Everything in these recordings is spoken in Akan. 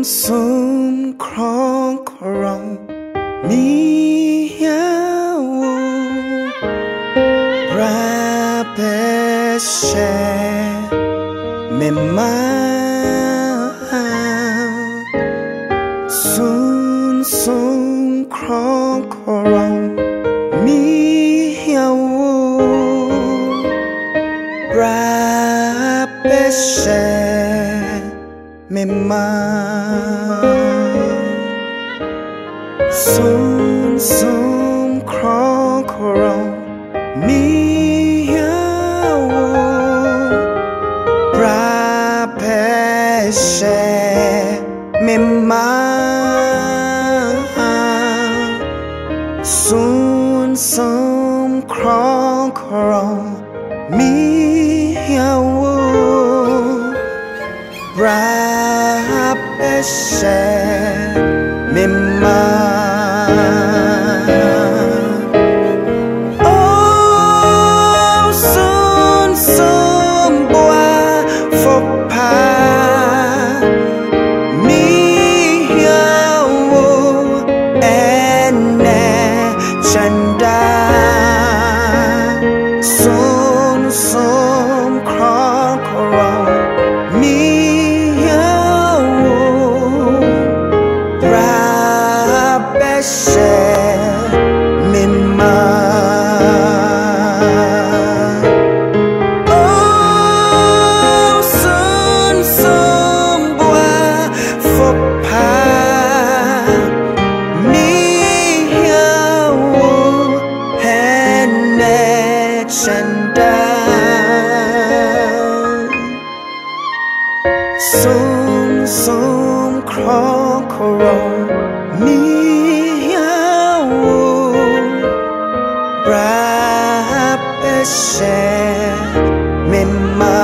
Sunsum Kronkron mihia wo Bra bɛhyɛ me ma Sunsum Kronkron mihia wo Bra bɛhyɛ me ma Sunsum Kronkron mihia wo Bra bɛhyɛ me ma Sunsum Kronkron mihia wo Bra bɛhyɛ me ma Oh, Sunsum boafo pa mihia wo ɛnnɛ kyɛn daa Sunsum Kronkron mihia wo Bra bɛhyɛ me ma Oh, Sunsum boafo pa mihia wo ɛnnɛ kyɛn daa Sunsum Kronkron mihia wo Bra bɛhyɛ me ma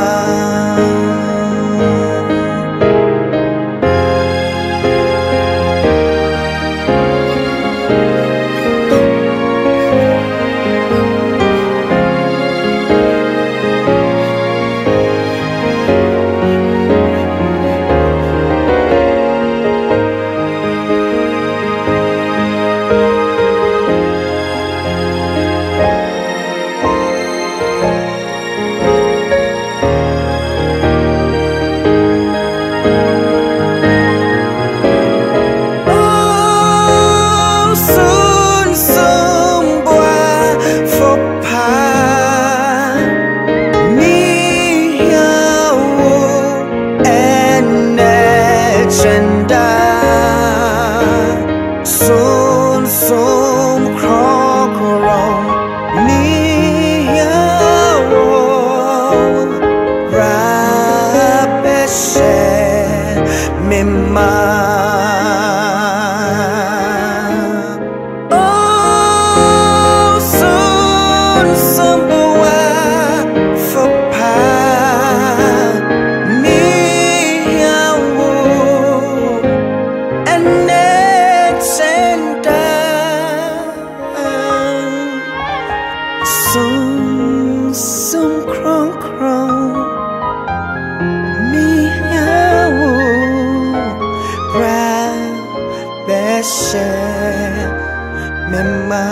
Oh, Sunsum boafo pa mihia wo ɛnnɛ kyɛn daa Sunsum Kronkron mihia wo Bra bɛhyɛ me ma Oh, Sunsum boafo pa mihia wo ɛnnɛ kyɛn daa Sunsum Kronkron mihia wo Bra bɛhyɛ me ma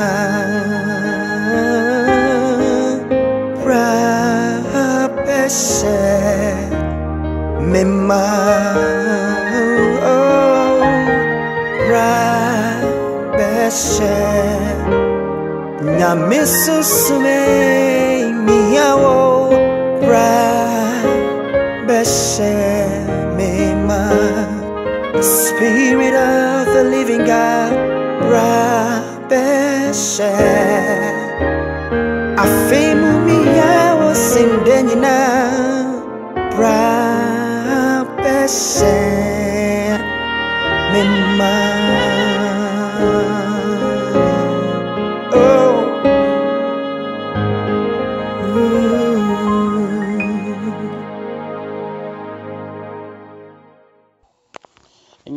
Bra bɛhyɛ me ma Oh, bra bɛhyɛ Nyame Sunsum mihia wo Bra bɛhyɛ me ma Spirit of the living God, bra bɛhyɛ Afei mu mihia wo sen da nyinaa bra bɛhyɛ me ma Oh.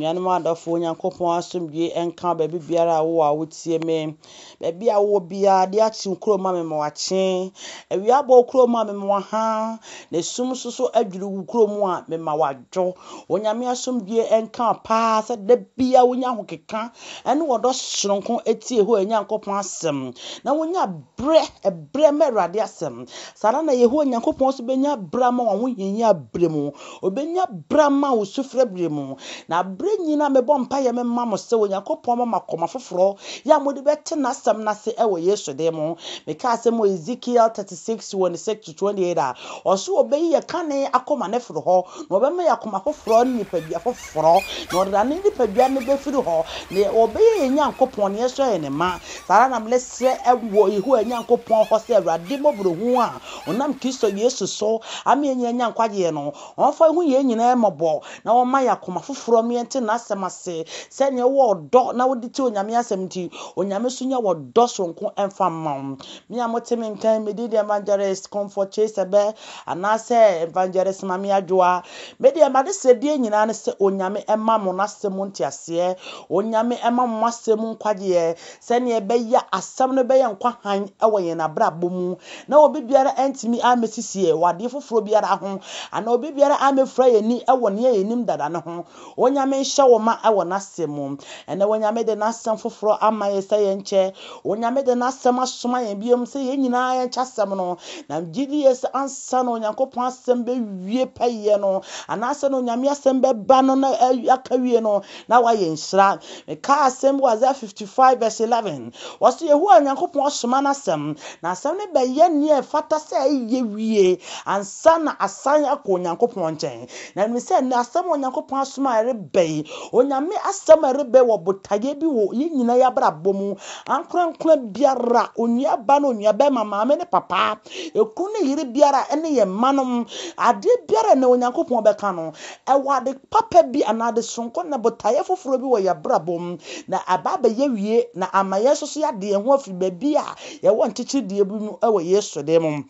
Anuanom adɔfo, Onyankopɔn asomdwie nka wo baabi biara a wowɔ a wotie me. Baabi a wowɔ biara, ade akye wo kurom a mema wakye. Awia abɔ wo kurom a mema waha. Na esum nso so adwiri wo kurom a mema wadwo. Onyame asomdwie nka wo paa sɛ da biara wonya ahokeka ne ɔdɔ soronko tie Yehowa Nyankopɔn asɛm na wonya berɛ, ɛberɛ ma Awurade asɛm. Saa ara na Yehowa Nyankopɔn nso bɛnya berɛ ama wɔn ahohiahia berɛ mu. Ɔbɛnya berɛ ama wo sufrɛ berɛ mu. Na berɛ nyinaa mebɔ mpaeɛ mema mo sɛ Onyankopɔn mma mo akoma foforɔ yɛ a mode bɛte n'asɛm no ase wɔ Yesu din mu. Meka asɛm wɔ Ezekiel 36, 26 to 28 a, ɔse ɔbɛyi yɛ kane akoma no afiri hɔ na ɔbɛma yɛ akoma foforɔ ne nipadua foforɔ, na ɔde ne nipadua no bɛfiri hɔ, na ɔbɛyɛ yɛn Nyankopɔn, na yɛn nso ayɛ ne mma. Saa ara na mesrɛ wɔ Yehowa Nyankopɔn hɔ sɛ Awurade mmɔborɔhunu a ɔnam Kristo Yesu so ama yɛn nyinaa anya nkwagyeɛ no, ɔmfa nhu yɛn nyinaa mmɔbɔ, na ɔmma yɛn akoma foforɔ ma yɛnte n'asɛm ase, sɛdeɛ wowɔ ɔdɔ na wode tie Onyame asɛm nti, Onyame nso nya ɔdɔ sononko mfa mma wo. Me a mote me nka yi, me din de Evangelist Comfort Chase Ɛbɛ, anaasɛ Evangelist Mame Adwoa. Me deɛ m'adesrɛdeɛ nyinaa ne sɛ Onyame mma mo n'asɛm mu nteaseɛ, Onyame mma mo m'asɛm mu nkwagyeɛ, sɛdeɛ ɛbɛyɛ a asɛm no bɛyɛ nkwa hann wɔ yɛn abrabɔ mu, na obi biara antumi ammɛsisi yɛn wɔ adeɛ foforɔ biara ho, anaa obi biara ammɛfura yɛn ani wɔ nea yɛnim dada no ho. Onyame nhyɛ wo ma wɔ n'asɛm mu. Ɛnɛ Onyame de n'asɛm foforɔ ama yɛn sɛ yɛnkyɛ. Onyame de n'asɛm asoma yɛn biom sɛ yɛn nyinaa yɛnkyɛ asɛm no. Na megye die sɛ ansa na Onyankopɔn asɛm bɛwie pɛyɛ no, anaasɛ na Onyame asɛm bɛba no na aka wie no, na wayɛ nhyira. Mekaa asɛm bi wɔ Isaiah 55 verse 11. Wɔse Yehowa Nyankopɔn asoma n'asɛm, na asɛm no bɛyɛ nea ɛfata sɛ ɛyɛ wie ansa na asan akɔ Onyankopɔn nkyɛn. Na menim sɛ nnɛ asɛm a Onyankopɔn asoma a ɛreba yi, Onyame asɛm a ɛreba yi wɔ botaeɛ bi wɔ yɛn nyinaa yɛn abrabɔ mu. Ankorankora biara, onua ba ne onua bɛrima, maame ne papa, ekunu ne yere biara ne yɛn mma nom, adeɛ biara a nnɛ Onyankopɔn bɛka no, ɛwɔ ade papa bi anaa ade soronko na botaeɛ foforɔ bi wɔ yɛn abrabɔ mu, na aba abɛyɛ wie na ama yɛn nso so yɛade yɛn ho afiri baabi a yɛwɔ nkyekyeredeɛ bi mu wɔ Yesu din mu.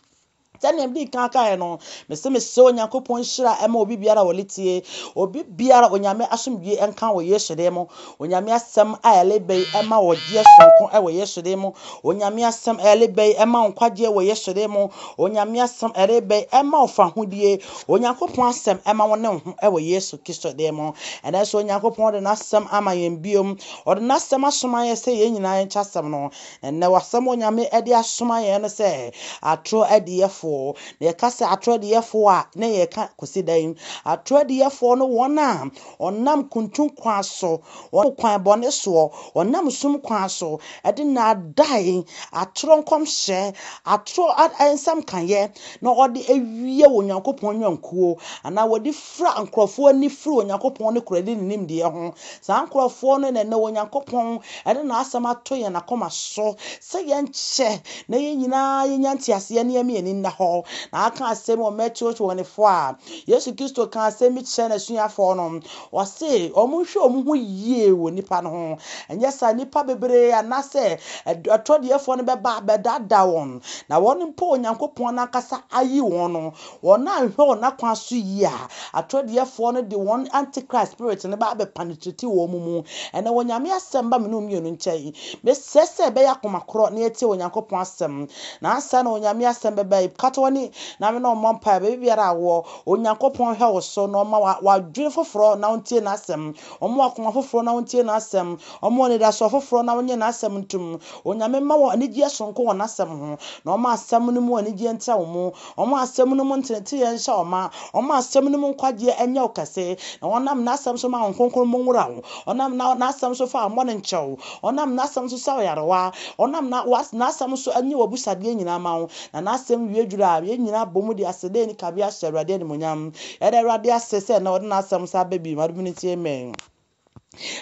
Sɛnea mede kan kaeɛ no, mese mesrɛ Onyankopɔn nhyira ɛma obi biara a ɔle tie, obi biara Onyame asomdwie nka wɔ Yesu din mu. Onyame asɛm a ɛle bɛ yi ɛma ɔgyeɛ sononko wɔ Yesu din mu. Onyame asɛm a ɛle bɛ yi ɛma nkwagyeɛ wɔ Yesu din mu. Onyame asɛm a ɛle bɛ yi ɛma ɔfahodie. Onyankopɔn asɛm ɛma wo ne wo ho wɔ Yesu Kristo din mu. Ɛnɛ nso Onyankopɔn de n'asɛm ama yɛn biom. Ɔde n'asɛm asoma yɛn sɛ yɛn nyinaa yɛnkyɛ asɛm no. Ɛnnɛ, w'asɛm Onyame de asoma yɛn no sɛ atorɔ adiyɛfoɔ. Na yɛka sɛ atorɔ adiyɛfoɔ a, na yɛreka kɔsi dɛn? Atorɔ adiyɛfoɔ no wɔn a wɔnam kuntun kwan so, wɔnam kwan bɔne soɔ, wɔnam sum kwan so, de nnaadae, atorɔ nkɔmhyɛ, atorɔ nsɛm kayɛ, na wɔde awia Onyankopɔn nnwankuo, anaa wɔde fira nkurɔfoɔ ani firi Onyankopɔn ne korɛde ne nimdeɛ ho. Saa nkurɔfoɔ no na ɛnnɛ Onyankopɔn de n'asɛm ato yɛn akoma so sɛ yɛnkyɛ na yɛn nyinaa yɛnya nteaseɛ na yɛma yɛn ani nna hɔ. Na aka asɛm wɔ Mateo 24 a, Yesu Kristo kaa asɛm bi kyerɛɛ n'asuafoɔ no. Ɔse wɔnhwɛ wɔn ho yie wɔ nnipa no ho, ɛnyɛ saa nnipa bebree anaasɛ atɔdeɛfoɔ no bɛba abɛdaadaa wɔn, na wɔn mpo Onyankopɔn no ankasa ayi wɔn no, Wɔn a nhwɛ wɔn akwan so yie a, atorɔdeyɛfoɔ no de wɔn antichrist spirit no ba abɛ penetrate wɔn mu. Ɛnɛ wɔ Nyame asɛm ba me ne wo mmienu nkyɛn. Mesrɛ sɛ yɛbɛyɛ akoma korɔ na yɛatie Onyankopɔn asɛm. Na ansa na Onyame asɛm bɛba yi, kata w'ani na me ne wo mmɔ mpaeɛ. Baabi biara a wowɔ, Onyankopɔn nhwɛ wo so na ɔmma wo adwene foforɔ na wontie n'asɛm. Ɔmma wo akoma foforɔ na wontie n'asɛm. Ɔmma wo anidasoɔ foforɔ na wonye n'asɛm ntom. Onyame mma wo anigyeɛ sononko wɔ n'asɛm ho, na ɔmma asɛm no mu anigyeɛ ntra wo mu. Ɔmma asɛm no mu nteneteeɛ nhyɛ wo ma. Ɔmma asɛm no mu nkwagyeɛ nyɛ wo kɛse, na ɔnam n'asɛm so ma Honhom Kronkron mu nwura wo. Ɔnam n'asɛm so fa wo mmɔne nkyɛ wo. Ɔnam n'asɛm so sa wo yarewa. Ɔnam n'asɛm so nye w'abusadeɛ nyinaa ma wo. Na n'asɛm wie duru a, yɛn nyinaa bɔ mu de aseda a ɛnni kabea hyɛ Awurade animuonyam. Yɛda Awurade ase sɛ nnɛ ɔde n'asɛm san ba bio. Adom no nti, amen.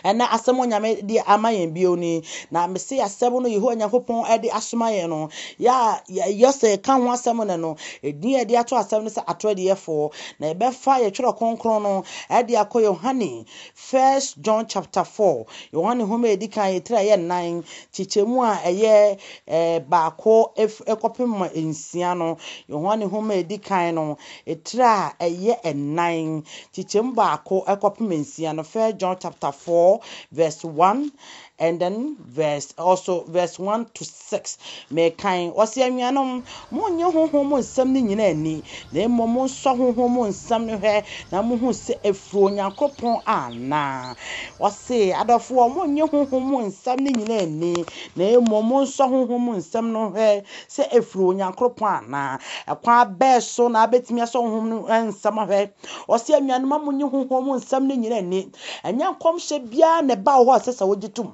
Ɛnɛ asɛm Onyame de ama yɛn bio ni, na mese asɛm no Yehowa Nyankopɔn de asoma yɛn no, yɛ a yɛyɛ sɛ yɛka ho asɛm nnɛ no, edin a yɛde ato asɛm no sɛ atorɔdeyɛfoɔ, na yɛbɛfa yɛ twerɛ kronkron no de akɔ Yohane, First John chapter 4, Yohane nwoma a ɛdi kan etire a ɛyɛ nnan, kyekyɛmu a ɛyɛ eh, baako kɔpem nsia no, Yohane nwoma a ɛdi kan no, Etire a ɛyɛ ɛnan, kyekyɛmu baako kɔpem nsia no, First John chapter 4 verse 1 and then verse also verse 1 to 6. Mekan, ɔse anuanom, monnye honhom mu nsɛm no nyinaa nni, na mmom monsɔ honhom mu nsɛm no hwɛ na mohu sɛ ɛfiri Onyankopɔn anaa. Ɔse, adɔfoɔ, monnye honhom mu nsɛm no nyinaa nni, na mmom monsɔ honhom mu nsɛm no hwɛ sɛ ɛfiri Onyankopɔn anaa. Ɛkwan bɛn so na abɛtumi asɔ honhom no nsɛm ahwɛ? Ɔse anuanom ma monye honhom mu nsɛm no nyina nni. Ɛnyɛ nkɔmhyɛ biara na ɛba wɔ hɔ a ɛsɛ sɛ wogye tom.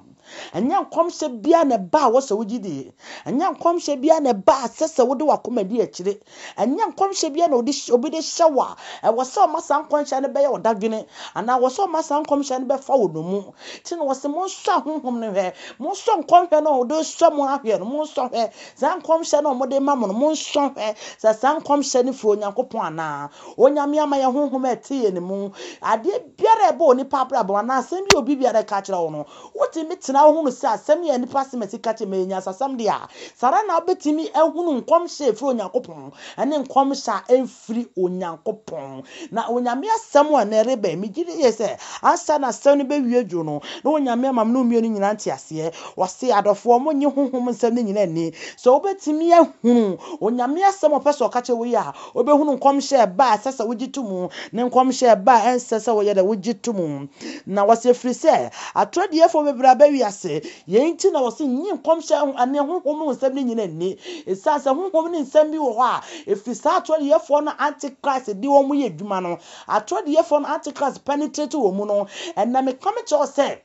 Ɛnyɛ nkɔmhyɛ biara na ɛba a wɔ sɛ wogye die. Ɛnyɛ nkɔmhyɛ biara na ɛba a ɛsɛ sɛ wode w'akoma di akyire. Ɛnyɛ nkɔmhyɛ biara na obi de hyɛ wo a ɛwɔ sɛ ɔma saa nkɔmhyɛ no bɛyɛ wo dadwene anaa ɛwɔ sɛ ɔma saa nkɔmhyɛ no bɛfa wo nnommum. Nti na wɔse monsɔ ahonhom no nhwɛ, monsɔ nkɔmhwɛ no a wɔde resɔ mo ahwɛ no, monsɔ hwɛ. Saa nkɔmhyɛ no a wɔde rema mo no, monsɔ nhwɛ sɛ saa nkɔmhyɛ no firi Onyankopɔn anaa. Onyame ama yɛn honhom a ɛte yɛn mu. Adeɛ biara a ɛbɔ onipa abrabɔ anaa asɛm bi a obi biara ka kyerɛ wo no, wotumi tena hɔ hunu sɛ asɛm yi a nipa asɛm ka kyerɛ me ɛyɛ nyansasɛm deɛ a, saa ara na wobɛtumi ahunu nkɔmhyɛ a ɛfiri Onyankopɔn ne nkɔmhyɛ a ɛmfiri Onyankopɔn. Na Onyame asɛm a ɛnnɛ ɛreba yi, megye di yie sɛ ansa na asɛm no bɛwie dwo no, na Onyame ama me ne wo mmienu nyinaa nteaseɛ. Ɔse, adɔfoɔ, monnye honhom nsɛm no nyinaa nni. Sɛ wobɛtumi ahunu Onyame asɛm a ɔpɛ sɛ ɔka kyerɛ wo yi a, wobɛhunu nkɔmhyɛ a ɛba a ɛsɛ sɛ wogye to mu, ne nkɔmhyɛ a ɛba a ɛnsɛ sɛ woyɛ dɛ wogye to mu. Na wɔse, ɛfiri sɛ atorɔ adiyifoɔ bebree aba wiase, yei nti na wɔse nnye nkɔmhyɛ ne honhom mu nsɛm no nyinaa nni. Ɛsiane sɛ honhom ne nsɛm bi wɔ hɔ a ɛfiri saa atorɔ adiyifoɔ no antichrist de wɔn yɛ adwuma no, atorɔ adiyifoɔ no antichrist penetrate wɔn mu no, ɛnna meka mekyerɛ wo sɛ,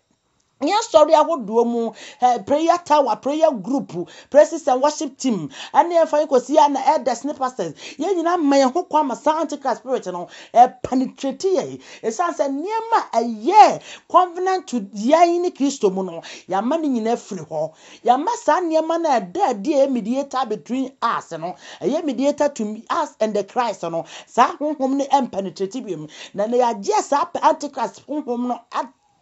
Yɛn asɔre ahodoɔ mu, eh, prayer tower, prayer group, praises and worship team, ɛne ɛmfa yɛn kɔsi yɛn na elders ne pastors, yɛn nyinaa ma yɛn ho kwan ma saa antichrist spirit no ɛpenetrate yɛn. Ɛsiane sɛ nneɛma a ɛyɛ covenant to yɛn ne Kristo mu no, yɛama ne nyinaa firi hɔ. Yɛama saa nneɛma no a ɛda adi a ɛyɛ mediator between us no, ɛyɛ mediator to us and the Christ no, saa honhom no ɛmpenetrate biom. Na na yɛagye saa antichrist honhom no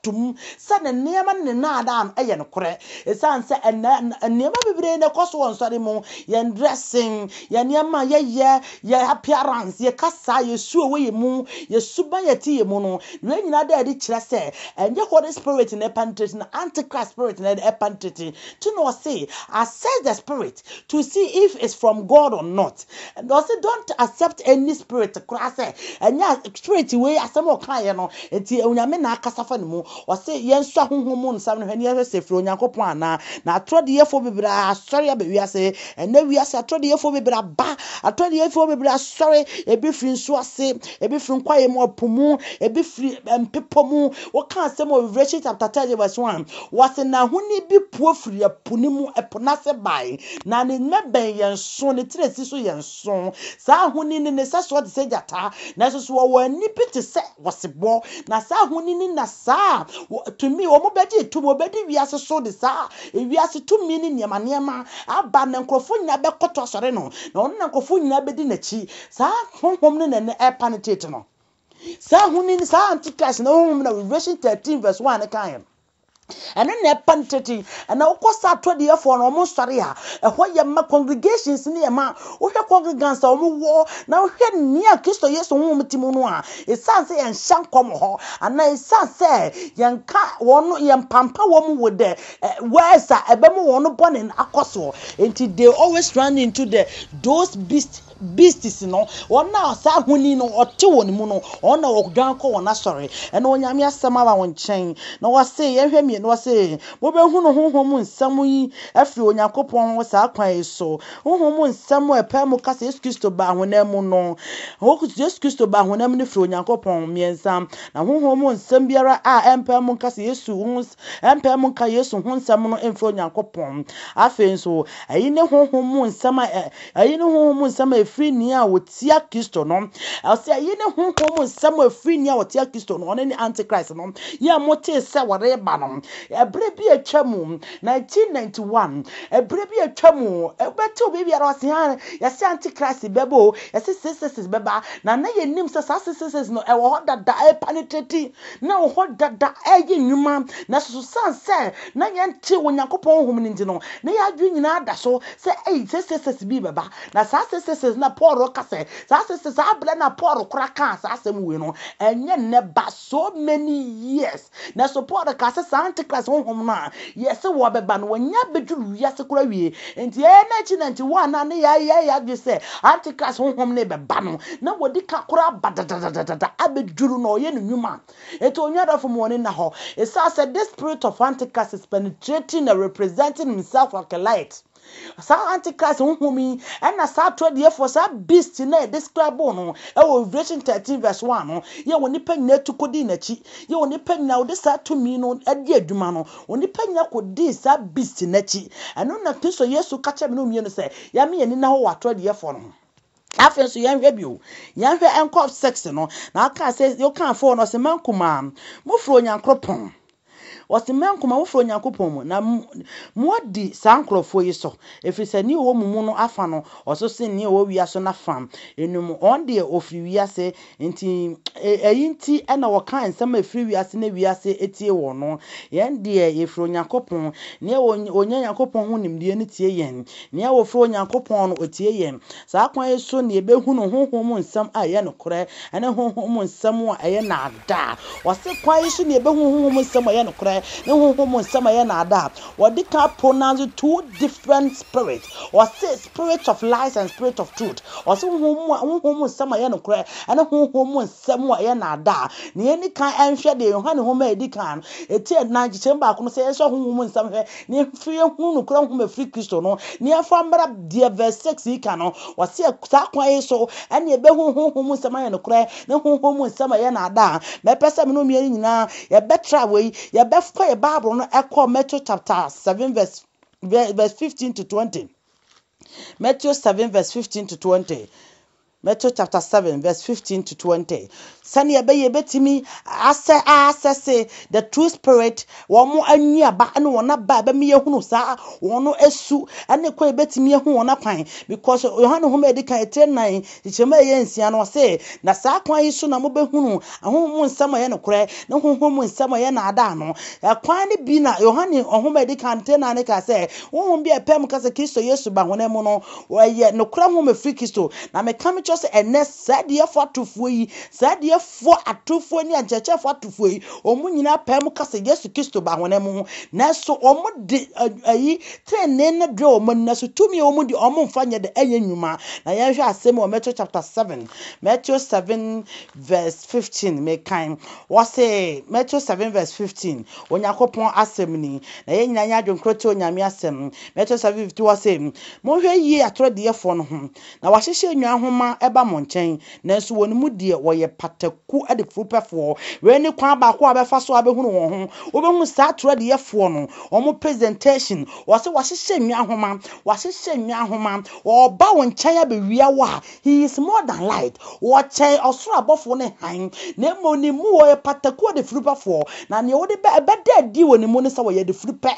tom sɛ ne nneɛma ne ne nnaadaa no yɛ nokorɛ. Ɛsiane sɛ ɛnnɛ nneɛma bebree na ɛkɔ so wɔ nsɔre mu, yɛn dressing, yɛn nneɛma a yɛyɛ, yɛn appearance, yɛn kasa, yɛn su a ɛwɔ yɛn mu, yɛn suban a ɛte yɛn mu no, wei nyinaa da adi kyerɛ sɛ ɛnyɛ Holy Spirit na ɛpenetrate na Antichrist spirit na ɛpenetrate. Nti na ɔse, assess the spirit to see if it's from God or not. Na ɔse don't accept any spirit koraa sɛ ɛnyɛ spirit wei asɛm a ɔkaeɛ no nti Onyame na akasa fa ne mu. Ɔse yɛnsɔ ahonhom mu nsɛm no hwɛ na yɛhwɛ sɛ ɛfiri Onyankopɔn anaa. Na atorɔ diyɛfoɔ bebree asɔre aba wiase. Ɛnɛ wiase atorɔ diyɛfoɔ bebree aba. Atorɔ diyɛfoɔ bebree asɔre. Ebi firi nsuo ase, ebi firi nkwaeɛ mu, ɔpo mu, ebi firi mpepɔ mu. Woka asɛm wɔ Revelation chapter 30 verse 1. Wɔse na ahoni bi pue firi ɛpo no mu, ɛpo no ase bae. Na ne mmɛbɛn yɛ nson, ne tiri a esi so yɛ nson. Saa ahoni no, ne sɛsoɔ te sɛ gyata, nanso so wɔwɔ ani bi te sɛ ɔsebɔ. Na saa ahoni no na saa tumi, wɔbɛgye tumi, wɔbɛdi wiase so de saa wiase tumi ne nneɛma nneɛma aba, na nkurɔfoɔ nyinaa bɛkɔtɔ asɔre no, na ɔno na nkurɔfoɔ nyinaa bɛdi n'akyi. Saa honhom no na ɛnɛ ɛrepenetrate no. Saa ahoni no, saa antichrist no honhom na Revelation 13 verse 1 no kaeɛ no. Ɛno na ɛpa no tete. Ɛna wokɔ saa atɔdeɛfoɔ no wɔn sɔre a, ɛhɔ yɛ ma congregations no yɛ ma. Wohwɛ congregants a wɔn wɔ na wohwɛ nea Kristo Yesu honhom te mu no a, ɛsiane sɛ yɛnhyɛ nkɔm wɔ hɔ anaa ɛsiane sɛ yɛnka wɔn no yɛmpampa wɔn with the eh, words a ɛbɛma wɔn bɔne no akɔ soɔ. Nti they always run into the those beast Beasts no, wɔn a saa honi no ɔte wɔn mu no, wɔn na wɔdwan kɔ wɔn asɔre. Ɛna Onyame asɛm aba wɔn nkyɛn. Na wɔse, yɛnhwɛ mmienu, wɔse, mobɛhunu honhom mu nsɛm yi afiri Onyankopɔn hɔ saa kwan yi so. Honhom mu nsɛm a ɛpae mu ka sɛ Yesu Kristo baa honam mu no, Yesu Kristo baa honam mu no firi Onyankopɔn. Mmiɛnsa, na honhom mu nsɛm biara a ɛmpae mu nka sɛ Yesu ho ɛmpae mu nka Yesu ho nsɛm no mfiri Onyankopɔn. Afei nso, ɛyi ne honhom mu nsɛm a Eyi ne honhom mu nsɛm a ɛfiri nea ɔtia Kristo no. Ɔsɛ ɛyi ne honhom mu nsɛm a ɛfiri nea ɔtia Kristo no, ɔno ne Antichrist no, yɛ a motee sɛ wɔreba no. Ɛberɛ bi atwa mu, 1991, ɛberɛ bi atwa mu, wobɛte obi biara ɔse, ah, yɛse Antichrist bɛba o, yɛse 666 bɛba, na na yɛnim sɛ saa 666 no ɛwɔ hɔ dada, ɛpenetrate, na ɛwɔ hɔ dada, ɛyɛ nnwuma, nanso so sane sɛ na yɛnte Onyankopɔn honhom no nti no, na yɛn adwene nyinaa da so sɛ ei, 666 bi bɛba. Na saa 666 na Paul reka sɛ, saa 666, saa berɛ na Paul kora kaa saa asɛm wei no, ɛnyɛ nnɛ ba, so many years. Nanso Paul kaa sɛ saa Antichrist honhom no a yɛse wɔbɛba no, wɔanya abɛduru wiase koraa wie. Nti ɛyɛ 1991 a na yɛayɛ yɛn adwene sɛ Antichrist honhom no rebɛba no, na wɔdi ka koraa aba dadadadada abɛduru na ɔyɛ ne nnwuma. Enti onua dɔfo ma w'ani nna hɔ. Esiane sɛ this spirit of Antichrist is penetrating and representing himself like a light. Saa Antichrist honhom yi ɛna saa atorɔdiefoɔ, saa beast no a yɛdescribe no ɛwɔ Revelation 13 verse 1 no, yɛ wɔ nipa nyinaa tu kɔdii n'akyi, yɛ wɔ nipa nyinaa wɔde saa tumi no adi adwuma no, onipa nyinaa kɔdii saa beast no akyi. Ɛno na Kristo Yesu ka kyerɛ me ne wo mmienu sɛ yɛma yɛn ani nna hɔ wɔ atorɔdiefoɔ no ho. Afei nso yɛnhwɛ bio, yɛnhwɛ nkɔ 6 no, na ɔkaa sɛ, ɔkaa 4 no, ɔse, mma nkumaa, mofiri Onyankoropɔn. Ɔse, mma nkumaa, mofiri Onyankopɔn mu, na moadi saa nkurɔfoɔ yi so, ɛfiri sɛ nea ɔwɔ mo mu no afa no, ɔso sen nea ɔwɔ wiase no afa. Enum, wɔn deɛ wɔfiri wiase, nti ɛyi nti na wɔka nsɛm a ɛfiri wiase na wiase tie wɔn no. Yɛn deɛ yɛfiri Onyankopɔn, nea ɔnya Nyankopɔn ho nimdeɛ no tie yɛn. Nea ɔfiri Onyankopɔn no, ɔtie yɛn. Saa kwan yi so na yɛbɛhunu honhom mu nsɛm a ɛyɛ nokorɛ ne honhom mu nsɛm a ɛyɛ nnaadaa. Ɔse kwan yi so na yɛbɛhunu honhom mu nsɛm a ɛyɛ nokorɛ ne honhom mu nsɛm a ɛyɛ nnaadaa. Wɔde kan pronounce two different spirit. Ɔse spirit of lies and spirit of truth. Ɔse honhom mu honhom mu nsɛm a ɛyɛ nokorɛ ne honhom mu nsɛm a ɛyɛ nnaadaa. Na yɛnni kan nhwɛ deɛ Yohane nwoma a ɛdi kan no, eti ɛnan nkyekyɛmu baako no sɛ yɛnsɔ honhom mu nsɛm hwɛ na yɛmfiri yɛhunu nokorɛ honhom a ɛfiri Kristo no, na yɛmfa mmra deɛ verse 6 yi ka no. Ɔse saa kwan yi so ɛne yɛbɛhunu honhom mu nsɛm ayɛ nokorɛ ne honhom mu nsɛm a ɛyɛ nnaadaa. Mɛpɛ sɛ me ne wo mmienu nyinaa yɛbɛtra wei, yɛbɛkɔ yɛ Bible no ɛkɔ Matthew chapter 7 verse verse 15 to 20. Matthew 7 verse 15 to 20. Matthew chapter 7 verse 15 to 20. Sɛnea ɛbɛyɛ yɛbɛtumi asɛ asɛse the true spirit wɔn annuaba ne wɔn aba a ɛbɛma yɛhunu saa wɔn asu ne kwan yɛbɛtumi ahu wɔn akwan because Yohane nhoma a ɛdi kan etire nan kyekyɛmu a ɛyɛ nsia no ɔse na saa kwan yi so na mobɛhunu ahonhom mu nsɛm a ɛyɛ nokorɛ ne honhom mu nsɛm a ɛyɛ naadaa no. Ɛkwan no bi na Yohane nhoma a ɛdi kan etire nan no kaa sɛ honhom bi a ɛpɛ mu ka sɛ Kristo Yesu ba honam mu no Wɔyɛ nokorɛ nwoma firi Kristo. Na meka mekyerɛ sɛ ɛnnɛ saa adiyifoɔ atorofoɔ yi, saa adiyifoɔ atorofoɔ ne akyerɛkyerɛfoɔ atorofoɔ yi, wɔn nyinaa pae mu ka sɛ Yesu Kristo ba honam mu. Nanso wɔn de ayi tenenee no brɛ wɔn ani, nanso tumi a wɔn de wɔn mfa nyɛ de ɛnyɛ nnwuma. Na yɛnhwɛ asɛm wɔ Matthew chapter 7, Matthew 7 verse 15, mekan. Wɔse Matthew 7 verse 15, Onyankopɔn asɛm ni. Na yɛn nyinaa nyɛ adwenkorɔ tie Onyame asɛm. Matthew 7 15 wɔse, Monhwɛ yie atorɔdeyɛfoɔ no ho, na wɔahyehyɛ nnwan nhoma ba mo nkyɛn, nanso wɔn mu deɛ wɔyɛ pataku adefurupɛfoɔ. Wei ne kwan baako a wobɛfa so abɛhunu wɔn ho. Wobɛhunu saa atorɔdeyɛfoɔ no, wɔn presentation, wɔse wɔahyehyɛ nnwan nhoma, wɔahyehyɛ nnwan nhoma, wɔreba wo nkyɛn abɛwia wo a, he is more than light, wɔkyɛn ɔsoro abɔfoɔ ne hann, na mmom ne mu wɔyɛ pataku adefurupɛfoɔ, na deɛ wode bɛ, ɛbɛda adi wɔ ne mu ne sɛ wɔyɛ adefurupɛ.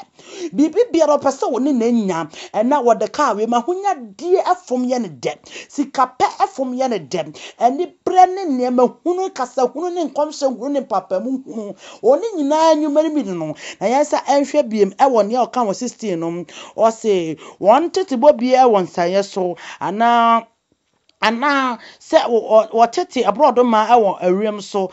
Biribi biara ɔpɛ sɛ ɔne no nya. Ɛna wɔde kaa wei ma ahonyadeɛ fam yɛ no dɛ. Sikapɛ fam yɛ no dɛ. Aniberɛ ne nneɛma hunu, kasa hunu ne nkɔmhyɛ hunu ne mpaapaemu hunu. Wɔn nyinaa nnwuma no bi ne no. Na yɛn nsa nhwɛ biem wɔ nea ɔka wɔ 16 no. Ɔse wɔn tetebɔ biara wɔ nsanyɛ so anaa anaa sɛ wɔtete aborɔdoma wɔ wiem so.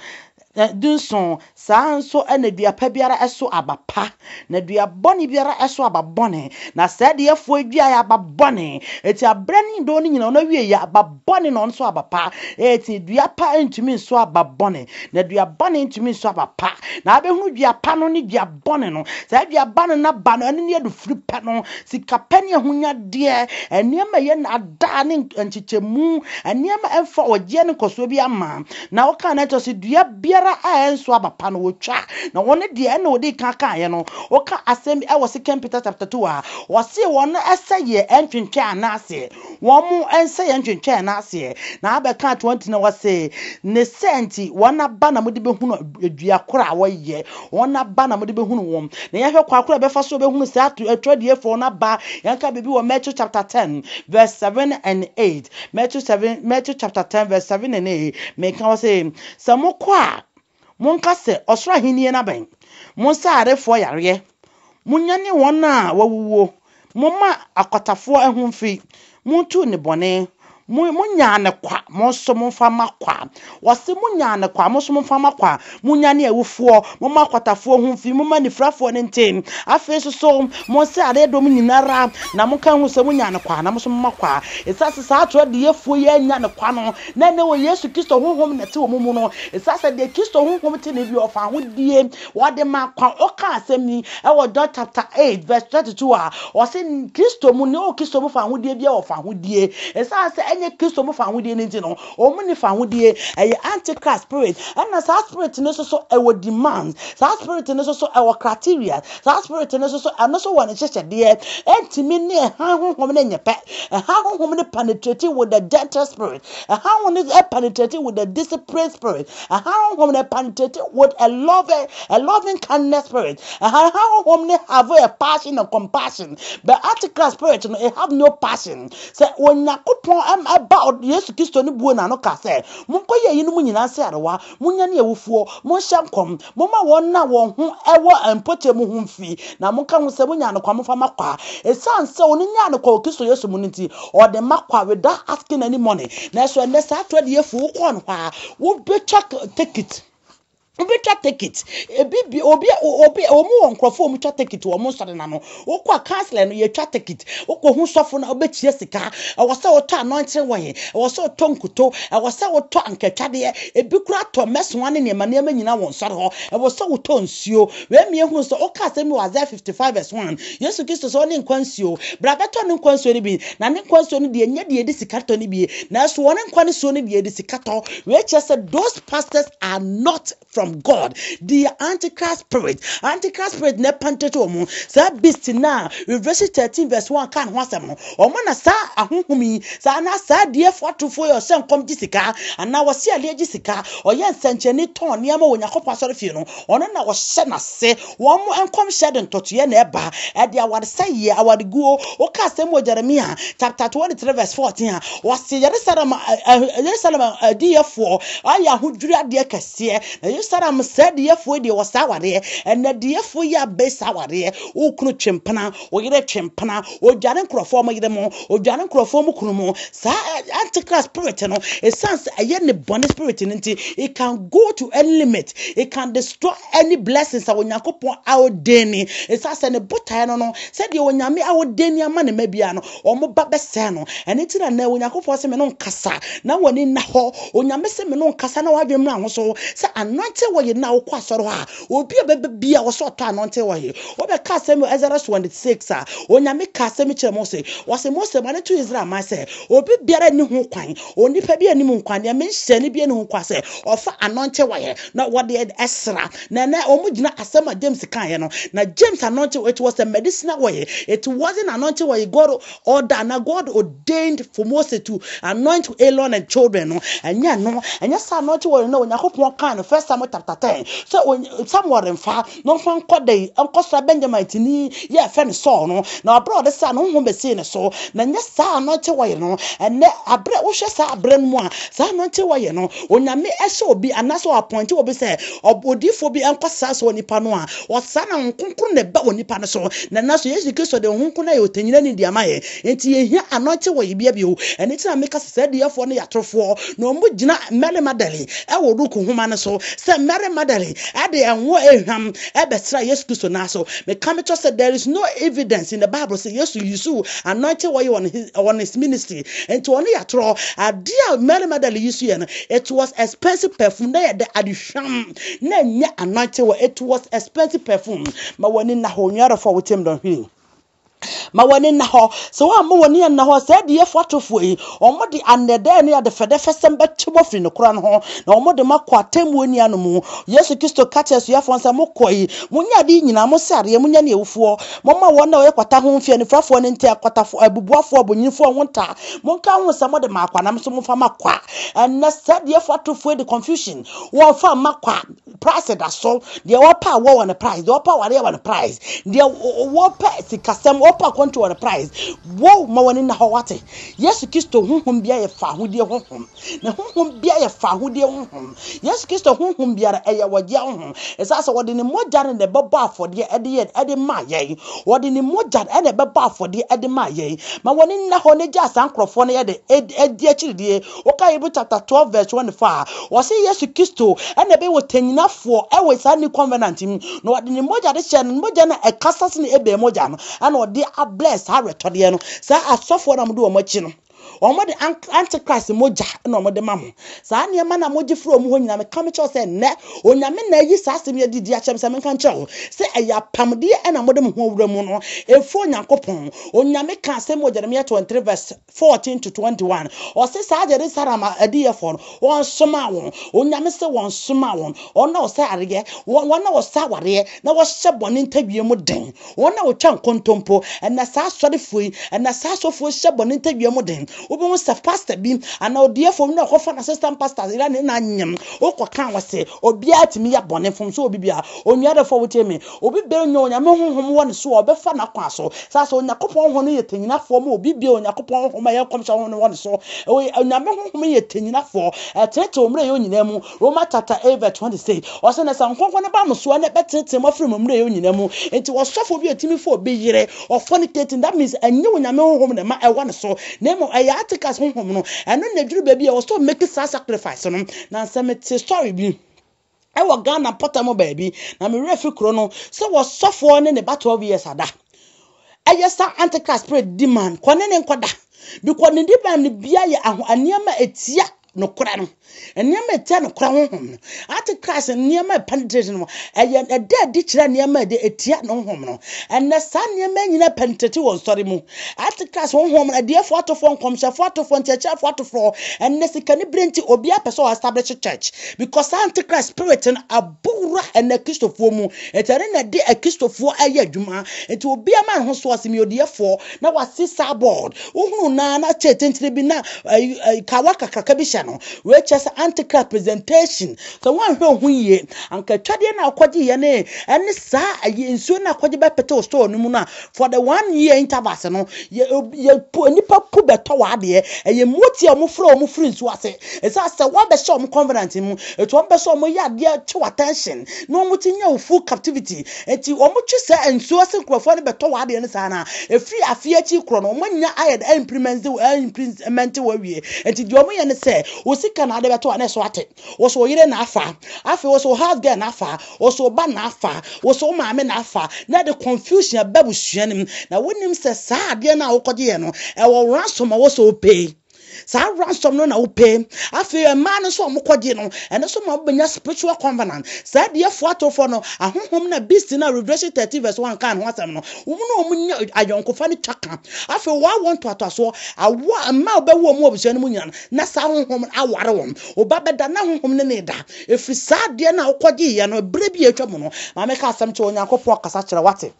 17, saa ara nso na dua pa biara so aba pa, na dua bɔne biara so aba bɔne. Na saa adiyifoɔ yi duaeɛ aba bɔne. Enti aberɛ ne dɔn no nyinaa wɔn awie yɛ aba bɔne na wɔn nso aba pa. Enti dua pa ntumi nso aba bɔne, na dua bɔne ntumi nso aba pa. Na abɛhunu dua pa no ne dua bɔne no. Saa dua ba no n'aba no, ɛno ne adufiri pɛ no, sika pɛ ne ahonyadeɛ, nneɛma ɛyɛ nnaadaa ne nkyekyɛmu, nneɛma ɛmfa ɔgyeɛ ne nkɔsoɔ bi ama. Na ɔkaa no kyerɛ sɛ dua biara biara a ɛnso aba pa no wɔtwa, na wɔn deɛ ɛna wɔdi kan kaeɛ no. Woka asɛm bi ɛwɔ Second Peter chapter 2 a, wɔse wɔn ɛsɛeɛ ɛntwentwɛn anaseɛ, wɔn ɛnsɛeɛ ntwentwɛn anaseɛ. Na abɛka 20 no, wɔse ne sɛ nti wɔn aba na mode bɛhunu dua koro a wɔyɛ, wɔn aba na mode bɛhunu wɔn. Na yɛhwɛ kwan koro a ɛbɛfa so bɛhunu saa atwerɛdiefoɔ no aba. Yɛnka biribi wɔ Matthew chapter 10 verse 7 and 8. Matthew 7, Matthew chapter 10 verse 7 and 8. Meka wɔ sɛ, sɛ mokɔ a, monka sɛ ɔsoro ahennie no abɛn. Monsa arefoɔ yareɛ. Monyane wɔn a wɔawuwuo. Momma akwatafoɔ ho mfi. Montu nnebɔne. Mo, monyaa no kwa, mo nso momfa mma kwa. Wɔse monyaa no kwa, mo nso momfa mma kwa. Monyane awufoɔ, momma akwatafoɔ ho mfi, momma anifirafoɔ no nte. Afei nso so, monse adeɛ dɔm nyinara, na monka nhu sɛ monyaa no kwa, na mo nso momma kwa. Ɛsiane sɛ saa atorɔ adiyɛfoɔ yi annya no kwa no, na ɛnnɛ wɔ Yesu Kristo Honhom na ɛte wɔn mu no, ɛsiane sɛ deɛ Kristo Honhom te no bi ɔfa ahodie, wɔde ma kwa. Ɔka asɛm yi wɔ John chapter 8 verse 32 a, ɔse Kristo mu, nea ɔwɔ Kristo mu fa ahodie biara wɔ fa ahodie. Ɛsiane sɛ ɛnyɛ Kristo mu fa ahodie no nti no, wɔn ni fa ahodie. Ɛyɛ antichrist spirit. Ɛna saa spirit no nso so ɛwɔ demands. Saa spirit no nso so ɛwɔ criteria. Saa spirit no nso so ɛno nso wɔ ne nhyehyɛdeɛ. Ɛntumi ne ɛhan honhom no nyɛ pɛ. Ɛhan honhom no penetrate with the gentle spirit. Ɛhan honhom no penetrate with the disciplined spirit. Ɛhan honhom no penetrate with a loving kindness spirit. Ɛhan honhom no have a passion and compassion. But antichrist spirit no, it have no passion. Sɛ Onyankopɔn ɛba Yesu Kristo no buo n'ano ka sɛ, monkɔyɛ eyinom nyinaa sɛ arewa, monyane awufoɔ, monhyɛ nkɔm, momma wɔn a wɔn ho ɛwɔ mpɔkyɛ mu ho mfi, na monka ho sɛ monya no kwa, momfa ma kwa. Ɛsiane sɛ ɔno nyaa no kwa wɔ Kristo Yesu mu no nti, ɔde ma kwa without asking any money. Nanso ɛnnɛ saa atɔdeɛfoɔ wokɔɔ no hɔ a, wobɛtwa ticket, wobɛtwa ticket. Ebi bi obi obi wɔn wɔ nkurɔfoɔ a wɔtwa ticket wɔ wɔn nsɔre n'ano. Wokɔ a, councillor no yɛtwa ticket. Wokɔ ho sɔfo no, wobɛtua sika. Ɛwɔ sɛ wotɔ anointing oil, ɛwɔ sɛ wotɔ nkuto, ɛwɔ sɛ wotɔ ankatwadeɛ, ebi kura tɔ mmɛsoa ne nneɛma nneɛma nyinaa wɔ nsɔre hɔ. Ɛwɔ sɛ wotɔ nsuo. Wei mmea hunu sɛ woka asɛm bi wɔ Isaiah 55 verse 1, Yesu Kristo sɛ ɔne nkwa nsuo. Bra bɛtɔ ne nkwa nsuo no bi, na ne nkwa nsuo no deɛ, nyɛ deɛ yɛde sika tɔ no bi, nanso wɔne nkwa no nsuo no deɛ, yɛde sika tɔ. Wei kyerɛ sɛ those pastors are not from God. They are antichrist spirit. Antichrist spirit na ɛpenetrate wɔn. Saa beast na Revelation 13 verse 1 ka ne ho asɛm no, wɔn na saa ahohom yi, saa na saa adiɛfoɔ atofoɔ yi, ɔhyɛ nkɔm gye sika anaa wɔsi adeɛ gye sika, ɔyɛ nsɛnkyerɛnne tɔn nneɛma wɔ Onyankopɔn asɔre fie no, ɔno na wɔhyɛ n'ase. Wɔn nkɔmhyɛ de ntɔtoeɛ na ɛba, ɛde awaresɛeɛ, awareguo. Woka asɛm wɔ Jeremia chapter 23 verse 14 a, wɔse Yerusalem adiyɛfoɔ ayɛ ahodwiri adeɛ kɛseɛ. Na Yerusalem saa adiyɛfoɔ yi deɛ, wɔ saa awareɛ. Ɛnɛ adiyɛfoɔ yi abɛi saa awareɛ. Wo kunu twe mpena, wo yere twe mpena, odwane nkurɔfoɔ mo yere mo, odwane nkurɔfoɔ mo kunu mo. Saa antichrist spirit no, ɛsiane sɛ ɛyɛ ne bɔne spirit no nti, it can go to any limit, it can destroy any blessings a Onyankopɔn aordain. Ɛsiane sɛ ne botaeɛ no, sɛdeɛ Onyame aordain ama ne mma biara no, wɔn ba bɛsɛe no. Ɛno nti na nnɛ Onyankopɔn sɛ me no nkasa na w'ani nna hɔ. Onyame sɛ me no nkasa na w'adwene mmra ho so sɛ anointing oil na wokɔ asɔre hɔ a, obi a bɛbɛ bia wɔ sɛ ɔtɔ anointing oil. Wobɛka asɛm wɔ Exodus 26 a, Onyame ka asɛm kyerɛ Mose. Wɔse Mose ma ne to Israel man sɛ obi biara nni ho kwan, onipa bi anim nkwan deɛ menhyɛ ne bi ani ho kwan sɛ ɔfa anointing oil na wɔde ɛsra. Na ɛnɛ wɔn gyina asɛm a James kaeɛ no. Na James anointing, it was a medicinal oil. It wasn't anointing oil God order na God ordained for Moses to anoint Aaron and children no. Ɛnyɛ no, ɛnyɛ sɛ anointing oil no Onyankopɔn kaa no First Samuel chapter 10 sɛ Samuel mfa na ɔmfa nkɔ dɛ nkɔsra Benjamin tini yɛ ɛfɛ no Saul no. Na aberɛ a ɔde saa no, honhom bɛsii ne so. Na ɛnyɛ saa anointing oil no. Ɛnɛ aberɛ wohwɛ saa aberɛ no mu a, saa anointing oil no, Onyame ɛhyɛ obi anaasɛ ɔappoint obi sɛ odiyifoɔ bi nkɔsra sɛ onipa no a, ɔsra na Honhom Kronkron na ɛba onipa no so. Na nanso Yesu Kristo de Honhom Kronkron ayɛ ɔtɛnyinani de ama yɛn. Enti yɛhia anointing oil bia bio. Ɛno nti na meka sɛ saa adiyifoɔ no yɛ atorofoɔ, na wɔn gyina Mary Magdalene ɛwɔ Luke nhoma no so sɛ Mary Magdalene ɛde ɛnwo ehwam ɛbɛsra Yesu Kristo nan so. Meka mekyerɛ sɛ there is no evidence in the Bible sɛ Yesu use anointing oil on his ministry. Nti ɔno yɛ atorɔ. Adeɛ a Mary Magdalene use yɛ no, it was expensive perfume, na yɛ de adehwam, na ɛnyɛ anointing oil. It was expensive perfume. Ma w'ani nna hɔ, onuadɔfo a wotie me dɔnhwere. Ma w'ani nna hɔ. Sɛ woamma w'ani anna hɔ a, saa adiyɛfo atorofoɔ yi, wɔde annɛdɛɛ ne adefɛdɛfɛsɛm bɛtwe mo afiri nokorɛ no ho, na wɔde mo akɔ atemmuo nni ano mu. Yesu Kristo ka kyerɛɛ asuafoɔ no sɛ, Mokɔ yi, monyɛ adeɛ yi nyinaa, monsɛ adeɛ, monyɛ ne awufoɔ, momma wɔn a wɔyɛ kwata ho mfe, anifirafoɔ ne nte, akwatafoɔ, abubuafoɔ, abonyinifoɔ ho nta, monka ho sɛ mode ma akwa, na mo nso momfa ma kwa. Ɛnnɛ, saa adiyɛfoɔ atorofoɔ yi de confusion, wɔmfa mma kwa. Price da so. Deɛ wɔpɛ awɔ wɔ ne price, deɛ wɔpɛ awareɛ wɔ ne price, deɛ wɔpɛ sikasɛm, wɔpɛ akwantu wɔ ne price. Wo ma w'ani nna hɔ wate. Yesu Kristo honhom bia yɛ fahodie honhom. Ne honhom bia yɛ fahodie honhom. Yesu Kristo honhom biara ɛyɛ wɔgyeɛ honhom. Ɛsiane sɛ wɔde ne mogya no na ɛbɛbɔ afɔdeɛ ɛde yɛ ɛde ma yɛn. Wɔde ne mogya no ɛna ɛbɛbɔ afɔdeɛ ɛde ma yɛn. Ma w'ani nna hɔ na gyaa saa nkorɔfoɔ no yɛ de ɛdi akyiridie. Woka Hebrew chapter 12 verse 24 a, wɔse Yesu Kristo ɛna ɛbɛyɛ ɔtanyinafoɔ ɛwɔ saa new covenant mu, na ɔde ne mogya de hyɛ no, mogya no a ɛkasa sene Abel mogya no, ɛna ɔde ablɛ saa awerɛtɔdeɛ no. Saa asɔfoɔ no a mode wɔn akyi no, wɔde antichrist mogya na wɔde ma mo. Saa nneɛma na mogye firi wɔn hɔ nyinaa, meka mekyerɛ wo sɛ nnɛ, Onyame na ayi saa asɛm yi adi de akyerɛ me sɛ menka nkyerɛ wo sɛ ɛyɛ apamdeɛ ɛna mode mo ho awura mu no, ɛfiri Onyankopɔn. Onyame ka asɛm wɔ Jeremia 23 verse 14 to 21. Ɔse saa Jerusalem adiyɛfoɔ no, wɔnsomaa wɔn. Onyame se wɔnsomaa wɔn. Wɔn a wɔsɛ areɛ, wɔn a wɔsɛ awareɛ, na wɔhyɛ bɔne ntadwie mu den. Wɔn a wɔtwa nkontompo. Ɛna saa asɔrefoɔ yi, ɛna saa asɔfoɔ yi hyɛ bɔne ntadwie mu den. Wobɛhu sɛ pastor bi anaa odiyifoɔ bi na ɔkɔfa n'assistant pastor yere ne no anyem. Wokɔka wɔ se, obiara tumi yɛ bɔne, mfomso wɔ obi biara. Onua dɔfoɔ a wotie me, Obi biara nya Onyame honhom wɔ ne so a, ɔbɛfa n'akwan so. Saa sɛ Onyankopɔn honhom no yɛ tanyinafoɔ ma obi biara Onyankopɔn honhom a ɛyɛ nkɔmhyɛ honhom no wɔ ne so. Onyame honhom yɛ tanyinafoɔ, ɛteetee mmerɛ yɛ nyinaa mu. Roma chapter 8 verse 26. Ɔsɛ na sɛ nkronkron no ba mo so a, na ɛbɛteetee mo afiri mo mmerɛ yɛ nyinaa mu. Enti ɔsɔfoɔ bi a ɔtumi fa obi yere, ɔfornicating, that means ɛnyɛ Onyame honhom na ɛma ɛwɔ ne so, na mmom ɛyɛ Antichrist honhom no. Ɛno na ɛduru baabi a ɛwɔ sɛ ɔmake saa sacrifice no. Na sɛ mete story bi. Ɛwɔ Ghana mpɔtam baabi, na me werɛ fi kuro no, sɛ wɔsɔfoɔ ne ne ba 12 years ada. Ɛyɛ saa antichrist spirit di man, kɔ ne ne nkɔda. Because ne di man no bia yɛ aho nneɛma etia nokorɛ no. Nneɛma etia nokorɛ honhom no. Antichrist nneɛma penetrate no, ɛyɛ ɛda adi kyerɛ nneɛma ɛde etia ne honhom no. Ɛnɛ saa nneɛma nyina penetrate wɔ nsɔre mu. Antichrist honhom no, adiɛfoɔ atofoɔ, nkɔmhyɛfoɔ atofoɔ, nkyerɛkyerɛfoɔ atofoɔ, ɛnɛ sikaniberɛ nti obiara pɛ sɛ ɔ establish church because saa antichrist spirit no abɔ wura ɛnɛ Kristofoɔ mu, nti ɛno na ɛde akristofoɔ ɛyɛ adwuma, nti obiara ma ne ho so ɔse meyɛ odiɛfoɔ na wasi saa board, wohunu naa na kyɛ tentene bi na kawa kakraka bi hyɛ no, wei kyerɛ sɛ antichrist presentation, sɛ woanhwɛ wo ho yie anka atwadeɛ no a wokɔgyeeɛ ne ɛne saa ayi nsuo no a kɔgye bɛpete wo store no mu no a For the one year intervals no, yɛ yɛ pu nipa pu bɛtɔ w'adeɛ. Ɛyɛ mmoatia a wɔfrɛ wɔn firi nsuo ase. Ɛsiane sɛ wɔabɛhyɛ wɔn covenant mu, eti wɔn pɛ sɛ wɔyɛ adeɛ twe w'attention na wɔn ti nya wo full captivity. Eti wɔn twe saa nsuo ase nkurɔfoɔ no bɛtɔ w'adeɛ no saa na efiri afeɛ akyi korɔ no wɔn anya ayɛ dɛ implement implement wɔ awie. Eti deɛ wɔn yɛ ne sɛ, wo sika na ade bɛtɔ a na ɛso ate. Wo so wo yere na afa, afei wo so wo house girl na afa, wo so wo ba na afa, wo so wo maame na afa, na ɛde confusion aba abusua no mu. Na wonim sɛ saa adeɛ no a wokɔgyeeɛ no, ɛwɔ ransom a ɛwɔ sɛ wopay. Saa ransom no na wopay. Afei mmaa no nso a wɔkɔgye no, ɛno nso ma wobɛnya spiritual covenant. Saa adiyifoɔ atorofoɔ no, ahonhom no a beast no a Revelation 13 verse 1 kaa ne ho asɛm no, wɔn ne wɔn nya ayɔnkofa no twa ka. Afei wɔawo ntoatoasoɔ, awoɔ a mmaa a wɔbɛwo wɔn wɔ abusua no mu nyinaa no, na saa honhom no aware wɔn. Wo ba bɛda na honhom ne no reda. Ɛfiri saa adeɛ no a wokɔgyeeɛ no, berɛ bi a atwa mu no, ma meka asɛm kyerɛ wo, Onyankopɔn kasa kyerɛ wo, wate?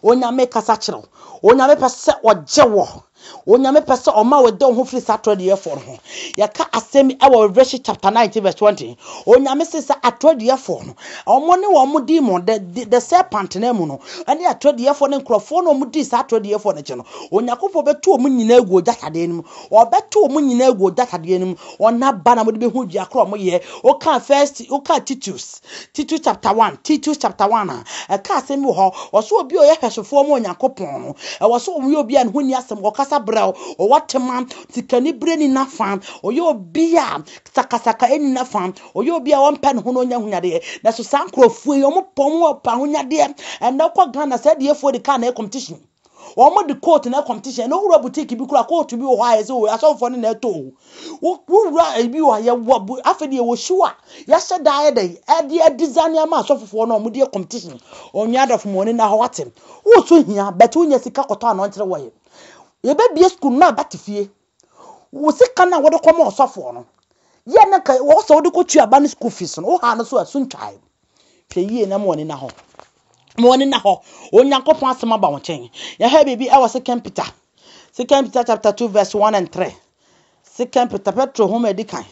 Onyame kasa kyerɛ wo. Onyame pɛ sɛ ɔgye wɔ. Onyame pɛ sɛ ɔma wɔde wo ho firi saa atorɔdeyɛfoɔ no ho. Yɛka asɛm yi wɔ Revelation chapter 19 verse 20. Onyame se sɛ atorɔdeyɛfoɔ no, wɔn ne wɔn demon, the, the serpent no mu no, ɛne atorɔdeyɛfoɔ ne nkurɔfoɔ no wɔn di saa atorɔdeyɛfoɔ no akyi no, Onyankopɔn bɛto wɔn nyinaa agu ogya tadeɛ no mu. Wɔbɛto wɔn nyinaa agu ogya tadeɛ no mu. Wɔn aba na mode bɛhu dua korɔ wɔn yɛ. Woka first, woka Titus, Titus chapter 1, Titus chapter 1 a, ɛka asɛm bi wɔ hɔ. Wɔsɛ obi a ɔyɛ hwɛsofoɔ ma Onyankopɔn no, ɛwɔ sɛ ɔyɛ obi a ne ho nni asɛm, ɔkasa brɛw, ɔwɔ tema, sikanibere nni n'afa, ɔyɛ obi a sakasaka nni n'afa, ɔyɛ obi a ɔmpɛ ne ho na ɔnya ahonyadeɛ. Nanso saa nkurɔfoɔ yi, wɔn pɛ wɔn pɛ ahonyadeɛ. Ɛnnɛ wokɔ Ghana, saa adiyifoɔ de kaa na ɛyɛ competition. Wɔn de coat na competition. Ɛna wowura boutique bi kura coat bi wɔ hɔ a yɛsɛ o asɔfofoɔ no na ɛtɔ o. Wowura ebi wɔ hɔ yɛwɔ bu afei deɛ yɛwɔ shoe a yɛahyɛ da ayɛ dɛ ɛde adesign ama asɔfofoɔ no a wɔde yɛ competition. Onua adɔfo ma wɔn na hɔ wate. Woso hia but wonya sika kɔtɔ anɔnkyerɛ wɔyɛ. Yɛbɛbie school na aba te fie. Wo sika no a wode kɔma ɔsɔfoɔ no, yɛ na nka wɔ sɛ wode kɔtua aba no school fees no, woha no so a, so ntwae. Hwɛ yie na ma w'ani na hɔ. Ma w'ani na hɔ. Onyankopɔn asɛm aba wo nkyɛn. Yɛhwɛ biribi ɛwɔ Second Peter. Second Peter chapter 2 verse 1 and 3. Second Peter, Petro nhoma a ɛdi kan.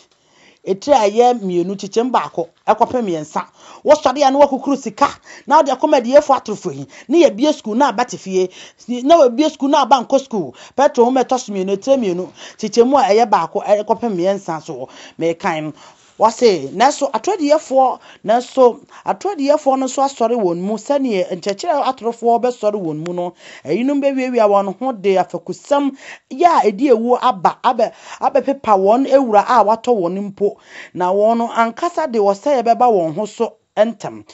Etire a ɛyɛ mmienu, kyekyɛm baako kɔpem mmiɛnsa. Wosɔre a na wakukuru sika na wode akɔma adiyefo atorofo yi, ne yɛbue sukuu na aba te fie, na wɔabue sukuu na aba nkɔ sukuu. Petro nhoma a ɛtɔ so mmienu, etire mmienu, kyekyɛmu a ɛyɛ baako kɔpem mmiɛnsa so mekan. Wɔse, nanso atoro adiyifoɔ, nanso atoro adiyifoɔ no nso asɔre wɔn mu sɛdeɛ nkyerɛkyerɛ atorofoɔ bɛsɔre wɔn mu no. Eyinom bɛwiawia wɔn ho de afakusɛm yɛ a ɛdi awuo aba abɛ abɛpepa wɔn wura a watɔ wɔn mpo, na wɔn ankasa de ɔsɛeɛ bɛba wɔn ho so ntɛm.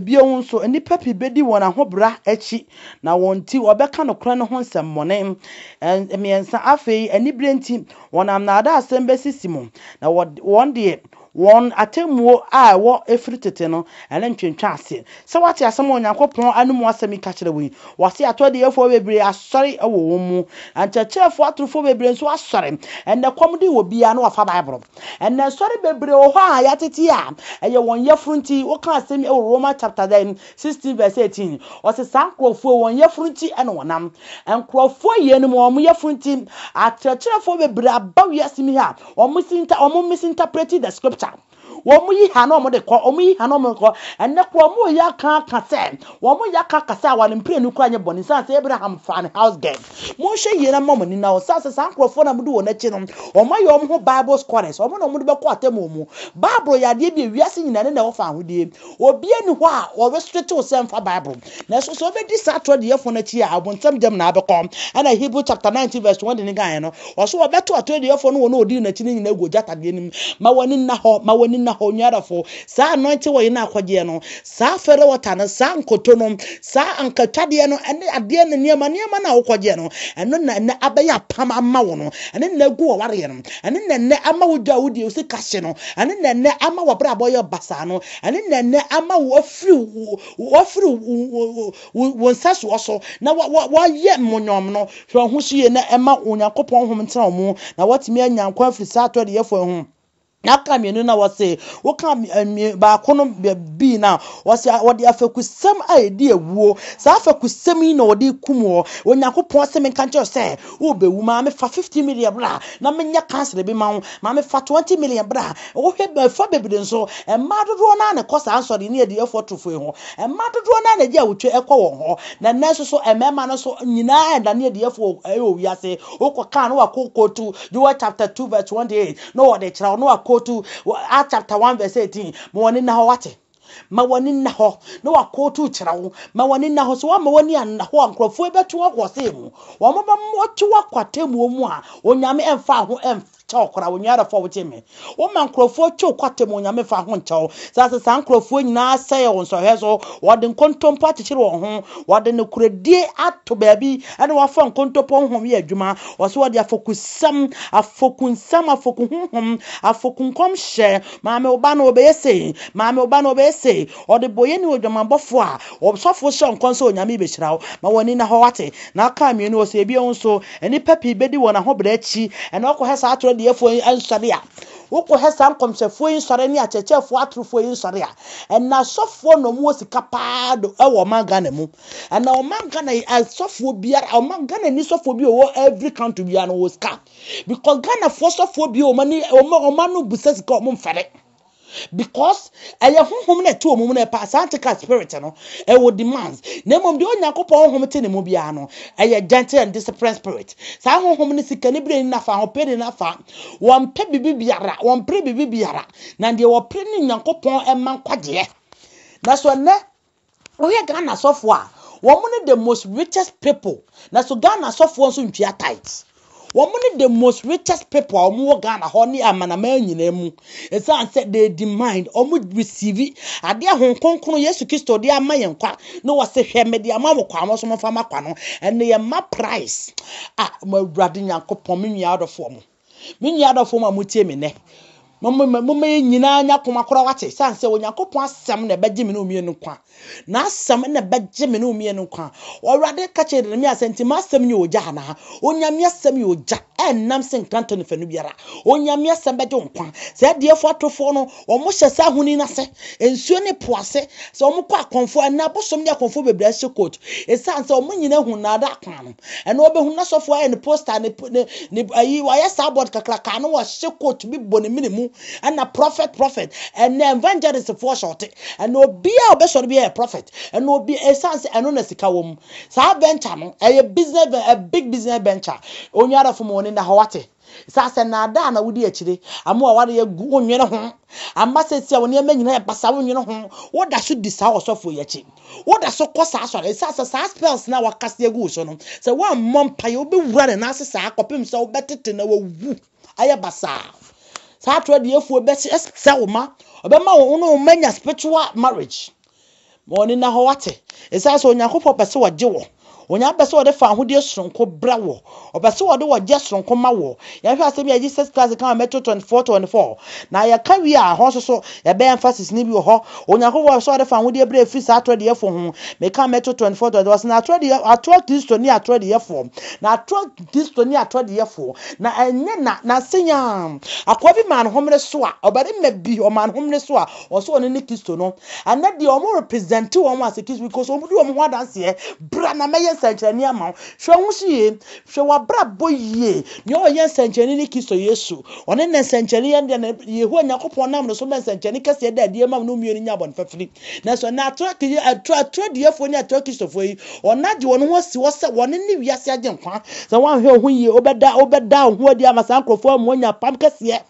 Bio nso, nnipa pii bɛdi wɔn ahobra akyi, na wɔn nti wɔbɛka nokorɛ no ho nsɛmmɔne. Mmiɛnsa, afei aniberɛ nti, wɔnam nnaadaasɛm bɛsisi mo, na wɔn deɛ, wɔn atemmuo a ɛwɔ ɛfiri tete no, ɛrentwentwɛn ase. Sɛ woate asɛm a Onyankopɔn anomu asɛm yi ka kyerɛ wo yi, wɔse atoro adiyifoɔ bebree asɔre wɔ wɔn mu, na nkyerɛkyerɛfoɔ atorofoɔ bebree nso asɔre. Ɛnnɛ kɔm de obiara na wafa Bible. Ɛnnɛ nsɔre bebree wɔ hɔ a yɛatete a ɛyɛ wɔn yafunu nti. Woka asɛm yi wɔ Romans chapter 16 verse 18. Ɔse saa nkurɔfoɔ yi wɔn yafunu nti na wɔnam. Nkurɔfoɔ yeinom wɔn yafunu nti, akyerɛkyerɛfoɔ bebree aba wiase mu ha a wɔn misinterprete the scripture. Wɔn yi ha na wɔn de kɔ, wɔn yi ha na wɔn de kɔ. Ɛnnɛ koraa wɔn reyɛ aka aka sɛ, wɔn reyɛ aka aka sɛ aware mprenu koraa nyɛ bɔne sane sɛ Abraham faa ne house girl. Monhwɛ yie na mma mo ani nna hɔ sane sɛ saa nkurɔfoɔ no a modi wɔn akyi no, wɔn ayɛ wɔn ho Bible scholars, wɔn na wɔn de bɛkɔ atemmuo mu. Bible yɛ adeɛ bi a wiase nyinaa ne na ɛwɔ fawohodie. Obiara nni hɔ a ɔrestricte wo sɛ mfa Bible. Nanso sɛ wobɛdi saa atorɔdeyɛfoɔ no akyi a, abonsam gyam na abɛkɔ. Ɛna Hebrew chapter 19 verse 20 no kaeɛ no, ɔse wɔbɛto atorɔdeyɛfoɔ no wɔn a wɔdii n'akyi no nyinaa agu ogya tadeɛ no mu. Ma w'ani nna hɔ, ma w'ani nna hɔ, onua dɔfo. Saa anointing oil no a akɔgyeɛ no, saa fairy water no, saa nkoto no, saa ankatwadeɛ no, ɛne adeɛ no nneɛma nneɛma no a wokɔgyeɛ no, ɛno na ɛnɛ abɛyɛ apam ama wo no, ɛno na agu w'awareɛ no, ɛno na ɛnɛ ama wo dwa a wodie wo sika hye no, ɛno na ɛnɛ ama w'abrabɔ yɛ basaa no, ɛno na ɛnɛ ama wo afiri Wɔafiri wo nsɛsoɔ so na wɔayɛ mmonyɔm no. Hwɛ wo ho so yie na ɛma Onyankopɔn honhom ntena wo mu na woatumi anya nkwa afiri saa atɔdeyɛfoɔ yi ho. Na aka mmienu na wɔse woka baako no bii no a wɔse wɔde afɛkusɛm a ɛdi awuo saa afɛkusɛm yi na wɔde kum wɔ Onyankopɔn se menka nkyerɛ sɛ wobɛwu maame fa 50 million bra na menyɛ council bi ma wo maame fa 20 million bra Wohwɛ mmɔfra bebree nso, mmaa dodoɔ no ara na ɛkɔ saa nsɔre ne adiyifoɔ atorofoɔ yi ho. Mmaa dodoɔ no ara na ɛgye awotwe kɔ wɔn hɔ. Na nnɛ nso so, mmarima no nso nyinaa ɛdane adiyifoɔ wɔ wiase. Wokɔ kaa na wakɔ kootu Joel chapter 2 verse 28 na wɔde kyerɛ wo na wakootu Acts chapter 1 verse 18. Ma w'ani nna hɔ wate. Ma w'ani nna hɔ na wakootu kyerɛ wo. Ma w'ani nna hɔ. Sɛ woamma w'ani anna hɔ a, nkurɔfoɔ yi bɛto wo akɔ ɔsɛe mu. Wɔn bɛma wɔto wo akɔ atemmuo mu a Onyame ɛmfa ho ɛmfa kyɛw koraa onua adɔfo a wotie me woma nkurɔfoɔ twe wo kɔ atemmu Onyame fa ho nkyɛ wo saa sɛ saa nkurɔfoɔ nyinaa sɛe wo nsɔhwɛ so wɔde nkontompo akyekyere wɔn ho wɔde nokorɛdie ato baabi ɛna wɔafa nkontompo honhom yɛ adwuma wɔso wɔde afokusɛm afokunsɛm afoku honhom afoku nkɔmhyɛ maame wo ba no wɔbɛyɛ sei maame wo ba no wɔbɛyɛ sei ɔde bɔyɛ ne odwamanbɔfoɔ a ɔsɔfoɔ hyɛ nkɔm sɛ Onyame bɛhyira wo ma w'ani na hɔ wate na aka mmienu wɔ sɛ ebio nso Nnipa pii bedi wɔn ahobrɛ akyi na wɔkɔhwɛ saa atoro adiyɛfoɔ yi nsɔre a, wokɔhwɛ saa nkɔmhyɛfoɔ yi nsɔre ne akyerɛkyerɛfoɔ atorofoɔ yi nsɔre a, ɛna asɔfoɔ na wɔwɔ sika paa do wɔ ɔman Ghana mu. Ɛna ɔman Ghana yi asɔfoɔ biara, ɔman Ghana ni sɔfoɔ bi a ɔwɔ every country biara no wɔ sika. Because Ghanafoɔ sɔfoɔ bi wɔn ani wɔn wɔn ano busa sika wɔn mfɛre. Because ɛyɛ honhom na ɛte wɔn mu na ɛpa saa antichrist spirit no ɛwɔ demands na mmom deɛ Onyankopɔn honhom te ne mu biara no ɛyɛ gentle and disciplined spirit. Saa honhom no sika ne bere ne nafa ahopɛ ne nafa wɔmpɛ biribi biara wɔmpere biribi biara na deɛ wɔpere ne Onyankopɔn ɛma nkwagyeɛ. Na so ɛnɛ Wohwɛ Ghana asɔfoɔ a, wɔn ne the most richest people. Na so Ghana asɔfoɔ nso ntua tithes. Wɔn ne the most richest people a wɔn wɔ Ghana hɔ ne amanaman nyinaa mu. Ɛsiane sɛ they demand, wɔn receive adeɛ a Honhom Kronkron Yesu Kristo de ama yɛn kwa na wɔse hwɛ mede ama mo kwa mo nso momfa ma kwa no. Ɛnna yɛn ma price. Ah, mo Awurade Nyankopɔn, me nua adɔfoɔ mo. Me nua adɔfoɔ mo a motie me nnɛ. Momma yɛn nyinaa nya koma korɔ wate, sane sɛ Onyankopɔn asɛm na ɛbɛgye me ne wo mmienu nkwa. N'asɛm na ɛbɛgye me ne wo mmienu nkwa. Awurade ka kyerɛ Yeremia sɛ, nti m'asɛm nyɛ ogya anaa? Onyame asɛm yɛ ogya, ɛnnam sɛ nkrantɛ no fanu biara. Onyame asɛm bɛgye wo nkwa. Saa adiyifoɔ atorofoɔ no, wɔhyɛ saa ahoni no ase, nsuo ne po ase. Sɛ wɔkɔ akɔmfoɔ, ɛnnɛ abosom ne akɔmfoɔ bebree ahyɛ coat. Ɛsiane sɛ wɔn nyinaa hu nnaadaa kwan no. Ɛnna wɔbɛhu na sɔfoɔ ayɛ ne poster, ne, ne, ne, ayi, wɔayɛ saa board kakraka na wɔahyɛ coat bi bɔ ne mene mu. Ɛnna prophet, prophet. Ɛnna evangelist foɔ hyɛ ɔte. Ɛnna obiara a ɔbɛsɔre biara yɛ prophet. Ɛnna obi, ɛsiane sɛ ɛno na sika wɔ mu. Saa venture no, ɛyɛ business, a big business venture. Onua adɔfo ma wɔn ani nna hɔ wate. Saa sɛ nnaadaa na wodi akyire, ama w'awareɛ agu, wonnwene ho. Ama seesei a wo nneɛma nyinaa yɛ basaa, wonnwene ho. Woda so di saa ɔsɔfoɔ yi akyi. Woda so kɔ saa asɔre. Ɛsiane sɛ saa spells no a wakase agu wo so no, sɛ woammɔ mpaeɛ, wobɛwura ne nan ase saa kɔpem sɛ wobɛtete na wawu ayɛ basaa. Saa atorɔ adiefoɔ bɛsɛ wo ma, ɔbɛma wo ne wo mma anya spiritual marriage. Ma w'ani nna hɔ, woate? Esiane sɛ Onyankopɔn pɛ sɛ ɔgye wo. Onyankopɔn pɛ sɛ ɔde fawohodie soronko brɛ wo. Ɔpɛ sɛ ɔde ɔgyeɛ soronko ma wo. Yɛnhwɛ asɛm yi a Jesus Christ ka wɔ Matthew 24, 24. Na yɛka wie a, ɛhɔ nso so, yɛbɛyɛ emphasis no bi wɔ hɔ. Onyankopɔn pɛ sɛ ɔde fawohodie brɛ ɛfiri saa atorɔ adiyɛfoɔ ho. Meka Matthew 24, 24, ɔse, Na atorɔ adiyɛ, atorɔ Kristo ne atorɔ adiyɛfoɔ. Na atorɔ Kristo ne atorɔ adiyɛfoɔ. Na ɛnyɛ na, nansa yi ara, akoa bi maa ne homene so a, ɔbarima bi, ɔmaa ne homene so a, Ɔsɛ ɔno ne Kristo no. Ɛnɛ deɛ wɔn represent wɔn as a Kristo because wɔn di wɔn ho adanseɛ. Bra na mɛyɛ nsɛnkyerɛnne ama wo. Hwɛ wo ho so yie. Hwɛ w'abrabɔ yie. Nea ɔyɛ nsɛnkyerɛnne ne Kristo Yesu. Ɔne ne nsɛnkyerɛnne yɛ deɛ na Yehowa Nyankopɔn nam ne so ma nsɛnkyerɛnne kɛseɛ da adie ma no mmienu nya bɔne fafiri. Nanso ɛnɛ atorɔ atorɔ atorɔ diɛfoɔ ne atorɔ Kristofoɔ yi, wɔn agye wɔn ho asi hɔ sɛ wɔn ne wiase agyenkwa. Sɛ woanhwɛ wo ho yie, wobɛda wobɛda wo ho adi ama saa nkurɔfoɔ ama wɔanya apam kɛseɛ.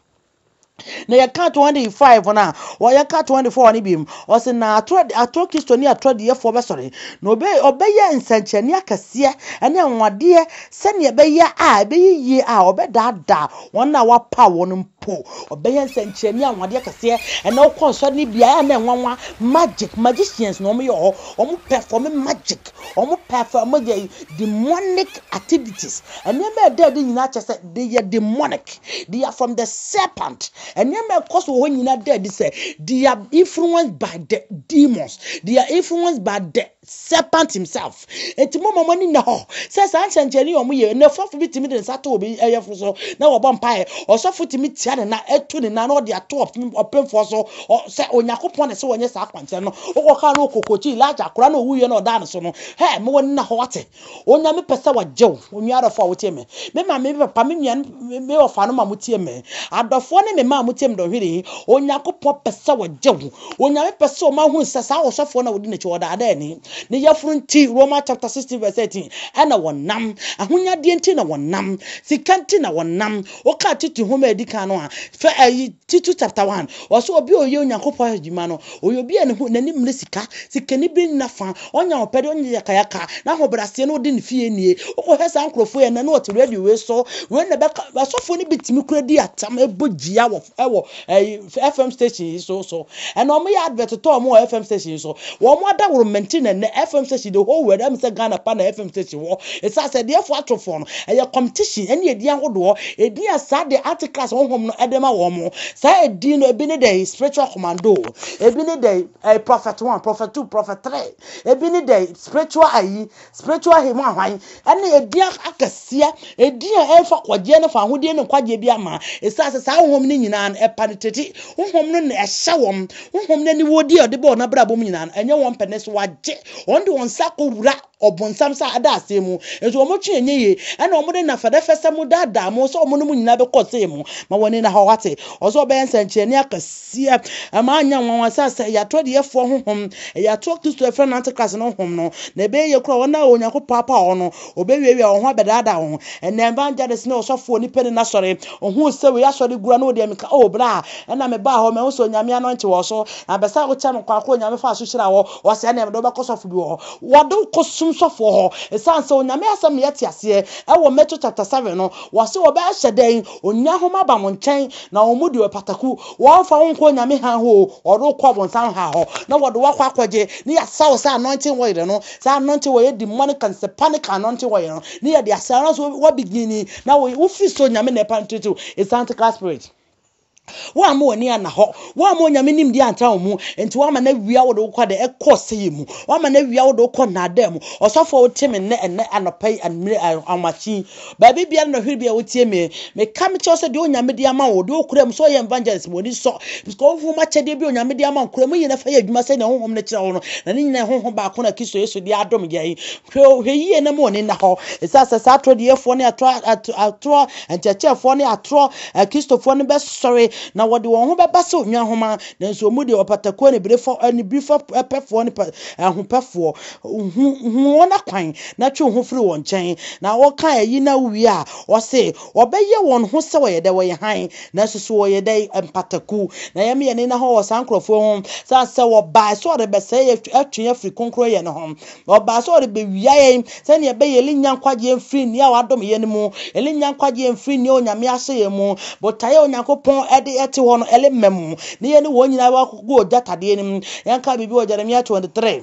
Na yɛka 25 no a, wɔyɛka 24 no bi mu. Ɔse na atorɔ atorɔ Kristo ne atorɔ diiɛfoɔ bɛsɔre, na ɔbɛ ɔbɛyɛ nsɛnkyerɛnne akɛseɛ ne anwanwadeɛ sɛdeɛ ɛbɛyɛ a ɛbɛyɛ yie a ɔbɛdaadaa wɔn a wɔapaw wɔn mpo. Ɔbɛyɛ nsɛnkyerɛnne anwanwadeɛ kɛseɛ. Ɛnɛ wokɔ nsɔre no bi a, ɛyɛ a na ɛnwanwa. Magic, magicians na wɔyɛ hɔ. Wɔn perform magic. Wɔn perform yɛ demonic activities. Nneɛma a ɛda adi nyinaa kyerɛ sɛ they are demonic. They are from the serpent. Nneɛma a ɛkɔ so wɔ hɔ nyinaa da adi sɛ they are influenced by the demons. They are influenced by the serpent himself. Enti mo ma mo ani nna hɔ sɛ saa nsɛnkyerɛnne a wɔyɛ ɛnɛ sɔfo bi tumi de ne nsa to obi ɛyɛfo so na wɔbɔ mpaeɛ. Ɔsɔfo tumi tia ne nan ɛto ne nan na ɔde ato ɔpemfoɔ so sɛ Onyankopɔn na ɛsɛ wɔnyɛ saa akwankyerɛ no. Wokɔka no okokokyi Elijah akora na owuiɛ na ɔdaa ne so no. Hɛ, mo ani nna hɔ wate. Onyame pɛ sɛ wɔgye wo, onua adɔfoɔ a wotie me. Me maame, me papa, me nua, me wɔfa no ma motie me. Adɔfoɔ ne me mma a motie me dɔnhwere yi, Onyankopɔn pɛ sɛ wɔgye wo. Onyame pɛ sɛ ɔma hunu sɛ saa ɔsɔfoɔ no a wodi n'akyi ɔdaadaa ni. Ne yafunu nti, Romans chapter 16 verse 13, ɛna wɔnam. Ahonyadeɛ nti na wɔnam. Sika nti na wɔnam. Woka Tito nhoma a ɛdi kan no a, fɛ ɛyi Tito chapter 1, ɔsɛ obi a ɔyɛ Onyankopɔn adwuma no, ɔyɛ obi a ne ho n'ani mmere sika, sikanibere nni n'afa, ɔnyɛ ahopɛde, ɔnyɛ yakayaka, n'ahobrɛaseɛ na ɔdi ne fie nie. Wokɔhwɛ saa nkurɔfoɔ yi ɛnnɛ na wɔte radio wei so, wei na ɛbɛka, asɔfoɔ no bi tumi kura di atam ɛbɔ gyia wɔ ɛwɔ ɛyi FM station yi so so. Ɛna wɔn yɛ advert tɔ wɔn wɔ FM station yi so. Wɔn adaworo mmɛnti na ɛnnɛ FM station the whole world ɛmu sɛ Ghana pa na FM station wɔ. Ɛsiane sɛ deɛfoɔ atofoɔ no ɛyɛ competition ɛne edin ahodoɔ, edin a saa de antichrist honhom no ɛde ma wɔn. Saa edin no ebi ne dɛn spiritual commando, ebi ne dɛn ɛyɛ prophet one, prophet two, prophet three, ebi ne dɛn spiritual ayi, spiritual him ahwan, ɛne edin akɛseɛ, edin a ɛmfa kɔgyeɛ ne fa ahodie ne nkwagyeɛ bi ama. Ɛsiane sɛ saa honhom no nyinaa no ɛpenetrate honhom no na ɛhyɛ wɔn, honhom no aniwodie a ɔde bɔ wɔn abrabɔ mu nyinaa no ɛnyɛ wɔn pɛ ne so wagye wɔn de wɔn nsa akɔwura ɔbonsam sa ada aseɛ mu, nso wɔn twe ɛnyɛ yie, ɛna wɔn de nafɛdɛfɛsɛ mo daadaa mo sɛ wɔn ne mo nyinaa bɛkɔ ɔsɛeɛ mu, ma wɔn ani nna hɔ, wate? Ɔsɛ ɔbɛyɛ nsɛnkyerɛnne akɛseɛ, ɛma anyɛ nwanwa sɛ sɛ ɛyɛ atorɔ adiyɛfoɔ honhom, ɛyɛ atorɔ Kristo a yɛfrɛ no Antichrist no honhom no, na ɛbɛyɛ yie koraa wɔn a Onyankopɔn apaw wɔn no, wɔbɛwiawia wɔn ho abɛdaadaa wɔn. Ɛnna evangelist ne ɔsɔfoɔ nipa ni n'asɔre, ɔhuu sɛ wei asɔre gura na ɔde amika, oh bra, ɛna mebaa hɔ, mahu sɛ Onyame anointing wɔ so, na bɛsɛ wokyɛ me kwan kɔ Onyame faa so hyira wɔ, ɔsɛ ɛnna mede wobɛkɔ sɔfo bi wɔ hɔ. Wɔde wo kɔ sum. esum sɔfoɔ hɔ. Ɛsiane sɛ Onyame asɛm na yɛte aseɛ ɛwɔ Matthew chapter 7 no, wɔse wɔbɛhyɛ dɛn? Onya homa aba mo nkyɛn na wɔn mu deɛ ɔpataku. Wɔmfa wo nkɔ Onyame hann hɔ o, wɔde wo kɔ ɔbonsam ha hɔ na wɔde wo akɔ akɔgye ne yɛasa wo sɛ anointing oil no. Saa anointing oil yɛ demonic and satanic anointing oil no ne yɛde asa no so wɔbegini na wofiri so Onyame na ɛpa ntutu. It's antichrist spirit. Woamma w'ani anna hɔ. Woamma Onyame nimdeɛ antra wo mu. Enti woama no awia wo de wo kɔ de ɛkɔ ɔsɛeɛ mu. Woama no awia wo de wo kɔ nnaadaa mu. Ɔsɔfoɔ wote me nnɛ ɛnnɛ anɔpa yi anwummere anwamakye yi. Baabi biara na ɔhwere bi a wotie me. Meka me kyerɛ sɛ deɛ Onyame de ama wo, deɛ okura mu sɛ ɔyɛ evangelist ma w'ani sɔ. Because honhom akyɛdeɛ bi Onyame de ama wo, kura mu yie na fa yɛ adwuma sɛdeɛ honhom no kyerɛ wo no. Na ne nyinaa honhom baako na Kristo Yesu de adom yɛn. Hwɛ o, hwɛ yie na ma w'ani nna hɔ. Ɛsiane sɛ saa atorɔ diiɛfoɔ ne atorɔ atorɔ nkyerɛkyerɛfoɔ ne atorɔ akristofoɔ no bɛsɔre na wɔde wɔn ho bɛba sɛ onwa nhoma, nanso wɔn mu deɛ ɔpatakuo anibirefo anibirefo pɛfoɔ ne ahopɛfoɔ. Hu hu wɔn akwan na twe wo ho firi wɔn nkyɛn. Na wɔka ayi na wowie a, ɔse wɔbɛyɛ wɔn ho sɛ wɔyɛ dɛ wɔyɛ hann, nanso so wɔyɛ dɛ mpataku. Na yɛn yɛn ani nna hɔ wɔ saa nkurɔfoɔ ho, sane sɛ wɔbae sɛ wɔrebɛsɛe yɛn atwe yɛn afiri kronkronyɛ no ho. Na ɔbaa sɛ ɔrebɛwia yɛn sɛdeɛ ɛbɛyɛ yɛrennya nkwagyeɛ mfiri nea wadom yɛn no mu, yɛrennya nkwagyeɛ mfiri nea Onyame ahyɛ yɛn mu. Botaeɛ a Onyankopɔn de ɛte hɔ no, ɛremma mu, na yɛne wɔn nyinaa bɛkɔgu ogya tadeɛ no mu. Yɛnka biribi wɔ Jeremia 23.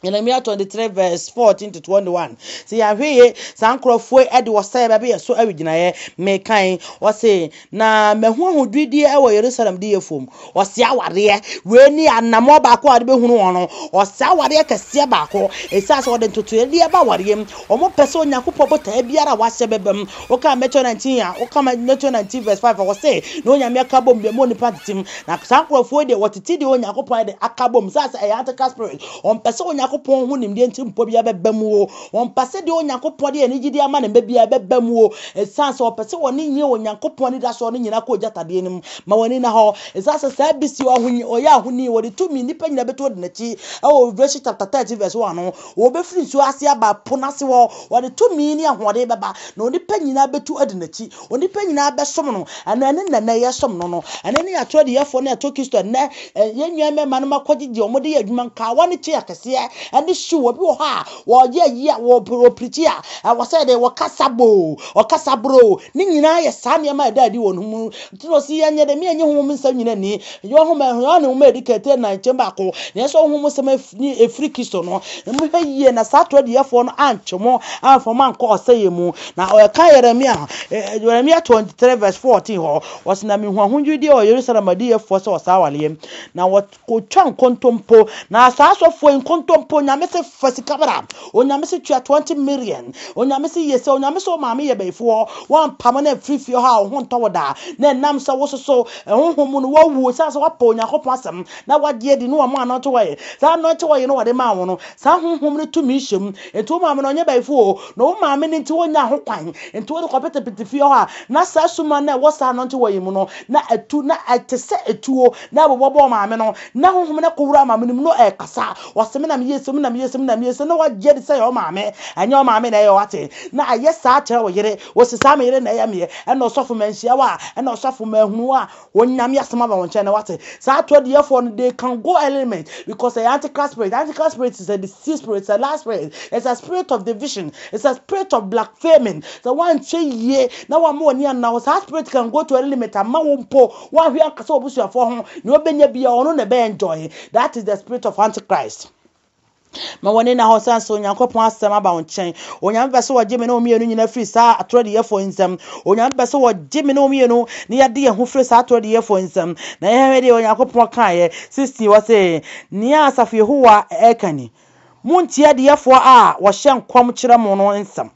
Jeremia 23 verse 14 to 21. Sɛ yɛahwɛ yie, saa nkurɔfoɔ yi de ɔsɛeɛ bɛbɛ yɛ so awigyinaeɛ. Mekan, ɔse, Na mahu ahodwirideɛ wɔ Yerusalem diyɛfoɔ mu. Ɔsɛe awareɛ. Wei ne anammɔn baako a wɔde bɛhunu wɔn no. Ɔsɛe awareɛ kɛseɛ baako. Ɛsiane sɛ wɔde ntotoeɛ ba awareɛ mu. Wɔmpɛ sɛ Onyankopɔn botaeɛ biara a wahyɛ bɛba mu. Woka Matthew 19 a, woka Matthew 19 verse 5 a, wɔse, Na Onyame aka abom deɛ, mma onipa ntete mu. Na saa nkurɔfoɔ yi deɛ, wɔtete deɛ Onyankopɔn ayɛ de aka abom. Sɛ sɛ ɛyɛ antichrist spirit. Wɔmpɛ sɛ Onyankopɔn ho nimdeɛ nti mpɔ biara bɛba mu o. Wɔmpɛ sɛ deɛ Onyankopɔn de anigyedeɛ ama ne mma biara bɛba mu o. Ɛsiane sɛ wɔpɛ sɛ wɔne nyɛ Onyankopɔn anidasoɔ no nyinaa kɔ ogya tadeɛ no mu. Ma wɔn ani nna hɔ. Ɛsiane sɛ saa bi si ɔhoni, ɔyɛ ahoni, wɔde tumi, nnipa nyinaa bɛtu adi n'akyi. Ɛwɔ Revelation chapter 13 verse 1 no, wɔbɛfiri nsuo ase aba po no ase hɔ. Wɔde tumi ne ahoɔden bɛba, na onipa nyinaa bɛtu adi n'akyi. Onipa nyinaa bɛsom no. Ɛno ɛne nnɛ nnɛ yɛsom no no. Ɛno ne atorɔ adiyɛfoɔ ne atorɔ Kristo ɛnnɛ yɛn nua mmarima no akɔgyegye wɔn de yɛ adwuma nkawa ne kye akɛseɛ ɛne shoe. Obi wɔ hɔ a wɔyɛ ayi a wɔpirikyi a ɛwɔ sɛ de wɔkasa boo ɔkasa boroo ne nyinaa yɛ saa nneɛma a ɛda adi wɔ no mu. Nti na ɔsi yɛnyɛ dɛ meɛnyɛ honhom nsɛm nyina ni. Yɛ ɔhoma Yohane nwoma a ɛdi kan tire nan nkyɛn baako na yɛsɛ honhom nsɛm ɛfiri Kristo no. Mohwɛ yie na saa atorɔ adiyɛfoɔ no antwe mo amfa mo ankɔ ɔsɛeɛ mu. Na ɔka Yeremia, Yeremia 23 verse 14 hɔ, ɔse na mehu ahodwirideɛ wɔ Yerusalem adiyɛfoɔ sɛ wɔsaa awareɛ, na wɔtwa nkontompo. Na saa asɔfoɔ yi nkontompo, Onyame se fa sika bra, Onyame se tua 20 million, Onyame se yɛ sɛ, Onyame se wo maame yɛ bayifoɔ, woampamo no amfiri fie hɔ a wo ho ntɔ wo da, na ɛnam sɛ wososo honhom mu no woawu, ɛsiane sɛ woapɛ Onyankopɔn asɛm na woagye adi ne wɔn anointing oil, saa anointing oil no wɔde maa wo no, saa honhom no tumi hyɛ mu, enti wo maame no ɔnyɛ bayifo o, na wo maame no nti wonyaa ho kwan, enti wode kɔpetepete fie hɔ a, na saa suma no a ɛwɔ saa anointing oil mu no, na atu, na ɛte sɛ etuo, na ɛbobɔ bɔɔ maame no, na honhom no kɔwura maame no mu, na ɛrekasa, ɔse me na meyɛ sei, me na meyɛ sei, me na meyɛ sei, na wagye adi sɛ ɛyɛ wo maame, ɛnyɛ wo maame na ɛyɛ wate, na ayɛ saa kyerɛ wo yere, ose saa me yere na ɛyɛ meɛ, ɛna ɔsɔfo manhyia wo a, ɛna ɔsɔfo manhunu wo a, Onyame asɛm aba wɔn nkyɛn na wate. Saa atɔdiyɛfoɔ no they can go element because ɛyɛ antichrist spirit. Antichrist spirit is a deceive spirit, it's a lie spirit, it's a spirit of division, it's a spirit of blaspheming. Sɛ woanhwɛ yie na wamma w'ani anna hɔ, saa spirit can go to any limit ama wo mpo woanhwɛ ankasa w'abusuafoɔ ho, nea ɔbɛnya biara ɔno na ɛbɛ enjoy. That is the spirit of antichrist. Ma w'ani nna hɔ sane sɛ Onyankopɔn asɛm aba wo nkyɛn. Onyame pɛ sɛ wɔgye me ne wo mmienu nyinaa firi saa atorɔ adiyɛfoɔ yi nsam. Onyame pɛ sɛ wɔgye me ne wo mmienu na yɛde yɛn ho firi saa atorɔ adiyɛfoɔ yi nsam. Na yɛhwɛ deɛ Onyankopɔn kaeɛ. 16 wɔse, Nea asafo Yehowa ɛka ni, Montie adiyɛfoɔ a wɔhyɛ nkɔm kyerɛ mo no nsɛm.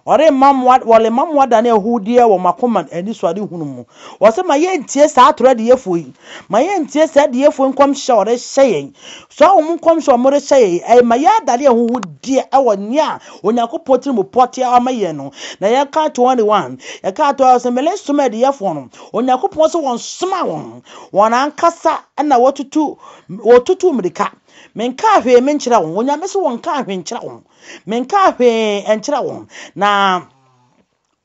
Wɔremma mo, wɔremma mo adane ahuhudeɛ wɔ mo akoma anisoadehunu mu. Wɔse ma yɛntie saa atorɔ adiyifoɔ yi. Ma yɛntie saa adiyifoɔ yi nkɔmhyɛ a wɔrehyɛ yɛn. Saa wɔn nkɔmhyɛ a wɔrehyɛ yɛn yi, ɛma yɛadane ahuhudeɛ wɔ nea Onyankopɔn tirimupɔ te ama yɛn no. Na yɛka 21, yɛka to sɛ meresoma adiyifoɔ no. Onyankopɔn sɛ wɔnsoma wɔn. Wɔn ankasa na wɔtutu, wɔtutu mmirika. Menkaa hwee menkyerɛ wɔn. Onyame sɛ wɔnkaa hwee nkyerɛ wɔn. Menkaa hwee nkyerɛ wɔn, na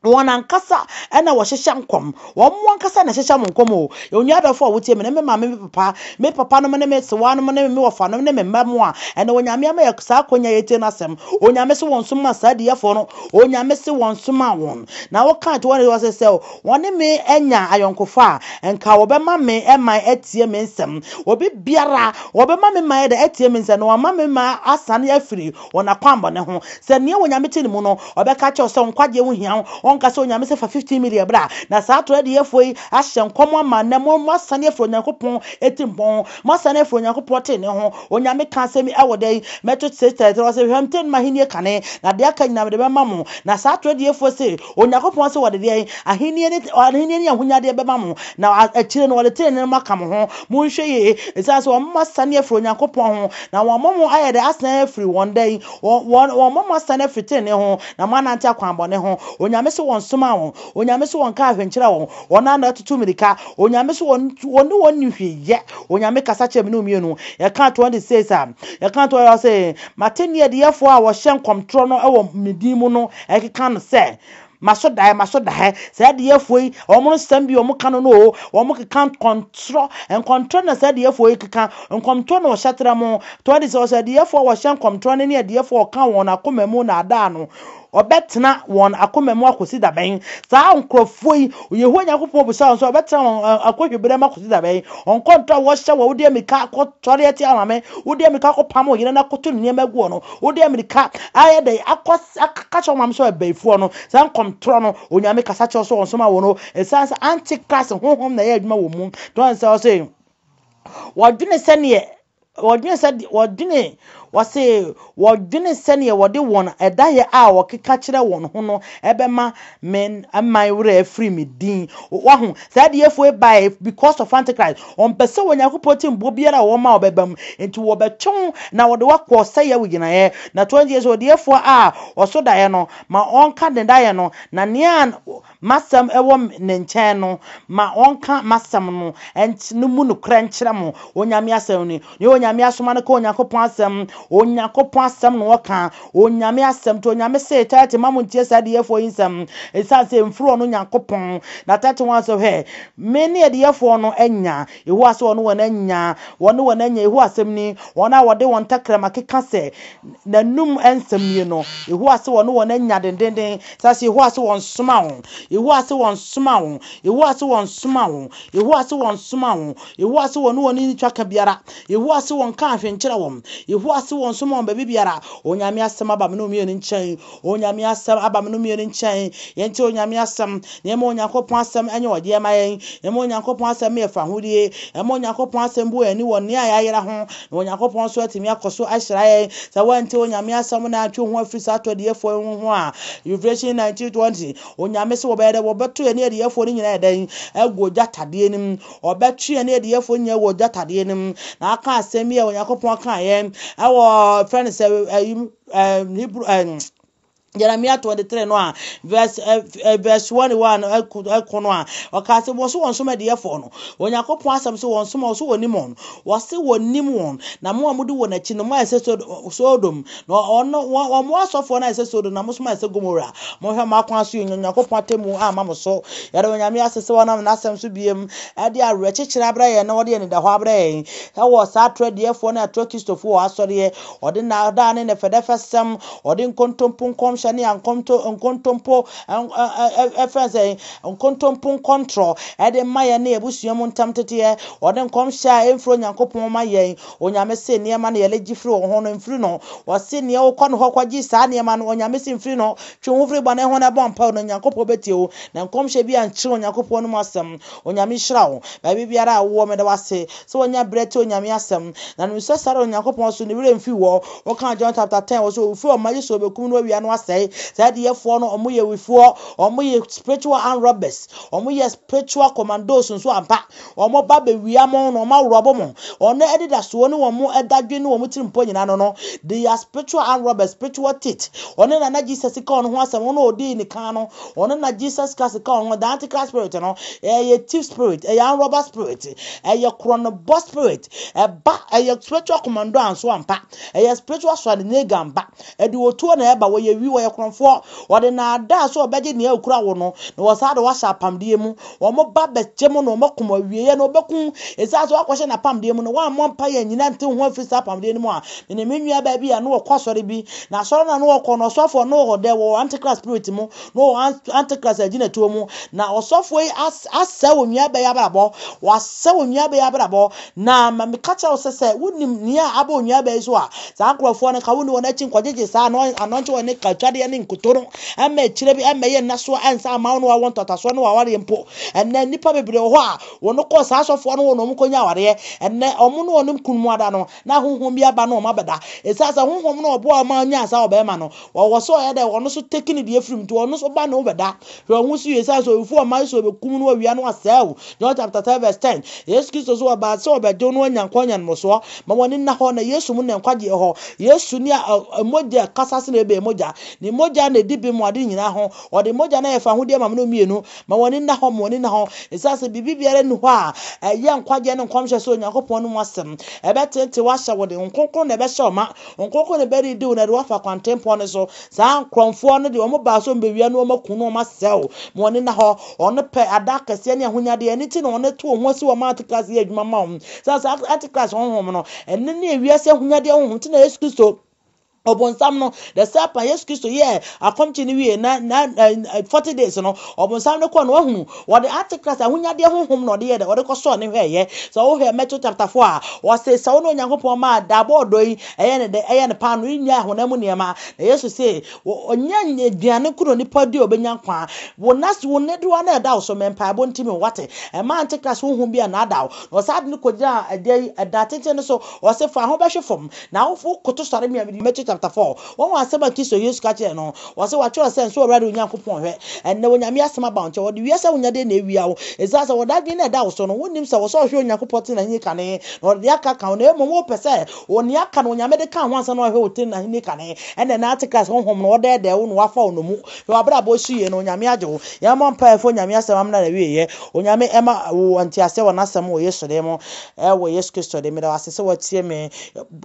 Wɔn ankasa na wɔhyehyɛ nkɔm. Wɔn ankasa na ɛhyehyɛ mo nkɔm o. Onua adɔfo a wotie me ne me maame, me papa, me papa nom ne me sewa nom ne me wɔfa nom ne me mma mu a, ɛnɛ Onyame ama yɛ saa akonya yɛtie n'asɛm. Onyame se wɔn soma saa adiyɛfoɔ no. Onyame se wɔn soma wɔn. Na woka to wɔn wɔ sɛ sɛ wɔne me anya ayɔnkofa a, nka wɔbɛma me man atie me nsɛm. Obi biara wɔbɛma me man dɛ atie me nsɛm na wɔama me man asane afiri wɔn akwammɔne ho. Sɛ nea Onyame te ne mu no, ɔbɛka akyerɛ wo sɛ wo nkwagyeɛ ho hia wo. Ɔnka sɛ Onyame sɛ fa 15 million bra. Na saa atorɔ adiyɛfoɔ yi ahyɛ nkɔm ama nnɛ mo, moasane afiri Onyankopɔn atirimpɔn ho, moasane afiri Onyankopɔn tenenee ho. Onyame ka asɛm yi ɛwɔ dɛn? Mɛto 6:33, ɔse, Hwɛ mte m'ahennie kane, na deɛ aka nyinaa mede bɛma mo. Na saa atorɔ adiyɛfoɔ se, Onyankopɔn se wɔde deɛn? Ahennie ne, ahennie ne ahonyadeɛ bɛma mo, na akyire no wɔde tenenee no aka mo ho. Monhwɛ yie, ɛsiane sɛ wɔn asane afiri Onyankopɔn ho, na wɔn mo ayɛ dɛ asane afiri wɔn dɛn? Wɔn, wɔn, wɔn mo asane afiri tenenee ho, na moanante akwanbɔne ho. Onyame se wɔnsomaa wɔn. Onyame se wɔnkaa hwee nkyerɛɛ wɔn. Wɔn ara na atutu mmirika. Onyame se wɔn, wɔne wɔn nni hwee yɛ. Onyame kasa kyerɛ me ne wo mmienu. Yɛka 26 a, yɛka to ɔse, Mate nne adiyɛfoɔ a wɔhyɛ nkɔmtorɔ no wɔ me din mu no ɛkeka no sɛ, Maso daeɛ, maso daeɛ. Saa adiyɛfoɔ yi, wɔn nsɛm bi wɔn ka no no o, wɔn keka nkɔntorɔ, nkɔntorɔ na saa adiyɛfoɔ yi keka, nkɔmtorɔ na wɔhyɛ tra mo. 26 ɔsɛ adiyɛfoɔ a wɔhyɛ nkɔmtorɔ no ne adiyɛfoɔ a wɔka wɔn akoma mu naadaa no, ɔbɛtena wɔn akoma mu akɔsi da bɛn? Saa nkurɔfoɔ yi, Yehowa Nyankopɔn bisa wɔn sɛ ɔbɛtena wɔn akɔhwiberɛ mu akɔsi da bɛn? Nkɔmtorɔ a wɔhyɛ wɔ wode amika akɔtɔre atia maame, wode amika akɔpam wo yere no akɔto ne nneɛma agu hɔ no, Wode amirika ayɛ dɛn akɔ aka kyerɛ wo maame sɛ ɔyɛ bayifoɔ no? Saa nkɔmtorɔ no, Onyame kasa kyerɛ wo sɛ ɔnsoma wo no, ɛsiane sɛ antichrist honhom na ɛyɛ adwuma wɔ mu. Tɔn sɛ ɔse, wɔdwene sɛdeɛ wɔdwene sɛ wɔdwene wɔse wɔdwene sɛdeɛ wɔde wɔn ɛdayɛ a wɔkeka kyerɛ wɔn ho no ɛbɛma me man werɛ afiri me din. Wahu, saa adiyifoɔ yi bae because of Antichrist. Wɔmpɛ sɛ Onyankopɔn tirimbɔ biara a wɔma ɔbɛba mu. Nti wɔbɛtwe wo na wɔde wo akɔ ɔsɛeɛ wo gyinaeɛ. Na 20 years odiyifoɔ a ɔso daeɛ no, ma ɔnka ne daeɛ no, na nea m'asɛm wɔ ne nkyɛn no, ma ɔnka m'asɛm no no mu nokorɛ nkyerɛ mo. Onyame asɛm ni. Nea Onyame asoma no ka Onyankopɔn asɛm. Onyankopɔn asɛm na ɔka. Onyame asɛm nti Onyame see 30 mma mo ntie saa adiyɛfoɔ yi nsɛm, ɛsiane sɛ ɛmfiri ɔno Nyankopɔn. Na 31 sɛ, Hwɛ, me ne adiyɛfoɔ no anya, Yehowa sɛ ɔne wɔn anya, wɔne wɔn anya, Yehowa asɛm ni, wɔn a wɔde wɔn tɛkrɛma keka sɛ n'anum nsɛm nie no, Yehowa sɛ wɔne wɔn anya dendenden, sɛ sɛ Yehowa sɛ wɔnsoma wɔn, Yehowa sɛ wɔnsoma wɔn, Yehowa sɛ wɔnsoma wɔn, Yehowa sɛ wɔnsoma wɔn, Yehowa sɛ wɔne wɔn nni twaka biara, Yehowa se wɔnka hwee nkyerɛ wɔn. Yehowa se wɔnsoma wɔn baabi biara. Onyame asɛm aba me ne wo mmienu nkyɛn. Onyame asɛm aba me ne wo mmienu nkyɛn. Yɛntie Onyame asɛm. Na yɛma Onyankopɔn asɛm nyɛ ɔgyeɛ ma yɛn. Yɛma Onyankopɔn asɛm yɛ fahodie. Yɛma Onyankopɔn asɛm bu yɛn ani wɔ nea yɛayera ho. Na Onyankopɔn nso atumi akɔ so ahyira yɛn. Sɛ woantie Onyame asɛm na antwe wo ho afiri saa atɔdiefoɔ yi ho a, Revelation 19:20, Onyame se wɔbɛyɛ dɛ, wɔbɛto yɛne adiyɛfoɔ no nyinaa yɛ dɛn? Agu ogya tadeɛ no mu. Ɔbɛtwe yɛne adiyɛfoɔ nyinaa wɔ ogya tadeɛ no mu. Na aka asɛm yi a Onyankopɔn kaa yɛn ɛwɔ fɛ no sɛ ɛyi ɛɛ Hebrew ɛɛ Jeremiah 23 no a verse verse 21 ɛkɔ no a ɔkaa sɛ wɔn so wɔn som adiyɛfoɔ no. Onyankopɔn asɛm sɛ wɔn som wɔn so wɔnim wɔn. Wɔse wɔnim wɔn na mo a modi wɔn akyi no mo ayɛ sɛ Sodom. Na ɔno, wɔn, wɔn mo asɔfoɔ no ayɛ sɛ Sodom, na mo nso moayɛ sɛ Gomora. Monhwɛ mo akwan so yie, na Onyankopɔn atemmuo amma mo so. Yɛda Onyame ase sɛ ɔnam n'asɛm so biem de awerɛkyekyerɛ abrɛ yɛn na ɔde anidahɔ abrɛ yɛn wɔ saa atorɔ adiyifoɔ ne atorɔ Kristofoɔ wɔ asɔreɛ. Ɔde nnaadaa ne nɛfɛdɛfɛsɛm, ɔde nkontompo nkɔmhyɛ ne ankonto, nkontompo, ɛfrɛ sɛ nkontompo nkɔntorɔ ɛde ma yɛn ne abusua mu ntam teteɛ. Ɔde nkɔmhyɛ a ɛmfiri Onyankopɔn ma yɛn. Onyame se nneɛma no yɛle gye firi wɔn ho no mfiri no. Ɔse nea wokɔ ne hɔ kɔgye saa nneɛma no Onyame se mfiri no. Twe wo ho firi bɔne ho na bɔ mpae na Onyankopɔn bɛtie wo. Na nkɔmhyɛ biara nkyere Onyankopɔn no mu asɛm. Onyame nhyira wo. Baabi biara a wowɔ meda wo ase sɛ wanya berɛ tie Onyame asɛm. Na nim sɛ saa ara Onyankopɔn nso ne werɛ mfiri wɔ. Wokaa John chapter 10 wɔ sɛ owufoɔ ɔma Yesu ɔbɛkum no awia no asɛe. Saa adiyɛfoɔ no ɔmo yɛ awufoɔ. Ɔmo yɛ spiritual armed robbers. Ɔmo yɛ spiritual commandos nso ampa. Wɔn ba bɛwia mo na wɔn aworɔbo mo. Wɔn anidasoɔ ne wɔn dadwen ne wɔn tirimpɔ nyinaa no no, they are spiritual armed robbers, spiritual thief. Wɔn na na Jesus ka wɔn ho asɛm, wɔn na ɔdii ne kan no, wɔn na Jesus Christ ka wɔn ho, the antichrist spirit no, ɛyɛ thief spirit, ɛyɛ armed robber spirit, ɛyɛ korɔnobɔ spirit, ɛba, ɛyɛ spiritual commando anso ampa, ɛyɛ spiritual Schwarzenegger ampa, ɛde otuo na ɛba, wɔyɛ wi, wɔyɛ ɔyɛ korɔmfoɔ. Ɔde naadaa sɛ ɔbɛgye nea okura wo no, na wɔsan de wo ahyɛ apamdeɛ mu. Wɔn ba bɛkyɛ mu na wɔn akum awieɛ na wɔbɛku wo. Ɛsiane sɛ woakɔhyɛ n'apamdeɛ mu no, woammɔ mpaeɛ annyina nte wo ho amfiri saa apamdeɛ no mu a, menim me nua baa bi a na ɔkɔ asɔre bi, na asɔre no a na ɔkɔ no, ɔsɔfoɔ no wɔ dɛ wɔ Antichrist spirit mu, na ɔwɔ Antichrist agyinatuo mu. Na ɔsɔfoɔ yi asɛe onua baa yi abrabɔ, wasɛe onua baa yi abrabɔ. Na ma meka kyerɛ wo sɛ, sɛ wonim nea aba onua baa yi so a, saa nkurɔfoɔ no, ka wonni wɔn akyi nkɔgyegye saa anɔnkye wɔn ne katwadeɛ ne nkuto no. Ɛmma akyire bi ɛmmɛyɛ nnasoɔ ɛnsa ama wo ne w'awoɔ ntoatoasoɔ ne w'awareɛ mpo. Ɛnnɛ nnipa bebree wɔ hɔ a wɔn kɔɔ saa asɔfoɔ no hɔ na wɔn kɔnya awareɛ. Ɛnnɛ wɔn ne wɔn kunu mu ada no na honhom bi aba na wɔn abɛda. Ɛsiane sɛ honhom no ɔboa wɔn ma wɔnyaa saa ɔbarima no, wɔwɔ sɛ ɔyɛ dɛ ɔno nso take ne deɛ firi mu nti ɔno nso ba ne wo bɛda. Hwɛ wo ho so yie ɛsiane sɛ owufoɔ mma Yesu ɔbɛkum no awia no asɛe wo. John chapter 10 verse 10. Yesu Kristo so ɔbaa sɛ ɔbɛgye wo na wanya nkwa anya mmorosoɔ. Ma w'ani nna hɔ na Yesu mu na nkwagyeɛ hɔ. Yesu ne mogya kasa sene Abel mogya. Ne mogya na ɛdi bem wɔ ade nyinaa ho. Ɔde mogya no ayɛ fawohodie ama me ne wo mmienu. Ma w'ani nna hɔ, ma w'ani nna hɔ. Ɛsiane sɛ biribi biara nni hɔ a ɛyɛ nkwagyeɛ ne nkɔmhyɛ sɛ Onyankopɔn no mu asɛm. Ɛbɛteetee wo ahyɛ wo den. Honhom Kronkron na ɛbɛhyɛ wo ma. Honhom Kronkron na ɛbɛredi wo na ɛde wo afa kwantempɔn no so. Saa nkorɔmfoɔ no deɛ wɔn baa sɛ wɔbɛwia na wɔaku na wɔasɛe wo. Ma w'ani nna hɔ. Wɔn pɛ ada akɛseɛ ne ahonyadeɛ. Ɛno nti na wɔn to wɔn ho asi wɔn ma Antichrist yɛ adwuma ma wɔn. Sɛ saa Antichrist honhom no, ɛno ne ewiase ahonyadeɛ honhom. Nti na Yesu Kristo ɔbonsam no the serpent yesu kristo yɛ akɔmkye no wie na na 40 days no ɔbonsam no kɔ no wahunu wɔde antichrist ahonyadeɛ honhom na ɔde yɛ dɛ ɔde kɔsɔɔ ne hwɛɛyɛ sɛ wohwɛ Matthew chapter 4 a wɔse sɛ wo ne Onyankopɔn ma daabɔ ɔdɔ yi ɛyɛ ne dɛ ɛyɛ ne paano yi nyɛ honam mu nneɛma na Yesu se ɔnyɛ aduane nko na onipa di a ɔbɛnya nkwa wo nas wo nnedoa na ɛda wo so mɛ mpaebɔ ntimi wate ɛma antichrist honhom bi a naada wo na ɔsaa de no kɔgyina ɛdeɛ yi ɛda tenten no so ɔse fa ho bɛhwe fam Na awofo koto sɔre me a mede Matthew chapter 4. Wɔn asɛm a Kristo Yesu ka kyerɛɛ no. Ɔse wɔatwerɛ sɛ, Nsɔ Awurade wo Nyankopɔn nhwɛ. Ɛnnɛ Onyame asɛm aba wo nkyɛn. Wɔde wiase ahonyadeɛ na awia wo. Ɛsiane sɛ wɔde adwene na ɛda wo so no, wonnim sɛ wɔ sɛ ɔhwɛ Onyankopɔn tene n'ahennie kane, na ɔde deɛ aka ka ho, na mmom wopɛ sɛ wɔ nea aka no Onyame de ka ho ansa na wahwɛ wo tene n'ahennie kane. Ɛnnɛ na Antichrist honhom no ɔdɛɛdɛɛ wo na wafa wo nnomu. Hwɛ w'abrabɔ so yie na Onyame agye wo. Yɛmmɔ mpaeɛ mfa Onyame asɛm amena n'awieɛ. Onyame ɛma wo nteaseɛ wɔ n'asɛm wɔ Yesu din mu. Ɛwɔ Yesu Kristo din, meda wo ase sɛ woatie me.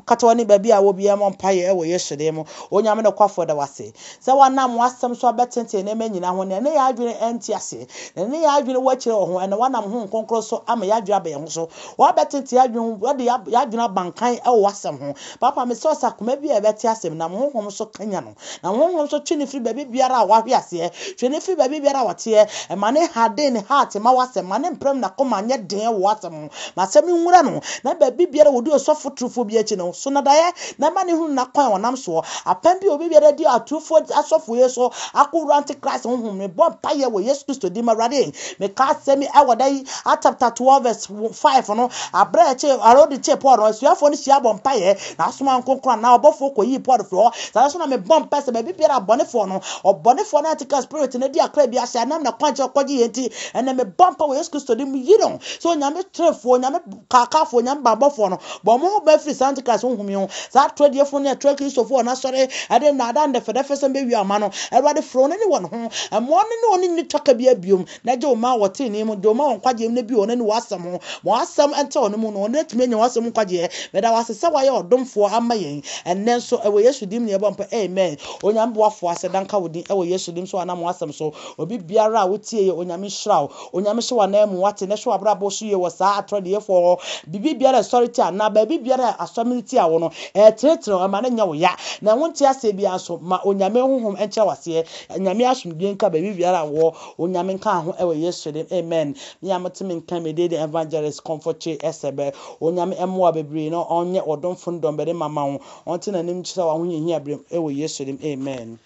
Kata w'ani baabi a wɔ biara mmɔ mpaeɛ ɛwɔ Yesu din mu. Onyame nokwafoɔ da wo ase sɛ woanam w'asɛm so abɛtenten nneɛma nyinaa ho. Nea ne yɛn adwene nte ase, na ne yɛn adwene wɔ akyire wɔ ho, ɛnna woanam Honhom Kronkron so ama yɛn adwene aba yɛn ho so. Woabɛtenten yɛn adwene ho, woade yɛn adwene aba nkan ɛwɔ w'asɛm ho. Papa, mesrɛ wo sɛ akoma bi a ɛbɛte asɛm nam Honhom so kanya no. Na Honhom nso twe no firi baabi biara a wahwe aseɛ, twe no firi baabi biara a ɔteɛ, ma ne harden ne heart ma w'asɛm, ma ne mprɛm n'akoma nyɛ den wɔ w'asɛm ho, ma asɛm no nwura no, na baabi biara wɔdi ɔsɔfo turufoɔ bi akyi no, so no daeɛ, na ma ne hunu n'akwan a ɔnam soɔ. Apam bi a obi biara di aturufoɔ asɔfoɔ yi so akɔwura antichrist honhom no, mebɔ mpaeɛ wɔ Yesu Kristo din mu, Awurade, meka asɛm yi ɛwɔ da yi, Acts chapter 12 verse 5 no, aberɛ a ɛkyee, Herode kyee Paul no, asuafoɔ no hyia bɔ mpaeɛ, na asoma nkonkron anaa ɔbɔfoɔ kɔyii Paul firi hɔ. Saa ara nso na mebɔ mpae sɛ baabi biara abɔnefoɔ no, ɔbɔnefoɔ no antichrist spirit no de akra bi ahyɛ anam na kwan kyerɛ kɔgye yɛn nti, ɛnɛ mebɔ mpae wɔ Yesu Kristo din mu, yi no sɛ Onyame tenefoɔ, Onyame kaakafoɔ, Onyame banbɔfoɔ no, bɔ mo ho ban firi saa antichrist honhom yi ho, saa atorɔ adiyifoɔ ne atorɔ Kristofoɔ wɔn asɔre ɛde nnaadaa ne dɛfɛdɛfɛsɛm bɛwia ɔma no. Awurade frɛ wɔn ani wɔn ho, mma wɔn ne wɔn nni twaka biara biom, Na gye wo mma wɔ tenenee mu, gye wo mma wɔ nkwagyeɛ mu, na bue wɔn ani w'asɛm ho. Ma w'asɛm ntra wɔn mu, na wɔn atumi anya w'asɛm mu nkwagyeɛ. Meda wo ase sɛ woayɛ ɔdomfoɔ ama yɛn ɛnnɛ nso. Ɛwɔ Yesu din mu na yɛbɔ mpaeɛ, amen. Onyame boafoɔ, aseda nka wo din ɛwɔ Yesu din so anam w'asɛm so. Obi biara a wotie yɛ, Onyame nhyira wo. Onyame hyɛ w'anan mu, wate, na hwɛ w'abrabɔ so yie wɔ saa atorɔdeyɛfoɔ hɔ. Biribi biara a ɛsɔre tia anaa baabi biara a asɔre no tia wo no, ɛretenetene wo, ɛma no nyɛ wo ya. Na wonte aseɛ biara nso, ma Onyame honhom nkyerɛ wo aseɛ. Nyame asomdwie nka baabi biara a wɔ. Onyame nka ho ɛwɔ Yesu dim amen. Me a mote me nka me din de Evangelist Comfort Kyei Ɛsɛbɛ. Onyame ɛmoa bebree na ɔnyɛ ɔdomfo ne dɔmbarima ma wo. Ɔnte n'anim nkyerɛ wo ahohiahia berɛ mu ɛwɔ Yesu dim amen.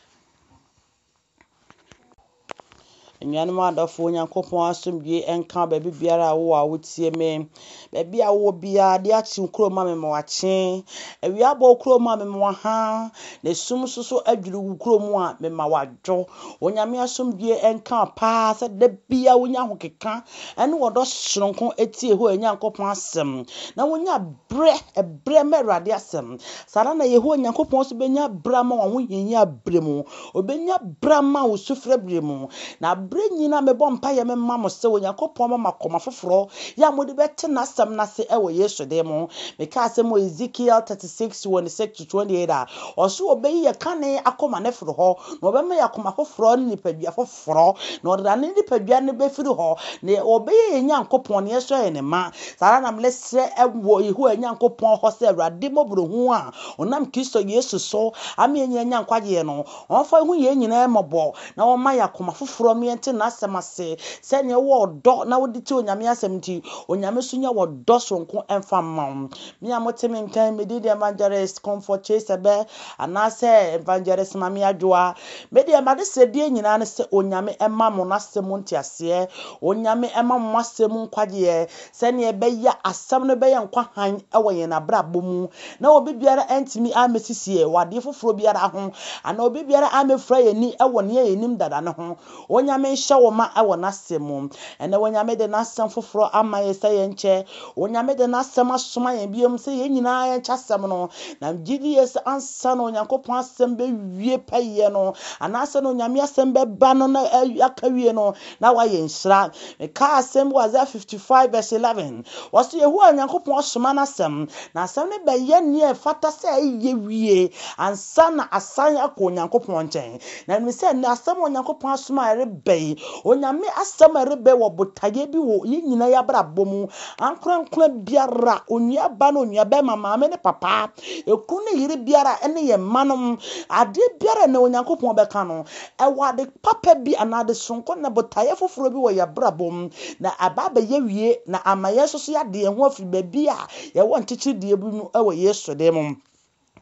Anuanom adɔfo, Onyankopɔn asomdwie nka wo baabi biara a wowɔ a wotie me. Baabi a wowɔ biara, ade akye wo kurom a mema wakye. Awia abɔ wo kurom a mema waha. Na esum nso so adwiri wo kurom a mema wadwo. Onyame asomdwie nka wo paa sɛ da biara wonya ahokeka ne ɔdɔ soronko tie Yehowa Nyankopɔn asɛm na wonya berɛ, ɛberɛ ma Awurade asɛm. Saa ara na Yehowa Nyankopɔn nso bɛnya berɛ ama w'ahohiahia berɛ mu. Ɔbɛnya berɛ ama wo sufrɛ berɛ mu. Na berɛ Ɛberɛ nyinaa mebɔ mpaeɛ mema mo sɛ Onyankopɔn mma mo akoma foforɔ yɛ a mode bɛte n'asɛm no ase wɔ Yesu din mu. Meka asɛm wɔ Ezekiel 36, 26 to 28 a, ɔse ɔbɛyi yɛ kane akoma no afiri hɔ, na ɔbɛma yɛ akoma foforɔ ne nipadua foforɔ, na ɔde ne nipadua no bɛfiri hɔ, na ɔbɛyɛ yɛn Nyankopɔn, na yɛn nso ayɛ ne mma. Saa ara na mesrɛ wɔ Yehowa Nyankopɔn hɔ sɛ Awurade mmɔborɔhunu a ɔnam Kristo Yesu so ama yɛn nyinaa anya nkwagyeɛ no, ɔmfa nhu yɛn nyinaa mmɔbɔ, na ɔmma yɛn akoma foforɔ ma yɛnte n'asɛm ase, sɛdeɛ wowɔ ɔdɔ na wode tie Onyame asɛm nti, Onyame nso nya ɔdɔ soronko mfa mma wo. Me a mote me nka yi, me din de Evangelist Comfort Chase Ɛbɛ, anaasɛ Evangelist Mame Adwoa. Me deɛ m'adesrɛdeɛ nyinaa ne sɛ Onyame mma mo n'asɛm mu nteaseɛ, Onyame mma mo m'asɛm mu nkwagyeɛ, sɛdeɛ ɛbɛyɛ a asɛm no bɛyɛ nkwa hann wɔ yɛn abrabɔ mu, na obi biara antumi ammɛsisi yɛn wɔ adeɛ foforɔ biara ho, anaa obi biara ammɛfura yɛn ani wɔ nea yɛnim dada no ho. Onyame nhyɛ wo ma wɔ n'asɛm mu. Ɛnnɛ Onyame de n'asɛm foforɔ ama yɛn sɛ yɛnkyɛ. Onyame de n'asɛm asoma yɛn biom sɛ yɛn nyinaa yɛnkyɛ asɛm no. Na megye die sɛ ansa na Onyankopɔn asɛm bɛwie pɛyɛ no, anaasɛ na Onyame asɛm bɛba no na aka wie no, na wayɛ nhyira. Mekaa asɛm bi wɔ Isaiah 55 verse 11. Wɔse Yehowa Nyankopɔn asoma n'asɛm, na asɛm no bɛyɛ nea ɛfata sɛ ɛyɛ wie ansa na asan akɔ Onyankopɔn nkyɛn. Na menim sɛ nnɛ asɛm a Onyankopɔn asoma a ɛreba yi, Onyame asɛm a ɛreba yi wɔ botaeɛ bi wɔ yɛn nyinaa yɛn abrabɔ mu. Ankorankora biara, onua ba ne onua bɛrima, maame ne papa, ekunu ne yere biara ne yɛn mma nom, adeɛ biara a nnɛ Onyankopɔn bɛka no, ɛwɔ ade papa bi anaa ade soronko na botaeɛ foforɔ bi wɔ yɛn abrabɔ mu, na aba abɛyɛ wie na ama yɛn nso so yɛade yɛn ho afiri baabi a yɛwɔ nkyekyeredeɛ bi mu wɔ Yesu din mu.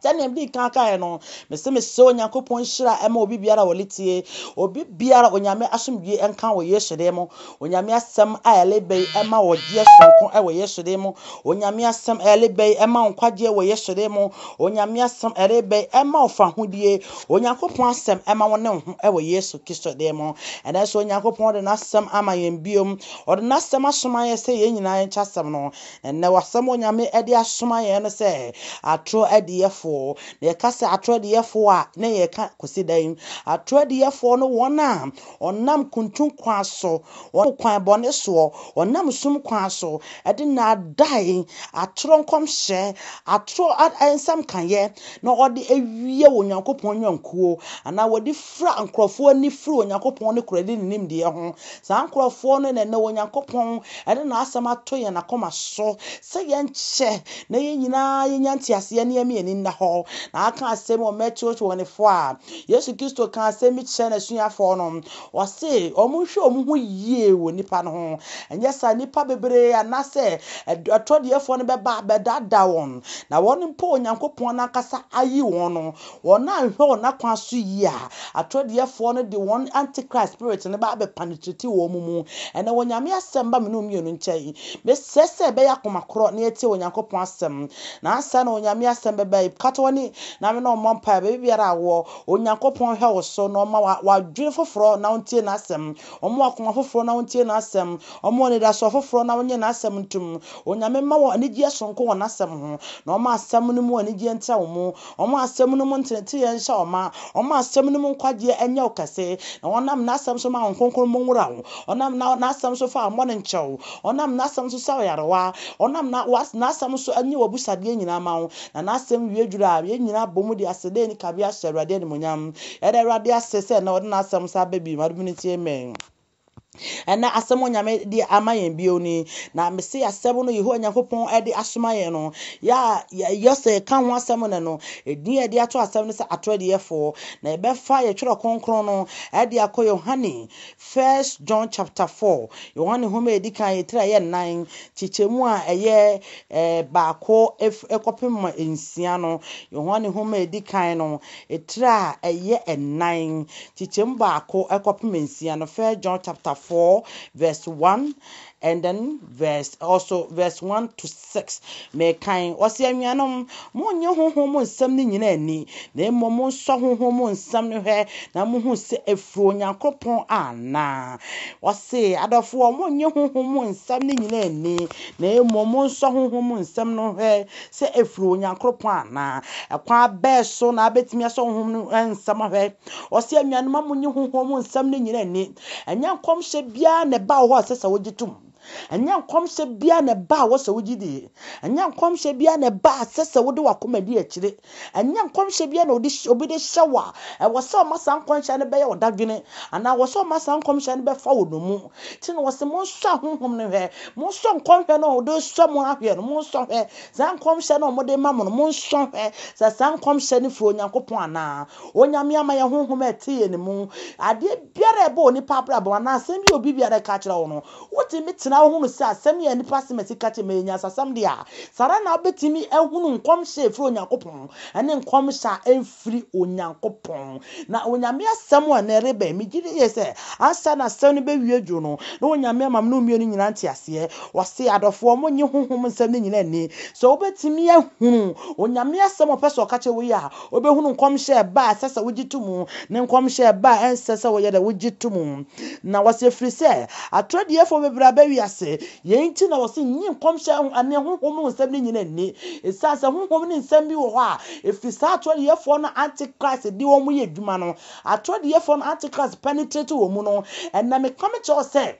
Sɛnea mede kan kaeɛ no, mese mesrɛ Onyankopɔn nhyira ɛma obi biara a ɔle tie, obi biara Onyame asomdwie nka wɔ Yesu din mu. Onyame asɛm a ɛle bɛ yi ɛma ɔgyeɛ soronko wɔ Yesu din mu. Onyame asɛm a ɛle bɛ yi ɛma nkwagyeɛ wɔ Yesu din mu. Onyame asɛm a ɛle bɛ yi ɛma ɔfahodie. Onyankopɔn asɛm ɛma wo ne wo ho wɔ Yesu Kristo din mu. Ɛnɛ nso Onyankopɔn de n'asɛm ama yɛn biom. Ɔde n'asɛm asoma yɛn sɛ yɛn nyinaa yɛnkyɛ asɛm no. Ɛnnɛ w'asɛm Onyame de asoma yɛn no sɛ atorɔ adiyɛfoɔ. Na yɛka sɛ atorɔ adiyɛfoɔ a, na yɛka kɔsi dɛn? Atorɔ adiyɛfoɔ no wɔn a wɔnam kuntun kwan so, wɔnam kwan bɔne soɔ, wɔnam sum kwan so, de nnaadae, atorɔ nkɔmhyɛ, atorɔ nsɛm kayɛ, na wɔde awia Onyankopɔn nnwankuo, anaa wɔde fira nkurɔfoɔ ani firi Onyankopɔn ne korɛde ne nimdeɛ ho. Saa nkurɔfoɔ no na ɛnnɛ Onyankopɔn de n'asɛm ato yɛn akoma so sɛ yɛnkyɛ na yɛn nyinaa yɛnya nteaseɛ na yɛma yɛn ani nna hɔ. Na aka asɛm wɔ Mateo 24 a, Yesu Kristo kaa asɛm bi kyerɛɛ n'asuafoɔ no. Ɔse wɔnhwɛ wɔn ho yie wɔ nnipa no ho, ɛnyɛ saa nnipa bebree anaasɛ atɔdeɛfoɔ no bɛba abɛdaadaa wɔn, na wɔn mpo Onyankopɔn no ankasa ayi wɔn no, Wɔn a nhwɛ wɔn akwan so yie a, atorɔdeyɛfoɔ no de wɔn antichrist spirit no ba abɛ penetrate wɔn mu. Ɛnɛ wɔ Nyame asɛm ba me ne wo mmienu nkyɛn. Mesrɛ sɛ yɛbɛyɛ akoma korɔ na yɛatie Onyankopɔn asɛm. Na ansa na Onyame asɛm bɛba yi, kata w'ani na me ne wo mmɔ mpaeɛ. Baabi biara a wowɔ, Onyankopɔn nhwɛ wo so na ɔmma wo adwene foforɔ na wontie n'asɛm. Ɔmma wo akoma foforɔ na wontie n'asɛm. Ɔmma wo anidasoɔ foforɔ na wonye n'asɛm ntom. Onyame mma wo anigyeɛ sononko wɔ n'asɛm ho, na ɔmma asɛm no mu anigyeɛ ntra wo mu. Ɔmma asɛm no mu nteneteeɛ nhyɛ wo ma. Ɔmma asɛm no mu nkwagyeɛ nyɛ wo kɛse, na ɔnam n'asɛm so ma Honhom Kronkron mu nwura wo. Ɔnam n'asɛm so fa wo mmɔne nkyɛ wo. Ɔnam n'asɛm so sa wo yarewa. Ɔnam n'asɛm so nye w'abusadeɛ nyinaa ma wo. Na n'asɛm wie duru a, yɛn nyinaa bɔ mu de aseda a ɛnni kabea hyɛ Awurade animuonyam. Yɛda Awurade ase sɛ nnɛ ɔde n'asɛm san aba bio. Adom no nti, amen. Ɛnɛ asɛm Onyame de ama yɛn bio ni, na mese asɛm no Yehowa Nyankopɔn de asoma yɛn no, yɛ a yɛ sɛ yɛka ho asɛm nnɛ no, edin a yɛde ato asɛm no sɛ atorɔdeyɛfoɔ, na yɛbɛfa yɛ twerɛ kronkron no de akɔ Yohane, First John chapter 4, Yohane nwoma a ɛdi kan etire a ɛyɛ nnan, kyekyɛmu a ɛyɛ eh, baako kɔpem nsia no, Yohane nwoma a ɛdi kan no, Etire a ɛyɛ nnan, kyekyɛm baako kɔpem nsia no, First John chapter 4 verse 1 And then verse also verse 1 to 6. Mekan, ɔse anuanom, monnye honhom mu nsɛm no nyinaa nni, na mmom monsɔ honhom mu nsɛm no hwɛ na mohu sɛ ɛfiri Onyankopɔn anaa. Ɔse, adɔfoɔ, monnye honhom mu nsɛm no nyinaa nni, na mmom monsɔ honhom mu nsɛm no hwɛ sɛ ɛfiri Onyankopɔn anaa. Ɛkwan bɛɛ so na abɛtumi asɔ honhom no nsɛm ahwɛ? Ɔse, anuanom, monnye honhom mu nsɛm no nyinaa nni. Ɛnyɛ nkɔmhyɛ biara na ɛba wɔ hɔ a ɛsɛ sɛ wogye tom. Ɛnyɛ nkɔmhyɛ biara na ɛba a wɔsɛ wogye die. Ɛnyɛ nkɔmhyɛ biara na ɛba a ɛsɛ sɛ wode w'akoma di akyire. Ɛnyɛ nkɔmhyɛ biara na ɔde obi de hyɛ wo a ɛwɔ sɛ ɔma saa nkɔmhyɛ no bɛyɛ wo dadwene anaa ɛwɔ sɛ ɔma saa nkɔmhyɛ no bɛfa wo nnommum. Nti na wɔse monsɔ ahonhom no hwɛ. Monsɔ nkɔmhyɛ no a wɔde resɔ mo ahwɛ no, monsɔ hwɛ. Saa nkɔmhyɛ no a wɔde ma mo no, monsɔ hwɛ sɛ saa nkɔmhyɛ no firi Onyankopɔn anaa. Onyame ama yɛn honhom a ɛte yɛn mu. Adeɛ biara a ɛbɔ onipa abrabɔ anaa asɛm bi a obi biara ka kyerɛ wo no, wotumi tena hɔ hunu sɛ asɛm yi a nipa asɛm ka kyerɛ me yɛ nyansasɛm deɛ a, saa ara na wobɛtumi ahunu nkɔmhyɛ a ɛfiri Onyankopɔn ne nkɔmhyɛ a ɛmfiri Onyankopɔn. Na Onyame asɛm a ɛnnɛ ɛreba yi, megye di yie sɛ ansa na asɛm no bɛwie dwo no, na Onyame ama me ne wo mmienu nyinaa nteaseɛ. Ɔse, adɔfoɔ, monnye honhom nsɛm no nyinaa nni. Sɛ wobɛtumi ahunu Onyame asɛm a ɔpɛ sɛ ɔka kyerɛ wo yi a, Wobɛhunu nkɔmhyɛ a ɛba a ɛsɛ sɛ wogye to mu ne nkɔmhyɛ a ɛba a ɛnsɛ sɛ wɔyɛ dɛ wogye to mu. Na wɔse ɛfiri sɛ atorɔ adiyifoɔ bebree aba wiase, yei nti na wɔse nnye nkɔmhyɛ ne honhom mu nsɛm no nyina nni. Ɛsiane sɛ honhom ne nsɛm bi wɔ hɔ a ɛfiri saa atorɔ adiyifoɔ no antichrist de wɔn yɛ adwuma no, atorɔ adiyifoɔ no antichrist penetrate wɔn mu no, ɛnna meka mekyerɛ wo sɛ,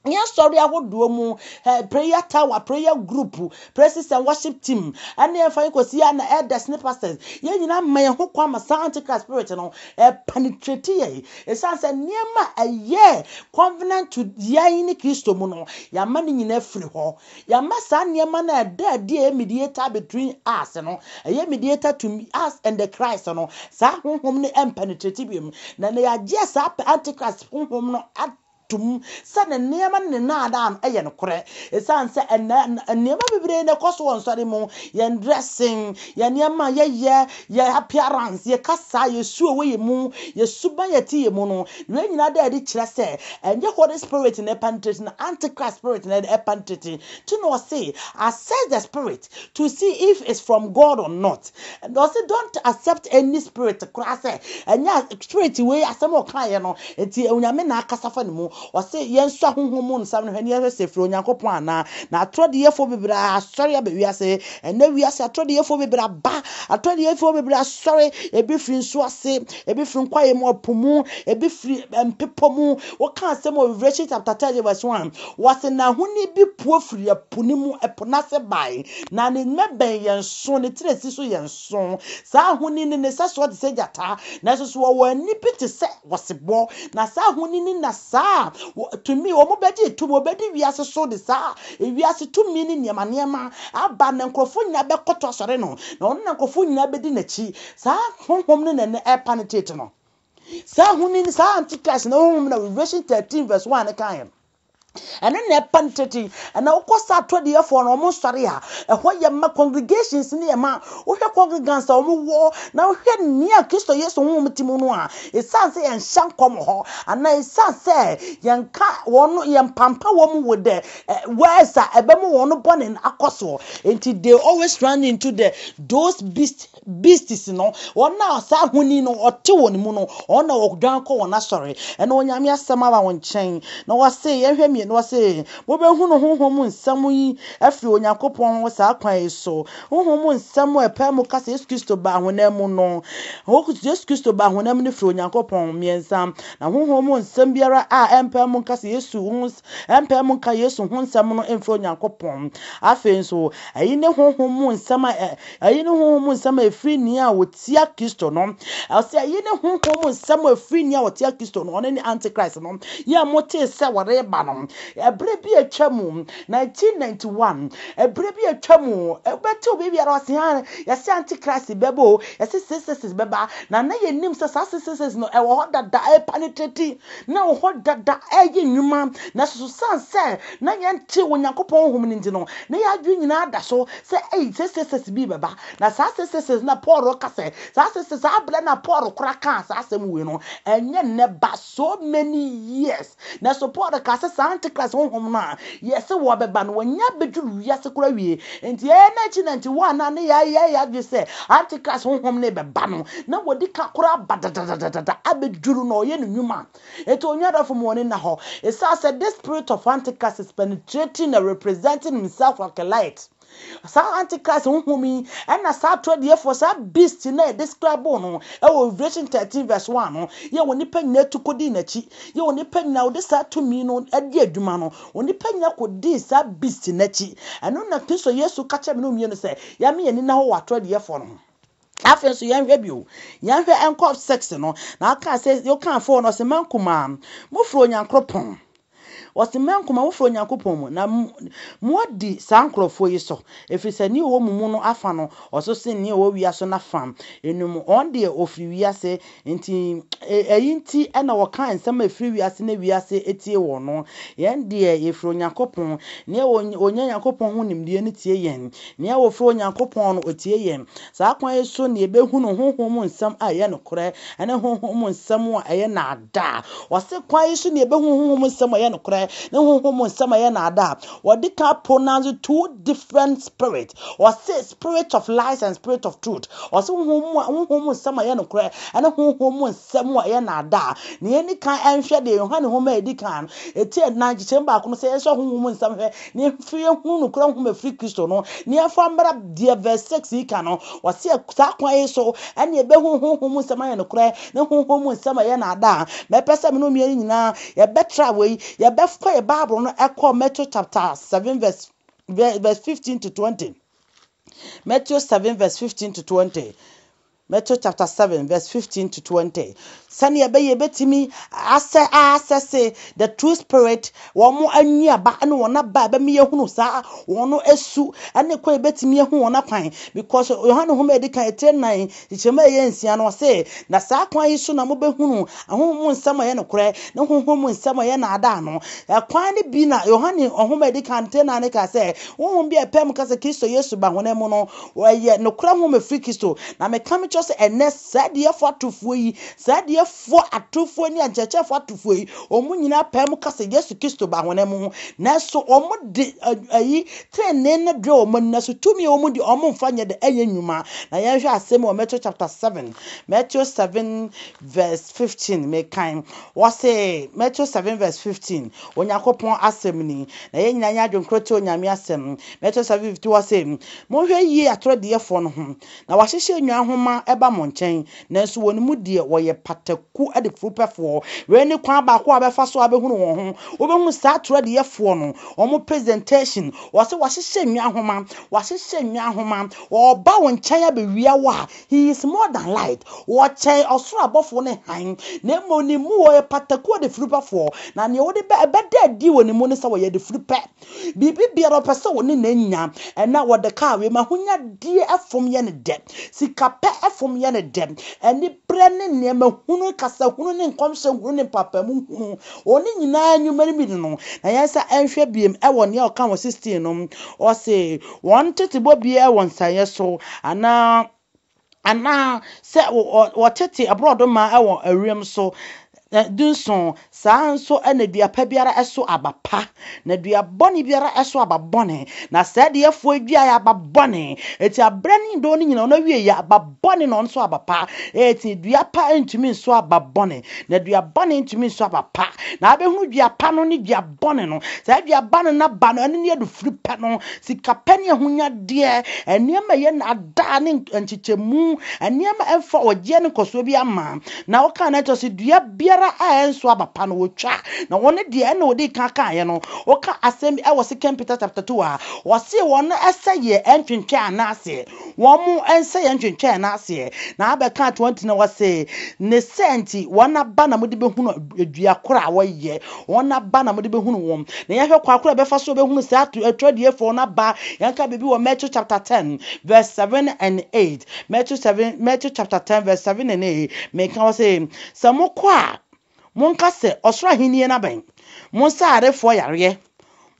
Yɛn asɔre ahodoɔ mu, eh, prayer tower, prayer group, praises and worship team, ɛne ɛmfa yɛn kɔsi yɛ na elders ne pastors, yɛn nyinaa ma yɛn ho kwan ma saa antichrist spirit no ɛpenetrate yɛn. Ɛsiane sɛ nneɛma a ɛyɛ covenant to yɛn ne Kristo mu no, yɛama ne nyinaa firi hɔ. Yɛama saa nneɛma no a ɛda adi a ɛyɛ mediator between us no, ɛyɛ mediator to us and the Christ no, saa honhom no ɛmpenetrate biom. Na na yɛagye saa antichrist honhom no tom sɛ ne nneɛma ne ne nnaadaa no yɛ nokorɛ. Ɛsiane sɛ ɛnnɛ nneɛma bebree na ɛkɔ so wɔ nsɔre mu, yɛn dressing, yɛn nneɛma a yɛyɛ, yɛn appearance, yɛn kasa, yɛn su a ɛwɔ yɛn mu, yɛn suban a ɛte yɛn mu no, wei nyinaa da adi kyerɛ sɛ ɛnyɛ Holy Spirit na ɛpenetrate na Antichrist spirit na ɛpenetrate. Nti na ɔse, assess the spirit to see if it's from God or not. Na ɔse don't accept any spirit koraa sɛ ɛnyɛ spirit wei asɛm a ɔkaeɛ no nti Onyame na akasa fa ne mu. Ɔse yɛnsɔ ahonhom mu nsɛm no hwɛ na yɛhwɛ sɛ ɛfiri Onyankopɔn anaa. Na atorɔ diiɛfoɔ bebree asɔre aba wiase. Ɛnnɛ wiase atorɔ diiɛfoɔ bebree aba. Atorɔ diiɛfoɔ bebree asɔre. Ebi firi nsuo ase, ebi firi nkwaeɛ mu, ɔpo mu, ebi firi mpepɔ mu. Woka asɛm wɔ Revelation chapter 30 verse 1, wɔse na ahoni bi pue firi ɛpo no mu, ɛpo no ase bae, na ne mmɛbɛn yɛ nson, ne tiri si so yɛ nson. Saa ahoni no, ne sɛsoɔ te sɛ gyata, nanso so wɔwɔ ani bi te sɛ ɔsebɔ. Na saa ahoni no na saa tumi, wɔbɛgye tumi, wɔbɛdi wiase so de saa wiase tumi ne nneɛma nneɛma aba, na nkurɔfoɔ nyinaa bɛkɔtɔ asɔre no, na ɔno na nkurɔfoɔ nyinaa bɛdi n'akyi. Saa honhom no na ɛnɛ ɛrepenetrate no. Saa ahoni no, saa antichrist no honhom na Revelation 13 verse 1 no kaeɛ no. Ɛno na ɛpa no tete. Ɛna wokɔ saa atɔdeɛfoɔ no wɔn sɔre a, ɛhɔ yɛ ma congregations no yɛ ma. Wohwɛ congregants a wɔn wɔ na wohwɛ nea Kristo Yesu honhom te mu no a, ɛsiane sɛ yɛnhyɛ nkɔm wɔ hɔ anaa ɛsiane sɛ yɛnka wɔn yɛmpampa wɔn with the words a ɛbɛma wɔn bɔne no akɔ soɔ. Nti they always run into the those beast Beasts no, wɔn a saa honi no ɔte wɔn mu no, wɔn na wɔdwan kɔ wɔn asɔre. Ɛna Onyame asɛm aba wɔn nkyɛn. Na wɔse, yɛnhwɛ mmienu, wɔse, mobɛhunu honhom mu nsɛm yi afiri Onyankopɔn hɔ saa kwan yi so. Honhom mu nsɛm a ɛpae mu ka sɛ Yesu Kristo baa honam mu no, Yesu Kristo baa honam mu no firi Onyankopɔn. Mmiɛnsa, na honhom mu nsɛm biara a ɛmpae mu nka sɛ Yesu ho ɛmpae mu nka Yesu ho nsɛm no mfiri Onyankopɔn. Afei nso, ɛyi ne honhom mu nsɛm a Eyi ne honhom mu nsɛm a ɛfiri nea ɔtia Kristo no. Ɔsɛ eyi ne honhom mu nsɛm a ɛfiri nea ɔtia Kristo no, ɔno ne Antichrist no, yɛ a motee sɛ wɔreba no. Ɛberɛ bi atwa mu, 1991, ɛberɛ bi atwa mu, wobɛte obi biara ɔse ha, yɛse Antichrist bɛba o, yɛse 666 bɛba, na na yɛnim sɛ saa 666 no ɛwɔ hɔ dada, ɛpenetrate, na ɛwɔ hɔ dada, ɛyɛ nnwuma, nanso so sane sɛ na yɛnte Onyankopɔn honhom no nti no, na yɛn adwene nyinaa da so sɛ ei sesesese bi bɛba. Na saa sesesese na Paul reka sɛ, saa sesesese, saa berɛ na Paul kora kaa saa asɛm wei no, ɛnyɛ nnɛ ba so many years. Nanso Paul kaa sɛ saa antichrist Antichrist honhom no a yɛse wɔbɛba no, wɔanya abɛduru wiase koraa awie. Enti ɛyɛ 1991 a na yɛayɛ yɛn adwene sɛ Antichrist honhom no rebɛba no, na wadi ka koraa aba dadadadada abɛduru na ɔyɛ ne nnwuma. Enti onua dɔfo ma w'ani nna hɔ. Ɛsiane sɛ this spirit of Antichrist is penetrating and representing himself like a light. Saa Antichrist honhom yi ɛna saa atorɔdiefoɔ, saa beast no a yɛdescribe no ɛwɔ Revelation 13 verse 1 no, yɛ wɔ nipa nyinaa tu kɔdii n'akyi, yɛ wɔ nipa nyinaa wɔde saa tumi no adi adwuma no, wɔ nipa nyinaa kɔdii saa beast no akyi. Ɛno na Kristo Yesu ka kyerɛ me ne wo mmienu sɛ, yɛame yɛn ani nna hɔ wɔ atorɔdiefoɔ no ho. Afei nso yɛnhwɛ bio, yɛnhwɛ nkɔ 6 no, na ɔkaa sɛ, ɔkaa 4 no, ɔse, mma nkumaa, mofiri Onyankoropɔn. Ɔse, mma nkumaa, mofiri Onyankopɔn mu, na moadi saa nkurɔfoɔ yi so, ɛfiri sɛ nea ɔwɔ mo mu no afa no, ɔso sen nea ɔwɔ wiase no afa. Enum, wɔn deɛ wɔfiri wiase, nti ɛyi nti na wɔka nsɛm a ɛfiri wiase na wiase tie wɔn no. Yɛn deɛ yɛfiri Onyankopɔn, nea ɔnya Nyankopɔn ho nimdeɛ no tie yɛn. Nea ɔfiri Onyankopɔn no, ɔtie yɛn. Saa kwan yi so na yɛbɛhunu honhom mu nsɛm a ɛyɛ nokorɛ ne honhom mu nsɛm a ɛyɛ naadaa. Ɔse kwan yi so na yɛbɛhunu honhom mu nsɛm a ɛyɛ nokorɛ ne honhom mu nsɛm a ɛyɛ naadaa. Wɔde ka pronounce two different spirit. Ɔse spirit of lies and spirit of truth. Ɔse honhom mu honhom mu nsɛm a ɛyɛ nokorɛ ne honhom mu nsɛm a ɛyɛ naadaa. Na yɛnni kan nhwɛ deɛ Yohane nwoma a ɛdi kan no, ɛti ɛnan nkyekyɛm baako no sɛ yɛnsɔ honhom mu nsɛm hwɛ Na yɛmfiri yɛnhunu nokorɛ honhom a ɛfiri Kristo no, na yɛmfa mmra deɛ verse 6 yi ka no, ɔse saa kwan yi so ɛne yɛbɛhunu honhom mu nsɛm ayɛ nokorɛ ne honhom mu nsɛm a ɛyɛ naadaa. Mɛpɛ sɛ me ne wo mmienu nyinaa yɛbɛtra wei, yɛbɛkɔ yɛ Bible no ɛkɔ Matthew chapter 7 verse verse 15 to 20. Matthew 7 verse 15 to 20. Matthew chapter 7 verse 15 to 20. Sɛnea ɛbɛyɛ yɛbɛtumi asɛ asɛse the true spirit wɔn annuaba ne wɔn aba a ɛbɛma yɛhunu saa wɔn no asu ne kwan yɛbɛtumi ahu wɔn akwan because Yohane nhoma a ɛdi kan etire nan kyekyɛmu a ɛyɛ nsia no ɔse na saa kwan yi so na mobɛhunu ahonhom mu nsɛm a ɛyɛ nokorɛ ne honhom mu nsɛm a ɛyɛ naadaa no. Ɛkwan no bi na Yohane nhoma a ɛdi kan etire nan no ka sɛ honhom bi a ɛpɛ mu ka sɛ Kristo Yesu ba honam mu no Wɔyɛ nokorɛ nwoma firi Kristo. Na meka mekyerɛ sɛ ɛnnɛ saa adiyifoɔ atorofoɔ yi, saa adiyifoɔ atorofoɔ ne akyerɛkyerɛfoɔ atorofoɔ yi, wɔn nyinaa pae mu ka sɛ Yesu Kristo ba honam mu. Nanso wɔn de ayi trenee no brɛ wɔn ani, nanso tumi a wɔn de wɔn mfa nyɛ de ɛnyɛ nnwuma. Na yɛnhwɛ asɛm wɔ Matthew chapter 7, Matthew 7 verse 15, mekan. Wɔse Matthew 7 verse 15, Onyankopɔn asɛm ni. Na yɛn nyinaa nyɛ adwenkorɔ tie Onyame asɛm. Matthew 7 15 wɔse, Monhwɛ yie atorɔdeyɛfoɔ no ho, na wɔahyehyɛ nnwan nhoma ba mo nkyɛn, nanso wɔn mu deɛ wɔyɛ pataku adefurupɛfoɔ. Wei ne kwan baako a wobɛfa so abɛhunu wɔn ho. Wobɛhunu saa atorɔdeyɛfoɔ no, wɔn presentation, wɔse wɔahyehyɛ nnwan nhoma, wɔahyehyɛ nnwan nhoma, wɔreba wo nkyɛn abɛwia wo a, he is more than light, wɔkyɛn ɔsoro abɔfoɔ ne hann, na mmom ne mu wɔyɛ pataku adefurupɛfoɔ, na deɛ wode bɛ, ɛbɛda adi wɔ ne mu ne sɛ wɔyɛ adefurupɛ. Biribi biara ɔpɛ sɛ ɔne no nya. Ɛna wɔde kaa wei ma ahonyadeɛ fam yɛ no dɛ. Sikapɛ fam yɛ no dɛ. Aniberɛ ne nneɛma hunu, kasa hunu ne nkɔmhyɛ hunu ne mpaapaemu hunu. Wɔn nyinaa nnwuma no bi ne no. Na yɛn nsa nhwɛ biem wɔ nea ɔka wɔ 16 no. Ɔse wɔn tetebɔ biara wɔ nsanyɛ so anaa anaa sɛ wɔtete aborɔdoma wɔ awiem so. 17, Saa ara nso na dua pa biara so aba pa, na dua bɔne biara so aba bɔne. Na saa adiyifoɔ yi duaeɛ aba bɔne. Enti aberɛ ne dɔn no nyinaa wɔn awie yɛ aba bɔne na wɔn nso aba pa. Enti dua pa ntumi nso aba bɔne, na dua bɔne ntumi nso aba pa. Na abɛhunu dua pa no ne dua bɔne no. Saa dua ba no n'aba no, ɛno ne adufiri pɛ no, sika pɛ ne ahonyadeɛ, nneɛma ɛyɛ nnaadaa ne nkyekyɛmu, nneɛma ɛmfa ɔgyeɛ ne nkɔsoɔ bi ama. Na ɔkaa no kyerɛ sɛ dua biara a ɛnso aba pa no wɔtwa. Na wɔn deɛ ɛna wɔdi kan kaeɛ no, wɔka asɛm bi ɛwɔ Second Peter chapter 2 a, wɔse wɔn ɛsɛeɛ ɛntwentwɛn anaseɛ. Wɔn nsɛeɛ ntwentwɛn anaseɛ. Na abɛka 20 no wɔse, ne sɛ nti wɔn aba na mode bɛhunu dua koro a wɔyɛ. Wɔn aba na mode bɛhunu wɔn. Na yɛhwɛ kwan koro a ɛbɛfa so bɛhunu saa atwerɛdiefoɔ no aba. Yɛnka biribi wɔ Matthew chapter 10 verse 7 and 8. Matthew 7, Matthew chapter 10 verse 7 and 8. Meka wɔ sɛ, sɛ mokɔ a, monka sɛ ɔsoro ahennie no abɛn. Monsa arefoɔ yareɛ.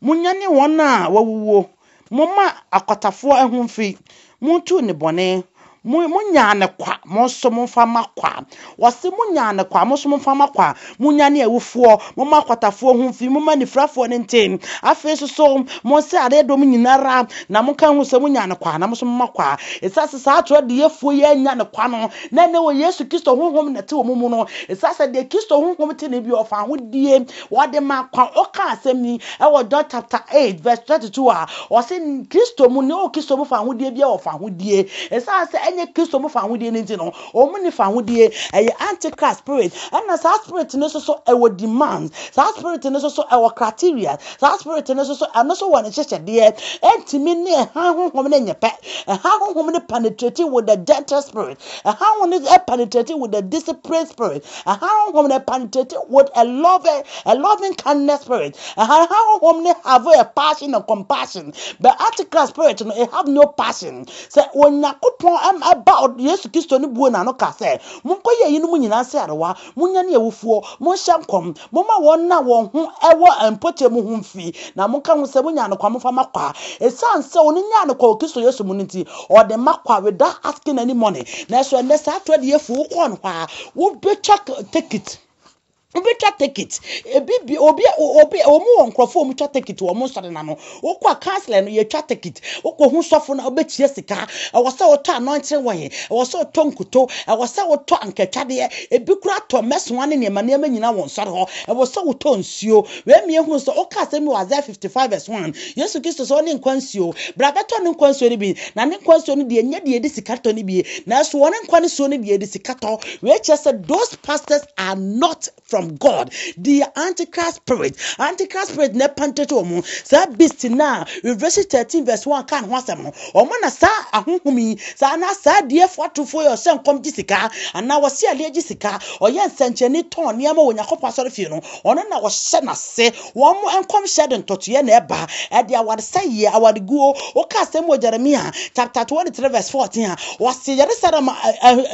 Monyane wɔn a wɔawuwuo. Momma akwatafoɔ ho mfi. Montu nnebɔne. Mo, monyaa no kwa, mo nso momfa mma kwa. Wɔse monyaa no kwa, mo nso momfa mma kwa. Monyane awufoɔ, momma akwatafoɔ ho mfi, momma anifirafoɔ no nte. Afei nso so, monse adeɛ dɔm nyina ara, na monka nhu sɛ monyaa no kwa, na mo nso momma kwa. Ɛsiane sɛ saa atorɔ adiyɛfoɔ yi annya no kwa no, na ɛnnɛ wɔ Yesu Kristo Honhom na ɛte wɔn mu no, ɛsiane sɛ deɛ Kristo Honhom te no bi ɔfa ahodie, wɔde ma kwa. Ɔka asɛm yi wɔ John chapter 8 verse 32 a, ɔse Kristo mu, nea ɔwɔ Kristo mu fa ahodie biara wɔ fa ahodie. Ɛsiane sɛ ɛnyɛ Kristo mu fa ahodie no nti no, Wɔn nni fahodie. Ɛyɛ antichrist spirit. Ɛna saa spirit no nso so ɛwɔ demands. Saa spirit no nso so ɛwɔ criteria. Saa spirit no nso so ɛno nso wɔ ne nhyehyɛdeɛ. Ɛntumi ne ɛhan honhom no nyɛ pɛ. Ɛhan honhom no penetrate with the gentle spirit. Ɛhan honhom no penetrate with the disciplined spirit. Ɛhan honhom no penetrate with a loving, a loving kindness spirit. Ɛhan honhom no have a passion and compassion. But antichrist spirit no, it have no passion. Sɛ Onyankopɔn Ba Yesu Kristo no buee n'ano kaa sɛ, Monkɔyɛ eyinom nyinaa sɛ arewa, monyane awufoɔ, monhyɛ nkɔm, momma wɔn a wɔn ho wɔ mpɔkyɛ mu ho mfi, na monka ho sɛ, Monyaa no kwa, momfa mma kwa. Esiane sɛ ɔno nyaa no kwa wɔ Kristo Yesu mu no nti, ɔde ma kwa without asking any money. Nanso ɛnnɛ saa atɔdiyɛfoɔ, wokɔɔ no hɔ a, wobɛtwa tekit. Wobɛtwa tekit. Ebi bi obi obi wɔn wɔ nkurɔfoɔ a wɔtwa tekit wɔ wɔn nsɔre no ano. Wokɔ a councillor no yɛtwa tekit. Wokɔhu sɔfo no a wobɛtua sika. Ɛwɔ sɛ wotɔ anointing oil. Ɛwɔ sɛ wotɔ nkuto. Ɛwɔ sɛ wotɔ ankatwadeɛ. Ebi koraa tɔ mmɛsoa ne nneɛma nneɛma nyinaa wɔ nsɔre hɔ. Ɛwɔ sɛ wotɔ nsuo. Wei ma yɛhunu sɛ woka asɛm bi wɔ Isaiah 55 verse 1. Yesu Kristo sɛ ɔne nkwa nsuo. Bra bɛtɔ ne nkwa nsuo no bi. Na ne nkwa nsuo no deɛ ɛnyɛ deɛ yɛde sika tɔ no bi. Nanso wɔn nkwa nsuo no deɛ yɛde sika tɔ. Wei kyerɛ sɛ those pastors are not from God. They are antichrist spirit. Antichrist spirit na ɛpantete wɔn. Saa beast na Revelation 13 verse 1 kan ho asɛm no. Wɔn na saa ahohom yi, saa na saa adiɛfo atorofoɔ yi ɔhyɛ nkɔm gye sika anaa wɔsi adeɛ gye sika, ɔyɛ nsɛnkyerɛnne tɔn nneɛma wɔ Onyankopɔn asɔre fie no. Ɔno na wɔhyɛ n'ase. Wɔn nkɔmhyɛ de ntɔtoeɛ na ɛba. Ɛde awaresɛeɛ, awareguo. Woka asɛm wɔ Jeremia chapter 23 verse 14 a, wɔse Yerusalem,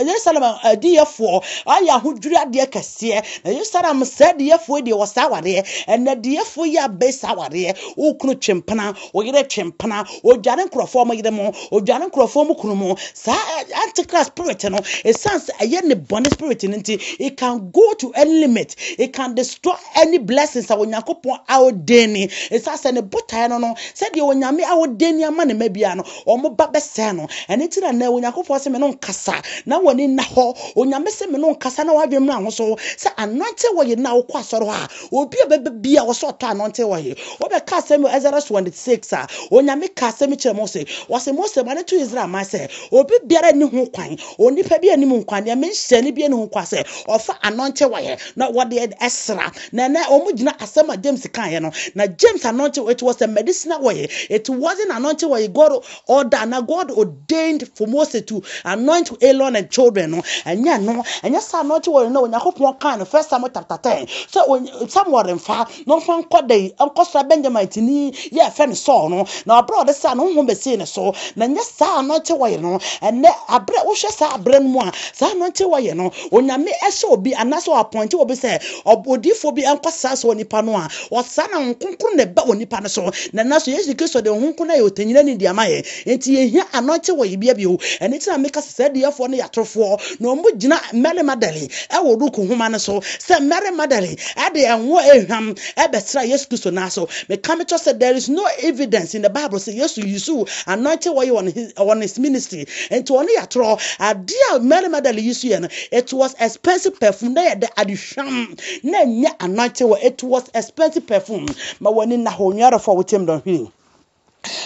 Yerusalem adiyɛfoɔ ayɛ ahodwiri adeɛ kɛseɛ. Na Yerusalem saa adiyɛfoɔ yi deɛ wɔsaa awareɛ. Ɛnɛ adiyɛfoɔ yi abɛi saa awareɛ. Wo kunu twe mpena, wo yere twe mpena, odware nkurɔfoɔ mo yere mo, odware nkurɔfoɔ mo kunu mo. Saa antichrist spirit no, ɛsiane sɛ ɛyɛ ne bɔne spirit no nti, it can go to any limit, it can destroy any blessings a Onyankopɔn aodeni. Ɛsiane sɛ ne botaeɛ no no, sɛdeɛ Onyame aodeni ama ne mma biara no, wɔn ba bɛsɛe no. Ɛno nti na nnɛ Onyankopɔn se me no nkasa na w'ani nna hɔ. Onyame se me no nkasa na w'adwene mmra ho so sɛ anointing oil no a wokɔ asɔre hɔ a, obi a bɛba bia wɔ sɛ ɔtɔ anointing oil. Wobɛka asɛm wɔ Exodus 26 a, Onyame ka asɛm kyerɛ Mose. Ɔse Mose ma no to Israel man sɛ, obi biara nni ho kwan, onipa bi nni mu kwan, deɛ menhyɛ no bi nni ho kwan sɛ ɔfa anointing oil na wɔde ɛsra. Na ɛnɛ wɔn gyina asɛm a James kaeɛ no. Na James anointing it was a medicinal oil. It wasn't anointing oil God order na God ordained for Moses to anoint Aaron and children no. Ɛnyɛ no. Ɛnyɛ sɛ anointing oil no Onyankopɔn kaa no First Samuel chapter 10. Sɛ Samuel mfa na ɔmfa nkɔ dɛn nkɔsra Benjamin tini yɛ ɛfɛ no Saul no. Na ɔbrɛ ɔde saa no honhom bɛsii ne so. Na ɛnyɛ saa anointing oil no. Ɛnɛ abrɛ wohwɛ saa abrɛ no mu a saa anointing oil no Onyame hyɛ obi anaasɛ ɔapɔinte obi sɛ odiyifoɔ bi nkɔsra saa onipa no a, ɔsra na Honhom Kronkron na ɛba onipa no so. Na nanso Yesu Kristo de Honhom Kronkron ayɛ ɔtɛnyinani de ama yɛn. Enti yɛnhia anointing wɔ yɛbea bio. Ɛno nti na meka sɛ saa adiyifoɔ no yɛ atorofoɔ, na wɔgyina Mary Magdalene wɔ Luke nwoma no so sɛ Mary Magdalene de ngo ehwam bɛsraa Yesu Kristo nan so. Meka mekyerɛ sɛ there is no evidence in the Bible sɛ Yesu usuu anointing oil on his, on his ministry. Nti ɔno yɛ atorɔ. Adeɛ a Mary Magdalene yi so yɛ no, it was expensive perfume. Na yɛ dɛ adehwam. Na ɛnyɛ anointing oil. It was expensive perfume. Ma w'ani nna hɔ, onua dɔfo a wotie me dɔnhwere.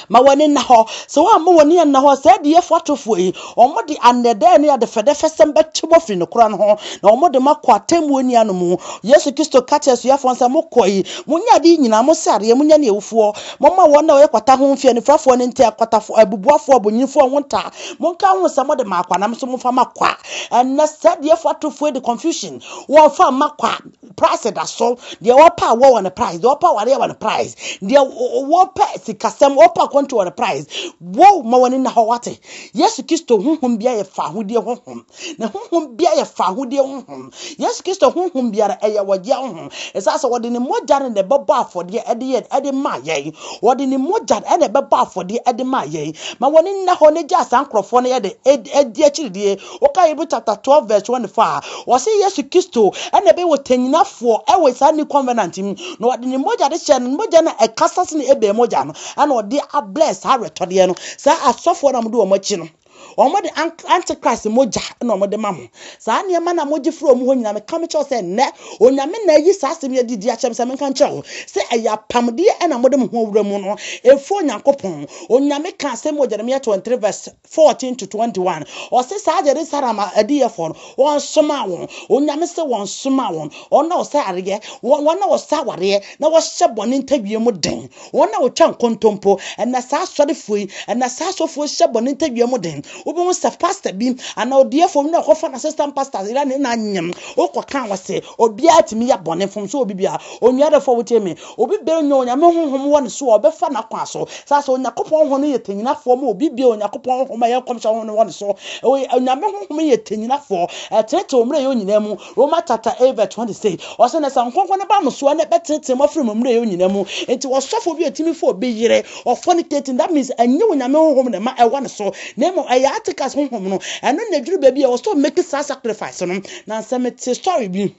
Ma w'ani nna hɔ. Sɛ woamma w'ani anna hɔ a, saa adiyɛfo atorofoɔ yi, wɔde anɛdɛɛ ne adefɛdɛfɛsɛm bɛtwe mo afiri nokorɛ no ho, na wɔde mo akɔ atemmuo nni ano mu. Yesu Kristo ka kyerɛɛ asuafoɔ no sɛ, Mokɔ yi, monyɛ adeɛ yi nyinaa, mosɛ adeɛ, monyɛ ne awufoɔ, Momma wɔn a wɔyɛ kwata ho mfe, anifurafoɔ ne nte, akwatafoɔ, abubuafoɔ, abonyinifoɔ ho nta. Monka ho sɛ mode ma akwa, na mo nso momfa ma kwa. Ɛnnɛ, saa adiyifoɔ atorofoɔ yi de confusion, wɔmfa mma kwa. Price da so. Deɛ wɔpɛ awɔ wɔ ne price, deɛ wɔpɛ awareɛ wɔ ne price, deɛ wɔpɛ sikasɛm, wɔpɛ Yɛtɔ akwantuo wɔ ne price. Wo ma w'ani nna hɔ wate. Yesu Kristo honhom biara yɛ fahodie honhom. Ne honhom biara yɛ fahodie honhom. Yesu Kristo honhom biara ɛyɛ wɔgyeɛ honhom. Ɛsiane sɛ wɔde ne mogya no na ɛbɛbɔ afɔdeɛ ɛde yɛ ɛde maa yɛn. Wɔde ne mogya no ɛna ɛbɛbɔ afɔdeɛ ɛde maa yɛn. Ma w'ani nna hɔ na gyaa saa nkorɔfoɔ no yɛ de ɛdi akyiridie. Woka Hebrew chapter 12 verse 24 a, wɔse Yesu Kristo ɛna ɛbɛyɛ ɔtɛnyinafoɔ ɛwɔ saa new covenant mu. Na wɔde ne mogya de hyɛ no, mogya no a ɛkasa sene Abel mogya no, ɛna ɔde ablɛ saa awerɛtɔdeɛ no. Saa asɔfoɔ no a wɔde wɔn akyi no, wɔde antichrist mogya na wɔde ma mo. Saa nneɛma na mogye firi wɔn hɔ nyinaa, meka mekyerɛ wo sɛ nnɛ, Onyame na ayi saa asɛm yi adi de akyerɛ me sɛ menka nkyerɛ wo sɛ ɛyɛ apamdeɛ ɛna mode mo ho awura mu no, ɛfiri Onyankopɔn. Onyame ka asɛm wɔ Jeremia 23 verse 14 to 21. Ɔse saa Jerusalem adiyɛfoɔ no, wɔnsomaa wɔn. Onyame se wɔnsomaa wɔn. Wɔn a wɔsɛ areɛ, wɔn a wɔsɛ awareɛ, na wɔhyɛ bɔne ntawia mu den. Wɔn a wɔtwa nkontompo. Ɛna saa asɔrefoɔ yi, ɛna saa asɔfoɔ yi hyɛ bɔne ntawia mu den. Wobɛhu sɛ pastor bi anaa odiyifoɔ bi na ɔkɔfa n'assistant pastor yere ne no anyem. Wokɔka wɔ se obiara tumi yɛ bɔne, mfomso wɔ obi biara. Onua dɔfoɔ a wotie me, Obi biara nnya Onyame honhom wɔ ne so a, ɔbɛfa n'akwan so. Saa sɛ Onyankopɔn honhom no yɛ tanyinafoɔ ma obi biara Onyankopɔn honhom a ɛyɛ nkɔmhyɛ honhom no wɔ ne so. Onyame honhom yɛ tanyinafoɔ, ɛtenetene wo mmerɛyɛ nyinaa mu. Roma chapter 8 verse 26. Ɔsɛ na sɛ Honhom Kronkron no ba mo so a, na ɛbɛtenetene mo afiri mo mmerɛyɛ nyinaa mu. Enti ɔsɔfoɔ bi a ɔtumi fa obi yere, ɔfornicating, that means ɛnyɛ Onyame honhom na ɛma ɛwɔ ne so, na mmom ɛyɛ Antichrist honhom no. Ɛno na ɛduru baabi a ɛwɔ sɛ ɔmake saa sacrifice no. Na sɛ mete story bi.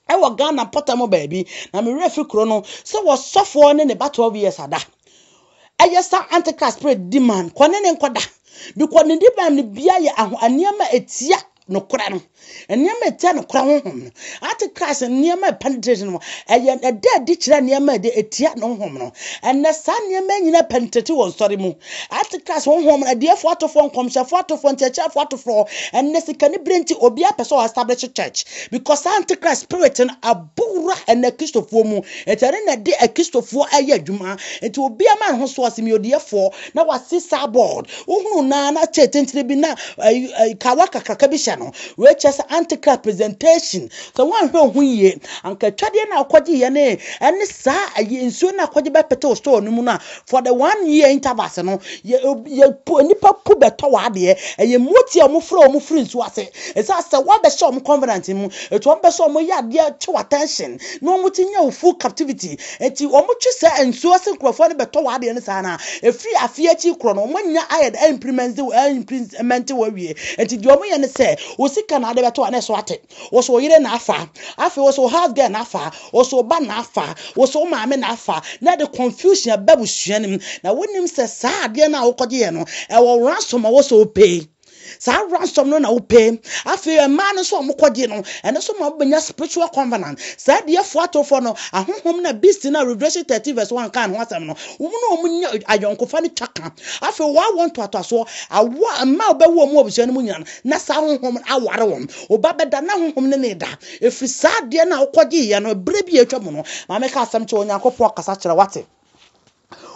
Ɛwɔ Ghana mpɔtam baabi, na me werɛ fi kuro no, sɛ wɔsɔfoɔ ne ne ba 12 years ada. Ɛyɛ saa antichrist spirit di man, kɔ ne ne nkɔda. Because ne di man no bia yɛ aho nneɛma etia nokorɛ no. Nneɛma etia nokorɛ honhom no. Antichrist nneɛma penetrate no, ɛyɛ ɛda adi kyerɛ nneɛma ɛde etia ne honhom no. Ɛnɛ saa nneɛma nyina penetrate wɔ nsɔre mu. Antichrist honhom no, adiɛfoɔ atofoɔ, nkɔmhyɛfoɔ atofoɔ, nkyerɛkyerɛfoɔ atofoɔ, ɛnɛ sikaniberɛ nti obiara pɛ sɛ ɔ establish church because saa Antichrist spirit no abɔ wura ɛnɛ Kristofoɔ mu, nti ɛno na ɛde Akristofoɔ ɛyɛ adwuma, nti obiara ma ne ho so ɔse meyɛ odiɛfoɔ na wasi saa board, wohunu naa na kyɛ tentene bi na kawa kakraka bi hyɛ no, wei kyerɛ sɛ Antichrist presentation, sɛ woanhwɛ wo ho yie, anka atwadeɛ no a wokɔgyeeɛ ne ɛne saa ayi nsuo no a wokɔgye bɛpete wo store no mu no a For the one year intervals no, yɛ yɛ pu nipa pu bɛtɔ w'adeɛ. Ɛyɛ mmoatia a wɔfrɛ wɔn firi nsuo ase. Ɛsiane sɛ wɔabɛhyɛ wɔn covenant mu, eti wɔn pɛ sɛ wɔyɛ adeɛ twe w'attention na wɔn ti nya wo full captivity. Eti wɔn twe saa nsuo ase nkurɔfoɔ no bɛtɔ w'adeɛ no saa na efiri afeɛ akyi korɔ no wɔn anya ayɛ dɛ implement implement wɔ awie. Eti deɛ wɔn yɛ ne sɛ, wo sika na ade bɛtɔ a na ɛso ate. Wo so wo yere na afa, afei wo so wo house girl na afa, wo so wo ba na afa, wo so wo maame na afa, na ɛde confusion aba abusua no mu. Na wonim sɛ saa adeɛ no a wokɔgyeeɛ no, ɛwɔ ransom a ɛwɔ sɛ wopay. Saa ransom no na wopay. Afei mmaa no nso a wɔkɔgye no, ɛno nso ma wobɛnya spiritual covenant. Saa adiyifoɔ atorofoɔ no, ahonhom no a beast no a Revelation 13 verse 1 kaa ne ho asɛm no, wɔn ne wɔn nya ayɔnkofa no twa ka. Afei wɔawo ntoatoasoɔ, awoɔ a mmaa a wɔbɛwo wɔn wɔ abusua no mu nyinaa no, na saa honhom no aware wɔn. Wo ba bɛda na honhom ne no reda. Ɛfiri saa adeɛ no a wokɔgyeeɛ no, berɛ bi a atwa mu no, ma meka asɛm kyerɛ wo, Onyankopɔn kasa kyerɛ wo, wate?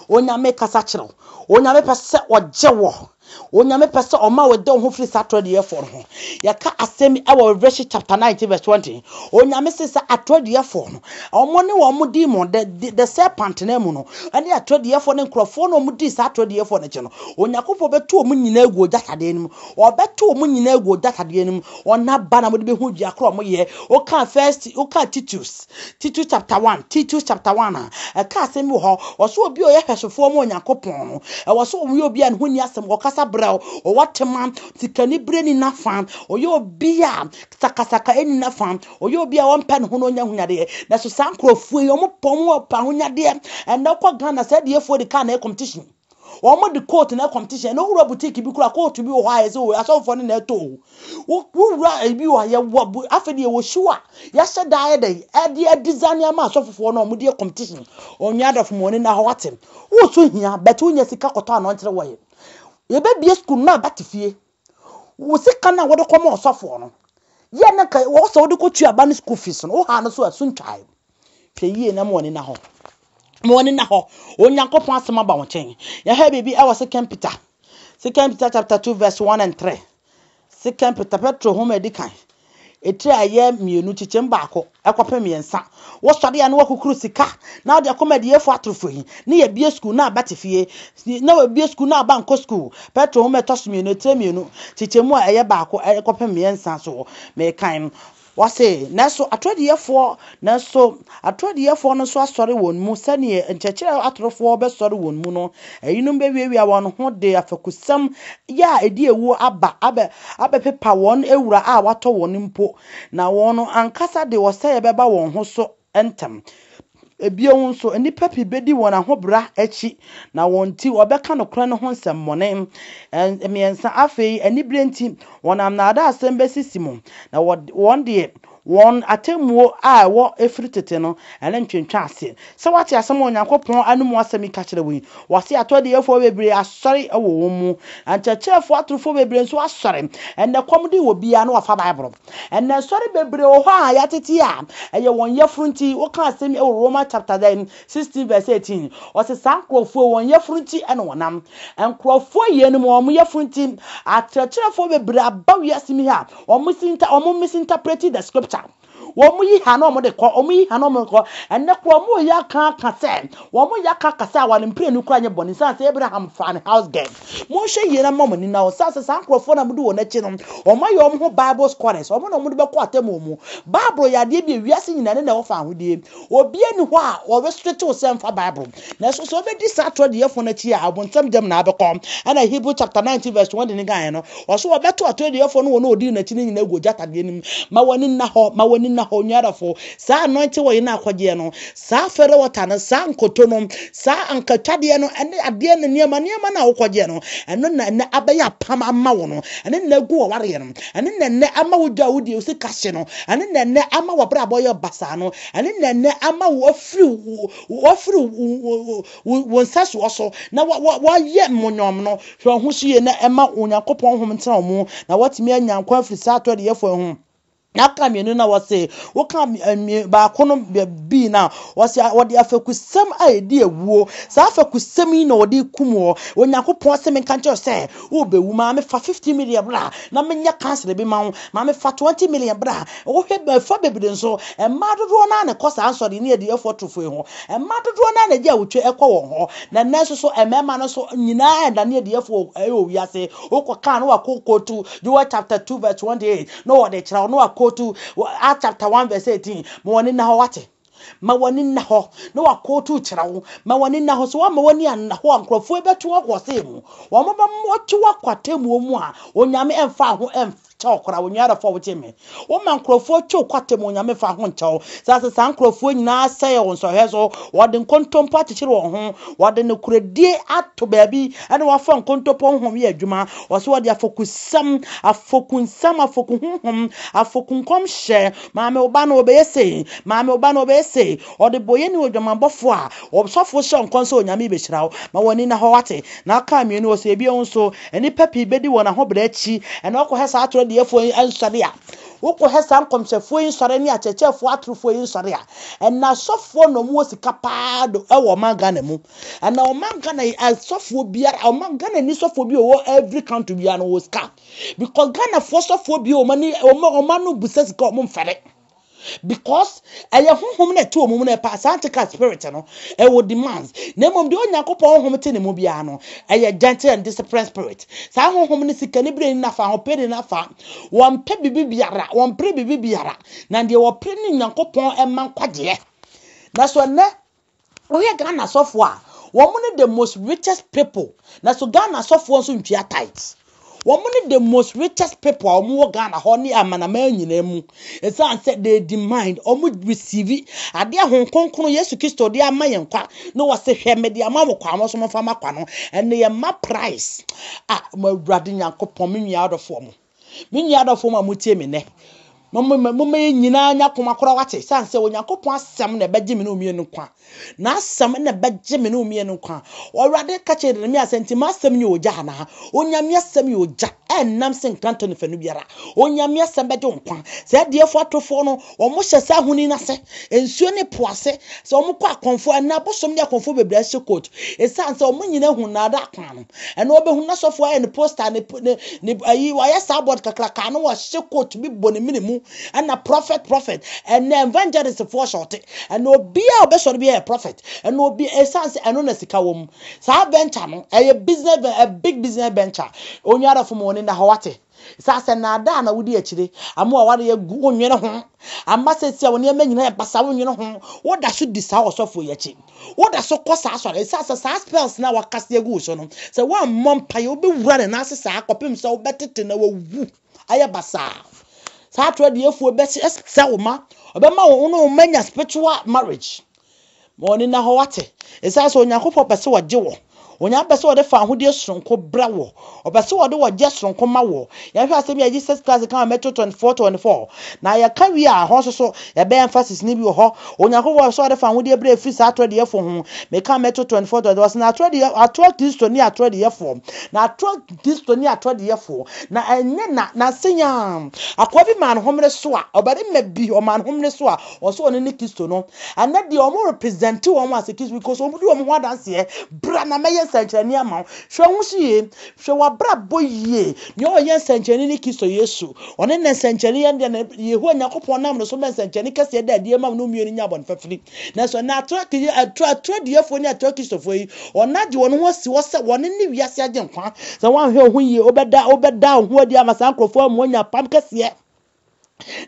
Onyame kasa kyerɛ wo. Onyame pɛ sɛ ɔgye wɔ. Onyame pɛ sɛ ɔma wɔde wo ho firi saa atorɔdeyɛfoɔ no ho. Yɛka asɛm yi wɔ Revelation chapter 19 verse 20. Onyame se sɛ atorɔdeyɛfoɔ no, wɔn ne wɔn demon, the, the serpent no mu no, ɛne atorɔdeyɛfoɔ ne nkurɔfoɔ no wɔn di saa atorɔdeyɛfoɔ no akyi no, Onyankopɔn bɛto wɔn nyinaa agu ogya tadeɛ no mu. Wɔbɛto wɔn nyinaa agu ogya tadeɛ no mu. Wɔn aba na mode bɛhu dua korɔ wɔn yɛ. Woka first, woka Titus, Titus chapter 1, Titus chapter 1 a, ɛka asɛm bi wɔ hɔ. Ɔsɛ obi a ɔyɛ hwɛsofoɔ ma Onyankopɔn no, ɛwɔ sɛ ɔyɛ obi a ne ho nni asɛm, ɔkasa brɛw, ɔwɔ tema, sikanibere nni n'afa, ɔyɛ obi a sakasaka nni n'afa, ɔyɛ obi a ɔmpɛ ne ho na ɔnya ahonyadeɛ. Nanso saa nkurɔfoɔ yi, wɔn pɛ wɔn pɛ ahonyadeɛ. Ɛnnɛ wokɔ Ghana, saa adiyifoɔ de kaa na ɛyɛ competition. Wɔn de coat na competition. Ɛna wowura boutique bi kura coat bi wɔ hɔ a yɛsɛ o asɔfoɔ no na ɛtɔ o. Wowura ebi wɔ hɔ yɛwɔ bu afei deɛ yɛwɔ shoe a yɛahyɛ da ayɛ dɛ ɛde adesign ama asɔfofoɔ no a wɔde yɛ competition. Onua adɔfo ma wɔn na hɔ wate. Woso hia but wonya sika kɔtɔ anɔnkyere wɔ yɛ. Yɛbɛbie school na aba te fie. Wo sika no a wode kɔma ɔsɔfoɔ no yɛ na nka wɔ sɛ wode kɔtua aba no school fees no woha no so a so ntwae. Hwɛ yie na ma wɔn na hɔ. Ma wɔn nna hɔ. Onyankopɔn asɛm aba wo nkyɛn. Yɛhwɛ biribi ɛwɔ Second Peter. Second Peter chapter 2 verse 1 and 3. Second Peter, Petro homa edi kan. Etire a ɛyɛ mmienu, kyekyɛm baako kɔpem mmiɛnsa. Wosɔre a na wakukuru sika na wode akɔma adiyefo atorofo yi, ne yɛbue sukuu na aba te fie, na wɔabue sukuu na aba nkɔ sukuu. Petro nwoma a ɛtɔ so mmienu, etire mmienu, kyekyɛmu a ɛyɛ baako kɔpem mmiɛnsa so mekan. Wɔse, nanso atoro adiyifoɔ, nanso atoro adiyifoɔ no nso asɔre wɔn mu sɛdeɛ nkyerɛkyerɛ atorofoɔ bɛsɔre wɔn mu no. Eyinom bɛwiawia wɔn ho de afakusɛm yɛ a ɛdi awuo aba abɛ abɛpepa wɔn wura a watɔ wɔn mpo, na wɔn ankasa de ɔsɛeɛ bɛba wɔn ho so ntɛm. Bio nso, nnipa pii bɛdi wɔn ahobra akyi, na wɔn nti wɔbɛka nokorɛ no ho nsɛmmɔne. Mmiɛnsa, afei aniberɛ nti, wɔnam nnaadaasɛm bɛsisi mo, na wɔn deɛ, wɔn atemmuo a ɛwɔ ɛfiri tete no, ɛne ntwentwɛn aseɛ. Sɛ woate asɛm a Onyankopɔn anomu asɛm yi ka kyerɛ wo yi, wɔse atoro adiyifoɔ bebree asɔre wɔ wɔn mu, na nkyerɛkyerɛfoɔ atorofoɔ bebree nso asɔre. Ɛnnɛ kɔm de obiara na wafa Bible. Ɛnnɛ nsɔre bebree wɔ hɔ a yɛatete a ɛyɛ wɔn yafunu nti. Woka asɛm yi wɔ Roman chapter then 16 verse 18. Ɔse saa nkurɔfoɔ yi wɔn yafunu nti na wɔnam. Nkurɔfoɔ yeinom wɔn yafunu nti, akyerɛkyerɛfoɔ bebree aba wiase mu ha a wɔn misinterprete the scripture. Wɔn yi ha na wɔn de kɔ, wɔn yi ha na wɔn de kɔ. Ɛnnɛ koraa wɔn reyɛ aka aka sɛ, wɔn reyɛ aka aka sɛ aware mprenu koraa nyɛ bɔne sane sɛ Abraham faa ne house girl. Monhwɛ yie na mma mo ani nna hɔ sane sɛ saa nkurɔfoɔ no a modi wɔn akyi no, wɔn ayɛ wɔn ho Bible scholars, wɔn na wɔn de bɛkɔ atemmuo mu. Bible yɛ adeɛ bi a wiase nyinaa ne na ɛwɔ fawohodie. Obiara nni hɔ a ɔrestricte wo sɛ mfa Bible. Nanso sɛ wobɛdi saa atorɔdeyɛfoɔ no akyi a, abonsam gyam na abɛkɔ. Ɛna Hebrew chapter 19 verse 20 no kaeɛ no, ɔse wɔbɛto atorɔdeyɛfoɔ no wɔn a wɔdii n'akyi no nyinaa agu ogya tadeɛ no mu. Ma w'ani nna hɔ, ma w'ani nna hɔ, onua dɔfo. Saa anointing oil no a akɔgyeɛ no, saa fairy water no, saa nkoto no, saa ankatwadeɛ no, ɛne adeɛ no nneɛma nneɛma no a wokɔgyeɛ no, ɛno na ɛnɛ abɛyɛ apam ama wo no, ɛno na agu w'awareɛ no, ɛno na ɛnɛ ama wo dwa a wodie wo sika hye no, ɛno na ɛnɛ ama w'abrabɔ yɛ basaa no, ɛno na ɛnɛ ama wo afiri Wɔafiri wo nsɛsoɔ so na wɔayɛ mmonyɔm no. Hwɛ wo ho so yie na ɛma Onyankopɔn honhom ntena wo mu na woatumi anya nkwa afiri saa atɔdeyɛfoɔ yi ho. Na aka mmienu na wɔse woka baako no bii no a wɔse wɔde afɛkusɛm a ɛdi awuo saa afɛkusɛm yi na wɔde kum wɔ Onyankopɔn se menka nkyerɛ sɛ wobɛwu maame fa 15 million bra na menyɛ council bi ma wo maame fa 20 million bra Wohwɛ mmɔfra bebree nso, mmaa dodoɔ no ara na ɛkɔ saa nsɔre ne adiyifoɔ atorofoɔ yi ho. Mmaa dodoɔ no ara na ɛgye awotwe kɔ wɔn hɔ. Na nnɛ nso so, mmarima no nso nyinaa ɛdane adiyifoɔ wɔ wiase. Wokɔ kaa na wakɔ kootu Joel chapter 2 verse 28 na wɔde kyerɛ wo na wakootu Acts chapter 1 verse 18. Ma w'ani nna hɔ wate. Ma w'ani nna hɔ na wakootu kyerɛ wo. Ma w'ani nna hɔ. Sɛ woamma w'ani anna hɔ a, nkurɔfoɔ yi bɛto wo akɔ ɔsɛe mu. Wɔn bɛma wɔto wo akɔ atemmuo mu a Onyame ɛmfa ho ɛmfa kyɛw koraa onua adɔfo a wotie me woma nkurɔfoɔ twe wo kwata mu onyame fa ho nkyɛw saa sɛ saa nkurɔfoɔ nyinaa sɛe wɔn nsɔhwɛ so wɔde nkontompo akyekyere wɔn ho wɔde nokorɛdie ato baabi ɛna wɔafa nkontompo honhom yɛ adwuma wɔso wɔde afokusɛm afokunsɛm afoku honhom afoku nkɔmhyɛ maame wo ba no wɔbɛyɛ sei maame wo ba no wɔbɛyɛ sei ɔde bɔyɛ ne odwamanbɔfoɔ a ɔsɔfoɔ hyɛ nkɔm sɛ onyame bɛhyira wo ma wɔn ani na hɔ wate na aka mmienu wɔ sɛ ebio nso Nnipa pii bedi wɔn ahobrɛ akyi na wɔkɔhwɛ saa atoro adiyifoɔ yi nsɔre a, wokɔhwɛ saa nkɔmhyɛfoɔ yi nsɔre ne akyerɛkyerɛfoɔ atorofoɔ yi nsɔre a, ɛna asɔfoɔ na wɔwɔ sika paa do wɔ ɔman Ghana mu. Ɛna ɔman Ghana yi asɔfoɔ biara, ɔman Ghana ni sɔfoɔ bi a ɔwɔ every country biara no wɔ sika. Because Ghanafoɔ sɔfoɔ bi wɔn ani wɔn wɔn ano busa sika wɔn mfɛre. Because ɛyɛ honhom na ɛte wɔn mu na ɛpa saa antichrist spirit no ɛwɔ demands na mmom deɛ Onyankopɔn honhom te ne mu biara no ɛyɛ gentle and disciplined spirit. Saa honhom no sika ne bere ne nafa ahopɛ ne nafa wɔmpɛ biribi biara wɔmpere biribi biara na deɛ wɔpere ne Onyankopɔn ɛma nkwagyeɛ. Na so ɛnɛ Wohwɛ Ghana asɔfoɔ a, wɔn ne the most richest people. Na so Ghana asɔfoɔ nso ntua tithes. Wɔn ne the most richest people a wɔn wɔ Ghana hɔ ne amanaman nyinaa mu. Ɛsiane sɛ they demand, wɔn receive adeɛ a Honhom Kronkron Yesu Kristo de ama yɛn kwa. Na wɔse hwɛ mede ama mo kwa, mo nso momfa ma kwa no. Ɛnna yɛn ma price. Ah, mo Awurade Nyankopɔn, me nua adɔfoɔ mo. Me nua adɔfoɔ mo a motie me nnɛ, momma yɛn nyinaa nya koma korɔ wate, sane sɛ Onyankopɔn asɛm na ɛbɛgye me ne wo mmienu nkwa. N'asɛm na ɛbɛgye me ne wo mmienu nkwa. Awurade ka kyerɛ Yeremia sɛ, nti m'asɛm nyɛ ogya anaa? Onyame asɛm yɛ ogya. Ɛnnam sɛ nkrantɛ no fanu biara. Onyame asɛm bɛgye wo nkwa. Saa adiɛfoɔ atorofoɔ no, wɔn hyɛ saa ahoni no ase. Nsuo ne po ase. Sɛ wɔn kɔ akɔmfoɔ, ɛnna abosom ne akɔmfoɔ bebree ahyɛ coat. Ɛsiane sɛ wɔn nyinaa hu nnaadaa kwan no. Ɛnna wɔbɛhu na sɔfoɔ ayɛ ne poster, ne, ne, ne, ayi, wɔayɛ saa board kakraka na wɔahyɛ coat bi bɔ ne mene mu. Ɛnna prophet, prophet. Ɛnna evangelist foɔ hyɛ ɔte. Ɛnna obiara a ɔbɛsɔre biara yɛ prophet. Ɛnna obi, ɛsiane sɛ ɛno na sika wɔ mu. Saa venture no, ɛyɛ business, a big business venture. Onua adɔfo ma w'ani nna hɔ wate. Saa sɛ nnaadaa na wodi akyire, ama w'aware agu, wonnwene ho. Ama seesei a wo nneɛma nyinaa yɛ basaa, wonnwene ho. Woda so di saa ɔsɔfoɔ yi akyi. Woda so kɔ saa asɔre. Ɛsiane sɛ saa spells no a wakase agu wo so no, sɛ woammɔ mpaeɛ, wobɛwura ne nan ase saa kɔpem sɛ wobɛtete na wawu ayɛ basaa. Saa atorɔ adiefoɔ bɛsɛ wo ma, ɔbɛma wo ne wo mma anya spiritual marriage. Ma w'ani nna hɔ, woate? Esiane sɛ Onyankopɔn pɛ sɛ ɔgye wo. Onyame pɛ sɛ ɔde fawohodie soronko brɛ wo. Ɔpɛ sɛ ɔde ɔgyeɛ soronko ma wo. Yɛnhwɛ asɛm yi a Jesus Christ ka wɔ Matthew 24, 24. Na yɛka wie a, ɛhɔ nso so, yɛbɛyɛ emphasis no bi wɔ hɔ. Onyankopɔn pɛ sɛ ɔde fawohodie brɛ ɛfiri saa atorɔ adiyɛfoɔ ho. Meka Matthew 24, 24, ɔse, Na atorɔ adiyɛ, atorɔ Kristo ne atorɔ adiyɛfoɔ. Na atorɔ Kristo ne atorɔ adiyɛfoɔ. Na ɛnyɛ na, nansa yi ara, akoa bi maa ne homene so a, ɔbarima bi, ɔmaa ne homene so a, Ɔsɛ ɔno ne Kristo no. Ɛnɛ deɛ wɔn represent wɔn as a Kristo because wɔn di wɔn ho adanseɛ. Bra na mɛyɛ nsɛnkyerɛnne ama wo. Hwɛ wo ho so yie. Hwɛ w'abrabɔ yie. Nea ɔyɛ nsɛnkyerɛnne ne Kristo Yesu. Ɔne na nsɛnkyerɛnne yɛ deɛ na Yehowa Nyankopɔn nam ne so ma nsɛnkyerɛnne kɛseɛ da adie ma no mmienu nya bɔne fafiri. Nanso ɛnɛ atorɔ atorɔ atorɔ adiyifoɔ ne atorɔ Kristofoɔ yi, wɔn agye wɔn ho asi hɔ sɛ wɔn ne wiase agyenkwa. Sɛ woanhwɛ wo ho yie, wobɛda wobɛda wo ho adi ama saa nkurɔfoɔ ama wɔanya apam kɛseɛ.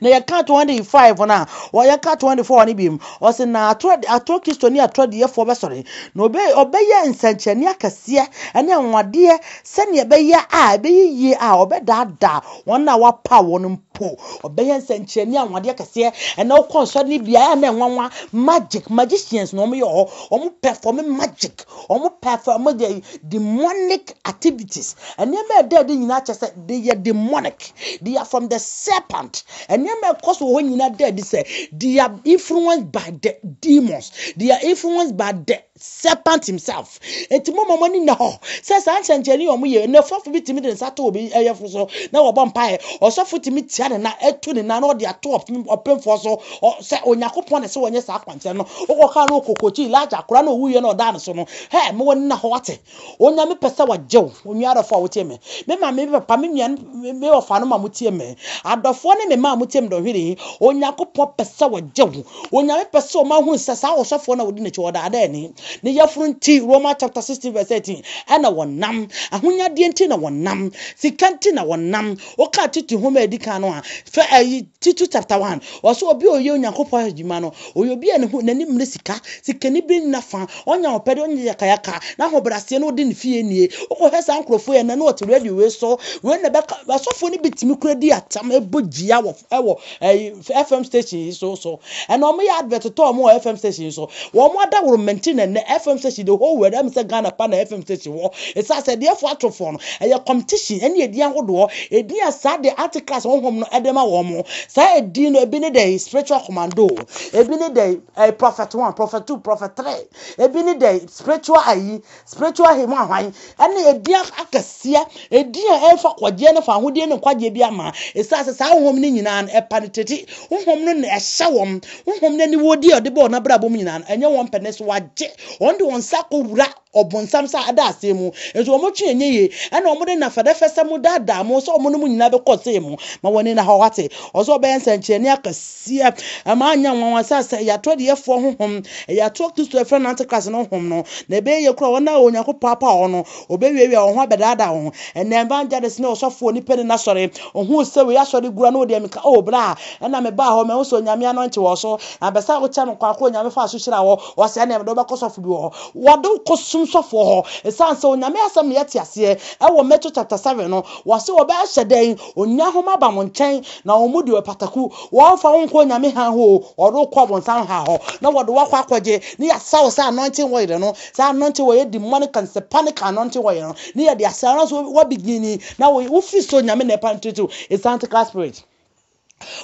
Na yɛka 25 no a, yɛka 24 no bi mu. Ɔse na atorɔ atorɔ Kristo ne atorɔ diiɛfoɔ bɛsɔre, na ɔbɛ ɔbɛyɛ nsɛnkyerɛnne akɛseɛ ne anwanwadeɛ sɛdeɛ ɛbɛyɛ a ɛbɛyɛ yie a ɔbɛdaadaa wɔn a wɔapaw wɔn mpo. Ɔbɛyɛ nsɛnkyerɛnne anwanwadeɛ kɛseɛ. Ɛnna wokɔ nsɔre no bi a, ɛyɛ a na ɛnwanwa magic magicians na wɔyɛ hɔ. Wɔn perform magic, wɔn perform de demonic activities. Nneɛma a ɛda adi nyinaa kyerɛ sɛ they are demonic. They are from the serpent. Nneɛma a ɛkɔ so wɔ hɔ nyinaa da adi sɛ they are influenced by the demons. They are influenced by the serpent himself. Enti mo ma mo ani nna hɔ sɛ saa nsɛnkyerɛnne a wɔyɛ ɛnɛ sɔfo bi tumi de ne nsa to obi ɛyɛfo so na wɔbɔ mpaeɛ. Ɔsɔfo tumi tia ne nan ɛto ne nan na ɔde ato ɔpemfoɔ so sɛ Onyankopɔn na ɛsɛ wɔnyɛ saa akwankyerɛ no. Wokɔka no okokokyi Elijah akora na owuiɛ na ɔdaa ne so no. Hɛ, mo ani nna hɔ wate. Onyame pɛ sɛ ɔgye wo, onua adɔfoɔ a wotie me. Me maame, me papa, me nua, me wɔfa no ma motie me. Adɔfoɔ ne me mma a motie me dɔnhwere yi, Onyankopɔn pɛ sɛ ɔgye wo. Onyame pɛ sɛ ɔma hunu sɛ saa ɔsɔfoɔ no a wodi n'akyi ɔdaadaa ni. Ne yafunu nti, Romans chapter 16 verse 13, ɛna wɔnam. Ahonyadeɛ nti na wɔnam. Sika nti na wɔnam. Woka Tito nhoma a edi kan no a, fɛ ɛyi Tito chapter 1, ɔsɛ obi a ɔyɛ Onyankopɔn adwuma no, ɔyɛ obi a ne ho n'ani mmere sika, sikanibere nni n'afa, ɔnyɛ ahopɛde, ɔnyɛ yakayaka, n'ahobrɛaseɛ na ɔdi ne fie nie. Wokɔhwɛ saa nkurɔfoɔ yi ɛnnɛ na wɔte radio wei so, wei na ɛbɛka, asɔfoɔ no bi tumi kura di atam bɔ gyia wɔ ɛwɔ ɛyi FM station yi so so. Ɛna wɔn yɛ advert tɔ wɔn wɔ FM station yi so. Wɔn adaworo mmɛnti na ɛnɛ FM station the whole world ɛmu sɛ Ghana pa na FM station wɔ. Ɛsan sɛ deɛfo atofoɔ no ɛyɛ competition ɛne edin ahodoɔ. Edin a saa de antichrist honhom no ɛde ma wɔn. Saa edin no ebi ne dɛ spiritual commando, ebi ne dɛ ɛyɛ prophet one, prophet two, prophet three, ebi ne dɛ spiritual ayi, spiritual him ahwan ɛne edin akɛseɛ, edin a ɛmfa kɔgyeɛ ne fa ahodie ne nkwagyeɛ bi ama. Ɛsan sɛ saa honhom no nyinaa no ɛpenetrate honhom no na ɛhyɛ wɔn. Honhom no aniwodie a ɔde bɔ wɔn abrabɔ mu nyinaa no ɛnyɛ wɔn pɛ ne so wagye wɔn de wɔn nsa akɔwura ɔbonsam sa ada aseɛ mu nso wɔn twe ɛnyɛ yie ɛna wɔn de nafɛdɛfɛsɛ mo daadaa mo sɛ wɔn ne mo nyinaa bɛkɔ ɔsɛe mu ma wɔn ani na hɔ wate ɔsɛ ɔbɛyɛ nsɛnkyerɛnne akɛseɛ ɛma anya nwanwa sɛ sɛ ɛyɛ atorɔ deɛfoɔ honhom ɛyɛ atorɔ Kristo ɛfrɛ no antichrist no honhom no na ɛbɛyɛ yie koraa wɔn a Onyankopɔn apa wɔn no ɔbɛwiawia wɔn ho abɛdaadaa wɔn ɛnɛ evangelist ne ɔsɔfoɔ nipa ne n'asɔre ohun sɛ wei asɔre gura na ɔde amika oh bra ɛna mebaa hɔ mahu sɛ Onyame anointing wɔ so na bɛsɛ wokyɛ me kwan kɔ Onyame fa so hyira wɔ ɔsɛ ɛna mede wobɛkɔ sɔfo bi wɔ hɔ Wɔde wo kɔ sum sɔfoɔ hɔ. Ɛsiane sɛ Onyame asɛm na yɛte aseɛ ɛwɔ Matthew chapter 7 no, wɔse wɔbɛhyɛ dɛn? Onya homa aba mo nkyɛn, na wɔn mu deɛ ɔpataku. Wɔmfa wo nkɔ Onyame hann hɔ o, wɔde wo kɔ ɔbonsam ha hɔ, na wɔde wo akɔ akɔgye, ne yɛasa wo sɛ anointing oil no, saa anointing oil yɛ demonic and satanic anointing oil no, ne yɛde asra wo, na so woabigini, na wo, wofiri sɛ Onyame na ɛpa ntutu, it's antichrist spirit.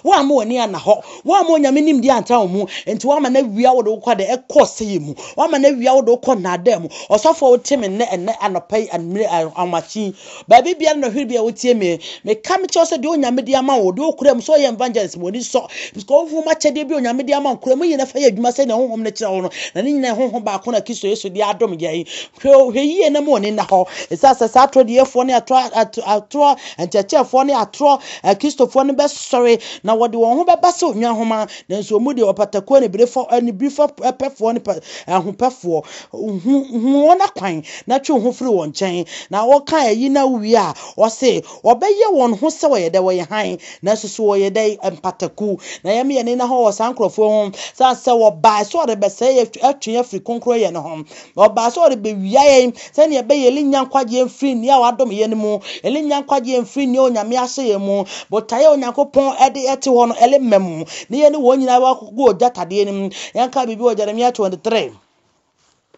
Woamma w'ani anna hɔ. Woamma Onyame nimdeɛ antra wo mu. Enti woama no awia wo de wo kɔ de ɛkɔ ɔsɛeɛ mu. Woama no awia wo de wo kɔ nnaadaa mu. Ɔsɔfo a wotie me nnɛ ɛnnɛ anɔpa yi anwummere anwamakye yi, baabi biara nnɔhwere biara wotie me, meka mekyerɛ wo sɛ deɛ Onyame de ama wo, deɛ wokura mu sɛ ɔyɛ evangelist ma w'ani sɔ. Because honhom akyɛdeɛ bi a Onyame de ama wo, kura mu yie na fa yɛ adwuma sɛdeɛ honhom no kyerɛ wo no. Na ne nyinaa yɛ honhom baako na Kristo Yesu de adom yɛn. Hwɛ o, hwɛ yie na ma w'ani nna hɔ. Ɛsiane sɛ saa atorɔ diiɛfoɔ ne atorɔ atorɔ nkyerɛkyerɛfoɔ ne atorɔ akristofoɔ no bɛsɔre na wɔde wɔn ho bɛba sɛ onwa nhoma, nanso wɔn mu deɛ ɔpatakuo anibirefo anibirefo pɛfoɔ ne ahopɛfoɔ. Hu hu wɔn akwan na twe wo ho firi wɔn nkyɛn. Na wɔka ayi na wowie a, wɔse wɔbɛyɛ wɔn ho sɛ wɔyɛ dɛ wɔyɛ hann, nanso so wɔyɛ dɛ mpataku. Na yɛn yɛn ani nna hɔ wɔ saa nkurɔfoɔ ho, sane sɛ wɔbae sɛ wɔrebɛsɛe atwe yɛn afiri kronkronyɛ no ho. Na ɔbaa sɛ ɔrebɛwia yɛn sɛdeɛ ɛbɛyɛ yɛrennya nkwagyeɛ mfiri nea wadom yɛn no mu, yɛrennya nkwagyeɛ mfiri nea Onyame ahyɛ yɛn mu. Botaeɛ a Onyankopɔn de ɛte hɔ no, ɛremma mu, na yɛne wɔn nyinaa bɛkɔgu ogya tadeɛ no mu. Yɛnka biribi wɔ Jeremia 23.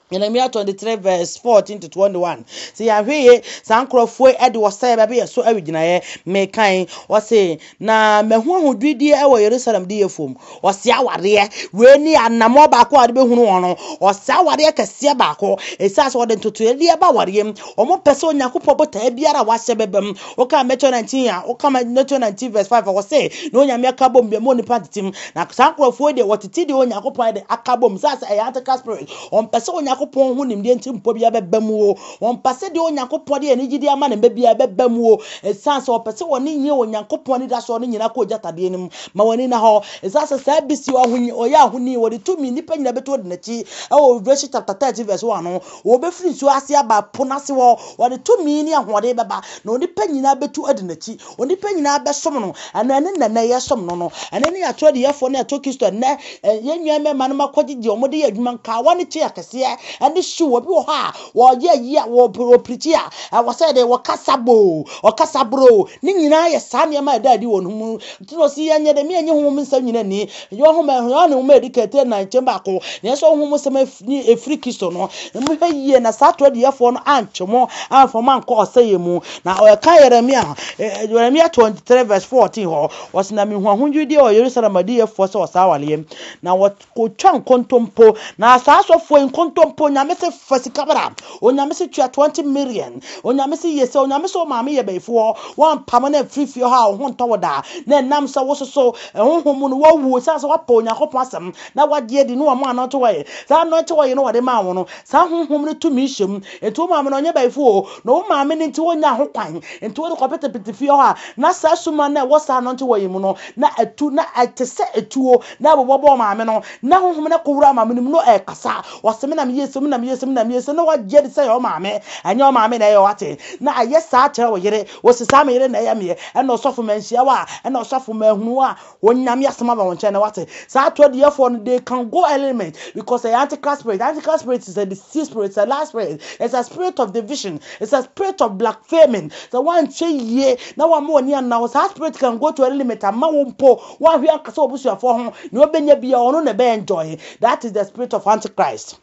Jeremia 23 verse 14 to 21. Sɛ yɛahwɛ yie, saa nkurɔfoɔ yi de ɔsɛeɛ bɛbɛ yɛ so awigyinaeɛ. Mekan, ɔse, Na mahu ahodwirideɛ wɔ Yerusalem diyɛfoɔ mu. Ɔsɛe awareɛ. Wei ne anammɔn baako a wɔde bɛhunu wɔn no. Ɔsɛe awareɛ kɛseɛ baako. Ɛsiane sɛ wɔde ntotoeɛ ba awareɛ mu. Wɔmpɛ sɛ Onyankopɔn botaeɛ biara a wahyɛ bɛba mu. Woka Matthew 19 a, woka Matthew 19 verse 5 a, wɔse, na Onyame aka bom deɛ ma onipa ntete mu. Na saa nkurɔfoɔ yi deɛ, wɔtete deɛ Onyankopɔn de aka bom. Sɛ sɛ ɛyɛ antichrist spirit. Wɔmpɛ sɛ Onyankopɔn ho nimdeɛ nti mpɔ biara bɛba mu o. Wɔmpɛ sɛ deɛ Onyankopɔn de anigyedeɛ ama ne mma biara bɛba mu o. Ɛsiane sɛ wɔpɛ sɛ wɔne nyɛ Onyankopɔn anidasoɔ no nyinaa kɔ ogya tadeɛ no mu. Ma wɔn ani nna hɔ. Ɛsiane sɛ saa bi si ɔhoni, ɔyɛ ahoni, wɔde tumi, nnipa nyinaa bɛtu adi n'akyi. Ɛwɔ Revelation chapter 13 verse 1 no, wɔbɛfiri nsuo ase aba po no ase hɔ. Wɔde tumi ne ahoɔden bɛba, na onipa nyinaa bɛtu adi n'akyi. Onipa nyinaa bɛsom no. Ɛno ɛne nnɛ nnɛ yɛsom no no. Ɛno ne atorɔ adiyɛfoɔ ne atorɔ Kristo ɛnnɛ yɛn nua mmarima no akɔgyegye wɔn de yɛ adwuma nkawa ne kye akɛseɛ ɛne hyew. Obi wɔ hɔ a wɔyɛ ayi a wɔpirikyi a ɛwɔ sɛ de wɔkasa boo ɔkasa boroo ne nyinaa yɛ saa nneɛma a ɛda adi wɔ no mu. Nti na ɔsi yɛnyɛ dɛ meɛnye honhom nsɛm nyina nni. Yɛ ɔhoma Yohane nwoma a ɛdi kan tire nan nkyɛn baako na yɛsɛ honhom nsɛm ɛfiri Kristo no. Mohwɛ yie na saa atorɔ adiyɛfoɔ no antwe mo amfa mo ankɔ ɔsɛeɛ mu. Na ɔka Yeremia Yeremia 23 verse 14 hɔ ɔsi na mehu ahodwirideɛ wɔ Yerusalem adiyɛfoɔ sɛ wɔsaa awareɛ na wɔkɔtwa nkontompo na saa asɔfoɔ yi nkontompo Onyame se fa sika bra Onyame se tua 20 million Onyame se yɛ sɛ Onyame se wo maame yɛ bayifoɔ woampamo no amfiri fie hɔ a wo ho ntɔ wo da na ɛnam sɛ wososo honhom mu no woawu ɛsiane sɛ woapɛ Onyankopɔn asɛm na woagye adi ne wɔn anointing oil saa anointing oil no wɔde maa wo no saa honhom no tumi hyɛ mu nti wo maame no ɔnyɛ bayifo o na wo maame no nti wonya ho kwan nti wode kɔpetepete fie hɔ a na saa suma no a ɛwɔ saa anointing oil mu no na atu na ɛte sɛ etuo na ɛbobɔbɔ maame no na honhom no kɔwura maame no mu no ɛkasa wɔse me na meyɛ se me na meyɛ se me na meyɛ se na wagye adi sɛ ɛyɛ wo maame ɛnyɛ wo maame na ɛyɛ wate na ayɛ saa kyerɛ wo yere wɔse saa me yere na ɛyɛ meɛ ɛna ɔsɔfo manhyia wo a ɛna ɔsɔfo manhunu wo a Onyame asɛm aba wɔn nkyɛn na wate. Saa atɔdiyɛfoɔ no they can go element because ɛyɛ antichrist spirit. Antichrist spirit is a deceived spirit, it's a lie spirit, it's a spirit of division, it's a spirit of blaspheming. Sɛ woanhwɛ yie na wamma w'ani anna hɔ, saa spirit can go to any limit ama wo mpo woanhwɛ ankasa w'abusuafoɔ ho nea ɔbɛnya biara ɔno na ɛbɛ enjoy. That is the spirit of antichrist.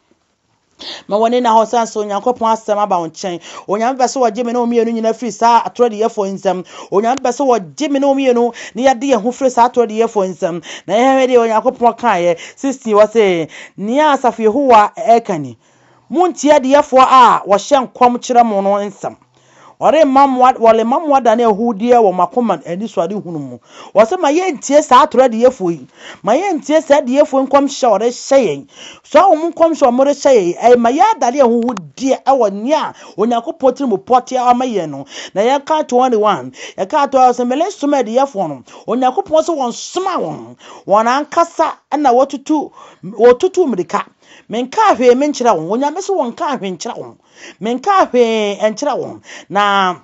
Ma w'ani nna hɔ sane sɛ Onyankopɔn asɛm aba wo nkyɛn. Onyame pɛ sɛ wɔgye me ne wo mmienu nyinaa firi saa atorɔ adiyɛfoɔ nsam. Onyame pɛ sɛ wɔgye me ne wo mmienu na yɛde yɛn ho firi saa atorɔ adiyɛfoɔ nsam. Na yɛhwɛ deɛ Onyankopɔn kaeɛ 16 wɔ se, Nea asafo Yehowa ɛka ni, Montie adiyɛfoɔ a wɔhyɛ nkɔm kyerɛ mo no nsɛm. Wɔremma mo wɔremma mo adane ahudeɛ wɔ mo akoma anisoadehunu mu. Wɔse ma yɛntie saa atorɔ adiyifoɔ yi. Ma yɛntie saa adiyifoɔ yi nkɔmhyɛ a wɔrehyɛ yɛn. Saa wɔn nkɔmhyɛ a wɔrehyɛ yɛn yi, ɛma yɛadane ahuhudeɛ wɔ nea Onyankopɔn tirimupɔ te ama yɛn no. Na yɛka 21, yɛka to sɛ meresoma adiyifoɔ no. Onyankopɔn sɛ wɔnsoma wɔn. Wɔn ankasa na wɔtutu wɔtutu mmirika. Menkaa hwee menkyerɛ wɔn. Onyame sɛ wɔnkaa hwee nkyerɛ wɔn. Menkaa hwee nkyerɛ wɔn, na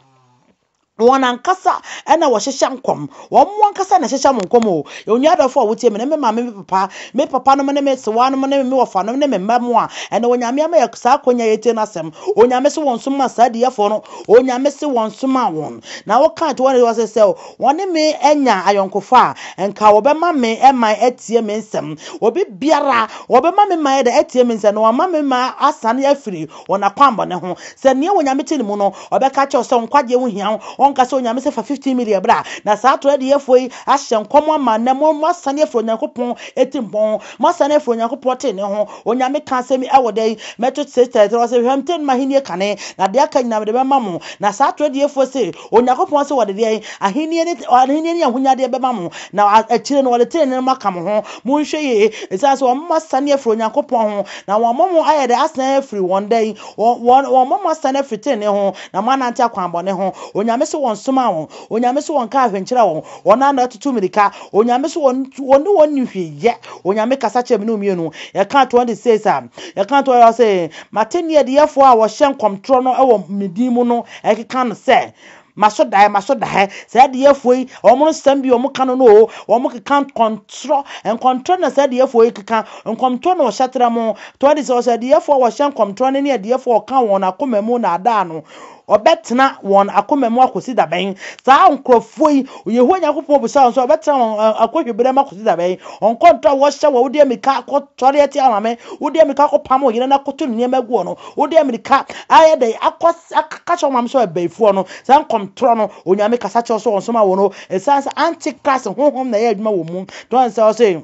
wɔn ankasa na wɔhyehyɛ nkɔm. Wɔn ankasa na ɛhyehyɛ mo nkɔm o. Onua adɔfo a wotie me ne me maame, me papa, me papa nom ne me sewa nom ne me wɔfa nom ne me mma mu a, ɛnɛ Onyame ama yɛ saa akonya yɛtie n'asɛm. Onyame se wɔn soma saa adiyɛfoɔ no. Onyame se wɔn soma wɔn. Na wɔka to wɔn sɛ sɛ wɔne me anya ayɔnkofa a, nka wɔbɛma me man atie me nsɛm. Obi biara, wɔbɛma me man dɛ atie me nsɛm, na wɔama me man asane afiri wɔn akwammɔne ho. Sɛ nea Onyame te ne mu no, ɔbɛka akyerɛ wo sɛ wo nkwagyeɛ ho hia wo. Wɔnka sɛ Onyame sɛ fa 15 million bra. Na saa atorɔ adiyɛfoɔ yi ahyɛ nkɔm ama nnɛ mo moasane afiri Onyankopɔn atirimpɔn ho. Moasane afiri Onyankopɔn tenenee ho. Onyame ka asɛm yi ɛwɔ dɛn? Matthew 6:33 ɔse, Hwehwɛ me tenenee m'ahennie kane, na deɛ aka nyinaa mede bɛma mo. Na saa atorɔ adiyɛfoɔ se, Onyankopɔn se wɔde deɛn? Ahennie ne ahennie ne ahonyadeɛ bɛma mo, na akyire no wɔde tenenee no aka mo ho. Monhwɛ yie, ɛsiane sɛ wɔn asane afiri Onyankopɔn ho, na wɔn mo ayɛ dɛ asane afiri wɔn dɛn? Wɔn wɔn wɔn mo asane afiri tenenee ho, na moanante akwanbɔne ho. Onyame se wɔnsomaa wɔn, Onyame se wɔnkaa hwee nkyerɛɛ wɔn, wɔn ara na wɔatutu mmirika. Onyame se wɔn wɔne wɔn nni hwee yɛ. Onyame kasa kyerɛ me ne wo mmienu. Yɛka 26 a, yɛka 20 ɔse, Mate nne adiyɛfoɔ a wɔhyɛ nkɔmtorɔ no wɔ me din mu no ɛkeka no sɛ, Maso daeɛ, maso daeɛ. Saa adiyɛfoɔ yi, wɔn nsɛm bi a wɔka no no o, wɔkeka nkɔntorɔ, nkɔntorɔ na saa adiyɛfoɔ yi keka, nkɔmtorɔ na wɔhyɛ tra mo. 26 ɔsɛ adiyɛfoɔ a wɔhyɛ nkɔmtorɔ no ne adiyɛfoɔ a wɔka wɔn akoma mu naadaa no, Ɔbɛtena wɔn akoma mu akosi da bɛn? Saa nkurɔfoɔ yi, Yehowa Nyankopɔn bisa wɔn sɛ, ɔbɛtena wɔn akɔhwiberɛ mu akosi da bɛn? Nkɔntɔ a wɔhyɛ wɔ wode ammirika akɔtɔre atia maame, wode ammirika akɔpam wo yere no akɔto ne nneɛma agu hɔ no, wode ammirika ayɛ dɛn akɔ aka kyerɛ wo maame sɛ ɔyɛ bayifoɔ no, saa nkɔmtorɔ no, Onyame kasa kyerɛ wo sɛ ɔnsoma wo no, ɛsiane sɛ antichrist honhom na ɛyɛ adwuma wɔ mu. Tɔn sɛ ɔse,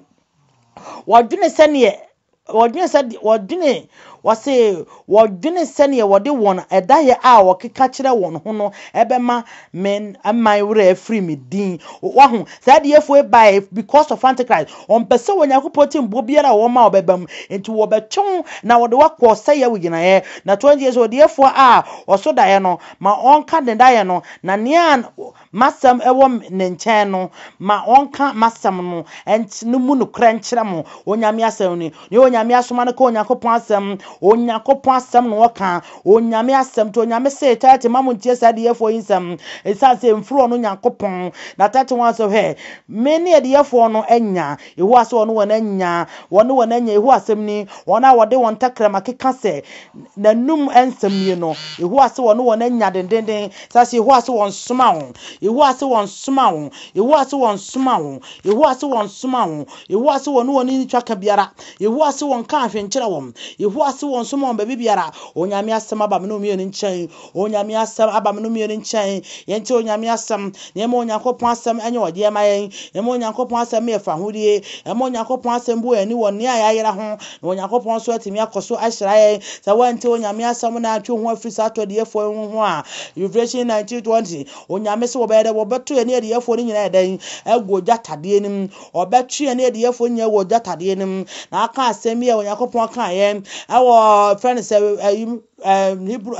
wɔdwene sɛdeɛ Wɔdwene sɛ wɔdwene wɔse wɔdwene sɛdeɛ wɔde wɔn ɛdaeɛ a wɔkeka kyerɛ wɔn ho no ɛbɛma me man werɛ afiri me din. Wahu, saa adiyifoɔ yi baeɛ because of Antichrist. Wɔmpɛ sɛ Onyankopɔn tirimbɔ biara a wɔma ɔbɛba mu. Nti wɔbɛtwe wo na wɔde wo akɔ ɔsɛeɛ wo gyinaeɛ. Na 20 years odiyifoɔ a ɔso daeɛ no, ma ɔnka ne daeɛ no, na nea M'asɛm wɔ ne nkyɛn no, ma ɔnka m'asɛm no no mu nokorɛ nkyerɛ mo. Onyame asɛm ni. Nea Onyame asoma no ka Onyankopɔn asɛm. Onyankopɔn asɛm na ɔka. Onyame asɛm. Nti Onyame se, 30 Mma montie saa adiyɛfoɔ yi nsɛm, ɛsiane sɛ ɛmfiri ɔno Nyankopɔn. Na 31 sɛ, Hwɛ, me ne adiyɛfoɔ no anya. Yehowa se ɔne wɔn anya. Wɔne wɔn anya. Yehowa asɛm ni. Wɔn a wɔde wɔn tɛkrɛma keka sɛ, N'anom nsɛm nie no, Yehowa se wɔne wɔn anya dendenden. Sɛ se Yehowa se wɔnsoma wo. Yehowa se wɔnsoma wo. Yehowa se wɔnsoma wo. Yehowa se wɔnsoma wo. Yehowa se wɔne wɔn nni twaka biara. Yehowa se wɔnka hwee nkyerɛ wɔn. Yehowa se wɔnsoma wɔn baabi biara. Onyame asɛm aba me ne wo mmienu nkyɛn. Onyame asɛm aba me ne wo mmienu nkyɛn. Yɛntie Onyame asɛm. Na yɛmma Onyankopɔn asɛm nyɛ ɔgyeɛ mma yɛn. Yɛmma Onyankopɔn asɛm yɛ fahodie. Yɛmma Onyankopɔn asɛm bu yɛn ani wɔ nea yɛayera ho. Na Onyankopɔn nso atumi akɔ so ahyira yɛn. Sɛ woantie Onyame asɛm na antwe wo ho afiri saa atɔdiyɛfoɔ yi ho a, Revelation 19:20, Onyame se wɔbɛyɛ dɛ, wɔbɛto yɛne adiyɛfoɔ no nyinaa yɛ dɛn? Agu ogya tadeɛ no mu. Ɔbɛto yɛne adiyɛfoɔ nyinaa agu ogya tadeɛ no mu. Na aka asɛm bi a Onyankopɔn kaeɛ ɛwɔ frɛ no sɛ ɛyi Hebrew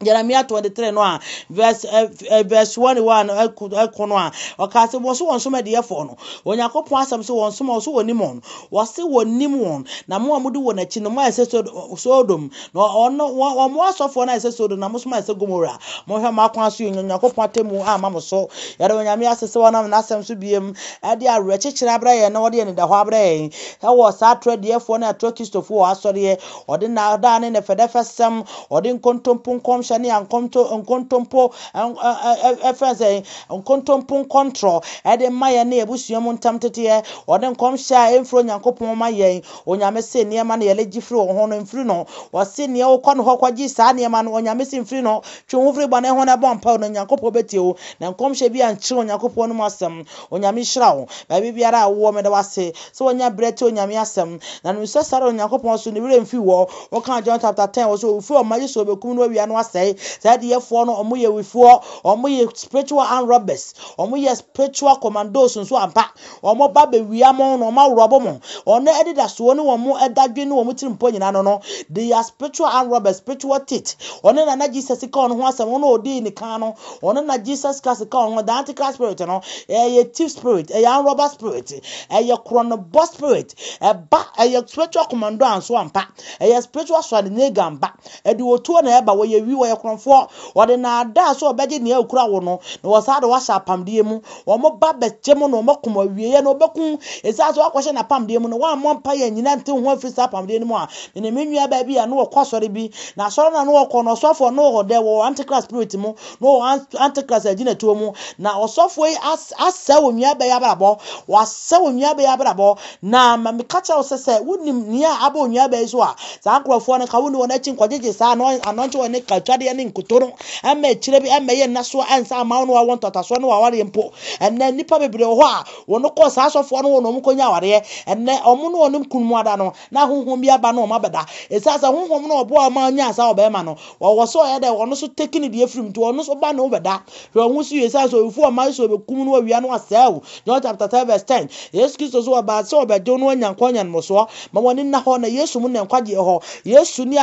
Jeremia 23 no a verse eh, eh, verse 21 ɛkɔ no a ɔkaa sɛ wɔn so wɔn som adiyɛfoɔ no Onyankopɔn asɛm sɛ wɔn som wɔn so wɔnim wɔn wɔse wɔnim wɔn na mo a mode wɔn akyi no mo ayɛ sɛ Sodom na ɔno wɔn mo asɔfoɔ no ayɛ sɛ Sodom na mo so mo ayɛ sɛ Gomora monhwɛ mo akwan so yɛ Onyankopɔn atemmu ama mo so yɛde Onyame ase sɛ wɔnam n'asɛm so biem ɛde awerɛkyekyerɛ abrɛ yɛn na wɔde anidahɔ abrɛ yɛn ɛwɔ saa atorɔ adiɛfoɔ ne atorɔ Kristofoɔ wɔ asɔreɛ Ɔde nnaadaa ne nɛfɛdɛfɛsɛm, ɔde nkontompo nkɔmhyɛ ne ankonto nkontompo ɛfɛn sɛ nkontompo nkɔntorɔ ɛde ma yɛn ne abusua mu ntam teteɛ. Ɔde nkɔmhyɛ a ɛmfiri Onyankopɔn ma yɛn. Onyame se nneɛma no yɛle gye firi wɔn ho no mfiri no. Ɔse nea wokɔ no hɔ kɔgye saa nneɛma no Onyame se mfiri no. Twe wo ho firi bɔne ho na bɔ mpae na Onyankopɔn bɛtie wo. Na nkɔmhyɛ bi ankyerɛ Onyankopɔn no mu asɛm. Onyame nhyira wo. Baabi biara a wowɔ meda wo ase sɛ wanya berɛ te Onyame asɛm. Na nim sɛ saa Onyankopɔn so ne werɛ mfi wɔ. Wokaa John chapter 10 wɔ sɛ owufoɔ ɔma Yesu ɔbɛkum no awia no asɛe. Saa adiyɛfoɔ no ɔmo yɛ wifoɔ, ɔmo yɛ spiritual armed robbers, ɔmo yɛ spiritual commandos nso ampa. Ɔmo ba bɛwia mo na ɔmo aworɔbo mo. Ɔno anidasoɔ ne wɔn dadwen ne wɔn tirimpɔ nyinaa no no, they are spiritual armed robbers, spiritual thief. Ɔno na na Jesus ka ɔno ho asɛm, ɔno ɔdii ne kan no, ɔno na Jesus Christ ka ɔno ho, the antichrist spirit no, ɛyɛ thief spirit, ɛyɛ armed robber spirit, ɛyɛ korɔnobɔ spirit, ɛba, ɛyɛ spiritual commando anso ampa, ɛyɛ spiritual Schwarzenegger ampa, ɛde otuo na ɛba, wɔyɛ wi, wɔyɛ korɔnfoɔ, wɔde naadaa sɛ ɔbɛgye nea okura wo no, na wɔsaa de wahyɛ apamdeɛ mu, wɔn ba bɛgye mo na wɔn akum awieɛ na wɔbɛkum, ɛsiane sɛ wakɔhyɛ n'apamdeɛ mu no, wammɔ mpaeɛ anyina nte ho afiri saa apamdeɛ no mu a, mene me nua baa bi a na ɔkɔ asɔre bi, na asɔre no a na ɔkɔ no, ɔsɔfoɔ no wɔ dɛ wɔ antichrist spirit mu, na ɔwɔ antichrist agyinatuo mu, na ɔsɔfoɔ yi asɛe onua baa yi abrabɔ, wasɛe onua baa yi abrabɔ, na ma meka kyerɛ wo sɛ sɛ wonim nea aba onua baa yi so a, saa nkurɔfoɔ no ka wonni wɔn akyi nkɔgyegye saa anɔnkye wɔn ne katwa. adwadeɛ ne nkoto no ɛmma akyire bi ɛmmɛyɛ nnasoɔ ɛnsa ama wo ne wawɔ ntɔtasoɔ ne wawareɛ mpo. Ɛnnɛ nnipa bebree wɔ hɔ a wɔn kɔɔ saa asɔfoɔ no hɔ na wɔn kɔnya awareɛ. Ɛnnɛ wɔn ne wɔn kunu mu ada no na honhom bi aba na wɔn abɛda. Ɛsiane sɛ honhom no ɔboa wɔn ma wɔnyaa saa ɔbarima no, wɔwɔ sɛ ɔyɛ dɛ ɔno nso take ne deɛ firi mu nti ɔno nso ba ne wo bɛda. Hwɛ wo ho so yie ɛsiane sɛ owufoɔ mma sɛ ɔbɛkum no awia no asɛe wo. John chapter 10 verse 10. Yesu Kristo so ɔbaa sɛ ɔbɛgye wo na wanya nkwa anya mmorosoɔ. Ma w'ani nna hɔ na Yesu mu na nkwagyeɛ hɔ. Yesu ne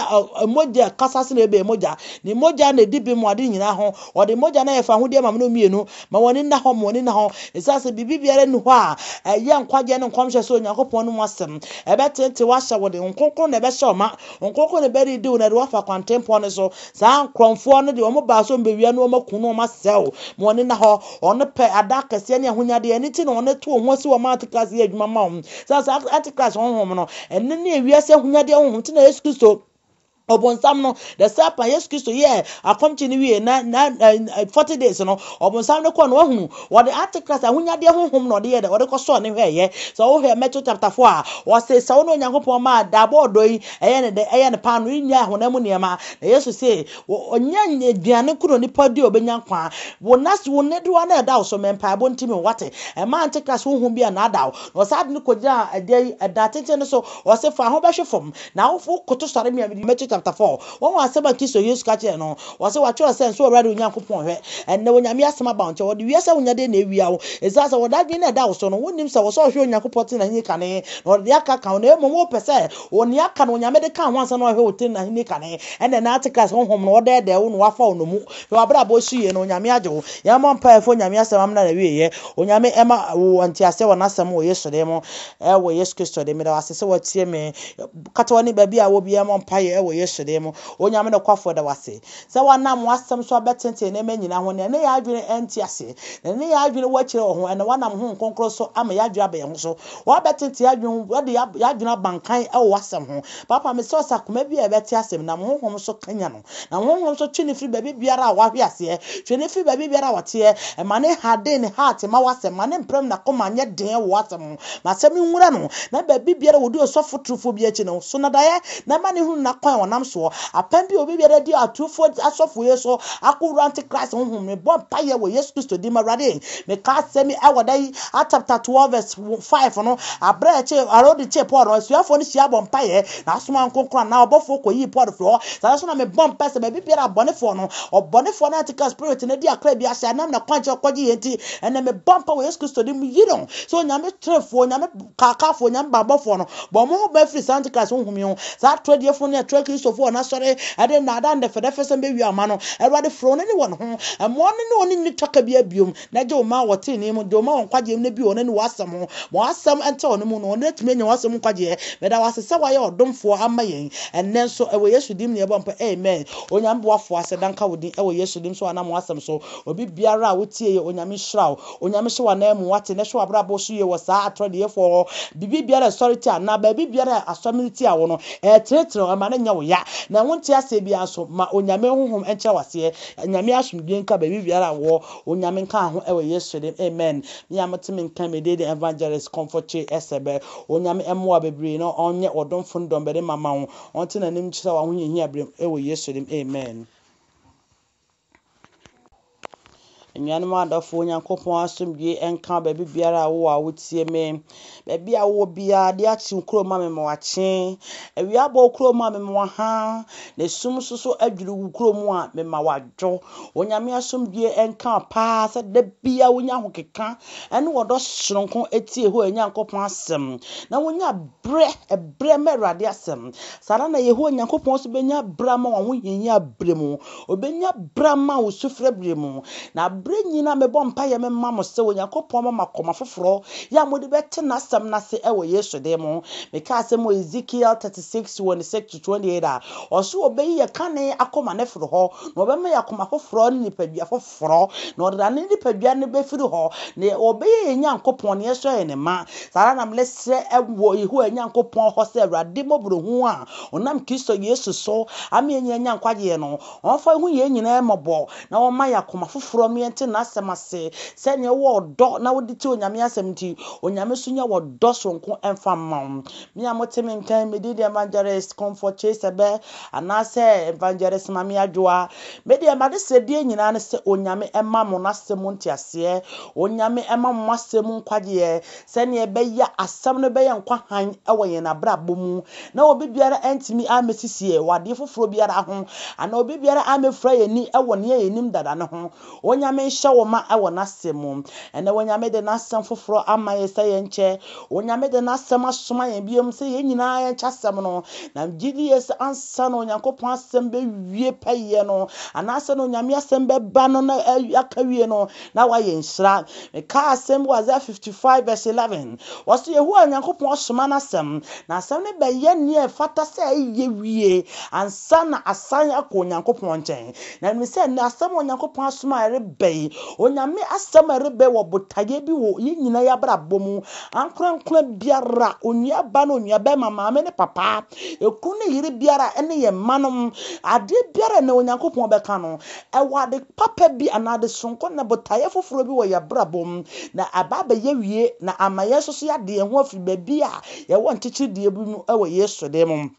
mogya kasa sene Abel mogya. Ne mogya na ɛdi bem wɔ ade nyinaa ho. Ɔde mogya no ayɛ fawohodie ama me ne wo mmienu. Ma w'ani nna hɔ, ma w'ani nna hɔ. Ɛsiane sɛ biribi biara nni hɔ a ɛyɛ nkwagyeɛ ne nkɔmhyɛ sɛ Onyankopɔn no mu asɛm. Ɛbɛteetee wo ahyɛ wo den. Honhom Kronkron na ɛbɛhyɛ wo ma. Honhom Kronkron na ɛbɛredi wo na ɛde wo afa kwantempɔn no so. Saa nkorɔmfoɔ no deɛ wɔn baa sɛ wɔbɛwia na wɔaku na wɔasɛe wo. Ma w'ani nna hɔ. Wɔn pɛ ada akɛseɛ ne ahonyadeɛ. Ɛno nti na wɔn to wɔn ho asi wɔn ma Antichrist yɛ adwuma ma wɔn. Sɛ saa Antichrist honhom no, ɛno ne ewiase ahonyadeɛ honhom nti na Yesu Kristo ɔbonsam no the serpent Yesu Kristo yɛɛ akɔmkye no wie na na 40 days no ɔbonsam no kɔɔ no wahunu wɔde Antichrist ahonyadeɛ honhom na ɔde yɛ dɛ ɔde kɔsɔɔ ne hwɛɛyɛ. Sɛ wohwɛ Matthew chapter 4 a, ɔse sɛ wo ne Onyankopɔn ma daabɔ ɔdɔ yi ɛyɛ ne dɛ ɛyɛ ne paano yi nyɛ honam mu nneɛma. Na Yesu se ɔnyɛ aduane nko na onipa di a ɔbɛnya nkwa. Wo nas wo nnedoa na ɛda wo so mɛ mpaebɔ nti me wate. Ɛma Antichrist honhom bi annaada wo. Na ɔsaa de no kɔgyinaa ɛdeɛ yi ɛdan tenten no so. Ɔse fa ho bɛhwe fam na wo wo koto sɔre me a mede Matthew chapter 4. Wɔn asɛm a Kristo Yesu ka kyerɛɛ no. Ɔse wɔatwerɛ sɛ nsɔ Awurade wo Nyankopɔn hwɛ. Ɛnnɛ Onyame asɛm aba wo nkyɛn. Wɔde wiase ahonyadeɛ na awia wo. Ɛsiane sɛ wɔde adwene na ɛda wo so no, wonnim sɛ wɔ sɛ ɔhwɛ Onyankopɔn tene n'ahennie kane na ɔde deɛ aka ka ho na mmom wopɛ sɛ wɔ nea aka no Onyame de ka ho ansa na wahwɛ wo tene n'ahennie kane. Ɛnnɛ na Antichrist honhom no ɔdɛɛdɛɛ wo na wafa wo nnomu. Hwɛ w'abrabɔ so yie na Onyame agye wo. Yɛmmɔ mpaeɛ mfa Onyame asɛm amena n'awieɛ. Onyame ɛma wo nteaseɛ wɔ n'asɛm wɔ Yesu din mu. Ɛwɔ Yesu Kristo din mu. Meda wo ase sɛ watie me. Kata w'ani baabi a wɔ biara mmɔ mpaeɛ ɛwɔ Yesu din mu. Onyame nokwafoɔ da wo ase sɛ wanam w'asɛm so abɛtenten nneɛma nyinaa ho. Nea ne yɛn adwene nte ase, na ne yɛn adwene wɔ akyire wɔ ho, ɛnna wanam Honhom Kronkron so ama yɛn adwene aba yɛn ho so. Wabɛtenten yɛn adwene ho, wode yɛn adwene aba nkan wɔ w'asɛm ho. Papa, mesrɛ wo sɛ akoma bi a ɛbɛte asɛm nam Honhom so kanya no. Na Honhom nso twe no firi baabi biara a wahwe aseɛ, twe no firi baabi biara a ɔteɛ, ma ne harden ne heart ma w'asɛm, ma ne mprɛm n'akoma nyɛ den wɔ w'asɛm ho, ma asɛm no nwura no, na baabi biara a wɔdi ɔsɔfo turufoɔ bi akyi no, so no daeɛ, na ma ne hunu n'akwan a ɔnam soɔ. Apam bi a obi biara di aturufoɔ asɔfoɔ yi so akɔwura antichrist honhom, mebɔ mpaeɛ wɔ Yesu Kristo din mu, Awurade, meka asɛm yi wɔ da yi, Acts chapter 12 verse 5 no, aberɛ a ɛkyee, Herode kyee Paul no, asuafoɔ no hyia bɔ mpaeɛ, na asoma nkonkron anaa ɔbɔfoɔ kɔyii Paul firi hɔ. Saa nso na mebɔ mpae sɛ baabi biara abɔnefoɔ no, ɔbɔnefoɔ no antichrist spirit no adi akra bi ahyɛ anam na kwan kyerɛ kɔgye yɛn nti, ɛnɛ mebɔ mpae wɔ Yesu Kristo din mu, yi no sɛ Onyame trefoɔ, Onyame kaakafoɔ, Onyame banbɔfoɔ no, bɔ mo ho ban firi saa antichrist honhom yi ho, saa atorɔ diifoɔ ne atorɔ Kristofoɔ wɔn asɔre ɛde nnaadaa ne dɛfɛdɛfɛsɛm bɛwia ɔma no. Awurade frɛ wɔn ani wɔ ne ho, mma ɔno ne wɔn nni twaka biara biom, Na gye wo mma wɔ tenenee mu, gye wo mma wɔ nkwagyeɛ mu, na bue wɔn ani w'asɛm ho. Ma w'asɛm ntra wɔn mu, na wɔn atumi anya w'asɛm mu nkwagyeɛ. Meda wo ase sɛ woayɛ ɔdomfoɔ ama yɛn ɛnnɛ nso. Ɛwɔ Yesu din mu na yɛbɔ mpaeɛ, amen. Onyame boafoɔ, aseda nka wo din ɛwɔ Yesu din so anam w'asɛm so. Obi biara a wotie yɛ, Onyame nhyira wo. Onyame hyɛ w'anan mu, wate, na hwɛ w'abrabɔ so yie wɔ saa atorɔdeyɛfoɔ hɔ. Biribi biara a ɛsɔre tia anaa baabi biara a asɔre no tia wo no, ɛretenetene wo, ɛma no nyɛ wo ya. Na wonte aseɛ biara nso, ma Onyame honhom nkyerɛ wo aseɛ. Nyame asomdwie nka baabi biara a wɔ. Onyame nka ho ɛwɔ Yesu dim amen. Me a mote me nka me din de Evangelist Comfort Kyei Ɛsɛbɛ. Onyame ɛmoa bebree na ɔnyɛ ɔdomfo ne dɔmbarima ma wo. Ɔnte n'anim nkyerɛ wo ahohiahia berɛ mu ɛwɔ Yesu dim amen. Anuanom adɔfo, Onyankopɔn asomdwie nka baabi biara a wowɔ a wotie me. Baabi a wowɔ biara, ade akye wo kurom a mema wakye. Awia abɔ wo kurom a mema waha. Na esum nso so adwiri wo kurom a mema wadwo. Onyame asomdwie nka wo paa sɛ da biara wonya ahokeka ne ɔdɔ soronko tie Yehowa Nyankopɔn asɛm na wonya berɛ, ɛberɛ ma Awurade asɛm. Saa ara na Yehowa Nyankopɔn nso bɛnya berɛ ama wɔn ahohiahia berɛ mu. Ɔbɛnya berɛ ama wo sufrɛ berɛ mu. Na berɛ nyinaa mebɔ mpaeɛ mema mo sɛ Onyankopɔn mma mo akoma foforɔ yɛ a mode bɛte n'asɛm no ase wɔ Yesu din mu. Meka asɛm wɔ Ezekiel 36, 26 to 28 a, ɔse ɔbɛyi yɛ kane akoma no afiri hɔ Na ɔbɛma yɛn akoma foforɔ ne nipadua foforɔ, na ɔde ne nipadua no bɛfiri hɔ, na ɔbɛyɛ yɛn Nyankopɔn, na yɛsɔ yɛn ne mma. Saa ara na mesrɛ wɔ Yehowa Nyankopɔn hɔ sɛ Awurade mmɔborɔhunu a ɔnam Kristo Yesu so ama yɛn nyinaa anya nkwagyeɛ no, ɔmfa nhu yɛn nyinaa mmɔbɔ, na ɔmma yɛn akoma foforɔ ma yɛnte wote n'asɛm ase, sɛdeɛ wowɔ ɔdɔ na wode tie Onyame asɛm nti, Onyame nso nyɛ ɔdɔ soronko mfa mma wo. Me a mote me nka yi, me din de Evangelist Comfort Chase Ɛbɛ anaasɛ Evangelist Mame Adwoa. Me deɛ m'adesrɛdeɛ nyinaa ne sɛ Onyame mma mo n'asɛm mu nteaseɛ, Onyame mma mo m'asɛm mu nkwagyeɛ, sɛdeɛ ɛbɛyɛ a asɛm no bɛyɛ nkwa hann wɔ yɛn abrabɔ mu, na obi biara antumi ammɛsisi yɛn wɔ adeɛ foforɔ biara ho, anaa obi biara ammɛfura yɛn ani wɔ nea yɛnim dada no ho. Onyame nhyɛ wo ma wɔ n'asɛm mu. Ɛnnɛ Onyame de n'asɛm foforɔ ama yɛn sɛ yɛnkyɛ. Onyame de n'asɛm asoma yɛn biom sɛ yɛn nyinaa yɛnkyɛ asɛm no. Na megye die sɛ ansa na Onyankopɔn asɛm bɛwie pɛyɛ no, anaasɛ na Onyame asɛm bɛba no na aka wie no, na wayɛ nhyira. Mekaa asɛm bi wɔ Isaiah 55 verse 11. Wɔse Yehowa Nyankopɔn asoma n'asɛm, na asɛm no bɛyɛ nea ɛfata sɛ ɛyɛ wie ansa na asan akɔ Onyankopɔn nkyɛn. Na menim sɛ nnɛ asɛm a Onyankopɔn asoma a ɛreba yi, Onyame asɛm a ɛreba yi wɔ botaeɛ bi wɔ yɛn nyinaa yɛn abrabɔ mu. Ankorankora biara, onua ba ne onua bɛrima, maame ne papa, ekunu ne yere biara ne yɛn mma nom, adeɛ biara a nnɛ Onyankopɔn bɛka no, ɛwɔ ade papa bi anaa ade soronko na botaeɛ foforɔ bi wɔ yɛn abrabɔ mu, na aba abɛyɛ wie na ama yɛn nso so yɛade yɛn ho afiri baabi a yɛwɔ nkyekyeredeɛ bi mu wɔ Yesu din mu.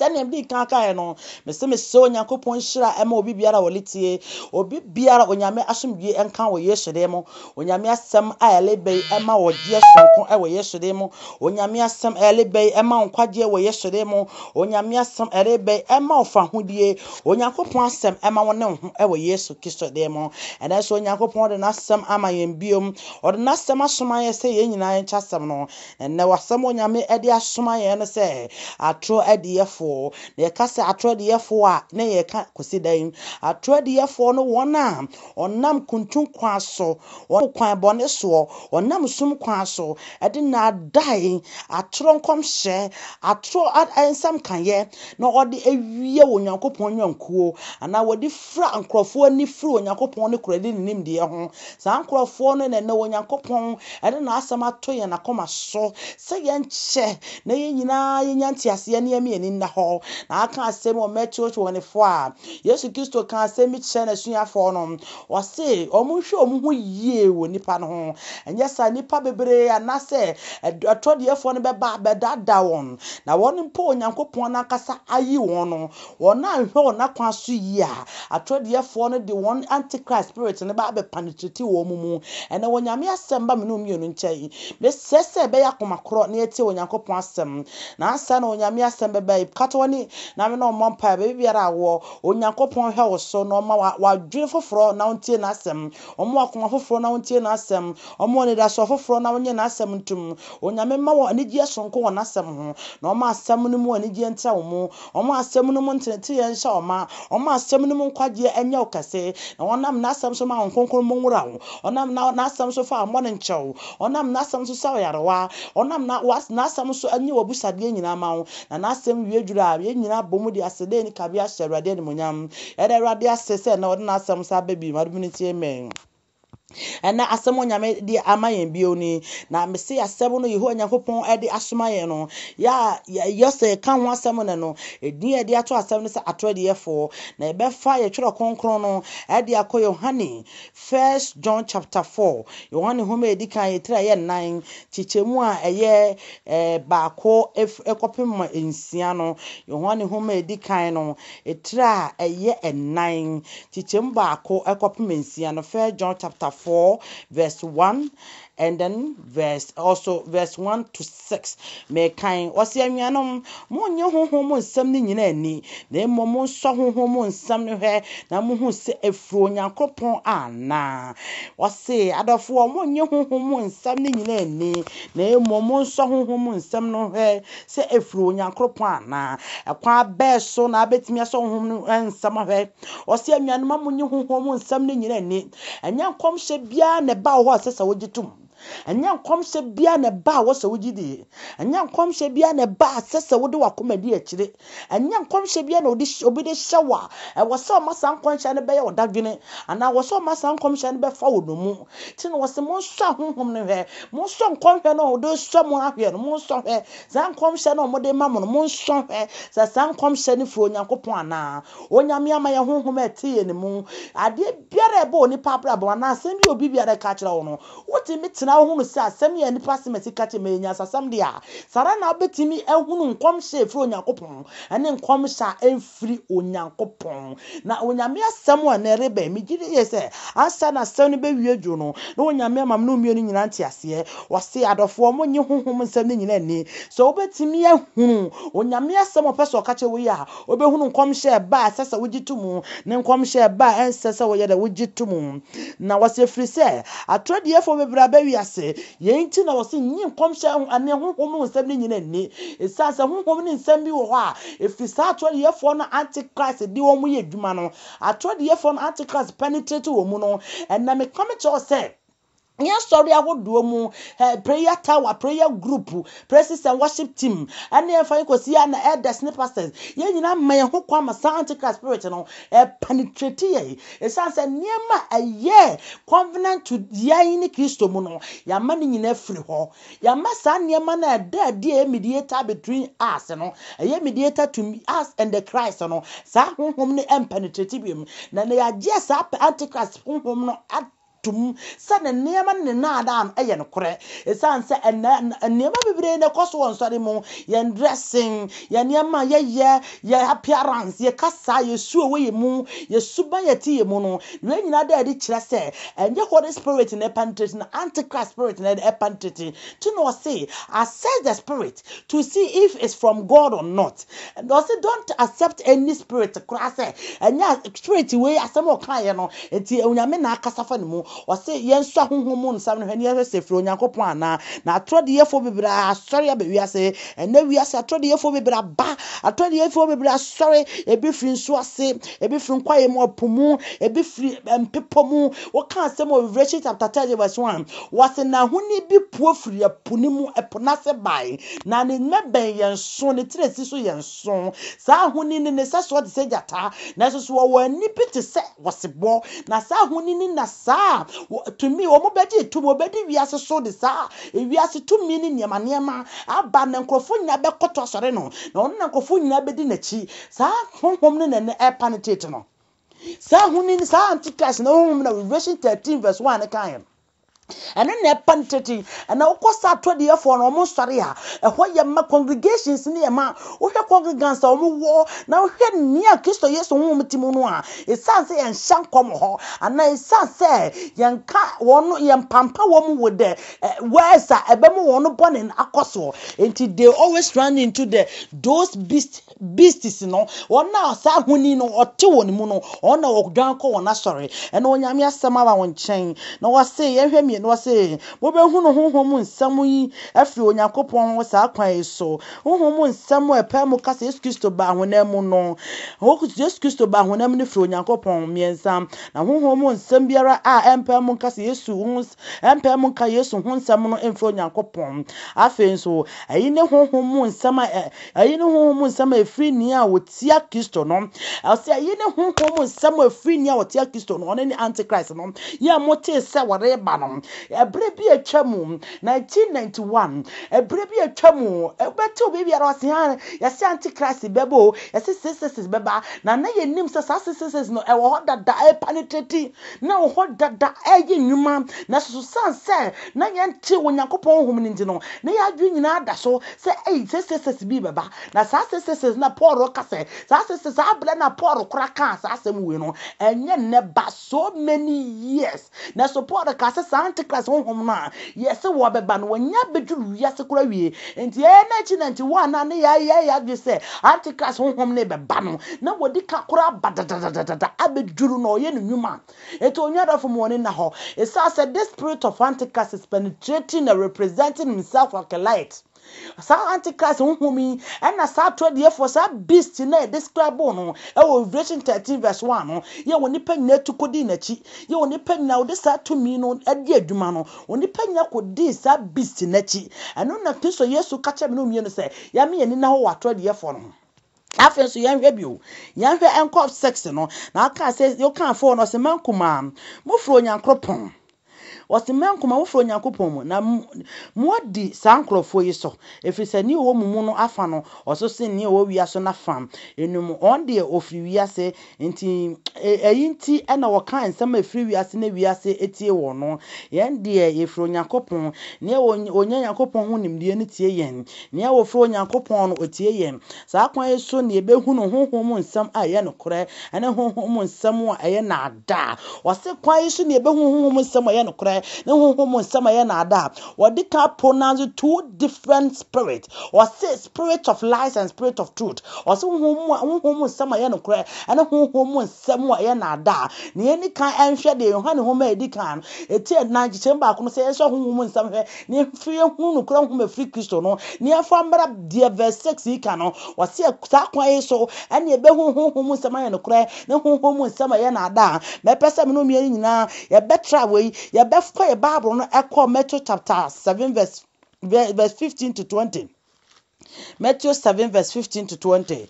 Sɛnea mede kan kaeɛ no, mese mesrɛ Onyankopɔn nhyira ɛma obi biara a ɔle tie, obi biara Onyame asomdwie nka wɔ Yesu din mu. Onyame asɛm a ɛle bɛ yi ɛma ɔgyeɛ soronko wɔ Yesu din mu. Onyame asɛm a ɛle bɛ yi ɛma nkwagyeɛ wɔ Yesu din mu. Onyame asɛm a ɛle bɛ yi ɛma ɔfahodie. Onyankopɔn asɛm ɛma wo ne wo ho wɔ Yesu Kristo din mu. Ɛnɛ nso Onyankopɔn de n'asɛm ama yɛn biom. Ɔde n'asɛm asoma yɛn sɛ yɛn nyinaa yɛnkyɛ asɛm no. Ɛnnɛ w'asɛm Onyame de asoma yɛn no sɛ atorɔ adiyɛfoɔ. Na yɛka sɛ atorɔ adiyɛfoɔ a, na yɛka kɔsi dɛn? Atorɔ adiyɛfoɔ no wɔn a wɔnam kuntun kwan so, wɔnam kwan bɔne soɔ, wɔnam sum kwan so, de nnaadae, atorɔ nkɔmhyɛ, atorɔ nsɛm kayɛ, na wɔde awia Onyankopɔn nnwankuo, anaa wɔde fira nkurɔfoɔ ani firi Onyankopɔn ne korɛ ne ne nimdeɛ ho. Saa nkurɔfoɔ no na ɛnnɛ Onyankopɔn de n'asɛm ato yɛn akoma so sɛ yɛnkyɛ na yɛn nyinaa yɛnya nteaseɛ na yɛma yɛn ani nna hɔ. Na aka asɛm wɔ Mateo 24 a, Yesu Kristo kaa asɛm bi kyerɛɛ n'asuafoɔ no. Ɔse wɔnhwɛ wɔn ho yie wɔ nnipa no ho, ɛnyɛ saa nnipa bebree anaasɛ atɔdeɛfoɔ no bɛba abɛdaadaa wɔn, na wɔn mpo Onyankopɔn no ankasa ayi wɔn no, Wɔn a nhwɛ wɔn akwan so yie a, atorɔdiyɛfoɔ no de wɔn antichrist spirit no ba abɛ penetrate wɔn mu. Ɛnɛ wɔ Nyame asɛm ba me ne wo mmienu nkyɛn. Mesrɛ sɛ yɛbɛyɛ akoma korɔ na yɛatie Onyankopɔn asɛm. Na ansa na Onyame asɛm bɛba yi, kata w'ani na me ne wo mmɔ mpaeɛ. Baabi biara a wowɔ, Onyankopɔn nhwɛ wo so na ɔmma wo adwene foforɔ na wontie n'asɛm. Ɔmma wo akoma foforɔ na wontie n'asɛm. Ɔmma wo anidasoɔ foforɔ na wonye n'asɛm ntom. Onyame mma wo anigyeɛ sononko wɔ n'asɛm ho, na ɔmma asɛm no mu anigyeɛ ntra wo mu. Ɔmma asɛm no mu nteneteeɛ nhyɛ wo ma. Ɔmma asɛm no mu nkwagyeɛ nyɛ wo kɛse, na ɔnam n'asɛm so ma Honhom Kronkron mu nwura wo. Ɔnam n'asɛm so fa wo bɔne nkyɛ wo. Ɔnam n'asɛm so sa wo yarewa. Ɔnam n'asɛm so nye w'abusadeɛ nyinaa ma wo. Na n'asɛm wie duru a, yɛn nyinaa bɔ mu de aseda a ɛnni kabea hyɛ Awurade animuonyam. Yɛda Awurade ase sɛ nnɛ ɔde n'asɛm san aba bio. Adom no nti, amen. Ɛnɛ asɛm Onyame de ama yɛn bio ni, na mese asɛm no Yehowa Nyankopɔn de asoma yɛn no, yɛ a yɛ sɛ yɛka ho asɛm nnɛ no, edin a yɛde ato asɛm no sɛ atorɔdeyɛfoɔ, na yɛbɛfa yɛ twerɛ kronkron no de akɔ Yohane, First John chapter 4, Yohane nwoma a ɛdi kan etire a ɛyɛ nnan, kyekyɛmu a ɛyɛ eh, baako kɔpem nsia no, Yohane nwoma a ɛdi kan no, Etire a ɛyɛ nnan, kyekyɛmu baako kɔpem nsia no, First John chapter 4 verse 1 and then verse also verse 1 to 6. Mekan, ɔse anuanom, monnye honhom mu nsɛm no nyinaa nni, na mmom monsɔ honhom mu nsɛm no hwɛ na mohu sɛ ɛfiri Onyankopɔn anaa. Ɔse, adɔfoɔ, monnye honhom mu nsɛm no nyinaa nni, na mmom monsɔ honhom mu nsɛm no hwɛ sɛ ɛfiri Onyankopɔn anaa. Ɛkwan bɛɛ so na abɛtumi asɔ honhom no nsɛm ahwɛ? Ɔse, anuanom, mma monnye honhom mu nsɛm no nyinaa nni. Ɛnyɛ nkɔmhyɛ biara na ɛba wɔ hɔ a ɛsɛ sɛ wogye tom. Ɛnyɛ nkɔmhyɛ biara na ɛba a wɔsɛ wogye die. Ɛnyɛ nkɔmhyɛ biara na ɛba a sɛ sɛ wode w'akoma di akyire. Ɛnyɛ nkɔmhyɛ biara na ɔde obi de hyɛ wo a ɛwɔ sɛ ɔma saa nkɔmhyɛ no bɛyɛ wo dadwene anaa ɛwɔ sɛ ɔma saa nkɔmhyɛ no bɛfa wo nnomu. Nti na wɔse monsɔ ahonhom no nhwɛ, monsɔ nkɔmhyɛ no a wɔde resɔ mo ahwɛ no, monsɔ hwɛ. Saa nkɔmhyɛ no a wɔde ma mo no, monsɔ hwɛ sɛ saa nkɔmhyɛ no firi Onyankopɔn anaa. Onyame ama yɛn honhom a ɛte yɛn mu. Adeɛ biara a ɛbɔ onipa abrabɔ anaa asɛm bi a obi biara ka kyerɛ wo no, wotumi tena hɔ hunu sɛ asɛm yi a nnipa asɛm asi ka kyerɛ me yɛ nyansasɛm deɛ a, saa ara na wobɛtumi ahunu nkɔmhyɛ a ɛfiri Onyankopɔn ne nkɔmhyɛ a ɛmfiri Onyankopɔn. Na Onyame asɛm a ɛnnɛ ɛreba yi, megye di yie sɛ ansa na asɛm no bɛwie dwo no, na Onyame ama me ne wo mmienu nyinaa nteaseɛ. Ɔse, adɔfoɔ, monnye honhom nsɛm no nyinaa nni. Sɛ wobɛtumi ahunu Onyame asɛm a ɔpɛ sɛ ɔka kyerɛ wo yi a, Wobɛhunu nkɔmhyɛ a ɛba a ɛsɛ sɛ wogye to mu ne nkɔmhyɛ a ɛba a ɛnsɛ sɛ wɔyɛ dɛ wogye to mu. Na wɔse ɛfiri sɛ atorɔ adiyifoɔ bebree aba wiase, yei nti na wɔse nnye nkɔmhyɛ ho ne honhom mu nsɛm no nyina nni. Ɛsiane sɛ honhom ne nsɛm bi wɔ hɔ a ɛfiri saa atorɔ adiyifoɔ no antichrist de wɔn yɛ adwuma no, atorɔ adiyifoɔ no antichrist penetrate wɔn mu no, ɛnna meka mekyerɛ wo sɛ, Yɛn asɔre ahodoɔ mu, eh, prayer tower, prayer group, praises and worship team, ɛne ɛmfa yɛn kɔsi a na elders ne pastors, yɛn nyinaa ma yɛn ho kwan ma saa antichrist spirit no ɛpenetrate yɛn. Ɛsiane sɛ nneɛma a ɛyɛ covenant to yɛn ne Kristo mu no, yɛama ne nyinaa firi hɔ. Yɛama saa nneɛma no a ɛda adi a ɛyɛ mediator between us no, ɛyɛ mediator to us and the Christ no, saa honhom no ɛmpenetrate biom. Na na yɛagye saa antichrist honhom no tom sɛ ne nneɛma ne ne nnaadaa no yɛ nokorɛ. Ɛsiane sɛ ɛnnɛ nneɛma bebree na ɛkɔ so wɔ nsɔre mu, yɛn dressing, yɛn nneɛma a yɛyɛ, yɛn appearance, yɛn kasa, yɛn su a ɛwɔ yɛn mu, yɛn suban a ɛte yɛn mu no, wei nyinaa da adi kyerɛ sɛ ɛnyɛ Holy Spirit na ɛpenetrate na Antichrist spirit na ɛpenetrate. Nti na ɔse, assess the spirit to see if it's from God or not. Na ɔse don't accept any spirit koraa sɛ ɛnyɛ spirit wei asɛm a ɔkaeɛ no nti Onyame na akasa fa ne mu. Ɔse yɛnsɔ ahonhom mu nsɛm no hwɛ na yɛhwɛ sɛ ɛfiri Onyankopɔn anaa. Na atorɔ diiɛfoɔ bebree asɔre aba wiase. Ɛnnɛ wiase atorɔ diiɛfoɔ bebree aba. Atorɔ diiɛfoɔ bebree asɔre. Ebi firi nsuo ase, ebi firi nkwaeɛ mu, ɔpo mu, ebi firi mpepɔ mu. Woka asɛm wɔ Revelation chapter 30 verse 1, wɔse na ahoni bi pue firi ɛpo no mu, ɛpo no ase bae, na ne mmɛbɛn yɛ nson, ne tiri si so yɛ nson. Saa ahoni no, ne sɛsoɔ te sɛ gyata, nanso so wɔwɔ ani bi te sɛ ɔsebɔ. Na saa ahoni no na saa tumi, wɔbɛgye tumi, wɔbɛdi wiase so de saa ewiase tumi ne nneɛma nneɛma aba, na nkurɔfoɔ nyinaa bɛkɔtɔ asɔre no, na ɔno na nkurɔfoɔ nyinaa bɛdi n'akyi. Saa honhom no na ɛnɛ ɛrepenetrate no. Saa ahoni no, saa antichrist no honhom na Revelation 13 verse 1 no kaeɛ no. Ɛno na ɛpa no tete. Ɛna wokɔ saa atɔdeɛfoɔ no wɔn nsɔre a, ɛhɔ yɛ ma congregations no yɛ ma. Wohwɛ congregants a wɔn wɔ na wohwɛ nea Kristo Yesu honhom te mu no a, ɛsiane sɛ yɛnhyɛ nkɔm wɔ hɔ anaa ɛsiane sɛ yɛnka wɔn no yɛmpampa wɔn with the eh, words a ɛbɛma wɔn bɔne no akɔ soɔ. Nti they always run into the those beast Beasts no, wɔn a saa ahoni no ɔte wɔn mu no, wɔn na wɔdwan kɔ wɔn asɔre. Ɛna Onyame asɛm aba wɔn nkyɛn. Na wɔse, yɛnhwɛ mmienu, wɔse, mobɛhunu honhom mu nsɛm yi afiri Onyankopɔn hɔ saa kwan yi so. Honhom mu nsɛm a ɛpae mu ka sɛ Yesu Kristo baa honam mu no, Yesu Kristo baa honam mu no firi Onyankopɔn. Mmiɛnsa, na honhom mu nsɛm biara a ɛmpae mu nka sɛ Yesu ho ɛmpae mu nka Yesu ho nsɛm no mfiri Onyankopɔn. Afei nso, ɛyi ne honhom mu nsɛm a Eyi ne honhom mu nsɛm a ɛfiri nea ɔtia Kristo no. Ɔsɛ eyi ne honhom mu nsɛm a ɛfiri nea ɔtia Kristo no, ɔno ne Antichrist no, yɛ a motee sɛ wɔreba no. Ɛberɛ bi atwa mu, 1991, ɛberɛ bi atwa mu, wobɛte obi biara ɔse ha, yɛse Antichrist bɛba o, yɛse 666 bɛba, na na yɛnim sɛ saa 666 no ɛwɔ hɔ dada, ɛpenetrate, na ɛwɔ hɔ dada, ɛyɛ nnwuma, nanso so sane sɛ na yɛnte Onyankopɔn honhom no nti no, na yɛn adwene nyinaa da so sɛ ei sesesese bi bɛba. Na saa sesesese na Paul reka sɛ, saa sesesese, saa berɛ na Paul kora kaa saa asɛm wei no, ɛnyɛ nnɛ ba so many years. Nanso Paul kaa sɛ saa Antichrist honhom no a yɛse wɔbɛba no, wɔanya abɛduru wiase koraa wie. Nti ɛyɛ 1991 a na yɛayɛ yɛn adwene sɛ Antichrist honhom no rebɛba no, na wɔdi ka koraa aba dadadadada abɛduru na ɔyɛ ne nnwuma. Enti onua dɔfo ma w'ani nna hɔ. Esiane sɛ this spirit of Antichrist is penetrating and representing himself like a light. Saa antichrist honhom yi ɛna saa atorɔdiefoɔ, saa beast no a yɛdescribe no ɛwɔ Revelation 13 verse 1 no, yɛ wɔ nipa nyinaa tu kɔdii n'akyi, yɛ wɔ nipa nyinaa wɔde saa tumi no adi adwuma no, wɔ nipa nyinaa kɔdii saa beast n'akyi. Ɛno na Kristo Yesu ka kyerɛ me ne mmienu sɛ yɛame yɛn ani na hɔ wɔ atorɔdiefoɔ no ho. Afei nso yɛnhwɛ bio, yɛnhwɛ nkɔ 6 no, na ɔka sɛ, ɔka 4 no, ɔsɛ mankumaa, mofiri Onyankopɔn. Ɔse, Mma nkoma mofiri Onyankopɔn mu, na moadi saa nkurɔfoɔ yi so, ɛfiri sɛ nea ɔwɔ mo mu no afa no, ɔso sen nea ɔwɔ wiase no afa no mu. Ɔno deɛ ɔfiri wiase, nti ɛyi nti na wɔka nsɛm a ɛfiri wiase na wiase tie wɔn no. Yɛn deɛ yɛfiri Onyankopɔn. Nea ɔnya Nyankopɔn ho nimdeɛ no tie yɛn. Nea ɔfiri Onyankopɔn no, ɔtie yɛn. Saa kwan yi so na yɛbɛhunu honhom mu nsɛm a ɛyɛ nokorɛ ne honhom mu nsɛm a ɛyɛ nnaadaa. Ɔse kwan yi so na yɛbɛhu honhom mu nsɛm a ɛyɛ nokorɛ ne honhom mu nsɛm a ɛyɛ nnaadaa. Wɔde ka pronounce two different spirit. Ɔse spirit of lies and spirit of truth. Ɔse honhom mu honhom mu nsɛm a ɛyɛ nokorɛ ne honhom mu nsɛm a ɛyɛ nnaadaa. Na yɛnni kan nhwɛ deɛ Yohane nwoma a ɛdi kan no, ɛti ɛnan nkyekyɛm baako no sɛ yɛnsɔ honhom mu nsɛm hwɛ na yɛmfiri yɛhunu nokorɛ honhom a ɛfiri Kristo no, na yɛmfa mmra deɛ verse 6 yi ka no. Ɔse saa kwan yi so ɛne yɛbɛhu honhom mu nsɛm ayɛ nokorɛ ne honhom mu nsɛm a ɛyɛ naadaa. Mɛpɛ sɛ me ne mmienu nyinaa yɛbɛtra wei, yɛbɛkɔ yɛ Bible no ɛkɔ Matthew chapter 7 verse 15 to 20. Matthew 7 verse 15 to 20.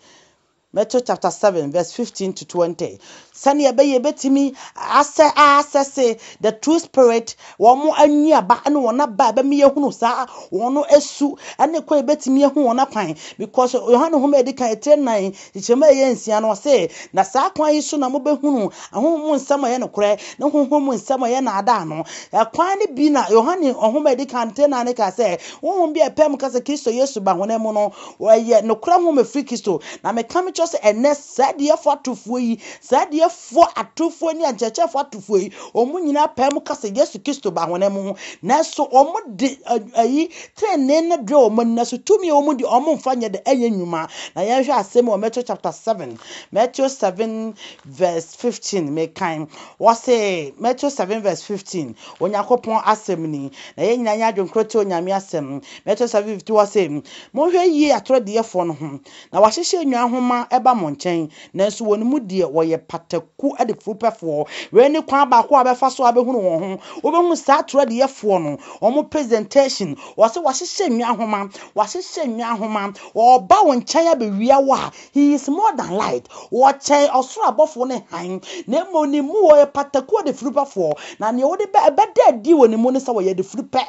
Matthew chapter 7 verse 15 to 20. Sɛnea ɛbɛyɛ yɛbɛtumi asɛ asɛse the true spirit, wɔn annuaba ne wɔn aba a ɛbɛma yɛahunu saa wɔn no asu ne kwan yɛbɛtumi ahu wɔn akwan, because Yohane nhoma a ɛdi kan etire nan kyekyɛmu a ɛyɛ nsia no ɔse, na saa kwan yi so na mobɛhunu ahonhom mu nsɛm a ɛyɛ nokorɛ ne honhom mu nsɛm a ɛyɛ naadaa no. Ɛkwan no bi na Yohane nhoma a ɛdi kan etire nan no ka sɛ honhom bi a ɛpɛ mu ka sɛ Kristo Yesu ba honam mu no, wɔyɛ nokorɛ honhom ɛfiri Kristo. Na meka mekyerɛ sɛ ɛnɛ saa adiyifoɔ atorofoɔ yi, saa adiyifoɔ atorofoɔ ne akyerɛkyerɛfoɔ atorofoɔ yi, wɔn nyinaa pae mu ka sɛ Yesu Kristo ba honam mu, nanso wɔn de ayi trenee no brɛ wɔn ani, nanso tumi a wɔn de wɔn mfa nyɛ de ɛnyɛ nnwuma. Na yɛnhwɛ asɛm wɔ Matthew chapter 7, Matthew 7 verse 15, mekan. Wɔse Matthew 7 verse 15, Onyankopɔn asɛm ni. Na yɛn nyinaa nyɛ adwenkoro te Onyame asɛm. Matthew 7 15 wɔse, Monhwɛ yie atorɔ diɛfoɔ no ho, Na wɔahyehyɛ nnwan nhoma ba mo nkyɛn, nanso wɔn mu deɛ wɔyɛ pataku adifurupɛfoɔ. Wei ne kwan baako a wobɛfa so abɛhunu wɔn ho. Wobɛhunu saa atorɔdeyɛfoɔ no, wɔn presentation. Wɔse wɔahyehyɛ nnwan nhoma, wɔahyehyɛ nnwan nhoma. Wɔreba wo nkyɛn abɛwia wo a, he is more than light. Wɔkyɛn ɔsoro abɔfoɔ ne hann, na mmom ne mu wɔyɛ pataku adifurupɛfoɔ. Na deɛ wode bɛ, ɛbɛda adi wɔ ne mu ne sɛ wɔyɛ adifurupɛ.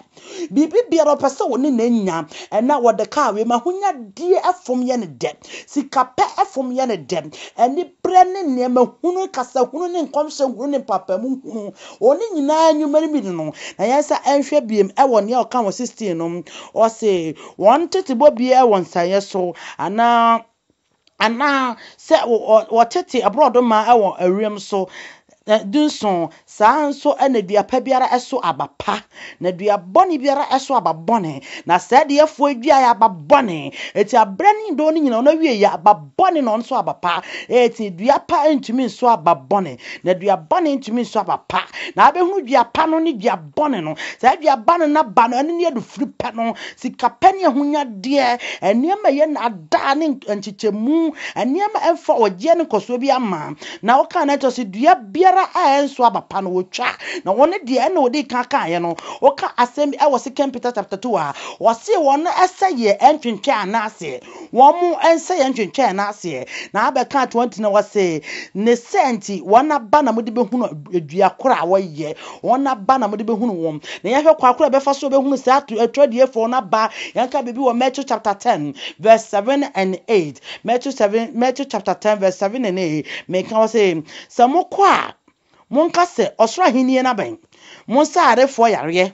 Biribi biara ɔpɛ sɛ ɔne no nya. Ɛna wɔde kaa wei ma ahonyadeɛ fam yɛ no dɛ. Sikapɛ fam yɛ no dɛ. Aniberɛ ne nneɛma hunu, kasa hunu ne nkɔmhyɛ hunu ne mpaapaemu hunu. Wɔn nyinaa nnwuma no bi ne no. Na yɛn nsa nhwɛ biem wɔ nea ɔka wɔ 16 no. Ɔse wɔn tetebɔ biara wɔ nsanyɛ so anaa anaa sɛ wɔtete aborɔdoma wɔ wiem so. 17, saa ara nso na dua pa biara so aba pa, na dua bɔne biara so aba bɔne. Na saa adiyifoɔ yi duaeɛ aba bɔne. Enti aberɛ ne dɔn no nyinaa wɔn awie yɛ aba bɔne na wɔn nso aba pa. Enti dua pa ntumi nso aba bɔne, na dua bɔne ntumi nso aba pa. Na abɛhunu dua pa no ne dua bɔne no. Saa dua ba no n'aba no, ɛno ne adufiri pɛ no, sika pɛ ne ahonyadeɛ, nneɛma ɛyɛ nnaadaa ne nkyekyɛmu, nneɛma ɛmfa ɔgyeɛ ne nkɔsoɔ bi ama. Na ɔkaa no kyerɛ sɛ dua biara a ɛnso aba pa no wɔtwa. Na wɔn deɛ ɛna wɔdi kan kaeɛ no, wɔka asɛm bi ɛwɔ Second Peter chapter 2 a, wɔse wɔn ɛsɛeɛ ɛntwentwɛn anaasɛ wɔn nsɛeɛ ntwentwɛn anaasɛ. Na abɛka 20 no wɔse ne sɛ nti wɔn aba na mode bɛhunu dua koro a wɔyɛ. Wɔn aba na mode bɛhunu wɔn. Na yɛhwɛ kwan koro a ɛbɛfa so bɛhunu saa atwerɛdiefoɔ no aba. Yɛnka biribi wɔ Matthew chapter 10 verse 7 and 8. Matthew 7, Matthew chapter 10 verse 7 and 8. Meka wɔ sɛ, sɛ mokɔ a, monka sɛ ɔsoro ahennie no abɛn. Monsa arefoɔ yareɛ.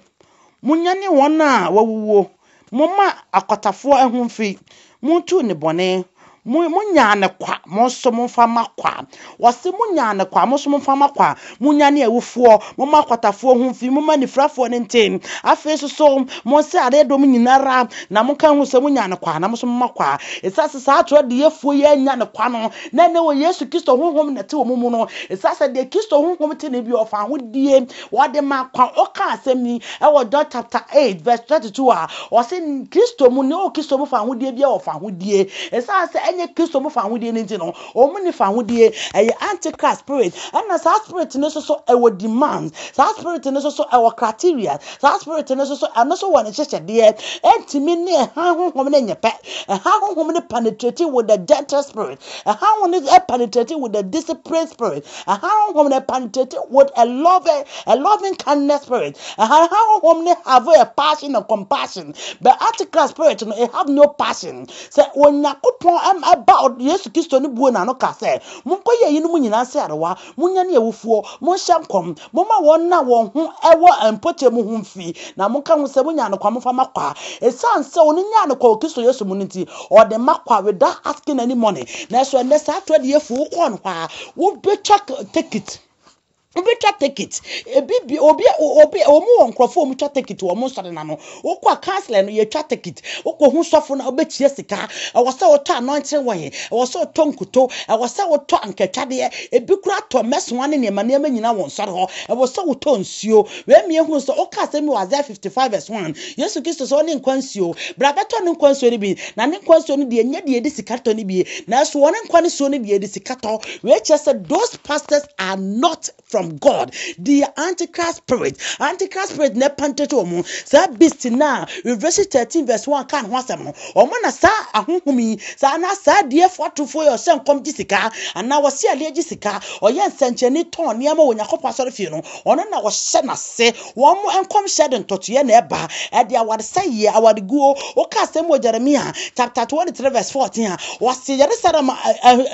Monyane wɔn a wɔawuwuo. Momma akwatafoɔ ho mfi. Montu nnebɔne. Mo, monyaa no kwa, mo nso momfa mma kwa. Wɔse monyaa no kwa, mo nso momfa mma kwa. Monyane awufoɔ, momma akwatafoɔ ho mfi, momma anifirafoɔ no nte. Afei nso so, monse adeɛ dɔm nyina ara, na monka nhu sɛ monyaa no kwa, na mo nso momma kwa. Ɛsiane sɛ saa atorɔ adiyɛfoɔ yi annya no kwa no, na ɛnnɛ wɔ Yesu Kristo Honhom na ɛte wɔn mu no, ɛsiane sɛ deɛ Kristo Honhom te no bi ɔfa ahodie, wɔde ma kwa. Ɔka asɛm yi wɔ John chapter 8 verse 32 a, ɔse Kristo mu, nea ɔwɔ Kristo mu fa ahodie biara wɔ fa ahodie. Ɛsiane sɛ ɛnyɛ Kristo mu fa ahodie no nti no, Wɔn nni fahodie. Ɛyɛ antichrist spirit. Ɛna saa spirit no nso so ɛwɔ demands. Saa spirit no nso so ɛwɔ criteria. Saa spirit no nso so ɛno nso wɔ ne nhyehyɛdeɛ. Ɛntumi ne ɛhan honhom no nyɛ pɛ. Ɛhan honhom no penetrate with the gentle spirit. Ɛhan honhom no penetrate with the disciplined spirit. Ɛhan honhom no penetrate with a loving kindness spirit. Ɛhan honhom no have a passion and compassion. But antichrist spirit no, it have no passion. Sɛ Onyankopɔn Ba Yesu Kristo no buee n'ano kaa sɛ, Monkɔyɛ eyinom nyinaa sɛ arewa, monyane awufoɔ, monhyɛ nkɔm, momma wɔn a wɔn ho wɔ mpɔkyɛ mu ho mfi, na monka ho sɛ, Monyaa no kwa, momfa mma kwa. Esiane sɛ ɔno nyaa no kwa wɔ Kristo Yesu mu no nti, ɔde ma kwa without asking any money. Nanso ɛnnɛ saa atɔdiyɛfoɔ, wokɔɔ no hɔ a, wobɛtwa tekit. Wobɛtwa tekit. Ebi bi obi obi wɔn wɔ nkurɔfoɔ a wɔtwa tekit wɔ wɔn nsɔre no ano. Wokɔ a councillor no yɛtwa tekit. Wokɔhu sɔfo no a wobɛtua sika. Ɛwɔ sɛ wotɔ anointing oil. Ɛwɔ sɛ wotɔ nkuto. Ɛwɔ sɛ wotɔ ankatwadeɛ. Ebi koraa tɔ mmɛsoa ne nneɛma nneɛma nyinaa wɔ nsɔre hɔ. Ɛwɔ sɛ wotɔ nsuo. Wei ma yɛhunu sɛ woka asɛm bi wɔ Isaiah 55 verse 1. Yesu Kristo sɛ ɔne nkwa nsuo. Bra bɛtɔ ne nkwa nsuo no bi. Na ne nkwa nsuo no deɛ ɛnyɛ deɛ yɛde sika tɔ no bi. Nanso wɔn nkwa nsuo no deɛ yɛde sika tɔ. Wei kyerɛ sɛ those pastors are not from God. They are antichrist spirit. Antichrist spirit na ɛpantete wɔn. Saa beast na Revelation 13 verse 1 ka ne ho asɛm no. Wɔn na saa ahohom yi, saa na saa adiɛfo atorofoɔ yi ɔhyɛ nkɔm gye sika anaa wɔsi adeɛ gye sika, ɔyɛ nsɛnkyerɛnne tɔn nneɛma wɔ Onyankopɔn asɔre fie no. Ɔno na wɔhyɛ n'ase. Wɔn nkɔmhyɛ de ntɔtoeɛ na ɛba. Ɛde awaresɛeɛ, awareguo. Woka asɛm wɔ Jeremia chapter 23 verse 14 a, wɔse Yerusalem,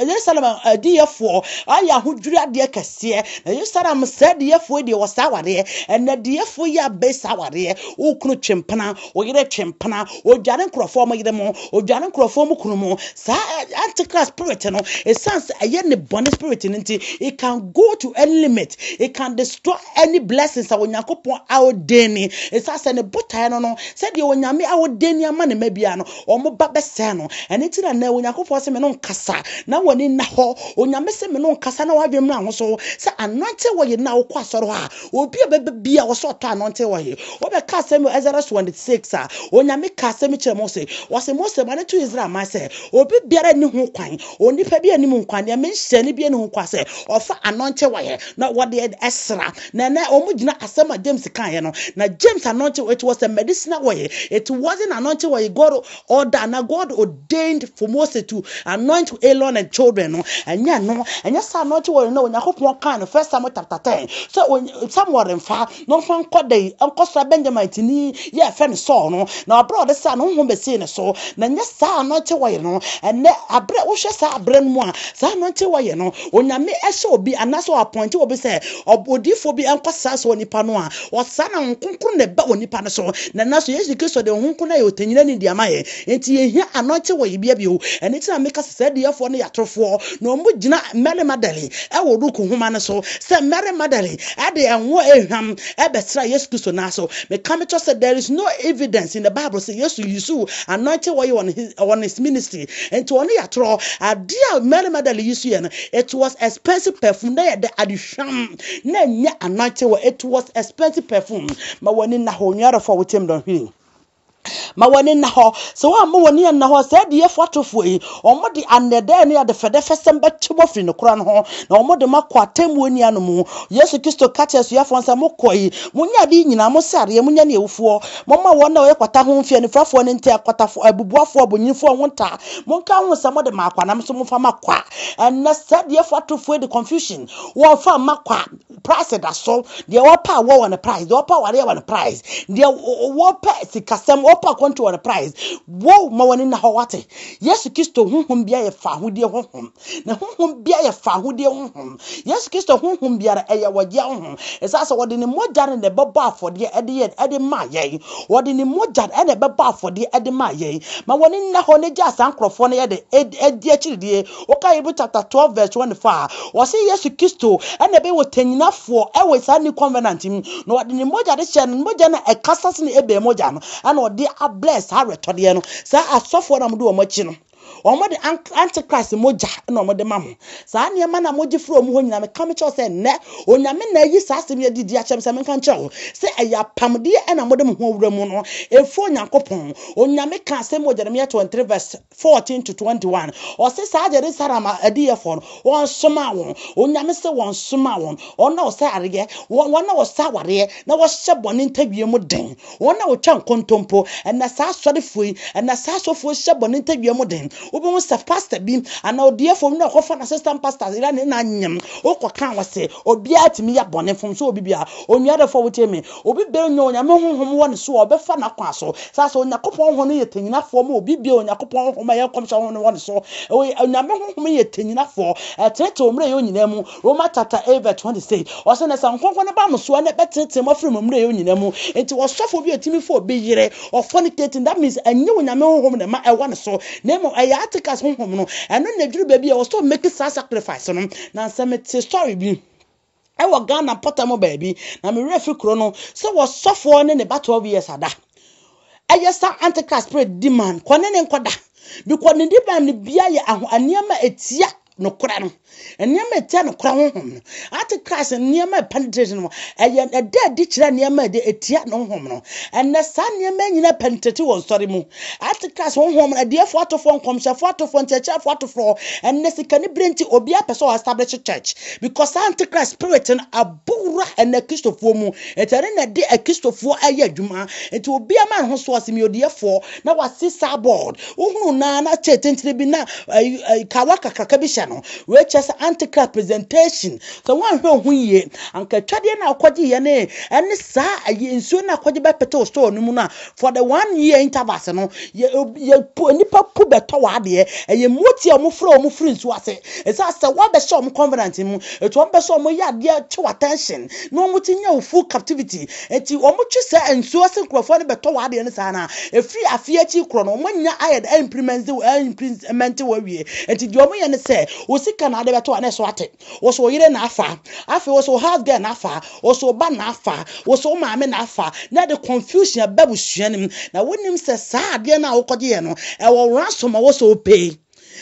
Yerusalem adiyɛfoɔ ayɛ ahodwiri adeɛ kɛseɛ. Na Yerusalem saa adiyɛfoɔ yi deɛ wɔsaa awareɛ. Ɛnɛ adiyɛfoɔ yi abɛi saa awareɛ. Wo kunu twe mpena, wo yere twe mpena, odware nkurɔfoɔ mo yere mo, odware nkurɔfoɔ mo kunu mo. Saa antichrist spirit no, ɛsiane sɛ ɛyɛ ne bɔne spirit no nti, it can go to any limit, it can destroy any blessings a Onyankopɔn aodeni. Ɛsiane sɛ ne botaeɛ no no, sɛdeɛ Onyame aodeni ama ne mma biara no, wɔn ba bɛsɛe no. Ɛno nti na nnɛ Onyankopɔn se me no nkasa na w'ani nna hɔ. Onyame se me no nkasa na w'adwene mmra ho so sɛ anointing oil no a wokɔ asɔre hɔ a, obi a bɛba bia wɔ sɛ ɔtɔ anointing oil. Wobɛka asɛm wɔ Exodus 26 a, Onyame ka asɛm kyerɛ Mose. Ɔse Mose ma no to Israel man sɛ, obi biara nni ho kwan, onipa bi nni mu kwan, deɛ menhyɛ no bi nni ho kwan sɛ ɔfa anointing oil na wɔde ɛsra. Na ɛnɛ wɔn gyina asɛm a James kaeɛ no. Na James anointing it was a medicinal oil. It wasn't anointing oil God order na God ordained for Moses to anoint Aaron and children no. Ɛnyɛ no. Ɛnyɛ sɛ anointing oil no Onyankopɔn kaa no First Samuel chapter 10. Sɛ Samuel mfa na ɔmfa nkɔ dɛ nkɔsra Benjamin tini yɛ ɛfɛ no Saul no. Na ɔbrɛ ɔde saa no honhom bɛsii ne so. Na ɛnyɛ saa anointing oil no. Ɛnɛ abrɛ wohwɛ saa abrɛ no mu a saa anointing oil no Onyame hyɛ obi anaasɛ ɔapɔinte obi sɛ odiyifoɔ bi nkɔsra saa onipa no a, ɔsra na Honhom Kronkron na ɛba onipa no so. Na nanso Yesu Kristo de Honhom Kronkron ayɛ ɔtɛnyinani de ama yɛn. Enti yɛnhia anointing wɔ yɛbea bio. Ɛno nti na meka sɛ saa adiyifoɔ no yɛ atorofoɔ, na wɔgyina Mary Magdalene wɔ Luke nwoma no so sɛ Mary Magdalene de ngo ehwam bɛsraa Yesu Kristo nan so. Meka mekyerɛ sɛ there is no evidence in the Bible sɛ Yesu usuu anointing oil on his, on his ministry. Nti ɔno yɛ atorɔ. Adeɛ a Mary Magdalene yi so yɛ no, it was expensive perfume. Na yɛ dɛ adehwam. Na ɛnyɛ anointing oil. It was expensive perfume. Ma w'ani nna hɔ, onua dɔfo a wotie me dɔnhwere. Ma w'ani nna hɔ. Sɛ woamma w'ani anna hɔ a, saa adiyɛfo atorofoɔ yi, wɔde anɛdɛɛ ne adefɛdɛfɛsɛm bɛtwe mo afiri nokorɛ no ho, na wɔde mo akɔ atemmuo nni ano mu. Yesu Kristo ka kyerɛɛ asuafoɔ no sɛ, Mokɔ yi, monyɛ adeɛ yi nyinaa, mosɛ adeɛ, monyɛ ne awufoɔ, Momma wɔn a wɔyɛ kwata ho mfe, anifurafoɔ ne nte, akwatafoɔ, abubuafoɔ, abonyinifoɔ ho nta. Monka ho sɛ mode ma akwa, na mo nso momfa ma kwa. Ɛnnɛ, saa adiyifoɔ atorofoɔ yi de confusion, wɔmfa mma kwa, price da so. Deɛ wɔpɛ awɔ wɔ ne price, deɛ wɔpɛ awareɛ wɔ ne price, deɛ wɔpɛ sikasɛm, wɔpɛ. akwantuo wɔ ne price. Wo ma w'ani nna hɔ wate. Yesu Kristo honhom biara yɛ fahodie honhom. Ne honhom biara yɛ fahodie honhom. Yesu Kristo honhom biara ɛyɛ wɔgyeɛ honhom. Ɛsiane sɛ wɔde ne mogya no na ɛbɛbɔ afɔdeɛ ɛde yɛ ɛde maa yɛn. Wɔde ne mogya no ɛna ɛbɛbɔ afɔdeɛ ɛde maa yɛn. Ma w'ani nna hɔ na gyaa saa nkorɔfoɔ no yɛ de ɛdi akyiridie. Woka Hebrew chapter 12 verse 24 a, wɔse Yesu Kristo ɛna ɛbɛyɛ ɔtɛnyinafoɔ ɛwɔ saa New Covenant mu. Na wɔde ne mogya de hyɛ no, ne mogya no a ɛkasa sene Abel mogya no, ɛna ɔde ablɛ saa awerɛtɔdeɛ no. Saa asɔfoɔ no a wɔde wɔn akyi no, wɔde Antichrist mogya na wɔde ma mo. Saa nneɛma no a mogye firi wɔn hɔ nyinaa, meka mekyerɛ wo sɛ nnɛ, Onyame na ayi saa asɛm yi adi de akyerɛ me sɛ menka nkyerɛ wo sɛ ɛyɛ apamdeɛ ɛna mode mo ho awura mu no, ɛfiri Onyankopɔn. Onyame ka asɛm wɔ Jeremia 23 verse 14 to 21. Ɔse saa Jerusalem adiyɛfoɔ no, wɔnsomaa wɔn. Onyame se wɔnsomaa wɔn. Wɔn a wɔsɛ areɛ, wɔn a wɔsɛ awareɛ, na wɔhyɛ bɔne ntadwie mu den. Wɔn a wɔtwa nkontompo. Ɛna saa asɔrefoɔ yi, ɛna saa asɔfoɔ yi hyɛ bɔne ntadwie mu den. Wobɛhu sɛ pastor bi anaa odiyifoɔ bi na ɔkɔfa n'assistant pastor yere ne no anyem. Wokɔka wɔ se obiara tumi yɛ bɔne, mfomso wɔ biribiara. Onua dɔfo a wotie me, obi biara nnya Onyame honhom wɔ ne so a ɔbɛfa n'akwan so. Saa sɛ Onyankopɔn honhom no yɛ tanyinafoɔ ma obi biara Onyankopɔn honhom a ɛyɛ nkɔmhyɛ honhom no wɔ ne so. Onyame honhom yɛ tanyinafoɔ, ɛteetee wo mmerɛyɛ nyinaa mu. Roma chapter 8 verse 26. Ɔsɛ na sɛ Honhom Kronkron no ba mo so a na ɛbɛteetee mo afiri mo mmerɛyɛ nyinaa mu. Enti ɔsɔfoɔ bi a ɔtumi fa obi yere, ɔfornicating, that means ɛnyɛ Onyame honhom na ɛma ɛwɔ ne so, na mmom ɛyɛ Antichrist honhom no. Ɛno na ɛduru baabi a ɛwɔ sɛ ɔmake saa sacrifice no. Na sɛ mete story bi ɛwɔ Ghana mpɔtam baabi, na me werɛ fi kuro no, sɛ wɔsɔfoɔ ne ne ba 12 years ada. Ɛyɛ saa Antichrist spirit di man, kɔ ne ne nkɔda. Because ne di man no bia yɛ aho nneɛma etia nokorɛ no. Nneɛma etia nokorɛ honhom no. Antichrist nneɛma penetrate no, ɛyɛ ɛda adi kyerɛ nneɛma ɛde etia ne honhom no. Ɛnɛ saa nneɛma nyina penetrate wɔ nsɔre mu. Antichrist honhom no, adiyifoɔ atofoɔ, nkɔmhyɛfoɔ atofoɔ, nkyerɛkyerɛfoɔ atofoɔ, ɛnnɛ sikanibere nti obiara pɛ sɛ ɔ establish church because saa Antichrist spirit no abɔ wura ɛnnɛ Kristofoɔ mu. Nti ɛno na ɛde Akristofoɔ ɛyɛ adwuma. Nti obiara ma ne ho so ɔse meyɛ odiyifoɔ na wasi saa board. Wohunu no ara na kyɛ tentene bi na kawa kakraka bi hyɛ no. Wei kyerɛ sɛ Antichrist presentation. Sɛ woanhwɛ wo ho yie, anka atwadeɛ no a wokɔgyeeɛ ne ɛne saa ayi nsuo no a wokɔgye bɛpete wo store no mu no a For the one year intervals no, yɛ yɛ pu nipa pu bɛtɔ w'adeɛ. Ɛyɛ mmoatia a wɔfrɛ wɔn firi nsuo ase. Ɛsiane sɛ wɔabɛhyɛ wɔn covenant mu, ɛti wɔn pɛ sɛ wɔn yɛ adeɛ twe attention na wɔn ti nya wo full captivity. Ɛti wɔn twe sɛ nsuo ase nkurɔfoɔ no bɛtɔ w'adeɛ no saa na ɛfiri afeɛ akyi korɔ no wɔn anya ayɛ dɛ implement implement wɔ awie. Ɛti deɛ wɔn yɛ ne sɛ, wo sika na ade bɛtɔ a na ɛso ate. Wo so wo yere na afa, afei wo so wo house girl na afa, wo so wo ba na afa, wo so wo maame na afa, na ɛde confusion aba abusua no mu. Na wonim sɛ saa adeɛ no a wokɔgyeeɛ no, ɛwɔ ransom a ɛwɔ sɛ wopay.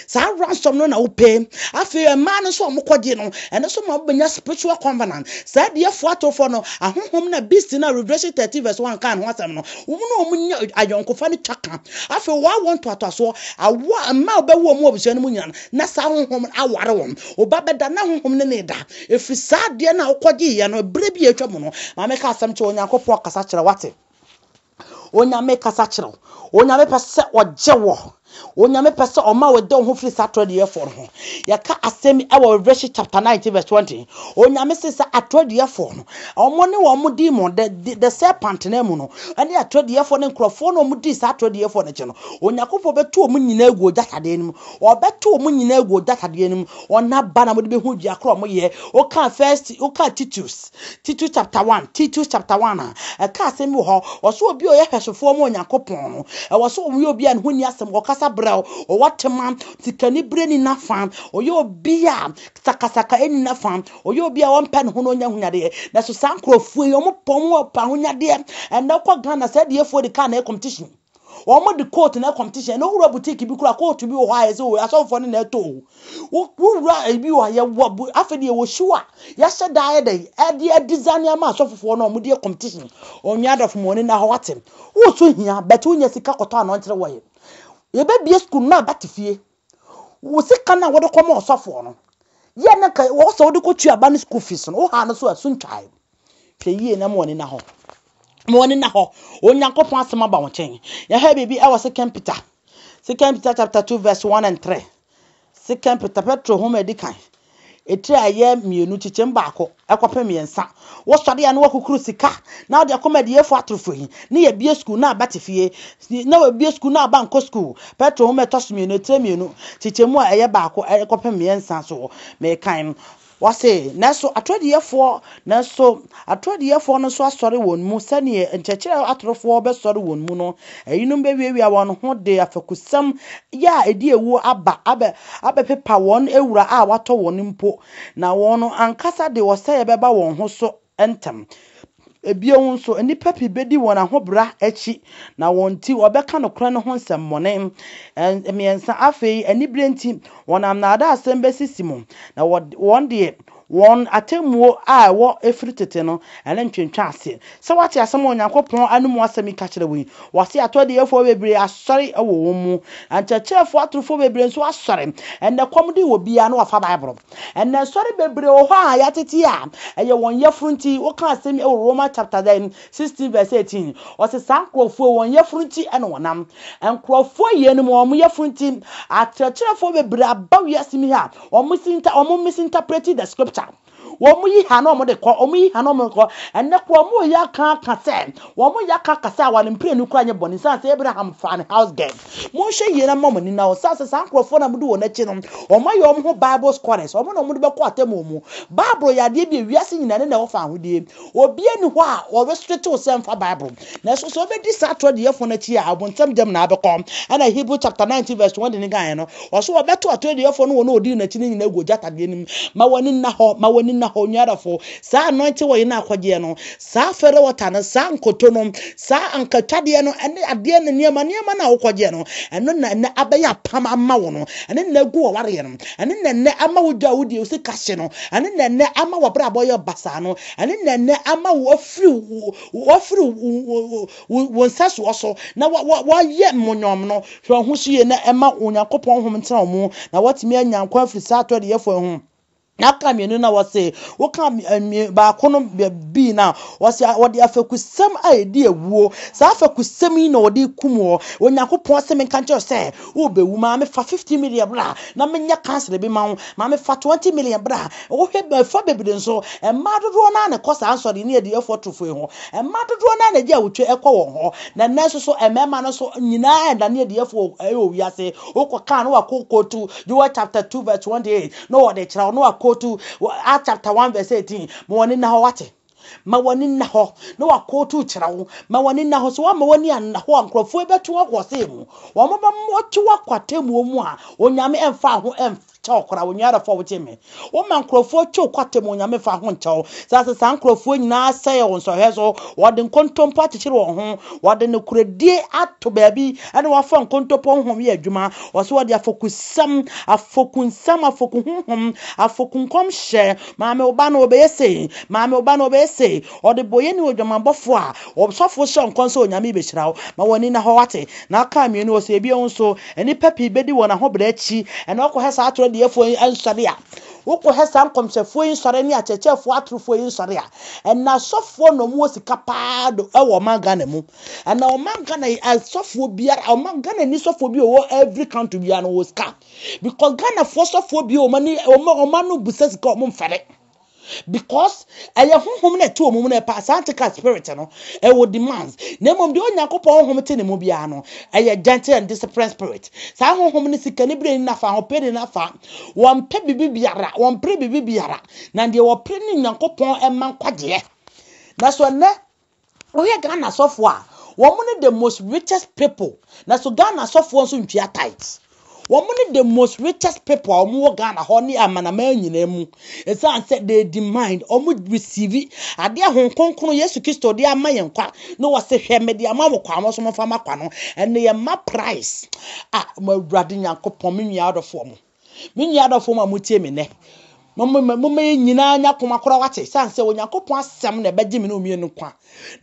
Saa ransom no na wopay. Afei mmaa no nso a wɔkɔgye no, ɛno nso ma wobɛnya spiritual covenant. Saa adiyifoɔ atorofoɔ no, ahonhom no a beast no a Revelation 13 verse 1 kaa ne ho asɛm no, wɔn ne wɔn nya ayɔnkofa no twa ka. Afei wɔawo ntoatoasoɔ, awoɔ a mmaa a wɔbɛwo wɔn wɔ abusua no mu nyinaa no, na saa honhom no aware wɔn. Wo ba bɛda na honhom no ne da. Ɛfiri saa adeɛ no a wokɔgyeeɛ no, berɛ bi a atwa mu no, ma meka asɛm kyerɛ wo, Onyankopɔn kasa kyerɛ wo, wate? Onyame kasa kyerɛ wo. Onyame pɛ sɛ ɔgye wo. Onyame pɛ sɛ ɔma wo de wo ho firi saa atorɔdeyɛfoɔ no ho. Yɛka asɛm yi wɔ Revelation chapter 19 verse 20. Onyame se sɛ atorɔdeyɛfoɔ no, wɔn ne wɔn demon, the, the serpent no mu no, ɛne atorɔdeyɛfoɔ ne nkurɔfoɔ no wɔn di saa atorɔdeyɛfoɔ no akyi no, Onyankopɔn bɛto wɔn nyinaa agu ogya tadeɛ no mu. Wɔbɛto wɔn nyinaa agu ogya tadeɛ no mu. Wɔn aba na mode bɛhu dua korɔ wɔn yɛ. Woka first, woka Titus, Titus chapter 1, Titus chapter 1 a, ɛka asɛm bi wɔ hɔ. Wɔsɛ obi a ɔyɛ hwɛsofoɔ ma Onyankopɔn no, ɛwɔ sɛ ɔyɛ obi a ne ho nni asɛm, ɔkasa brɛw, ɔwɔ tema, sikanibere nni n'afa, ɔyɛ obi a sakasaka nni n'afa, ɔyɛ obi a ɔmpɛ ne ho na ɔnya ahonyadeɛ. Nanso saa nkurɔfoɔ yi, wɔn pɛ wɔn pɛ ahonyadeɛ. Ɛnnɛ wokɔ Ghana, saa adiyifoɔ de kaa na ɛyɛ competition. Wɔn de coat na competition. Ɛna wowura boutique bi kura coat bi wɔ hɔ a yɛsɛ o asɔfoɔ no na ɛtɔ o. Wowura ebi wɔ hɔ yɛwɔ bu afei deɛ wɔ shoe a yɛahyɛ da ayɛ dɛ ɛde ɛdesign ama asɔfofoɔ no wɔn de yɛ competition. Onua adɔfo mu wɔn na hɔ wate. Woso hia but wonya sika kɔtɔ anɔnkyerɛ wɔ yɛ. Yɛbɛbie school na aba te fie. Wo sika no a wɔde kɔma ɔsɔfoɔ no yɛ na nka wɔ sɛ wode kɔtua aba no school fees no woha no so a so ntwae. Hwɛ yie na ma wɔn ani na hɔ. Ma wɔn ani na hɔ. Onyankopɔn asɛm aba wo nkyɛn. Yɛhwɛ biribi ɛwɔ Second Peter. Second Peter chapter 2 verse 1 and 3. Second Peter, Petro homa edi kan. Etire a ɛyɛ mmienu, kyekyɛm baako kɔpem mmiɛnsa. Wosɔre a na wakukuru sika na wode akɔma adiyɛfoɔ atorofo yi, ne yɛbue sukuu na aba te fie, na wɔabue sukuu na aba nkɔ sukuu. Petro nwoma a ɛtɔ so mmienu, etire mmienu, kyekyɛmu a ɛyɛ baako kɔpem mmiɛnsa so mekan. Wɔse, nanso atoro adiyɛfoɔ, nanso atoro adiyɛfoɔ no nso asɔre wɔn mu sɛdeɛ nkyerɛkyerɛ atorofoɔ bɛsɔre wɔn mu no. Eyinom bɛwiawia wɔn ho de afakusɛm yɛ a ɛdi awuo aba abɛ abɛpepa wɔn wura a watɔ wɔn mpo, na wɔn ankasa de ɔsɛeɛ bɛba wɔn ho so ntɛm. Bio nso, nnipa pii bɛdi wɔn ahobra akyi, na wɔn nti wɔbɛka nokorɛ no ho nsɛmmɔne. Mmiɛnsa, afei aniberɛ nti, wɔnam nnaadaasɛm bɛsisi mo, na wɔn deɛ, Wɔn atemmuo a ɛwɔ firi tete no, ɛne ntwentwɛn aseɛ. Sɛ woate asɛm a Onyankopɔn anomu asɛm yi ka kyerɛ wo yi, wɔse atoro adiyifoɔ bebree asɔre wɔ wɔn mu, na nkyerɛkyerɛfoɔ atorofoɔ bebree nso asɔre. Ɛnnɛ kɔm de obiara na wafa Bible. Ɛnnɛ nsɔre bebree wɔ hɔ a yɛatete a ɛyɛ wɔn yafunu nti. Woka asɛm yi wɔ Roman chapter 16 verse 18. Ɔse saa nkurɔfoɔ yi wɔn yafunu nti na wɔnam. Nkurɔfoɔ yeinom wɔn yafunu nti, akyerɛkyerɛfoɔ bebree aba wiase mu ha Wɔn misinter wɔn misinterpreti the scripture. Wɔn yi ha na wɔn de kɔ, wɔn yi ha na wɔn de kɔ. Ɛnɛ kora wɔn yɛ aka aka sɛ, wɔn yɛ aka aka sɛ aware mprenu kora nyɛ bɔne sane sɛ Abraham faa ne house girl. Monhwɛ yie na mma mo ani nna hɔ sane sɛ saa nkurɔfoɔ na mode wɔn akyi no, wɔn ayɛ wɔn ho Bible scholars, wɔn na wɔn de bɛkɔ atemmuo mu. Bible yɛ adeɛ bi a wiase nyinaa ne na ɛwɔ fawohodie. Obiara nni hɔ a ɔrestricte wo sɛ mfa Bible. Nanso sɛ wobɛdi saa atorɔdeyɛfoɔ no akyi a, abonsam gyam na abɛkɔ. Ɛna Hebrew chapter 19 verse 20 no kaeɛ no, ɔse wɔbɛto atorɔdeyɛfoɔ no wɔn a wɔdii n'akyi no nyinaa agu ogya tadeɛ no mu. Ma w'ani nna hɔ, ma w'ani nna hɔ, onua dɔfo. Saa anointing oil no a akɔgyeɛ no, saa fairy water no, saa nkoto no, saa ankatwadeɛ no, ɛne adeɛ no nneɛma nneɛma no a wokɔgyeɛ no, ɛno na ɛnɛ abɛyɛ apam ama wo no, ɛno na agu w'awareɛ no. Ɛno na ɛnnɛ ama wo dwa a wodie wo sika hye no. Ɛno na ɛnnɛ ama w'abrabɔ yɛ basaa no. Ɛno na ɛnnɛ ama wo afiri wo afiri wo wo nsɛsoɔ so na wayɛ mmonyɔm no. Hwɛ wo ho so yie na ɛma Onyankopɔn honhom ntena wo mu na woatumi anya nkwa afiri saa atɔreyɛfoɔ yi ho. Na aka mmienu na wɔse woka baako no bii no a wɔse wɔde afɛkusɛm a ɛdi awuo saa afɛkusɛm yi na wɔde kum wɔ Onyankopɔn sɛ menka nkyerɛ sɛ wobɛwu maame fa 15 million bra na menyɛ council bi ma wo maame fa 20 million bra wohwɛ fa bebree nso mmaa dodoɔ no a na ɛkɔ saa nsɔre ne adiɛfoɔ torofo yi ho mmaa dodoɔ no a na agye awotwe ɛkɔ wɔn hɔ na nnɛ nso so mmarima no nso nyinaa ɛdane adiɛfoɔ ɛwɔ wiase wokɔ kaa no wakɔ kootu Joel chapter 2 verse 28 na wɔde kyerɛ wo na wakootu Acts chapter 1 verse 18 ma wɔn ani nna hɔ wate ma wɔn ani nna hɔ na wakootu kyerɛ wo ma wɔn ani nna hɔ so wɔama wɔn ani anna hɔ a nkurɔfoɔ bɛto akɔ ɔsɛe mu wɔn bɛto akɔ atemmuo mu a Onyame ɛmfa ho ɛnkyɛ wo koraa onua adɔfoɔ a wotie me woma nkurɔfoɔ twe kɔ atemmuo Onyame fa ho nkyɛ wo saa sɛ saa nkurɔfoɔ nyinaa sɛe wɔn nsɔhwɛ so wɔde nkontompo akyekyere wɔn ho wɔde nokorɛdie ato baabi ɛna wɔafa nkontompo honhom yɛ adwuma wɔso wɔde afokusɛm Afokunsɛm, afokuhonhom, afokunkɔmhyɛ, Maame wo ba no ɔbɛyɛ sei, maame wo ba no ɔbɛyɛ sei, Ɔdebɔyɛni odwamanbɔfoɔ a ɔsɔfoɔ hyɛ nkɔm sɛ Onyame bɛhyira wo, ma w'ani nna hɔ wate. Na aka mmienu wɔ so, ebio nso, nnipa pii bɛdi wɔn ahobrɛ akyi, ɛna wokɔhwɛ saa atorɔ adiyifoɔ yi nsɔre a, wokɔhwɛ saa nkɔmhyɛfoɔ yi nsɔre ne akyerɛkyerɛfoɔ atorofoɔ yi nsɔre a, ɛna asɔfoɔ na wɔwɔ sika paa do ɛwɔ ɔman Ghana mu. Ɛna ɔman Ghana yi asɔfoɔ biara ɔman Ghana ni sɔfoɔ bi ɔwɔ every country biara no wɔ sika because Ghana foɔ sɔfoɔ bi wɔn ani wɔn wɔn ano busa sika wɔn mfɛre because ɛyɛ honhom na ɛte wɔn mu na ɛpa saa nti spirit no ɛwɔ demands na mmom deɛ Onyankopɔn honhom te ne mu biara no ɛyɛ gentle and disciplined spirit saa honhom no sika ne bere ne nafa ahopɛ ne nafa wɔn pɛ bibi biara wɔn pere bibi biara na deɛ wɔpere ne Nyankopɔn ɛma nkwagyeɛ na so ɛnɛ Wohwɛ Ghana asɔfoɔ a, wɔn ne the most richest people. Na so Ghana asɔfoɔ nso ntua tithes. Wɔn ne the most richest people a wɔn wɔ Ghana hɔ ne amanaman nyinaa mu. Ɛsiane sɛ they demand, wɔn receive adeɛ a Honhom Kronkron Yesu Kristo de ama yɛn kwa. Na wɔse hwɛ mede ama mo kwa, mo nso momfa ma kwa no. Ɛnna yɛn ma price. Ah, mo Awurade Nyankopɔn, me nua adɔfoɔ mo. Me nua adɔfoɔ mo a motie me nnɛ, momma yɛn nyinaa nya koma korɔ wate, sane sɛ Onyankopɔn asɛm na ɛbɛgye me ne wo mmienu nkwa.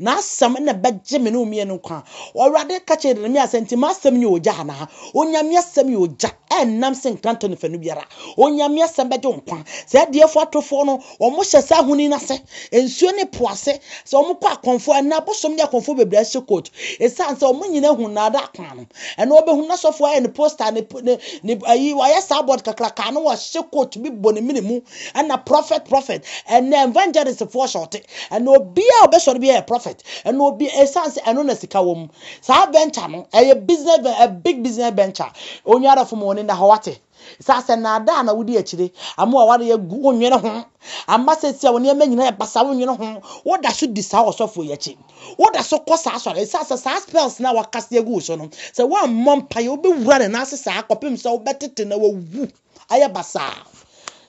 N'asɛm na ɛbɛgye me ne wo mmienu nkwa. Awurade ka kyerɛ Yeremia sɛ, nti m'asɛm nyɛ ogya anaa? Onyame asɛm yɛ ogya. Ɛnnam sɛ nkrantɛ no fanu biara. Onyame asɛm bɛgye wo nkwa. Saa adiɛfoɔ atorofoɔ no, wɔn hyɛ saa ahoni no ase. Nsuo ne po ase. Sɛ wɔn kɔ akɔmfoɔ, ɛnna abosom ne akɔmfoɔ bebree ahyɛ coat. Esiane sɛ wɔn nyinaa hu nnaadaa kwan no. Ɛnna wɔbɛhu na sɔfoɔ ayɛ ne poster, ne, ne, ne, ayi, wɔayɛ saa board kakraka na wɔahyɛ coat bi bɔ ne mene mu. Ɛnna prophet, prophet. Ɛnna evangelist foɔ hyɛ ɔte. Ɛnna obiara a ɔbɛsɔre biara yɛ prophet. Ɛnna obi, esiane sɛ ɛno na sika wɔ mu. Saa venture no, ɛyɛ business, a big business venture. Onua adɔfo ma w'ani nna hɔ wate. Saa sɛ nnaadaa na wodi akyire, ama w'aware agu, wonnwene ho. Ama seesei a wo nneɛma nyinaa yɛ basaa, wonnwene ho. Woda so di saa ɔsɔfoɔ yi akyi. Woda so kɔ saa asɔre. Ɛsiane sɛ saa spells no a wakase agu wo so no, sɛ woammɔ mpaeɛ, wobɛwura ne nan ase saa kɔpem sɛ wobɛtete na wawu ayɛ basaa.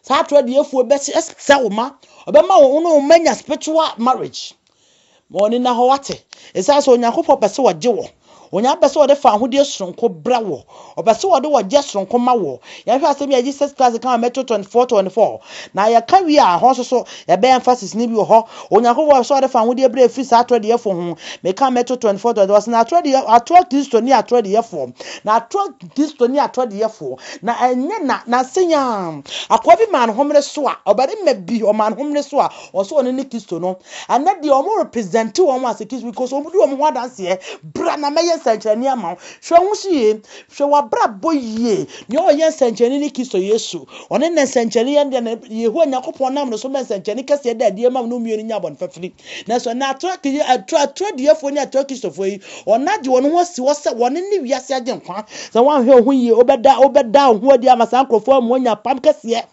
Saa atorɔ adiyifoɔ bɛsɛ wo ma, ɔbɛma wo ne wo mma anya spiritual marriage. Ma w'ani nna hɔ, woate? Esiane sɛ Onyankopɔn pɛ sɛ ɔgye wo. Onyankopɔn pɛ sɛ ɔde fawohodie soronko brɛ wo. Ɔpɛ sɛ ɔde ɔgyeɛ soronko ma wo. Yɛnhwɛ asɛm yi a Jesus Christ ka wɔ Matthew 24, 24. Na yɛka wie a, ɛhɔ nso so, yɛbɛyɛ emphasis no bi wɔ hɔ. Onyankopɔn pɛ sɛ ɔde fawohodie brɛ ɛfiri saa atorɔ adiyɛfoɔ ho. Meka Matthew 24, 24, ɔse, Na atorɔ adiyɛ, atorɔ Kristo ne atorɔ adiyɛfoɔ. Na atorɔ Kristo ne atorɔ adiyɛfoɔ. Na ɛnyɛ na, nansa yi ara, akoa bi maa ne homene so a, ɔbarima bi, ɔmaa ne homene so a, Ɔsɛ ɔno ne Kristo no. Ɛnɛ deɛ wɔn represent wɔn as a Kristo because wɔn di wɔn ho adanseɛ. Bra na mɛyɛ nsɛnkyerɛnne ama wo. Hwɛ wo ho so yie. Hwɛ w'abrabɔ yie. Nea ɔyɛ nsɛnkyerɛnne ne Kristo Yesu. Ɔne na nsɛnkyerɛnne yɛ deɛ na Yehowa Nyankopɔn nam ne so ma nsɛnkyerɛnne kɛseɛ da adie ma no mmienu nya bɔne fafiri. Nanso ɛnɛ atorɔ atorɔ atorɔ diɛfoɔ ne atorɔ Kristofoɔ yi, wɔn agye wɔn ho asi hɔ sɛ wɔn ne wiase agyenkwa. Sɛ woanhwɛ wo ho yie, wobɛda wobɛda wo ho adi ama saa nkurɔfoɔ ama wɔanya apam kɛseɛ.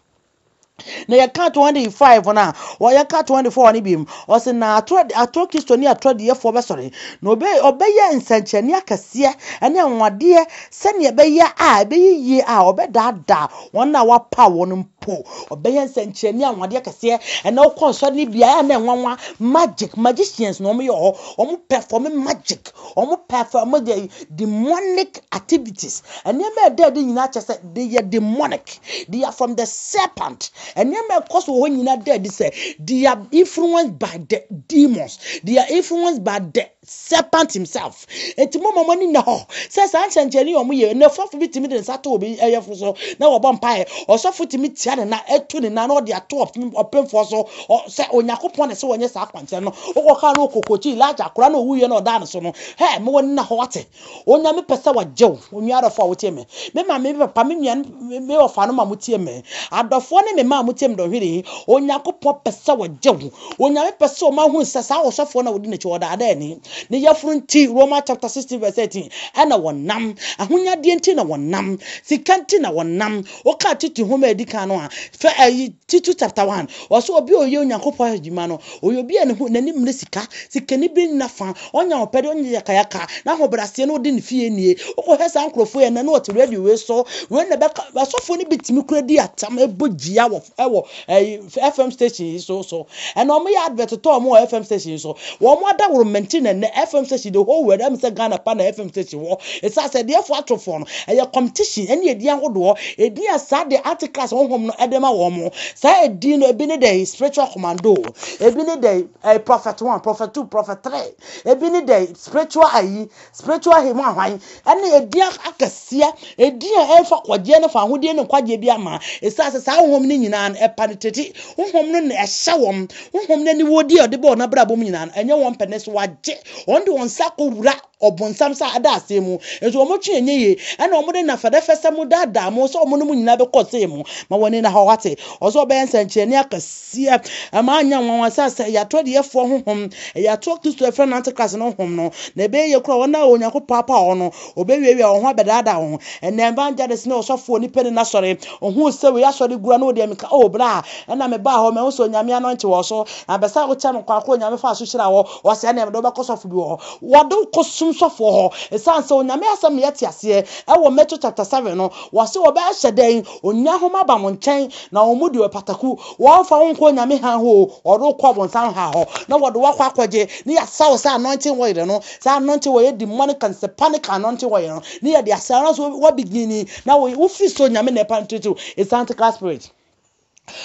Na yɛka 25 no a, yɛka 24 no bi mu. Ɔse na atorɔ atorɔ Kristo ne atorɔ diiɛfoɔ bɛsɔre, na ɔbɛ ɔbɛyɛ nsɛnkyerɛnne akɛseɛ ne anwanwadeɛ sɛdeɛ ɛbɛyɛ a ɛbɛyɛ yie a ɔbɛdaadaa wɔn a wɔapaw wɔn mpo. Ɔbɛyɛ nsɛnkyerɛnne anwanwadeɛ kɛseɛ. Ɛnna wokɔ nsɔre no bi a, ɛyɛ a na ɛnwanwa magic magicians na wɔyɛ hɔ. Wɔn perform magic, wɔn perform the demonic activities. Nneɛma a ɛda adi nyinaa kyerɛ sɛ they are demonic. They are from the serpent. Nneɛma a ɛkɔ so wɔ hɔ nyinaa da adi sɛ they are influenced by the demons. They are influenced by the serpent himself. Enti mo ma mo ani nna hɔ sɛ saa nsɛnkyerɛnne a wɔyɛ ɛnna ɔsɔfo bi tumi de ne nsa to obi ɛyɛfo so na wɔbɔ mpaeɛ. Ɔsɔfo tumi tia ne nan ɛto ne nan na ɔde ato ɔpemfoɔ so sɛ Onyankopɔn na ɛsɛ wɔnyɛ saa akwankyerɛ no. Wokɔka no okokokyi Elijah akora na owuiɛ na ɔdaa ne so no. Hɛ, mo ani nna hɔ wate. Onyame pɛ sɛ ɔgye wo, onua adɔfoɔ a wotie me. Me maame, me papa, me nua, me wɔfa no ma motie me. Adɔfoɔ ne me mma a motie me dɔnhwere yi, Onyankopɔn pɛ sɛ ɔgye wo. Onyame pɛ sɛ ɔma hunu sɛ saa ɔsɔfoɔ no a wodi n'akyi ɔdaadaa ni. Ne yafunu nti, Romans chapter 16 verse 13, ɛna wɔnam. Ahonyadeɛ nti na wɔnam. Sika nti na wɔnam. Woka Tito nhoma a ɛdi kan no a, fɛ ɛyi Tito chapter 1, ɔsɛ obi a ɔyɛ Onyankopɔn adwuma no, ɔyɛ obi a ne ho n'ani mmere sika, sikani bi nna fa, ɔnya ɔpɛde, ɔnyɛ yakayaka, n'ahobrɛaseɛ na ɔde ne fie nie. Wokɔhwɛ saa nkurɔfoɔ yi ɛnɛ na ɔte radio wei so, wei na ɛbɛka, asɔfoɔ no bi tumi kura di atam ɛbɔ gyia wɔ ɛwɔ ɛyi FM station yi so so. Ɛna wɔn yɛ advert tɔ wɔn wɔ FM station yi so. Wɔn adaworo mmɛnti na ɛnɛ FM station the whole world ɛmu sɛ Ghana pa na FM station wɔ. Ɛsiane sɛ deɛfoɔ atofoɔ no ɛyɛ competition ɛne edin ahodoɔ, edin a saa de antichrist honhom no ɛde ma wɔn. Saa edin no ebi ne dɛ spiritual commando, ebi ne dɛ ɛyɛ prophet one, prophet two, prophet three, ebi ne dɛ spiritual ayi, spiritual him ahwan, ɛne edin akɛseɛ, edin a ɛmfa kɔgyeɛ ne fa ahodie ne nkwagyeɛ bi ama. Ɛsiane sɛ saa honhom no nyinaa no ɛpa ne tete, honhom no na ɛhyɛ wɔn, honhom no aniwodie a ɔde bɔ wɔn abrabɔ mu nyinaa no ɛnyɛ wɔn pɛ ne so wagye wɔn de wɔn nsa akɔwura ɔbonsam sa ada aseɛ mu, nso wɔn twe ɛnyɛ yie, ɛna wɔn de nafɛdɛfɛsɛ mo daadaa mo sɛ wɔn ne mo nyinaa bɛkɔ ɔsɛe mu, ma wɔn ani na hɔ wate, ɔsɛ ɔbɛyɛ nsɛnkyerɛnne akɛseɛ, ɛma anya nwanwa sɛ sɛ ɛyɛ atorɔ deɛfoɔ honhom, ɛyɛ atorɔ Kristo ɛfrɛ no antichrist no honhom no, na ɛbɛyɛ yie koraa wɔn a Onyankopɔn apaw wɔn no, wɔbɛwiawia wɔn ho abɛdaadaa wɔn. Ɛnɛ evangelist ne ɔsɔfoɔ nipa ni n'asɔre, ohuu sɛ wei asɔre gura na ɔde amika, oh bra, ɛna mebaa hɔ, mahu sɛ Onyame anointing wɔ so, na bɛsa wokyɛ me kwan kɔ Onyame faa so hyira wɔ, ɔsɛ ɛna mede wobɛkɔ sɔfo bi wɔ hɔ. Wɔde wo kɔ sum sɔfoɔ hɔ. Ɛsiane sɛ Onyame asɛm na yɛte aseɛ ɛwɔ Matthew chapter 7 no, wɔse wɔbɛhyɛ dɛn? Onya homa aba mo nkyɛn, na wɔn mu deɛ ɔpataku. Wɔmfa wo nkɔ Onyame hann hɔ o, wɔde wo kɔ ɔbonsam ha hɔ, na wɔde wo akɔ akɔgye, ne yɛasa wo sɛ anointing oil no, saa anointing oil yɛ demonic and satanic anointing oil no, ne yɛde asa wo, nanso woabigini, na wo, wofiri sɛ Onyame na ɛpa no titiriw, it's antichrist spirit.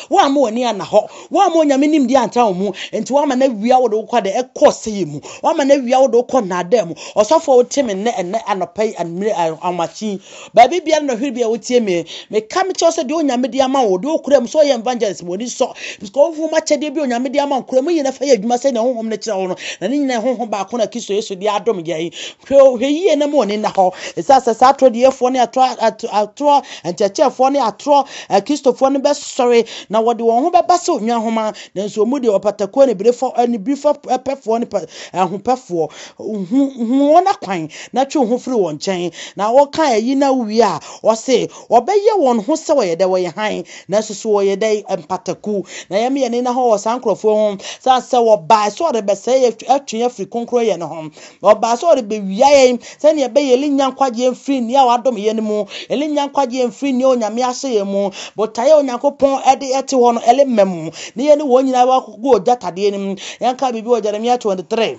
Woamma w'ani anna hɔ. Woamma Onyame nimdeɛ antra wo mu. Enti woama no awia wo de wo kɔ de ɛkɔ ɔsɛeɛ mu. Woama no awia wo de wo kɔ nnaadaa mu. Ɔsɔfoɔ wote me nnɛ ɛnnɛ anɔpa yi anwummere anwamakye yi. Baabi biara nnɔhwere biara wotie me. Meka mekyerɛ wo sɛ deɛ Onyame de ama wo, deɛ wokura mu sɛ ɔyɛ evangelist ma w'ani sɔ. Because honhom akyɛdeɛ bi Onyame de ama wo, kura mu yie na fa yɛ adwuma sɛdeɛ honhom no kyerɛ wo no. Na ne nyinaa yɛ honhom baako na Kristo Yesu de adom yɛn. Hwɛ o, hwɛ yie na ma w'ani nna hɔ. Ɛsiane sɛ saa atorɔ diiɛfoɔ ne atorɔ atorɔ nkyerɛkyerɛfoɔ ne atorɔ akristofoɔ no bɛsɔre na wɔde wɔn ho bɛba sɛ onwa nhoma, nanso wɔn mu deɛ ɔpatakuo anibirefo anibirefo pɛfoɔ ne ahopɛfoɔ. Hu hu wɔn akwan na twe wo ho firi wɔn nkyɛn. Na wɔka ayi na wowie a, ɔse wɔbɛyɛ wɔn ho sɛ wɔyɛ dɛ wɔyɛ hann, nanso so wɔyɛ dɛ mpataku. Na yɛn yɛn ani nna hɔ wɔ saa nkurɔfoɔ ho, sane sɛ wɔbae sɛ wɔrebɛsɛe atwe yɛn afiri kronkronyɛ no ho. Na ɔbaa sɛ ɔrebɛwia yɛn sɛdeɛ ɛbɛyɛ yɛrennya nkwagyeɛ mfiri nea wadom yɛn no mu, yɛrennya nkwagyeɛ mfiri nea Onyame ahyɛ yɛn mu. Botaeɛ a Onyankopɔn de ɛte hɔ no, ɛremma mu, na yɛne wɔn nyinaa bɛkɔgu ogya tadeɛ no mu. Yɛnka biribi wɔ Jeremia 23.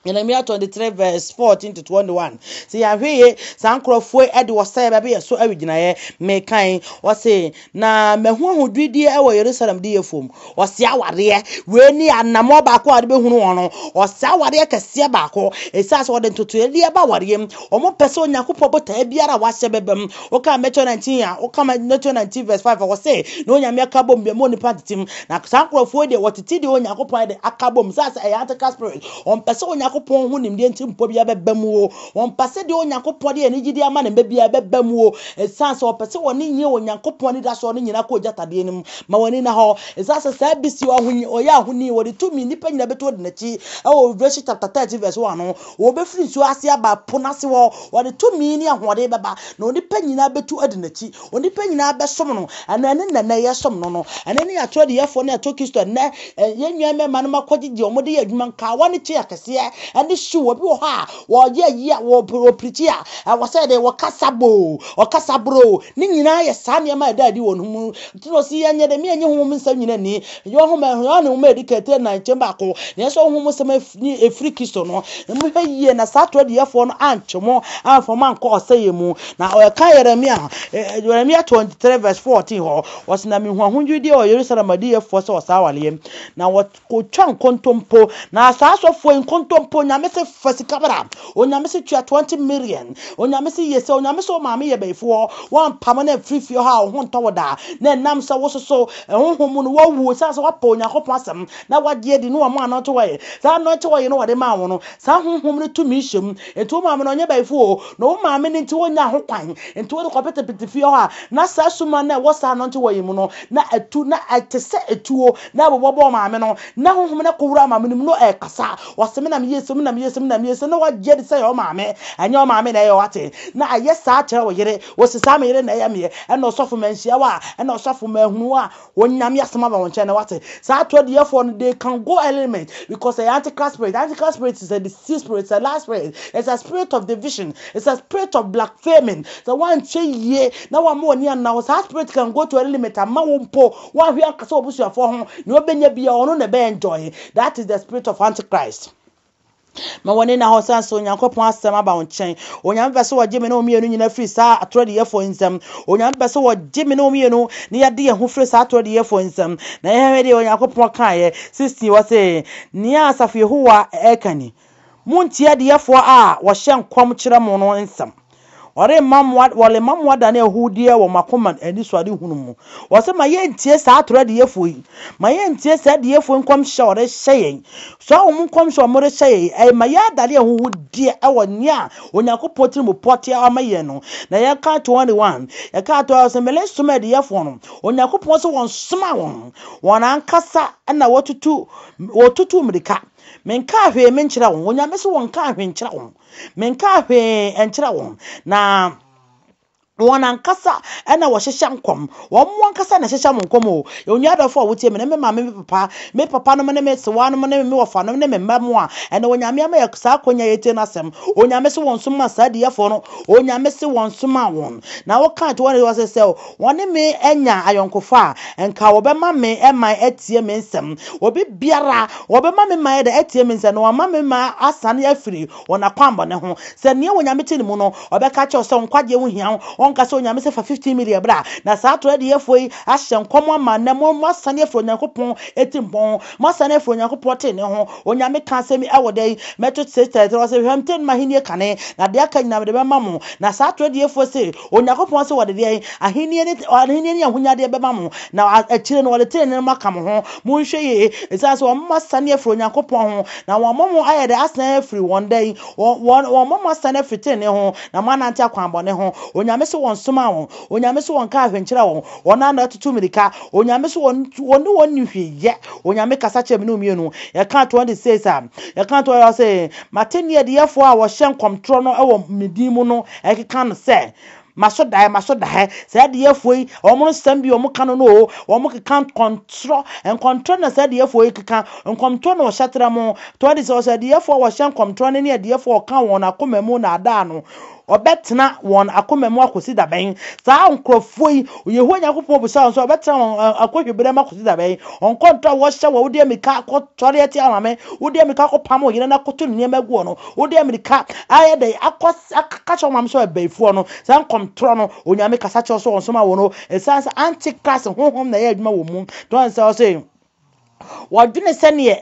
Jeremia 23 verse 14 to 21. Sɛ yɛahwɛ yie, saa nkurɔfoɔ yi de ɔsɛeɛ bɛbɛ yɛ so awigyinaeɛ. Mekan, ɔse, Na mahu ahodwirideɛ wɔ Yerusalem diyɛfoɔ mu. Ɔsɛe awareɛ. Wei ne anammɔn baako a wɔde bɛhunu wɔn no. Ɔsɛe awareɛ kɛseɛ baako. Ɛsiane sɛ wɔde ntotoeɛ ba awareɛ mu. Wɔmpɛ sɛ Onyankopɔn botaeɛ biara a wahyɛ bɛba mu. Woka Matthew 19 a, woka Matthew 19 verse 5 a, wɔse, na Onyame aka bom deɛ ma onipa ntete mu. Na saa nkurɔfoɔ yi deɛ, wɔtete deɛ Onyankopɔn de aka bom. Sɛ sɛ ɛyɛ antichrist spirit. Wɔmpɛ sɛ Onyankopɔn ho nimdeɛ nti mpɔ biara bɛba mu o. Wɔmpɛ sɛ deɛ Onyankopɔn de anigyedeɛ ama ne mma biara bɛba mu o. Ɛsiane sɛ wɔpɛ sɛ wɔne nyɛ Onyankopɔn anidasoɔ no nyinaa kɔ ogya tadeɛ no mu. Ma wɔn ani nna hɔ. Ɛsiane sɛ saa bi si ɔhoni, ɔyɛ ahoni, wɔde tumi, nnipa nyinaa bɛtu adi n'akyi. Ɛwɔ Revelation chapter 13 verse 1 no, wɔbɛfiri nsuo ase aba po no ase hɔ. Wɔde tumi ne ahoɔden bɛba, na onipa nyinaa bɛtu adi n'akyi. Onipa nyinaa bɛsom no. Ɛno ɛne nnɛ nnɛ yɛsom no no. Ɛno ne atorɔ adiyɛfoɔ ne atorɔ Kristo ɛnnɛ yɛn nua mmarima no akɔgyegye wɔn de yɛ adwuma nkawa ne kye akɛseɛ ɛne hyew. Obi wɔ hɔ a wɔyɛ ayi a wɔpirikyi a ɛwɔ sɛ de wɔkasa boo ɔkasa boroo ne nyinaa yɛ saa nneɛma a ɛda adi wɔ no mu. Nti na ɔsi yɛnyɛ dɛ meɛnye honhom nsɛm nyina nni. Yɛ ɔhoma Yohane nwoma a ɛdi kan tire nan nkyɛn baako na yɛsɛ honhom nsɛm ɛfiri Kristo no. Na mohwɛ yie na saa atorɔ adiyɛfoɔ no antwe mo amfa mo ankɔ ɔsɛeɛ mu. Na ɔka Yeremia Yeremia 23 verse 14 hɔ ɔse na mehu ahodwirideɛ wɔ Yerusalem adiyɛfoɔ sɛ wɔsaa awareɛ na wɔtwa nkontompo na saa asɔfoɔ yi nkontompo Onyame se fa sika bra Onyame se tua 20 million Onyame se yɛ sɛ Onyame se wo maame yɛ bayifoɔ woampamo no amfiri fie hɔ a wo ho ntɔ wo da na ɛnam sɛ wososo honhom mu no woawu ɛsiane sɛ woapɛ Onyankopɔn asɛm na woagye adi ne wɔn anointing oil saa anointing oil no wɔde maa wo no saa honhom no tumi hyɛ mu nti wo maame no ɔnyɛ bayifo o na wo maame no nti wonya ho kwan nti wode kɔpetepete fie hɔ a na saa suma no a ɛwɔ saa anointing oil mu no na atu na ɛte sɛ etuo na ɛbobɔbɔ maame no na honhom no kɔwura maame no mu no ɛkasa wɔse me na meyɛ se me na meyɛ se me na meyɛ se na wagye adi sɛ ɛyɛ wo maame ɛnyɛ wo maame na ɛyɛ wate na ayɛ saa kyerɛ wo yere wɔse saa me yere na ɛyɛ meɛ ɛna ɔsɔfo manhyia wo a ɛna ɔsɔfo manhunu wo a Onyame asɛm aba wɔn nkyɛn na wate. Saa atɔdiyɛfoɔ no they can go element because ɛyɛ antichrist spirit. Antichrist spirit is a deceived spirit, it's a lie spirit, it's a spirit of division, it's a spirit of blaspheming. Sɛ woanhwɛ yie na wamma w'ani anna hɔ, saa spirit can go to any limit ama wo mpo woanhwɛ ankasa w'abusuafoɔ ho, nea ɔbɛnya biara ɔno na ɛbɛ enjoy. That is the spirit of antichrist. Ma w'ani nna hɔ sane sɛ Onyankopɔn asɛm aba wo nkyɛn. Onyame pɛ sɛ wɔgye me ne wo mmienu nyina firi saa atorɔ adiyɛfoɔ nsam. Onyame pɛ sɛ wɔgye me ne wo mmienu na yɛde yɛn ho firi saa atorɔ adiyɛfoɔ nsam. Na yɛhwɛ deɛ Onyankopɔn kaeɛ 16 wɔ se, Nea asafo Yehowa ɛka ni, Montie adiyɛfoɔ a wɔhyɛ nkɔm kyerɛ mo no nsɛm. Wɔremma mo wɔremma mo adane ahudeɛ wɔ mo akoma anisoadehunu mu. Wɔse ma yɛntie saa atorɔ adiyifoɔ yi. Ma yɛntie saa adiyifoɔ yi nkɔmhyɛ a wɔrehyɛ yɛn. Saa wɔn nkɔmhyɛ a wɔrehyɛ yɛn yi, ɛma yɛadane ahuhudeɛ wɔ nea Onyankopɔn tirimupɔ te ama yɛn no. Na yɛka 21, yɛka to sɛ meresoma adiyifoɔ no. Onyankopɔn sɛ wɔnsoma wɔn. Wɔn ankasa na wɔtutu wɔtutu mmirika. Menkaa hwee menkyerɛ wɔn. Onyame sɛ wɔnkaa hwee nkyerɛ wɔn. Menkaa hwee nkyerɛ wɔn, na wɔn ankasa na wɔhyehyɛ nkɔm. Wɔn ankasa na ɛhyehyɛ mo nkɔm o. Onua adɔfo a wotie me ne me maame, me papa, me papa nom ne me sewa nom ne me wɔfa nom ne me mma mu a, ɛnɛ Onyame ama yɛ saa akonya yɛtie n'asɛm. Onyame se wɔn soma saa adiyɛfoɔ no. Onyame se wɔn soma wɔn. Na wɔka to wɔn sɛ sɛ wɔne me anya ayɔnkofa a, nka wɔbɛma me man atie me nsɛm. Obi biara, wɔbɛma me man dɛ atie me nsɛm, na wɔama me man asane afiri wɔn akwammɔne ho. Sɛ nea Onyame te ne mu no, ɔbɛka akyerɛ wo sɛ wo nkwagyeɛ ho hia wo. Wɔnka sɛ Onyame sɛ fa 15 million bra. Na saa atorɔ adiyɛfoɔ yi ahyɛ nkɔm ama nnɛ mo moasane afiri Onyankopɔn atirimpɔn ho. Moasane afiri Onyankopɔn tenenee ho. Onyame ka asɛm yi ɛwɔ dɛn? Matthew 6:33 ɔse, Hwehwɛ me tenenee m'ahennie kane, na deɛ aka nyinaa mede bɛma mo. Na saa atorɔ adiyɛfoɔ se, Onyankopɔn se wɔde deɛn? Ahennie ne ahennie ne ahonyadeɛ bɛma mo, na akyire no wɔde tenenee no aka mo ho. Monhwɛ yie, ɛsiane sɛ wɔn asane afiri Onyankopɔn ho, na wɔn mo ayɛ dɛ asane afiri wɔn dɛn? Wɔn wɔn wɔn mo asane afiri tenenee ho, na moanante akwanbɔne ho. Onyame se wɔnsomaa wɔn. Onyame se wɔnkaa hwee nkyerɛɛ wɔn. Wɔn ara na atutu mmirika. Onyame se wɔn wɔne wɔn nni hwee yɛ. Onyame kasa kyerɛ me ne wo mmienu. Yɛka 26 a, yɛka 20 ɔse, Mate nne adiyɛfoɔ a wɔhyɛ nkɔmtorɔ no wɔ me din mu no ɛkeka no sɛ, Maso daeɛ, maso daeɛ. Saa adiyɛfoɔ yi, wɔn nsɛm bi a wɔka no no o, wɔkeka nkɔntorɔ, nkɔntorɔ na saa adiyɛfoɔ yi keka, nkɔmtorɔ na wɔhyɛ tra mo. 26 ɔsɛ adiyɛfoɔ a wɔhyɛ nkɔmtorɔ no ne adiyɛfoɔ a wɔka wɔn akoma mu naadaa no, Ɔbɛtena wɔn akoma mu akosi da bɛn? Saa nkurɔfoɔ yi, Yehowa Nyankopɔn bisa wɔn sɛ, ɔbɛtena wɔn akɔhwiberɛ mu akosi da bɛn? Nkɔntɔ a wɔhyɛ wɔ wode ammirika akɔtɔre atia maame, wode ammirika akɔpam wo yere no akɔto ne nneɛma agu hɔ no, wode ammirika ayɛ dɛn akɔ aka kyerɛ wo maame sɛ ɔyɛ bayifoɔ no, saa nkɔmtorɔ no, Onyame kasa kyerɛ wo sɛ ɔnsoma wo no, ɛsiane sɛ antichrist honhom na ɛyɛ adwuma wɔ mu. Tɔn sɛ ɔse, wɔdwene sɛdeɛ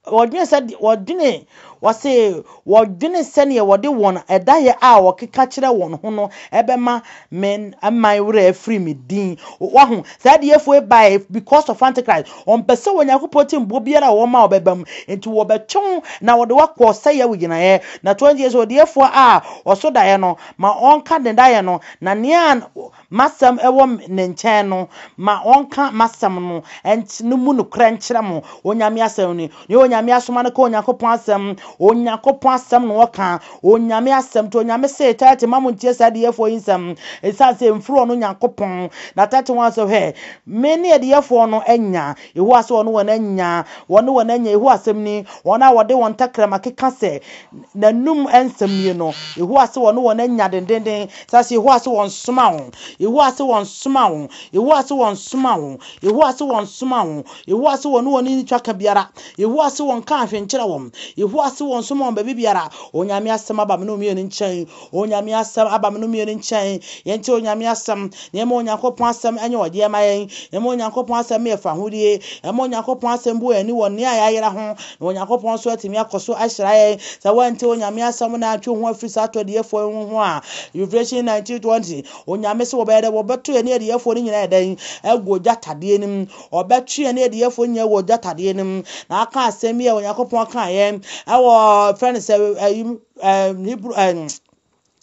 Wɔdwene sɛ wɔdwene wɔse wɔdwene sɛdeɛ wɔde wɔn ɛdaeɛ a wɔkeka kyerɛ wɔn ho no ɛbɛma me man werɛ afiri me din. Wahu, saa adiyifoɔ yi baeɛ because of Antichrist. Wɔmpɛ sɛ Onyankopɔn tirimbɔ biara a wɔma wɔbɛba mu. Nti wɔbɛtwe wo na wɔde wo akɔ ɔsɛeɛ wo gyinaeɛ. Na 20 years odiyifoɔ a ɔso daeɛ no, ma ɔnka ne daeɛ no, na nea M'asɛm wɔ ne nkyɛn no, ma ɔnka m'asɛm no no mu nokorɛ nkyerɛ mo. Onyame asɛm ni. Nea Onyame asoma no ka Onyankopɔn asɛm. Onyankopɔn asɛm na ɔka. Onyame asɛm. Nti Onyame se, 30 Mma montie saa adiyɛfoɔ yi nsɛm, ɛsiane sɛ ɛmfiri ɔno Nyankopɔn. Na 31 sɛ, Hwɛ, me ne adiyɛfoɔ no anya. Yehowa se ɔne wɔn anya. Wɔne wɔn anya. Yehowa asɛm ni. Wɔn a wɔde wɔn tɛkrɛma keka sɛ, N'anom nsɛm nie no, Yehowa se wɔne wɔn anya dendenden. Sɛ se Yehowa se wɔnsoma wo. Yehowa se wɔnsoma wo. Yehowa se wɔnsoma wo. Yehowa se wɔnsoma wo. Yehowa se wɔne wɔn nni twaka biara. Yehowa se wɔnka hwee nkyerɛ wɔn. Yehowa se wɔnsoma wɔn baabi biara. Onyame asɛm aba me ne wo mmienu nkyɛn. Onyame asɛm aba me ne wo mmienu nkyɛn. Yɛntie Onyame asɛm. Na yɛma Onyankopɔn asɛm nyɛ ɔgyeɛ ma yɛn. Yɛma Onyankopɔn asɛm yɛ fahodie. Yɛma Onyankopɔn asɛm bu yɛn ani wɔ nea yɛayera ho. Na Onyankopɔn nso atumi akɔ so ahyira yɛn. Sɛ woantie Onyame asɛm na antwe wo ho afiri saa atɔdiyɛfoɔ yi ho a, Revelation 19:20, Onyame se wɔbɛyɛ dɛ, wɔbɛto yɛne adiyɛfoɔ no nyinaa yɛ dɛn? Agu ogya tadeɛ no mu. Ɔbɛto yɛne adiyɛfoɔ nyinaa agu ogya tadeɛ no mu. Na aka asɛm bi a Onyankopɔn kaeɛ ɛwɔ frɛ no sɛ ɛyi Hebrew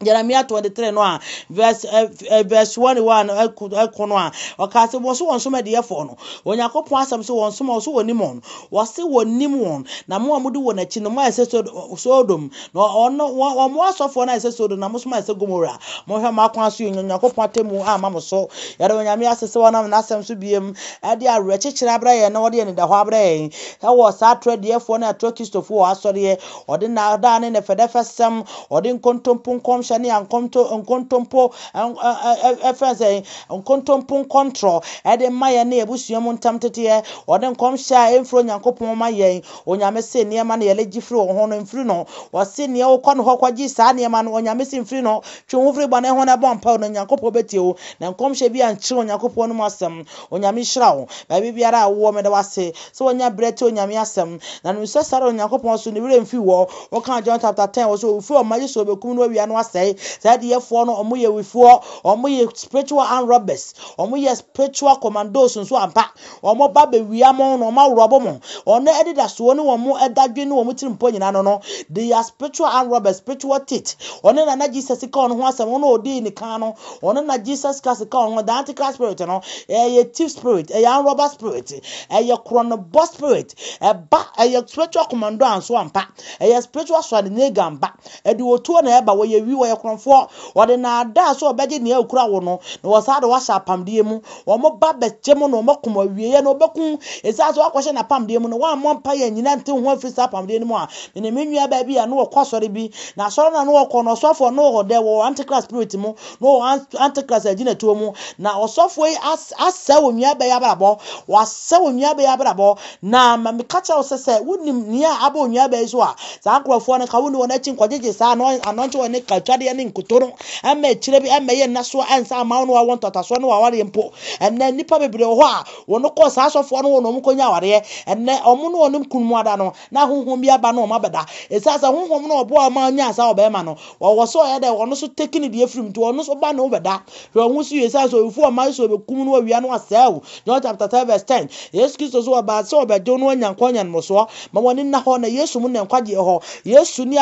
Jeremia 23 no a verse eh, eh, verse 21 ɛkɔ no a ɔkaa sɛ wɔn so wɔn som adiyɛfoɔ no Onyankopɔn asɛm sɛ wɔn som wɔn so wɔnim wɔn wɔse wɔnim wɔn na mo a mode wɔn akyi no mo ayɛ sɛ Sodom na ɔno wɔn mo asɔfoɔ no ayɛ sɛ Sodom na mo so mo ayɛ sɛ Gomora monhwɛ mo akwan so yɛ Onyankopɔn atemmu ama mo so yɛde Onyame ase sɛ wɔnam n'asɛm so biem ɛde awerɛkyekyerɛ abrɛ yɛn na wɔde anidahɔ abrɛ yɛn ɛwɔ saa atorɔ adiɛfoɔ ne atorɔ Kristofoɔ wɔ asɔreɛ Ɔde nnaadaa ne nɛfɛdɛfɛsɛm, ɔde nkontompo nkɔmhyɛ ne ankonto nkontompo ɛfɛn sɛ nkontompo nkɔntorɔ ɛde ma yɛn ne abusua mu ntam teteɛ. Ɔde nkɔmhyɛ a ɛmfiri Onyankopɔn ma yɛn. Onyame se nneɛma no yɛle gye firi wɔn ho no mfiri no. Ɔse nea wokɔ no hɔ kɔgye saa nneɛma no, Onyame se mfiri no. Twe wo ho firi bɔne ho na bɔ mpae na Onyankopɔn bɛtie wo. Na nkɔmhyɛ bi ankyerɛ Onyankopɔn no mu asɛm. Onyame nhyira wo. Baabi biara a wowɔ meda wo ase sɛ wanya berɛ te Onyame asɛm. Na nim sɛ saa ara Onyankopɔn nso ne werɛ mfiri wɔ. Wokaa John chapter 10 wɔ sɛ owufoɔ ɔma Yesu ɔbɛkum no awia no asɛe. Saa adiyɛfoɔ no ɔmo yɛ awufoɔ, ɔmo yɛ spiritual armed robbers, ɔmo yɛ spiritual commandos nso ampa. Ɔmo ba bɛwia mo na ɔmo aworɔbo mo. Ɔno anidasoɔ ne wɔn dadwen ne wɔn tirimpɔ nyinaa no no, they are spiritual armed robbers, spiritual thief. Ɔno na na Jesus ka ɔno ho asɛm, ɔno ɔdii ne kan no, ɔno na Jesus Christ ka ɔno ho, the antichrist spirit no, ɛyɛ thief spirit, ɛyɛ armed robber spirit, ɛyɛ korɔnobɔ spirit, ɛba, ɛyɛ spiritual commando anso ampa, ɛyɛ spiritual swadenega ampa, ɛde otuo na ɛba, wɔyɛ wi, wɔyɛ korɔnfoɔ, wɔde naadaa sɛ ɔbɛgye nea okura wo no, na wɔsaa de wahyɛ apamdeɛ mu, wɔn ba bɛgye mo na wɔn akum awieɛ na wɔbɛkum, ɛsiane sɛ wakɔhyɛ n'apamdeɛ mu no, wɔammɔ mpa yɛ nyina nte ho afiri saa apamdeɛ no mu a, mene me nua baa bi a na wɔkɔ asɔre bi, na asɔre no a na wɔkɔ no, ɔsɔfoɔ no wɔ dɛ wɔ antichrist spirit mu, na ɔwɔ antichrist agyinatuo mu, na ɔsɔfoɔ yi asɛe onua baa yi abrabɔ, wasɛe onua baa yi abrabɔ, na ma meka kyerɛ wo sɛ sɛ wonim nea aba onua baa yi so a, saa nkurɔfoɔ no ka wonni wɔn akyi nkɔgyegye saa anɔnkye wɔn ne katwa. adwadeɛ ne nkoto no ɛmma akyire bi ɛmmɛyɛ nnasoɔ ɛnsa ama wo ne wawɔ ntɔtasoɔ ne wawareɛ mpo. Ɛnnɛ nnipa bebree wɔ hɔ a wɔn kɔɔ saa asɔfoɔ no hɔ na wɔn kɔnya awareɛ. Ɛnnɛ wɔn ne wɔn kunu mu ada no na honhom bi aba na wɔn abɛda. Ɛsiane sɛ honhom no ɔboa wɔn ma ɔnyaa saa ɔbarima no, wɔwɔ sɛ ɔyɛ dɛ ɔno nso take ne deɛ firi mu nti ɔno nso ba ne wo bɛda. Hwɛ wo ho so yie ɛsiane sɛ owifo ɔma Yesu ɔbɛkum no awia no asɛe wo. John chapter 10 verse 10. Yesu Kristo so ɔbaa sɛ ɔbɛgye wo na wanya nkwa anya mmorosoɔ. Ma w'ani nna hɔ na Yesu mu na nkwagyeɛ hɔ. Yesu ne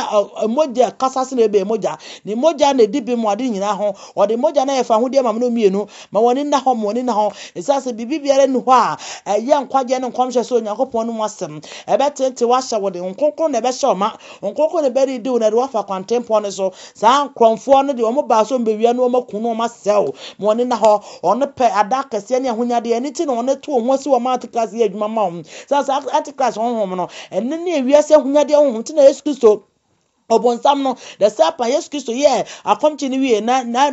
mogya ɛkasa sene Abel mogya. Ne mogya na ɛdi bem wɔ ade nyinaa ho. Ɔde mogya no ayɛ fawohodie ama me ne wo mmienu. Ma w'ani nna hɔ, ma w'ani nna hɔ. Ɛsiane sɛ biribi biara nni hɔ a ɛyɛ nkwagyeɛ ne nkɔmhyɛ sɛ Onyankopɔn no mu asɛm. Ɛbɛteetee wo ahyɛ wo den. Honhom Kronkron na ɛbɛhyɛ wo ma. Honhom Kronkron na ɛbɛredi wo na ɛde wo afa kwantempɔn no so. Saa nkorɔmfoɔ no deɛ wɔn baa sɛ wɔbɛwia na wɔaku na wɔasɛe wo. Ma w'ani nna hɔ. Wɔn pɛ ada akɛseɛ ne ahonyadeɛ. Ɛno nti na wɔn to wɔn ho asi wɔn ma Antichrist yɛ adwuma ma wɔn. Sɛ saa Antichrist honhom no, ɛno ne ewiase ahonyadeɛ honhom. Nti na Yesu Kristo ɔbonsam no the serpent Yesu Kristo yɛɛ akɔmkye no wie na na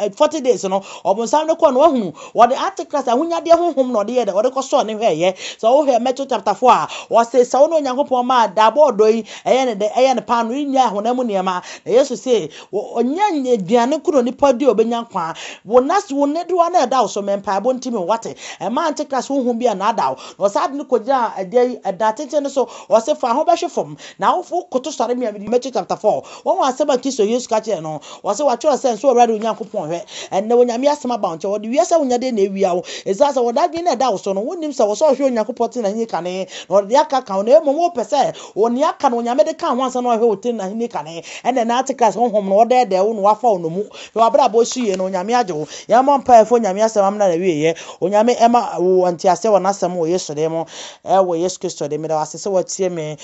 40 days no ɔbonsam no kɔɔ no wahunu wɔde Antichrist ahonyadeɛ honhom na ɔde yɛ dɛ ɔde kɔsɔɔ ne hwɛɛyɛ. Sɛ wohwɛ Matthew chapter 4 a, ɔse sɛ wo ne Onyankopɔn ma daabɔ ɔdɔ yi ɛyɛ ne dɛ ɛyɛ ne paano yi nyɛ honam mu nneɛma. Na Yesu se ɔnyɛ aduane nko na onipa di a ɔbɛnya nkwa. Wo nas wo nnedoa na ɛda wo so mɛ mpaebɔ nti me wate. Ɛma Antichrist honhom bi annaada wo. Na ɔsaa de no kɔgyinaa ɛdeɛ yi ɛdan tenten no so. Ɔse fa ho bɛhwe fam na wo wo koto sɔre me a mede Matthew chapter 4. Wɔn asɛm a Kristo Yesu ka kyerɛɛ no. Ɔse wɔatwerɛ sɛ nsɔ Awurade wo Nyankopɔn hwɛ. Ɛnnɛ Onyame asɛm aba wo nkyɛn. Wɔde wiase ahonyadeɛ na awia wo. Ɛsiane sɛ wɔde adwene na ɛda wo so no, wonnim sɛ wɔ sɛ ɔhwɛ Onyankopɔn tene n'ahennie kane na ɔde deɛ aka ka ho na mmom wopɛ sɛ wɔ nea aka no Onyame de ka ho ansa na wahwɛ wo tene n'ahennie kane. Ɛnnɛ na Antichrist honhom no ɔdɛɛdɛɛ wo na wafa wo nnomu. Hwɛ w'abrabɔ so yie na Onyame agye wo. Yɛmmɔ mpaeɛ mfa Onyame asɛm amena n'awieɛ. Onyame ɛma wo nteaseɛ wɔ n'asɛm wɔ Yesu din mu. Ɛwɔ Yesu Kristo din mu. Meda wo ase sɛ watie me.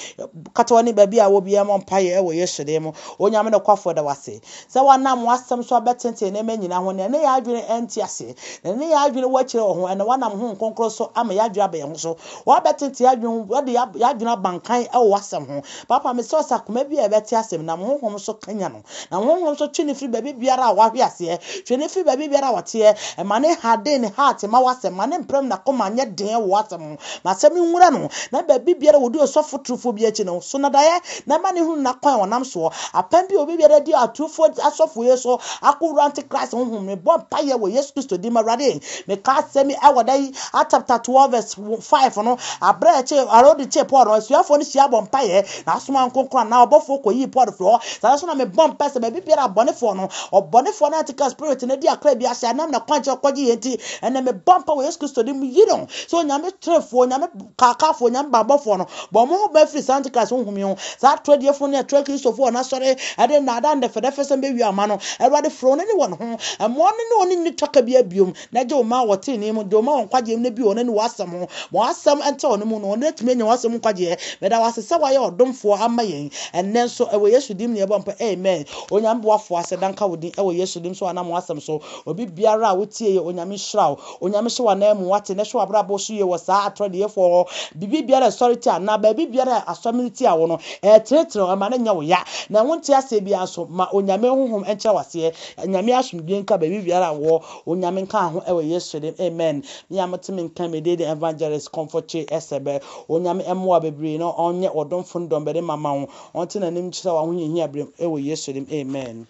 Kata w'ani baabi a wɔ biara mmɔ mpaeɛ ɛwɔ Yesu din mu. Onyame nokwafoɔ da wo ase sɛ wanam w'asɛm so abɛtenten nneɛma nyinaa ho. Nea ne yɛn adwene nte ase, na ne yɛn adwene wɔ akyire wɔ ho, ɛnna wanam Honhom Kronkron so ama yɛn adwene aba yɛn ho so. Wabɛtenten yɛn adwene ho, wode yɛn adwene aba nkan wɔ w'asɛm ho. Papa, mesrɛ wo sɛ akoma bi a ɛbɛte asɛm nam Honhom so kanya no. Na Honhom so twe no firi baabi biara a wahwe aseɛ, twe no firi baabi biara a ɔteɛ, ma ne harden ne heart ma w'asɛm, ma ne mprɛm n'akoma nyɛ den wɔ w'asɛm ho, ma asɛm no nwura no, na baabi biara a wɔdi ɔsɔfo turufoɔ bi akyi no, so no daeɛ, na ma ne hunu n'akwan a ɔnam soɔ. Apam bi a obi biara di aturufoɔ asɔfoɔ yi so akɔwura antichrist honhom, mebɔ mpaeɛ wɔ Yesu Kristo din mu, Awurade, meka asɛm yi ɛwɔ da yi, Acts chapter 12 verse 5 no, aberɛ a ɛkyee, Herode kyee Paul no, asuafoɔ no hyia bɔ mpaeɛ, na asoma nkonkron anaa ɔbɔfoɔ kɔyii Paul firi hɔ. Saa nso na mebɔ mpae sɛ baabi biara abɔnefoɔ no, ɔbɔnefoɔ no antichrist spirit no de akra bi ahyɛ anam na kwan kyerɛ kɔgye yɛn nti, ɛnɛ mebɔ mpae wɔ Yesu Kristo din mu, yi no sɛ Onyame trefoɔ, Onyame kaakafoɔ, Onyame banbɔfoɔ no, bɔ mo ho ban firi saa antichrist honhom yi ho, saa atorɔ adiyifoɔ ne atorɔ Kristofoɔ wɔn asɔre ɛde nnaadaa ne dɛfɛdɛfɛsɛm bɛwia ɔma no. Awurade frɛ wɔn ani wɔn ho, mma wɔn ne wɔn nni twaka biara biom, Na gye wo mma wɔ tenenee mu, gye wo mma wɔ nkwagyeɛ mu, na bue wɔn ani w'asɛm ho. Ma w'asɛm ntra wɔn mu, na wɔn atumi anya w'asɛm mu nkwagyeɛ. Meda wo ase sɛ woayɛ ɔdomfoɔ ama yɛn ɛnnɛ nso. Ɛwɔ Yesu din mu na yɛbɔ mpaeɛ, amen. Onyame boafoɔ, aseda nka wo din ɛwɔ Yesu din so anam w'asɛm so. Obi biara a wotie yɛ, Onyame nhyira wo. Onyame hyɛ w'anan mu, wate, na hwɛ w'abrabɔ so yie wɔ saa atorɔdeyɛfoɔ hɔ. Biribi biara a ɛsɔre tia anaa baabi biara a asɔre no tia wo no, ɛretenetene wo, ɛma no nyɛ wo ya. Na wonte aseɛ biara nso, ma Onyame honhom nkyerɛ wo aseɛ. Nyame asomdwie nka baabi biara a wɔ. Onyame nka ho ɛwɔ Yesu dim amen. Me a mote me nka me din de Evangelist Comfort Kyei Ɛsɛbɛ. Onyame ɛmoa bebree na ɔnyɛ ɔdomfo ne dɔmbarima ma wo. Ɔnte n'anim nkyerɛ wo ahohiahia berɛ mu ɛwɔ Yesu dim amen.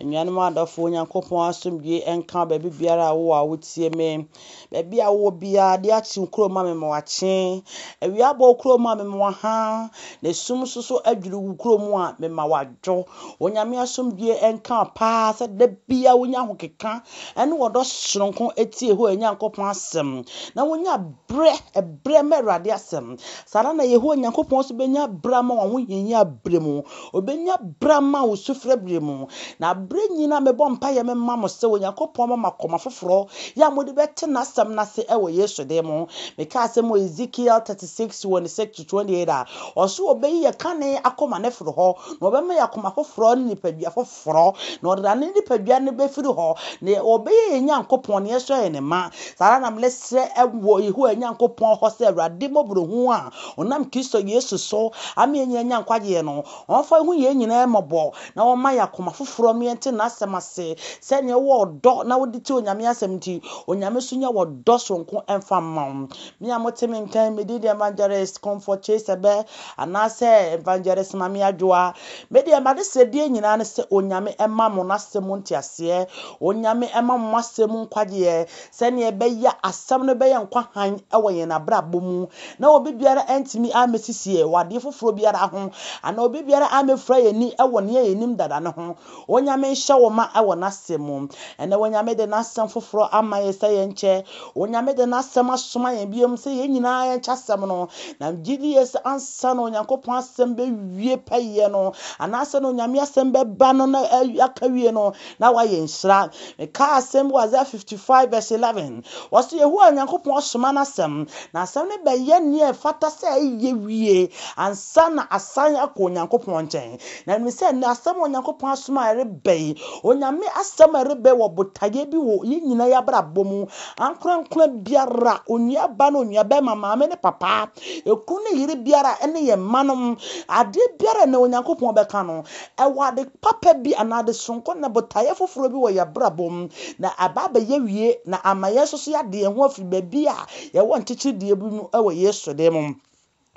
Anuanom adɔfo, Onyankopɔn asomdwie nka wo baabi biara a wowɔ a wotie me. Baabi a wowɔ biara, ade akye wo kurom a mema wakye. Awia abɔ wo kurom a mema waha. Na esum nso so adwiri wo kurom a mema wadwo. Onyame asomdwie nka wo paa sɛ da biara wonya ahokeka ne ɔdɔ soronko tie Yehowa Nyankopɔn asɛm na wonya berɛ, ɛberɛ ma Awurade asɛm. Saa ara na Yehowa Nyankopɔn nso bɛnya berɛ ama wɔn ahohiahia berɛ mu. Ɔbɛnya berɛ ama wo sufrɛ berɛ mu. Na berɛ nyinaa mebɔ mpaeɛ mema mo sɛ Onyankopɔn mma mo akoma foforɔ yɛ a mode bɛte n'asɛm no ase wɔ Yesu din mu. Meka asɛm wɔ Ezekiel 36, 26 to 28 a, ɔse ɔbɛyi yɛ kane akoma no afiri hɔ Na ɔbɛma yɛn akoma foforɔ ne nipadua foforɔ, na ɔde ne nipadua no bɛfiri hɔ, na ɔbɛyɛ yɛn Nyankopɔn, na yɛsɔ yɛn ne mma. Saa ara na mesrɛ wɔ Yehowa Nyankopɔn hɔ sɛ Awurade mmɔborɔhunu a ɔnam Kristo Yesu so ama yɛn nyinaa anya nkwagyeɛ no, ɔmfa nhu yɛn nyinaa mmɔbɔ, na ɔmma yɛn akoma foforɔ ma yɛnte wote n'asɛm ase, sɛdeɛ wowɔ ɔdɔ na wode tie Onyame asɛm nti, Onyame nso nyɛ ɔdɔ soronko mfa mma wo. Me a mote me nka yi, me din de Evangelist Comfort Chase Ɛbɛ anaasɛ Evangelist Mame Adwoa. Me deɛ m'adesrɛdeɛ nyinaa ne sɛ Onyame mma mo n'asɛm mu nteaseɛ, Onyame mma mo m'asɛm mu nkwagyeɛ, sɛdeɛ ɛbɛyɛ a asɛm no bɛyɛ nkwa hann wɔ yɛn abrabɔ mu, na obi biara antumi ammɛsisi yɛn wɔ adeɛ foforɔ biara ho, anaa obi biara ammɛfura yɛn ani wɔ nea yɛnim dada no ho. Onyame nhyɛ wo ma wɔ n'asɛm mu. Ɛnnɛ Onyame de n'asɛm foforɔ ama yɛn sɛ yɛnkyɛ. Onyame de n'asɛm asoma yɛn biom sɛ yɛn nyinaa yɛnkyɛ asɛm no. Na megye die sɛ ansa na Onyankopɔn asɛm bɛwie pɛyɛ no, anaasɛ na Onyame asɛm bɛba no na aka wie no, na wayɛ nhyira. Mekaa asɛm bi wɔ Isaiah 55 verse 11. Wɔse Yehowa Nyankopɔn asoma n'asɛm, na asɛm no bɛyɛ nea ɛfata sɛ ɛyɛ wie ansa na asan akɔ Onyankopɔn nkyɛn. Na menim sɛ nnɛ asɛm a Onyankopɔn asoma a ɛreba yi, Onyame asɛm a ɛreba yi wɔ botaeɛ bi wɔ yɛn nyinaa yɛn abrabɔ mu. Ankorankora biara, onua ba ne onua bɛrima, maame ne papa, ekunu ne yere biara ne yɛn mma nom, adeɛ biara a nnɛ Onyankopɔn bɛka no, ɛwɔ ade papa bi anaa ade soronko na botaeɛ foforɔ bi wɔ yɛn abrabɔ mu, na aba abɛyɛ wie na ama yɛn nso so yɛade yɛn ho afiri baabi a yɛwɔ nkyekyeredeɛ bi mu wɔ Yesu din mu.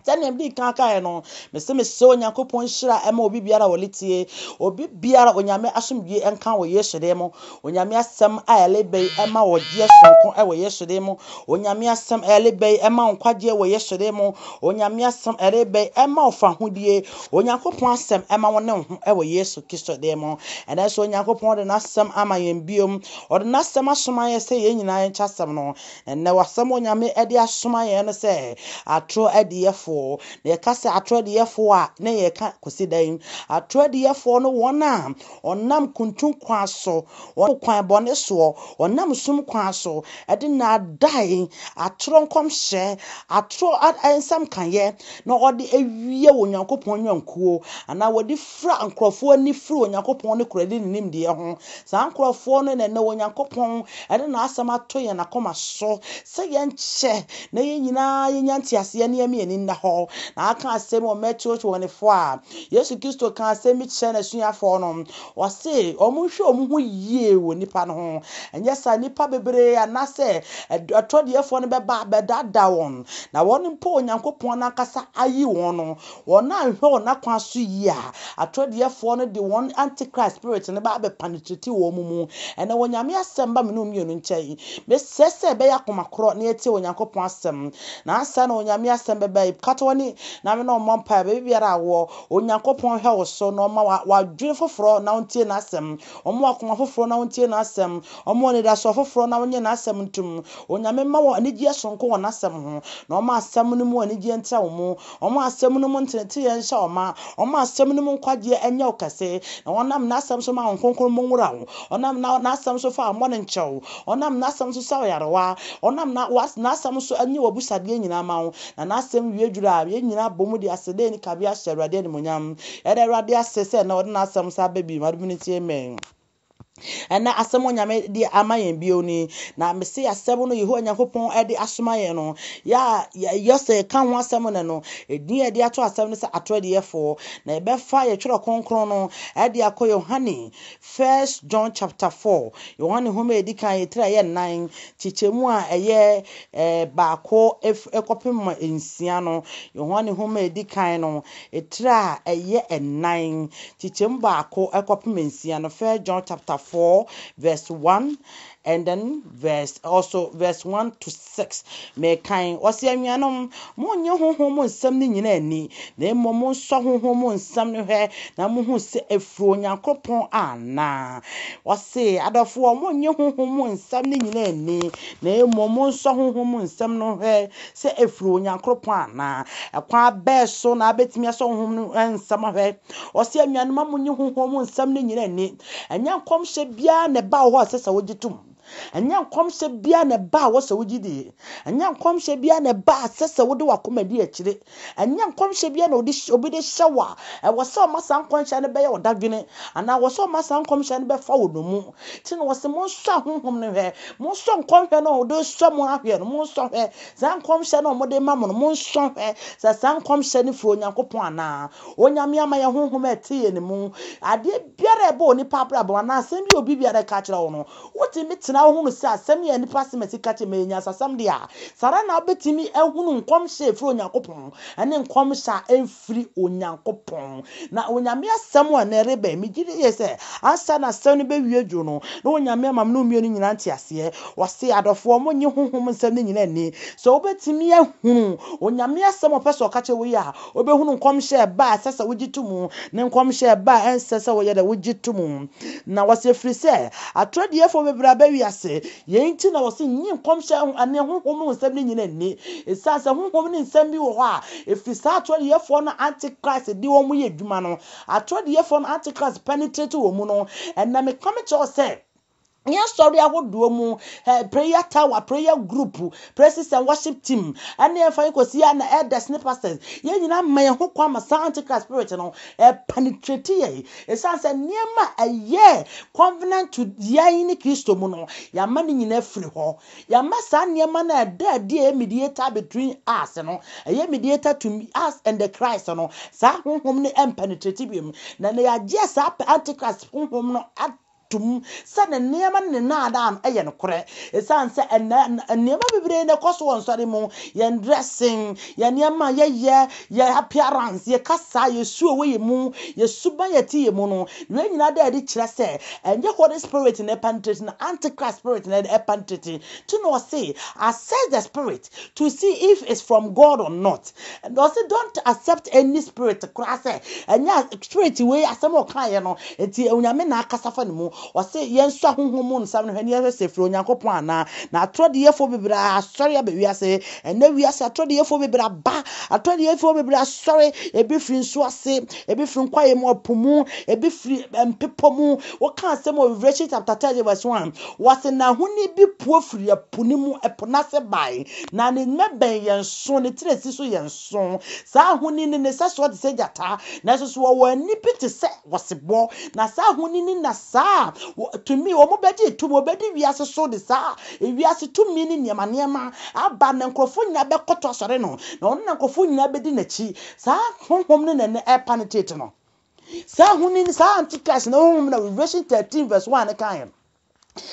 Sɛnea mede kan kaeɛ no, mese mesrɛ Onyankopɔn nhyira ɛma obi biara a ɔle tie, obi biara Onyame asomdwie nka wɔ Yesu din mu. Onyame asɛm a ɛle bɛ yi ɛma ɔgyeɛ soronko ɛwɔ Yesu din mu. Onyame asɛm ɛle bɛ yi ɛma nkwagyeɛ wɔ Yesu din mu. Onyame asɛm ɛle bɛ yi ɛma ɔfahodie. Onyankopɔn asɛm ɛma wo ne wo ho ɛwɔ Yesu Kristo din mu. Ɛnɛ nso Onyankopɔn de n'asɛm ama yɛn biom. Ɔde n'asɛm asoma yɛn sɛ yɛn nyinaa yɛnkyɛ asɛm no. Ɛnnɛ, w'asɛm Onyame de asoma yɛn no sɛ atorɔ adiyɛfoɔ. Na yɛka sɛ atorɔ adiyɛfoɔ a, na yɛka kɔsi dɛn? Atorɔ adiyɛfoɔ no wɔn a wɔnam kuntun kwan so, wɔnam kwan bɔne soɔ, wɔnam sum kwan so, de nnaadae, atorɔ nkɔmhyɛ, atorɔ nsɛm kayɛ, na wɔde awia Onyankopɔn nnwankuo, anaa wɔde fira nkurɔfoɔ ani firi Onyankopɔn ne korɛde ne nimdeɛ ho. Saa nkurɔfoɔ no na ɛnnɛ Onyankopɔn de n'asɛm ato yɛn akoma so sɛ yɛnkyɛ na yɛn nyinaa yɛnya nteaseɛ na yɛma yɛn ani nna hɔ. Na aka asɛm wɔ Mateo 24 a, Yesu Kristo kaa asɛm bi kyerɛɛ n'asuafoɔ no. Ɔse wɔnhwɛ wɔn ho yie wɔ nnipa no ho, ɛnyɛ saa nnipa bebree anaasɛ atɔdeɛfoɔ no bɛba abɛdaadaa wɔn, na wɔn mpo Onyankopɔn no ankasa ayi wɔn no, Wɔn a nhwɛ wɔn akwan so yie a, atorɔdeyɛfoɔ no de wɔn antichrist spirit no ba abɛ penetrate wɔn mu. Ɛnɛ wɔ Nyame asɛm ba me ne wo mmienu nkyɛn. Mesrɛ sɛ yɛbɛyɛ akoma korɔ na yɛatie Onyankopɔn asɛm. Na ansa na Onyame asɛm bɛba yi, kata w'ani na me ne wo mmɔ mpaeɛ. Baabi biara a wowɔ, Onyankopɔn nhwɛ wo so na ɔmma wo adwene foforɔ na wontie n'asɛm. Ɔmma wo akoma foforɔ na wontie n'asɛm. Ɔmma wo anidasoɔ foforɔ na wonye n'asɛm ntom. Onyame mma wo anigyeɛ sononko wɔ n'asɛm ho, na ɔmma asɛm no mu anigyeɛ ntra wo mu. Ɔmma asɛm no mu nteneteeɛ nhyɛ wo ma. Ɔmma asɛm no mu nkwagyeɛ nyɛ wo kɛse, na ɔnam n'asɛm so ma Honhom Kronkron mu nwura wo. Ɔnam n'asɛm so fa wo mmɔne nkyɛ wo. Ɔnam n'asɛm so sa wo yarewa. Ɔnam n'asɛm so nye w'abusadeɛ nyinaa ma wo. Na n'asɛm wie duru a, yɛn nyinaa bɔ mu de aseda a ɛnni kabea hyɛ Awurade animuonyam. Yɛda Awurade ase sɛ nnɛ ɔde n'asɛm san aba bio. Adom no nti, amen. Ɛnɛ asɛm Onyame de ama yɛn bio ni, na mese asɛm no Yehowa Nyankopɔn de asoma yɛn no, yɛ a yɛ sɛ yɛka ho asɛm nnɛ no, edin a yɛde ato asɛm no sɛ atorɔdeyɛfoɔ, na yɛbɛfa yɛ twerɛ kronkron no de akɔ Yohane, First John chapter 4, Yohane nwoma a ɛdi kan etire a ɛyɛ nnan, kyekyɛmu a ɛyɛ eh, baako kɔpem nsia no, Yohane nwoma a ɛdi kan no, Etire a ɛyɛ ɛnan, kyekyɛmu baako kɔpem nsia no, First John chapter 4 verse 1 and then verse also verse 1 to 6. Mekan, ɔse anuanom, monnye honhom mu nsɛm no nyinaa nni, na mmom monsɔ honhom mu nsɛm no hwɛ na mohu sɛ ɛfiri Onyankopɔn anaa. Ɔse, adɔfoɔ, monnye honhom mu nsɛm no nyinaa nni, na mmom monsɔ honhom mu nsɛm no hwɛ sɛ ɛfiri Onyankopɔn anaa. Ɛkwan bɛn so na abɛtumi asɔ honhom no nsɛm ahwɛ? Ɔse, anuanom, mma monnye honhom mu nsɛm no nyinaa nni. Ɛnyɛ nkɔmhyɛ biara na ɛba wɔ hɔ a ɛsɛ sɛ wogye tom. Ɛnyɛ nkɔmhyɛ biara na ɛba a wɔsɛ wogye die. Ɛnyɛ nkɔmhyɛ biara na ɛba a sɛ sɛ wode w'akoma di akyire. Ɛnyɛ nkɔmhyɛ biara na ɔde obi de hyɛ wo a ɛwɔ sɛ ɔma saa nkɔmhyɛ no bɛyɛ wo dadwene anaa ɛwɔ sɛ ɔma saa nkɔmhyɛ no bɛfa wo nnomu. Nti na wɔse monsɔ ahonhom no nhwɛ, monsɔ nkɔmhyɛ no a wɔde resɔ mo ahwɛ no, monsɔ hwɛ. Saa nkɔmhyɛ no a wɔde ma mo no, monsɔ hwɛ sɛ saa nkɔmhyɛ no firi Onyankopɔn anaa. Onyame ama yɛn honhom a ɛte yɛn mu. Adeɛ biara a ɛbɔ onipa abrabɔ anaa asɛm bi a obi biara ka kyerɛ wo no, wotumi tena hɔ hunu sɛ asɛm yi a nnipa asɛm asi ka kyerɛ me yɛ nyansasɛm deɛ a, saa ara na wobɛtumi ahunu nkɔmhyɛ a ɛfiri Onyankopɔn ne nkɔmhyɛ a ɛmfiri Onyankopɔn. Na Onyame asɛm a ɛnnɛ ɛreba yi, megye di yie sɛ ansa na asɛm no bɛwie dwo no, na Onyame ama me ne wo mmienu nyinaa nteaseɛ. Ɔse, adɔfoɔ, monnye honhom nsɛm no nyinaa nni. Sɛ wobɛtumi ahunu Onyame asɛm a ɔpɛ sɛ ɔka kyerɛ wo yi a, Wobɛhunu nkɔmhyɛ a ɛba a ɛsɛ sɛ wogye to mu ne nkɔmhyɛ a ɛba a ɛnsɛ sɛ wɔyɛ dɛ wogye to mu. Na wɔse ɛfiri sɛ atorɔ adiyifoɔ bebree aba wiase, yei nti na wɔse nnye nkɔmhyɛ ho ne honhom mu nsɛm no nyina nni. Ɛsiane sɛ honhom ne nsɛm bi wɔ hɔ a ɛfiri saa atorɔ adiyifoɔ no antichrist de wɔn yɛ adwuma no, atorɔ adiyifoɔ no antichrist penetrate wɔn mu no, ɛnɛ meka mekyerɛ wo sɛ, Yɛn asɔre ahodoɔ mu, eh, prayer tower, prayer group, praises and worship team, ɛne ɛmfa yɛn kɔsi yɛ na elders ne pastors, yɛn nyinaa ma yɛn ho kwan ma saa antichrist spirit no ɛpenetrate yɛn. Ɛsiane sɛ nneɛma a ɛyɛ covenant to yɛn ne Kristo mu no, yɛama ne nyinaa firi hɔ. Yɛama saa nneɛma no a ɛda adi a ɛyɛ mediator between us no, ɛyɛ mediator to us and the Christ no, saa honhom no ɛmpenetrate biom. Na na yɛagye saa antichrist honhom no tom sɛ ne nneɛma ne ne nnaadaa no yɛ nokorɛ. Ɛsiane sɛ ɛnnɛ nneɛma bebree na ɛkɔ so wɔ nsɔre mu, yɛn dressing, yɛn nneɛma a yɛyɛ, yɛn appearance, yɛn kasa, yɛn su a ɛwɔ yɛn mu, yɛn suban a ɛte yɛn mu no, wei nyinaa da adi kyerɛ sɛ ɛnyɛ Holy Spirit na ɛpenetrate na Antichrist spirit na ɛpenetrate. Nti na ɔse, assess the spirit to see if it's from God or not. Na ɔse don't accept any spirit koraa sɛ ɛnyɛ spirit wei asɛm a ɔkaeɛ no nti Onyame na akasa fa ne mu. Ɔse yɛnsɔ ahonhom mu nsɛm no hwɛ ne yɛhwɛ sɛ ɛfiri Onyankopɔn anaa. Na atorɔ diiɛfoɔ bebree asɔre aba wiase. Ɛnnɛ wiase atorɔ diiɛfoɔ bebree aba. Atorɔ diiɛfoɔ bebree asɔre. Ebi firi nsuo ase, ebi firi nkwaeɛ mu, ɔpo mu, ebi firi mpepɔ mu. Woka asɛm wɔ Revelation chapter 30 verse 1. Wɔse na ahoni bi pue firi ɛpo no mu, ɛpo no ase bae. Na ne mmɛbɛn yɛ nson, ne tiri a esi so yɛ nson. Saa ahoni no, ne sɛsoɔ te sɛ gyata, nanso so wɔwɔ ani bi te sɛ ɔsebɔ. Na saa ahoni no na saa tumi, wɔbɛgye tumi, wɔbɛdi wiase so de saa wiase tumi ne nneɛma nneɛma aba, na nkurɔfoɔ nyinaa bɛkɔtɔ asɔre no, na ɔno na nkurɔfoɔ nyinaa bɛdi n'akyi. Saa honhom no na ɛnɛ ɛrepenetrate no. Saa ahoni no, saa antichrist no honhom na Revelation 13 verse 1 no kaeɛ no.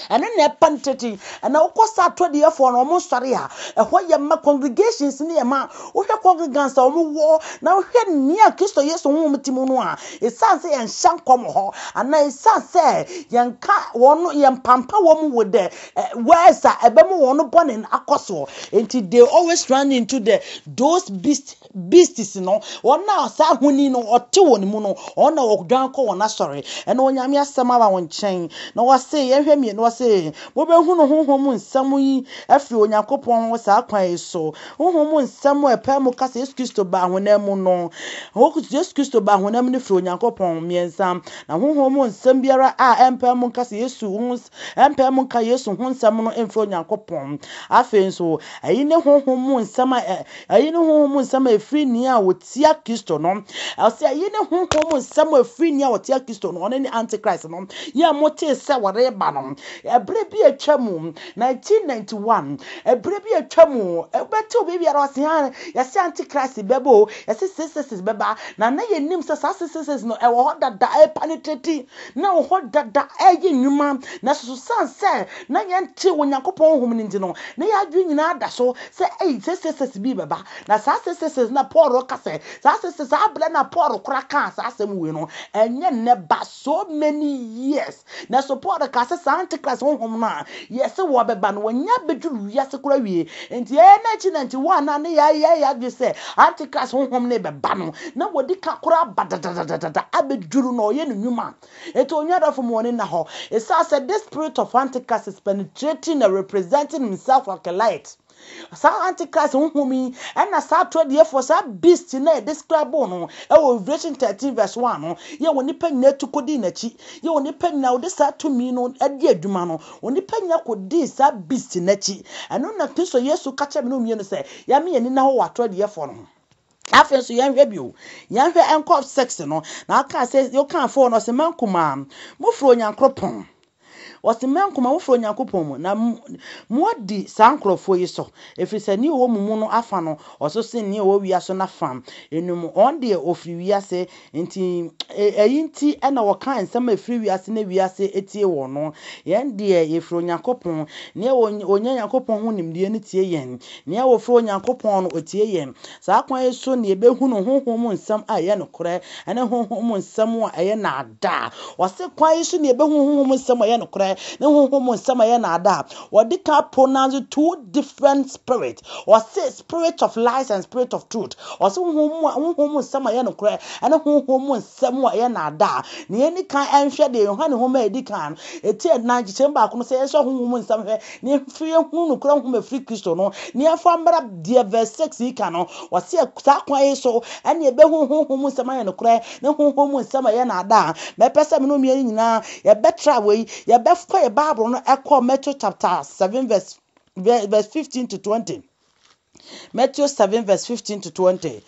Ɛno na ɛpa no tete. Ɛna wokɔ saa atɔdeɛfoɔ no wɔn sɔre a, ɛhɔ yɛ ma congregations no yɛ ma. Wohwɛ congregants a wɔn wɔ na wohwɛ nea Kristo Yesu honhom te mu no a, ɛsiane sɛ yɛnhyɛ nkɔm wɔ hɔ anaa ɛsiane sɛ yɛnka wɔn no yɛmpampa wɔn with the eh, words a ɛbɛma wɔn bɔne no akɔ soɔ. Nti they always run into the those beast Beasts no, wɔn a saa ahoni no ɔte wɔn mu no, wɔn na wɔdwan kɔ wɔn asɔre. Ɛna Onyame asɛm aba wɔn nkyɛn. Na wɔse, yɛnhwɛ mmienu, wɔse, mobɛhunu honhom mu nsɛm yi afiri Onyankopɔn hɔ saa kwan yi so. Honhom mu nsɛm a ɛpae mu ka sɛ Yesu Kristo baa honam mu no, Yesu Kristo baa honam mu no firi Onyankopɔn. Mmiɛnsa, na honhom mu nsɛm biara a ɛmpae mu nka sɛ Yesu ho ɛmpae mu nka Yesu ho nsɛm no mfiri Onyankopɔn. Afei nso, ɛyi ne honhom mu nsɛm a Eyi ne honhom mu nsɛm a ɛfiri nea ɔtia Kristo no. Ɔsɛ eyi ne honhom mu nsɛm a ɛfiri nea ɔtia Kristo no, ɔno ne Antichrist no, yɛ a motee sɛ wɔreba no. Ɛberɛ bi atwa mu, 1991, ɛberɛ bi atwa mu, wobɛte obi biara ɔse ha, yɛse Antichrist bɛba o, yɛse 666 bɛba, na na yɛnim sɛ saa 666 no ɛwɔ hɔ dada, ɛpenetrate, na ɛwɔ hɔ dada, ɛyɛ nnwuma, nanso so sane sɛ na yɛnte Onyankopɔn honhom no nti no, na yɛn adwene nyinaa da so sɛ ei sesesese bi bɛba. Na saa sesesese na Paul reka sɛ, saa sesesese, saa berɛ na Paul kora kaa saa asɛm wei no, ɛnyɛ nnɛ ba so many years. Nanso Paul kaa sɛ saa Antichrist honhom no a yɛse wɔbɛba no, wɔanya abɛduru wiase koraa wie. Nti ɛyɛ 1991 a na yɛayɛ yɛn adwene sɛ Antichrist honhom no rebɛba no, na wɔdi ka koraa aba dadadadada abɛduru na ɔyɛ ne nnwuma. Enti onua dɔfo ma w'ani nna hɔ. Esiane sɛ this spirit of antichrist is penetrating and representing himself like a light. Saa Antichrist honhom yi ɛna saa atorɔdiɛfoɔ, saa beast no a yɛdescribe no ɛwɔ Revelation 13 verse 1 no, yɛ wɔ nipa nyinaa tu kɔdii n'akyi, yɛ wɔ nipa nyinaa wɔde saa tumi no adi adwuma no, wɔ nipa nyinaa kɔdii saa beast no akyi. Ɛno na Kristo Yesu ka kyerɛ me ne wo mmienu sɛ, yɛame yɛn ani nna hɔ wɔ atorɔdiɛfoɔ no ho. Afei nso yɛnhwɛ bio, yɛnhwɛ nkɔ 6 no, na ɔkaa sɛ, ɔkaa 4 no, ɔse, mma nkumaa, mofiri Onyankoropɔn. Ɔse, mma nkumaa, mofiri Onyankopɔn mu, na moadi saa nkurɔfoɔ yi so, ɛfiri sɛ nea ɔwɔ mo mu no afa no, ɔso sen nea ɔwɔ wiase no afa. Enum, wɔn deɛ wɔfiri wiase, nti ɛyi nti na wɔka nsɛm a ɛfiri wiase na wiase tie wɔn no. Yɛn deɛ yɛfiri Onyankopɔn, nea ɔnya Nyankopɔn ho nimdeɛ no tie yɛn. Nea ɔfiri Onyankopɔn no, ɔtie yɛn. Saa kwan yi so na yɛbɛhunu honhom mu nsɛm a ɛyɛ nokorɛ ne honhom mu nsɛm a ɛyɛ naadaa. Ɔse kwan yi so na yɛbɛhunu honhom mu nsɛm a ɛyɛ nokorɛ ne honhom mu nsɛm a ɛyɛ naadaa. Wɔde ka pronounce two different spirit. Ɔse spirit of lies and spirit of truth. Ɔse honhom mu honhom mu nsɛm a ɛyɛ nokorɛ ne honhom mu nsɛm a ɛyɛ naadaa. Na yɛnni kan nhwɛ deɛ Yohane nwoma a ɛdi kan no, ɛti ɛnan nkyekyɛm baako no sɛ yɛnsɔ honhom mu nsɛm hwɛ Na yɛmfiri yɛnhunu nokorɛ honhom a ɛfiri Kristo no, na yɛmfa mmra deɛ verse 6 yi ka no, ɔse saa kwan yi so ɛne yɛbɛhunu honhom mu nsɛm ayɛ nokorɛ ne honhom mu nsɛm a ɛyɛ naadaa. Mɛpɛ sɛ me ne wo mmienu nyinaa yɛbɛtra wei, yɛbɛkɔ yɛ Bible no ɛkɔ Matthew chapter 7 verse verse 15 to 20. Matthew 7 verse 15 to 20.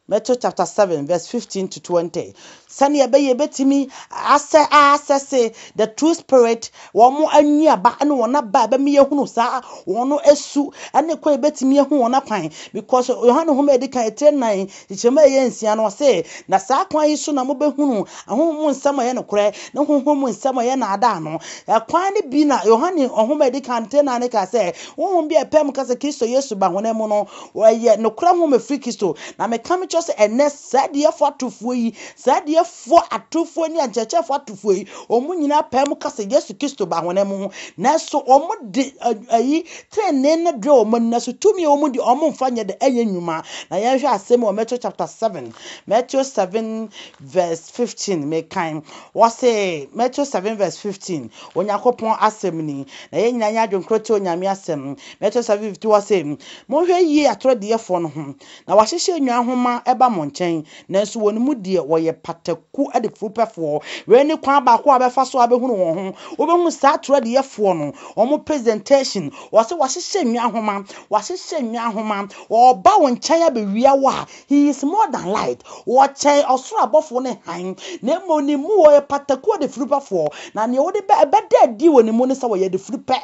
Matthew chapter 7 verse 15 to 20. Sɛnea ɛbɛyɛ yɛbɛtumi asɛ asɛse the true spirit wɔn annuaba ne wɔn aba a ɛbɛma yɛhunu saa wɔn no asu ne kwan yɛbɛtumi ahu wɔn akwan because Yohane nhoma a ɛdi kan etire nan kyekyɛmu a ɛyɛ nsia no ɔse na saa kwan yi so na mobɛhunu ahonhom mu nsɛm a ɛyɛ nokorɛ ne honhom mu nsɛm a ɛyɛ naadaa no. Ɛkwan no bi na Yohane nhoma a ɛdi kan etire nan no ka sɛ honhom bi a ɛpɛ mu ka sɛ Kristo Yesu ba honam mu no Wɔyɛ nokorɛ nwoma firi Kristo. Na meka mekyerɛ sɛ ɛnnɛ saa adiyifoɔ atorofoɔ yi, saa adiyifoɔ atorofoɔ ne akyerɛkyerɛfoɔ atorofoɔ yi, wɔn nyinaa pae mu ka sɛ Yesu Kristo ba honam mu. Nanso wɔn de ayi tenenee no brɛ wɔn ani, nanso tumi a wɔn de wɔn mfa nyɛ de ɛnyɛ nnwuma. Na yɛnhwɛ asɛm wɔ Matthew chapter 7, Matthew 7 verse 15, mekan. Wɔse Matthew 7 verse 15, Onyankopɔn asɛm ni. Na yɛn nyinaa nyɛ adwenkorɔ tie Onyame asɛm. Matthew 7 15 wɔse, Monhwɛ yie atorɔdeyɛfoɔ no ho, na wɔahyehyɛ nnwan nhoma ba mo nkyɛn, nanso wɔn mu deɛ wɔyɛ pataku adefurupɛfoɔ. Wei ne kwan baako a wobɛfa so abɛhunu wɔn ho. Wobɛhunu saa atorɔdeyɛfoɔ no, wɔn presentation, wɔse wɔahyehyɛ nnwan nhoma, wɔahyehyɛ nnwan nhoma, wɔreba wo nkyɛn abɛwia wo a, he is more than light, wɔkyɛn ɔsoro abɔfoɔ ne hann, na mmom ne mu wɔyɛ pataku adefurupɛfoɔ, na deɛ wode bɛ, ɛbɛda adi wɔ ne mu ne sɛ wɔyɛ adefurupɛ.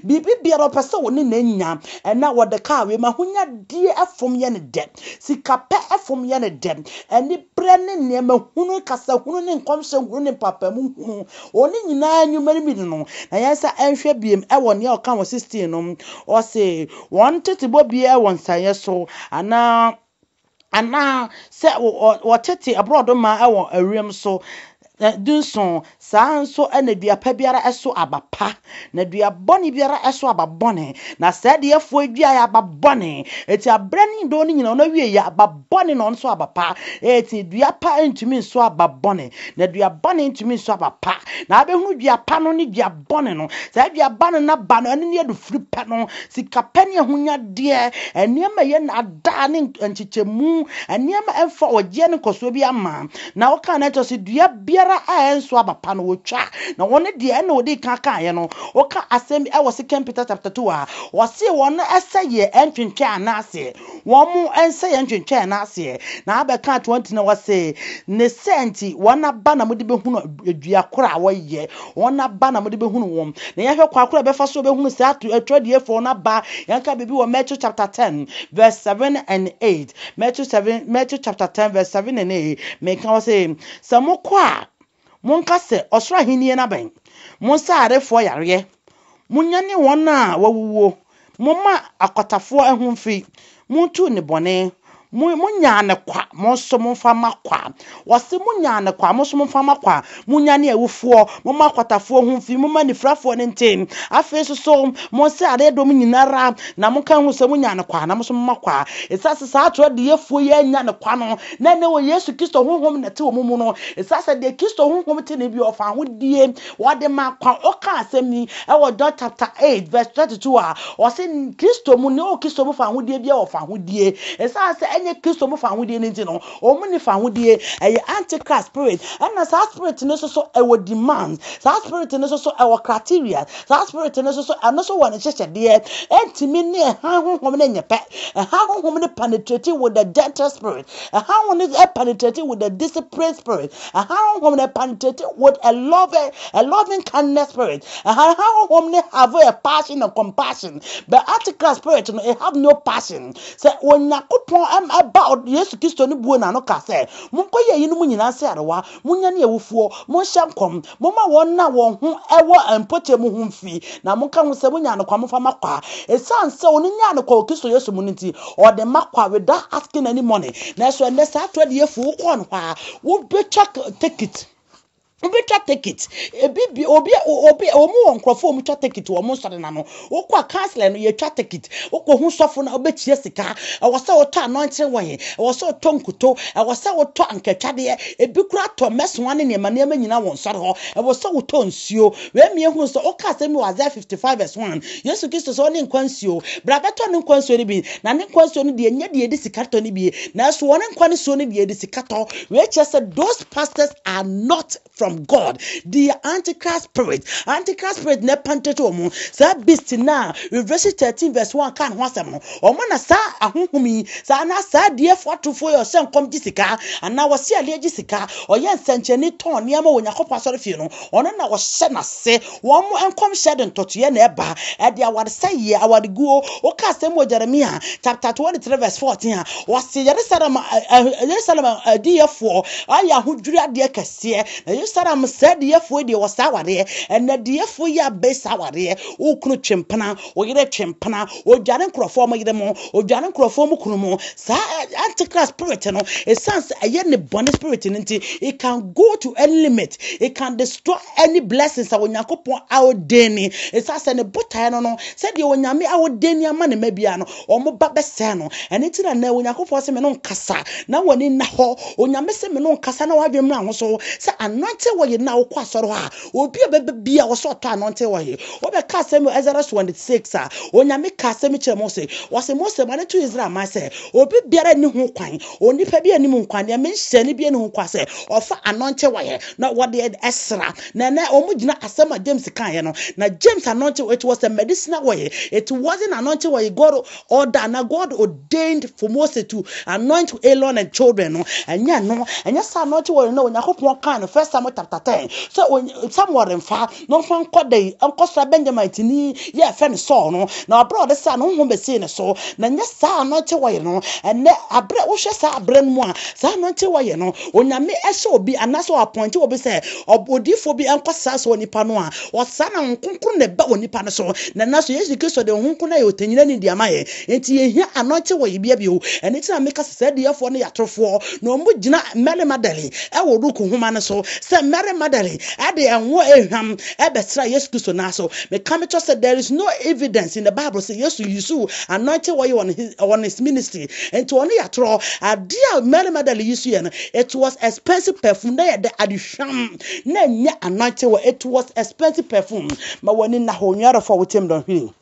Biribi biara ɔpɛ sɛ ɔne no nya. Ɛna wɔde kaa wei ma ahonyadeɛ fam yɛ no dɛ. Sikapɛ fam yɛ no dɛ. Aniberɛ ne nneɛma hunu, kasa hunu ne nkɔmhyɛ hunu ne mpaapaemu hunu. Wɔn nyinaa nnwuma no bi ne no. Na yɛn nsa nhwɛ biem wɔ nea ɔka wɔ 16 no. Ɔse wɔn tetebɔ biara wɔ nsanyɛ so anaa anaa sɛ wɔtete aborɔdoma wɔ wiem so. 17, saa ara nso na dua pa biara so aba pa, na dua bɔne biara so aba bɔne. Na saa adiyifoɔ yi duaeɛ aba bɔne. Enti aberɛ ne dɔn no nyinaa wɔn awie yɛ aba bɔne na wɔn nso aba pa. Enti dua pa ntumi nso aba bɔne, na dua bɔne ntumi nso aba pa. Na abɛhunu dua pa no ne dua bɔne no. Saa dua ba no n'aba no, ɛno ne adufiri pɛ no, sika pɛ ne ahonyadeɛ, nneɛma ɛyɛ naadaa ne nkyekyɛmu, nneɛma ɛmfa ɔgyeɛ ne nkɔsoɔ bi ama. Na ɔkaa no ɛkyɛ sɛ dua biara a ɛnso aba pa no wɔtwa. Na wɔn deɛ ɛna wɔdi kan kaeɛ no, wɔka asɛm bi ɛwɔ Second Peter chapter 2 a, wɔse wɔn ɛsɛ yɛ ɛntwentwɛn anaasɛ wɔn ɛnsɛ yɛ ntwentwɛn anaasɛ. Na abɛka 20 no wɔse ne sɛ nti wɔn aba na mode bɛhunu dua koro a wɔyɛ. Wɔn aba na mode bɛhunu wɔn. Na yɛhwɛ kwan koro a ɛbɛfa so bɛhunu saa atwerɛdiefoɔ no aba. Yɛnka biribi wɔ Matthew chapter 10 verse 7 and 8. Matthew 7, Matthew chapter 10 verse 7 and 8. Meka wɔ sɛ, sɛ mokɔ a, monka sɛ ɔsoro ahennie no abɛn. Monsa arefoɔ yareɛ. Monyane wɔn a wɔawuwuo. Momma akwatafoɔ ho mfi. Montu nnebɔne. Mo, monyaa no kwa, mo nso momfa mma kwa. Wɔse monyaa no kwa, mo nso momfa mma kwa. Monyane awufoɔ, momma akwatafoɔ ho mfi, momma anifirafoɔ no nte. Afei nso so, monse adeɛ dɔm nyina ara, na monka nhu sɛ monyaa no kwa, na mo nso momma kwa. Ɛsiane sɛ saa atorɔ adiyɛfoɔ yi annya no kwa no, na ɛnnɛ wɔ Yesu Kristo Honhom na ɛte wɔn mu no, ɛsiane sɛ deɛ Kristo Honhom te no bi ɔfa ahodie, wɔde ma kwa. Ɔka asɛm yi wɔ John chapter 8 verse 32 a, ɔse Kristo mu, nea ɔwɔ Kristo mu fa ahodie biara wɔ fa ahodie. Ɛsiane sɛ ɛnyɛ Kristo mu fa ahodie no nti no, Wɔn nni fahodie. Ɛyɛ antichrist spirit. Ɛna saa spirit no nso so ɛwɔ demands. Saa spirit no nso so ɛwɔ criteria. Saa spirit no nso so ɛno nso wɔ ne nhyehyɛdeɛ. Ɛntumi ne ɛhan honhom no nyɛ pɛ. Ɛhan honhom no penetrate with the gentle spirit. Ɛhan honhom no penetrate with the disciplined spirit. Ɛhan honhom no penetrate with a loving, a loving kindness spirit. Ɛhan honhom no have a passion and compassion. But antichrist spirit no, it have no passion. Sɛ Onyankopɔn Ba Yesu Kristo no buee n'ano kaa sɛ, Monkɔyɛ eyinom nyinaa sɛ arewa, monyane awufoɔ, monhyɛ nkɔm, momma wɔn a wɔn ho wɔ mpɔkyɛ mu ho mfi, na monka ho sɛ, Monyaa no kwa, momfa mma kwa. Esiane sɛ ɔno nyaa no kwa wɔ Kristo Yesu mu no nti, ɔde ma kwa without asking any money. Nanso ɛnnɛ saa atoadiyɛfoɔ, wokɔɔ no hɔ a, wobɛtwa tekit. Wobɛtwa tekit. Ebi bi obi obi wɔn wɔ nkurɔfoɔ a wɔtwa tekit wɔ wɔn nsɔre no ano. Wokɔ a councillor no yɛtwa tekit. Wokɔhu sɔfo no a wobɛtua sika. Ɛwɔ sɛ wotɔ anointing oil. Ɛwɔ sɛ wotɔ nkuto. Ɛwɔ sɛ wotɔ ankatwadeɛ. Ebi koraa tɔ mmɛsoa ne nneɛma nneɛma nyinaa wɔ nsɔre hɔ. Ɛwɔ sɛ wotɔ nsuo. Wei ma yɛhunu sɛ woka asɛm bi wɔ Isaiah 55 verse 1. Yesu Kristo sɛ ɔne nkwa nsuo. Bra bɛtɔ ne nkwa nsuo no bi. Na ne nkwa nsuo no deɛ ɛnyɛ deɛ yɛde sika tɔ no bi. Nanso wɔn nkwa nsuo no deɛ yɛde sika tɔ. Wei kyerɛ sɛ those pastors are not from God. They are antichrist spirit. Antichrist spirit na ɛpantete wɔn. Saa beast na Revelation 13 verse 1 ka ne ho asɛm no. Wɔn na saa ahohom yi, saa na saa adiɛfo atorofoɔ yi ɔhyɛ nkɔm gye sika anaa wɔsi adeɛ gye sika, ɔyɛ nsɛnkyerɛnne tɔn nneɛma wɔ Onyankopɔn asɔre fie no. Ɔno na wɔhyɛ n'ase. Wɔn nkɔmhyɛ de ntɔtoeɛ na ɛba. Ɛde awaresɛeɛ, awareguo. Woka asɛm wɔ Jeremia chapter 23 verse 14 a, wɔse Yerusalem, Yerusalem adiyɛfoɔ ayɛ ahodwiri adeɛ kɛseɛ. Na Yerusalem saa adiyɛfoɔ yi deɛ wɔsaa awareɛ. Ɛnɛ adiyɛfoɔ yi abɛi saa awareɛ. Wo kunu twe mpena, wo yere twe mpena, odware nkurɔfoɔ mo yere mo, odware nkurɔfoɔ mo kunu mo. Saa antichrist spirit no, ɛsiane sɛ ɛyɛ ne bɔne spirit no nti, it can go to any limit, it can destroy any blessings a Onyankopɔn aodeni. Ɛsiane sɛ ne botaeɛ no no, sɛdeɛ Onyame aodeni ama ne mma biara no, wɔn ba bɛsɛe no. Ɛno nti na nnɛ Onyankopɔn se me no nkasa na w'ani nna hɔ. Onyame se me no nkasa na w'adwene mmra ho so sɛ anointing oil no a wokɔ asɔre hɔ a, obi a bɛba bia wɔ sɛ ɔtɔ anointing oil. Wobɛka asɛm wɔ Exodus 26 a, Onyame ka asɛm kyerɛ Mose. Ɔse Mose ma no to Israel man sɛ, obi biara nni ho kwan, onipa bi nni mu kwan, deɛ menhyɛ no bi nni ho kwan sɛ ɔfa anointing oil na wɔde ɛsra. Na ɛnɛ wɔn gyina asɛm a James kaeɛ no. Na James anointing it was a medicinal oil. It wasn't anointing oil God order na God ordained for Moses to anoint Aaron and children no. Ɛnyɛ no. Ɛnyɛ sɛ anointing oil no Onyankopɔn kaa no First Samuel chapter 10. Sɛ Samuel mfa na ɔmfa nkɔ dɛn nkɔsra Benjamin tini yɛ ɛfɛ no Saul no. Na ɔbrɛ ɔde saa no honhom bɛsii ne so. Na ɛnyɛ saa anointing oil no. Ɛnɛ abrɛ wohwɛ saa abrɛ no mu a saa anointing oil no Onyame hyɛ obi anaasɛ ɔapɔinte obi sɛ odiyifoɔ bi nkɔsra saa onipa no a, ɔsra na Honhom Kronkron na ɛba onipa no so. Na nanso Yesu Kristo de Honhom Kronkron ayɛ ɔtɛnyinani de ama yɛn. Enti yɛnhia anointing wɔ yɛbea bio. Ɛno nti na meka sɛ saa adiyifoɔ no yɛ atorofoɔ, na wɔgyina Mary Magdalene wɔ Luke nwoma no so sɛ Mary Magdalene de ngo ehwam bɛsraa Yesu Kristo nan so. Meka mekyerɛ sɛ there is no evidence in the Bible sɛ Yesu usuu anointing oil on his, on his ministry. Nti ɔno yɛ atorɔ. Adeɛ a Mary Magdalene yi so yɛ no, it was expensive perfume. Na yɛ dɛ adehwam. Na ɛnyɛ anointing oil. It was expensive perfume. Ma w'ani nna hɔ, onua dɔfo a wotie me dɔnhwere.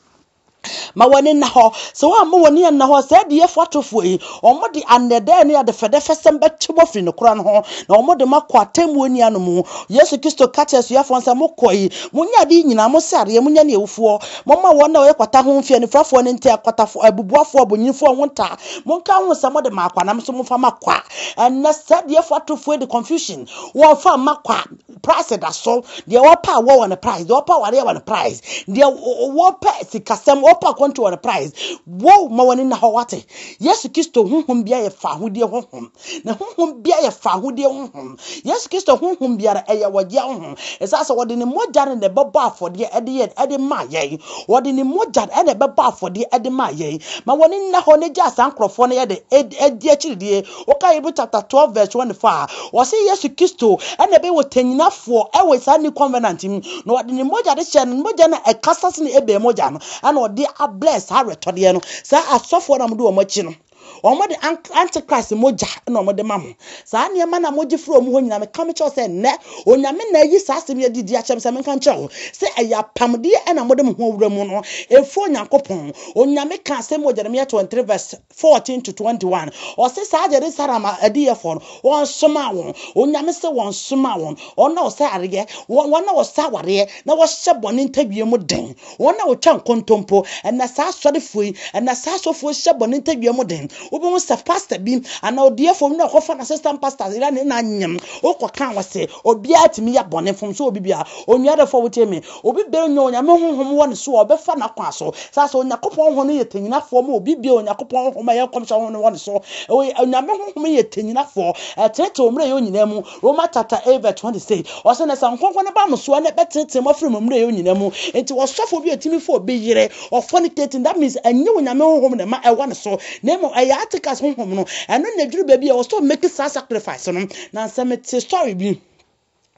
Ma w'ani nna hɔ. Sɛ woamma w'ani anna hɔ a, saa adiyɛfo atorofoɔ yi, wɔde anɛdɛɛ ne adefɛdɛfɛsɛm bɛtwe mo afiri nokorɛ no ho, na wɔde mo akɔ atemmuo nni ano mu. Yesu Kristo ka kyerɛɛ asuafoɔ no sɛ, Mokɔ yi, monyɛ adeɛ yi nyinaa, mosɛ adeɛ, monyɛ ne awufoɔ, Momma wɔn a wɔyɛ kwata ho mfe, anifurafoɔ ne nte, akwatafoɔ, abubuafoɔ, abonyinifoɔ ho nta. Monka ho sɛ mode ma akwa, na mo nso momfa ma kwa. Ɛnnɛ, saa adiyifoɔ atorofoɔ yi de confusion, wɔmfa mma kwa. Price da so. Deɛ wɔpɛ awɔ wɔ ne price, deɛ wɔpɛ awareɛ wɔ ne price, deɛ wɔpɛ sikasɛm, wɔpɛ akwantu wɔ ne price. Wo ma w'ani nna hɔ wate. Yesu Kristo honhom biara yɛ fahodie honhom. Ne honhom biara yɛ fahodie honhom. Yesu Kristo honhom biara ɛyɛ wɔgyeɛ honhom. Ɛsiane sɛ wɔde ne mogya no na ɛbɛbɔ afɔdeɛ ɛde yɛ ɛde maa yɛn. Wɔde ne mogya no ɛna ɛbɛbɔ afɔdeɛ ɛde maa yɛn. Ma w'ani nna hɔ na gyaa saa nkorɔfoɔ no yɛ de ɛdi akyiridie. Woka Hebrew chapter 12 verse 24 a, wɔse Yesu Kristo ɛna ɛbɛyɛ ɔtɛnyinafoɔ ɛwɔ saa New Covenant mu. Na wɔde ne mogya de hyɛ no, ne mogya no a ɛkasa sene Abel mogya no, ɛna ɔde ablɛ saa awerɛtɔdeɛ no. Saa asɔfoɔ no a wɔde wɔn akyi no, wɔde Antichrist mogya na wɔde ma mo. Saa nneɛma no a mogye firi wɔn hɔ nyinaa, meka mekyerɛ wo sɛ nnɛ, Onyame na ayi saa asɛm yi adi de akyerɛ me sɛ menka nkyerɛ wo sɛ ɛyɛ apamdeɛ ɛna mode mo ho awura mu no, ɛfiri Onyankopɔn. Onyame ka asɛm wɔ Jeremiah 23 verse 14 to 21. Ɔse saa Jerusalem adiyɛfoɔ no, wɔnsomaa wɔn. Onyame se wɔnsomaa wɔn. Wɔn a wɔsɛ areɛ, wɔn a wɔsɛ awareɛ, na wɔhyɛ bɔne ntadwie mu den. Wɔn a wɔtwa nkontompo. Ɛna saa asɔrefoɔ yi, ɛna saa asɔfoɔ yi hyɛ bɔne ntadwie mu den. Wobɛhu sɛ pastor bi anaa odiyifoɔ bi na ɔkɔfa n'assistant pastor yere ne no anyem. Wokɔka wɔ se obiara tumi yɛ bɔne, mfomso wɔ obi biara. Onua dɔfoɔ a wotie me, Obi biara nnya Onyame honhom wɔ ne so a, ɔbɛfa n'akwan so. Saa sɛ Onyankopɔn honhom no yɛ tanyinafoɔ ma obi biara Onyankopɔn honhom a ɛyɛ nkɔmhyɛ honhom no wɔ ne so. Onyame honhom yɛ tanyinafoɔ, ɛteetee wo mmerɛyɛ nyinaa mu. Roma chapter 8 verse 26, ɔse, Na sɛ Honhom Kronkron no ba mo so a, na ɛbɛteetee mo afiri mo mmerɛyɛ nyinaa mu. Enti ɔsɔfoɔ bi a ɔtumi fa obi yere, ɔfornicating, that means ɛnyɛ Onyame honhom na ɛma ɛwɔ ne so, na mmom ɛyɛ Antichrist honhom no. Ɛno na ɛduru baabi a ɛwɔ sɛ ɔmake saa sacrifice no. Na sɛ mete story bi.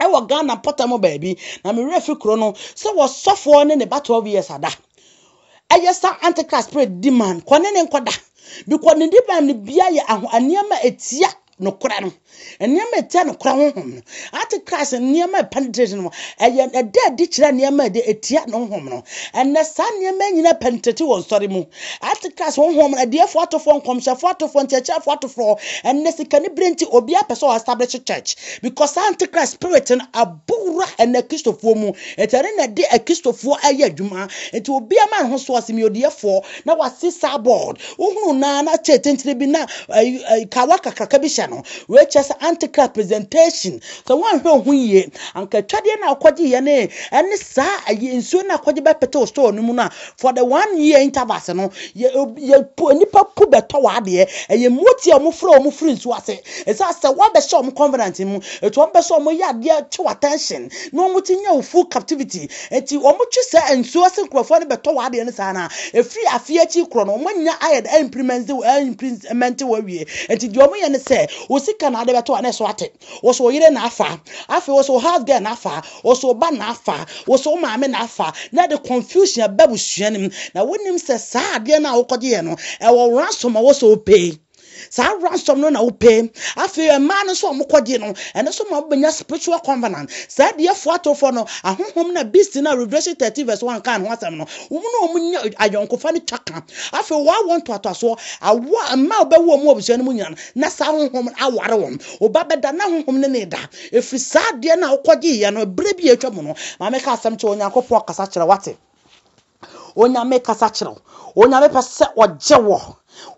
Ɛwɔ Ghana mpɔtam baabi, na me werɛ fi kuro no, sɛ wɔsɔfoɔ ne ne ba 12 years ada. Ɛyɛ saa antichrist spirit di man, kɔ ne ne nkɔda. Because ne di man no bia yɛ aho nneɛma etia nokorɛ no. Nneɛma etia nokorɛ honhom no. Antichrist nneɛma penetrate no, ɛyɛ ɛda adi kyerɛ nneɛma ɛde etia ne honhom no. Ɛnɛ saa nneɛma nyina penetrate wɔ nsɔre mu. Antichrist honhom no, adiɛfoɔ atofoɔ, nkɔmhyɛfoɔ atofoɔ, nkyerɛkyerɛfoɔ atofoɔ, ɛnɛ sikaniberɛ nti obiara pɛ sɛ ɔ establish church because saa Antichrist spirit no abɔ wura ɛnɛ Kristofoɔ mu, nti ɛno na ɛde Akristofoɔ ɛyɛ adwuma, nti obiara ma ne ho so ɔse meyɛ odiɛfoɔ na wasi saa board, wohunu no ara na kyɛ tentene bi na kawa kakraka bi hyɛ no, wei kyerɛ sɛ Antichrist presentation, sɛ woanhwɛ wo ho yie anka atwadeɛ no a wokɔgyeeɛ ne ɛne saa ayi nsuo no a wokɔgye bɛpete wo store no mu no a For the one year intervals no, yɛ yɛ pu nipa pu bɛtɔ w'adeɛ. Ɛyɛ mmoatia a wɔfrɛ wɔn firi nsuo ase. Ɛsiane sɛ wɔabɛhyɛ wɔn covenant mu, eti wɔn pɛ sɛ wɔyɛ adeɛ twe w'attention na wɔn ti nya wo full captivity. Eti wɔn twe saa nsuo ase nkurɔfoɔ no bɛtɔ w'adeɛ no saa na efiri afeɛ akyi korɔ no wɔn anya ayɛ dɛ implement implement wɔ awie. Eti deɛ wɔn yɛ ne sɛ, wo sika na ade bɛtɔ a na ɛso ate. Wo so wo yere na afa, afei wo so wo house girl na afa, wo so wo ba na afa, wo so wo maame na afa, na ɛde confusion aba abusua no mu. Na wonim sɛ saa adeɛ no a wokɔgyeeɛ no, ɛwɔ ransom a ɛwɔ sɛ wopay. Saa ransom no na wopay. Afei mmaa no nso a wɔkɔgye no, ɛno nso ma wobɛnya spiritual covenant. Saa adiyifoɔ atorofoɔ no, ahonhom no a beast no a Revelation 13 verse 1 kaa ne ho asɛm no, wɔn ne wɔn nya ayɔnkofa no twa ka. Afei wɔawo ntoatoasoɔ, awoɔ a mmaa a wɔbɛwo wɔn wɔ abusua no mu nyinaa no, na saa honhom no aware wɔn. Wo ba bɛda na honhom ne no reda. Ɛfiri saa adeɛ no a wokɔgyeeɛ no, berɛ bi a atwa mu no, ma meka asɛm kyerɛ wo, Onyankopɔn kasa kyerɛ wo, wate? Onyame kasa kyerɛ wo. Onyame pɛ sɛ ɔgye wo.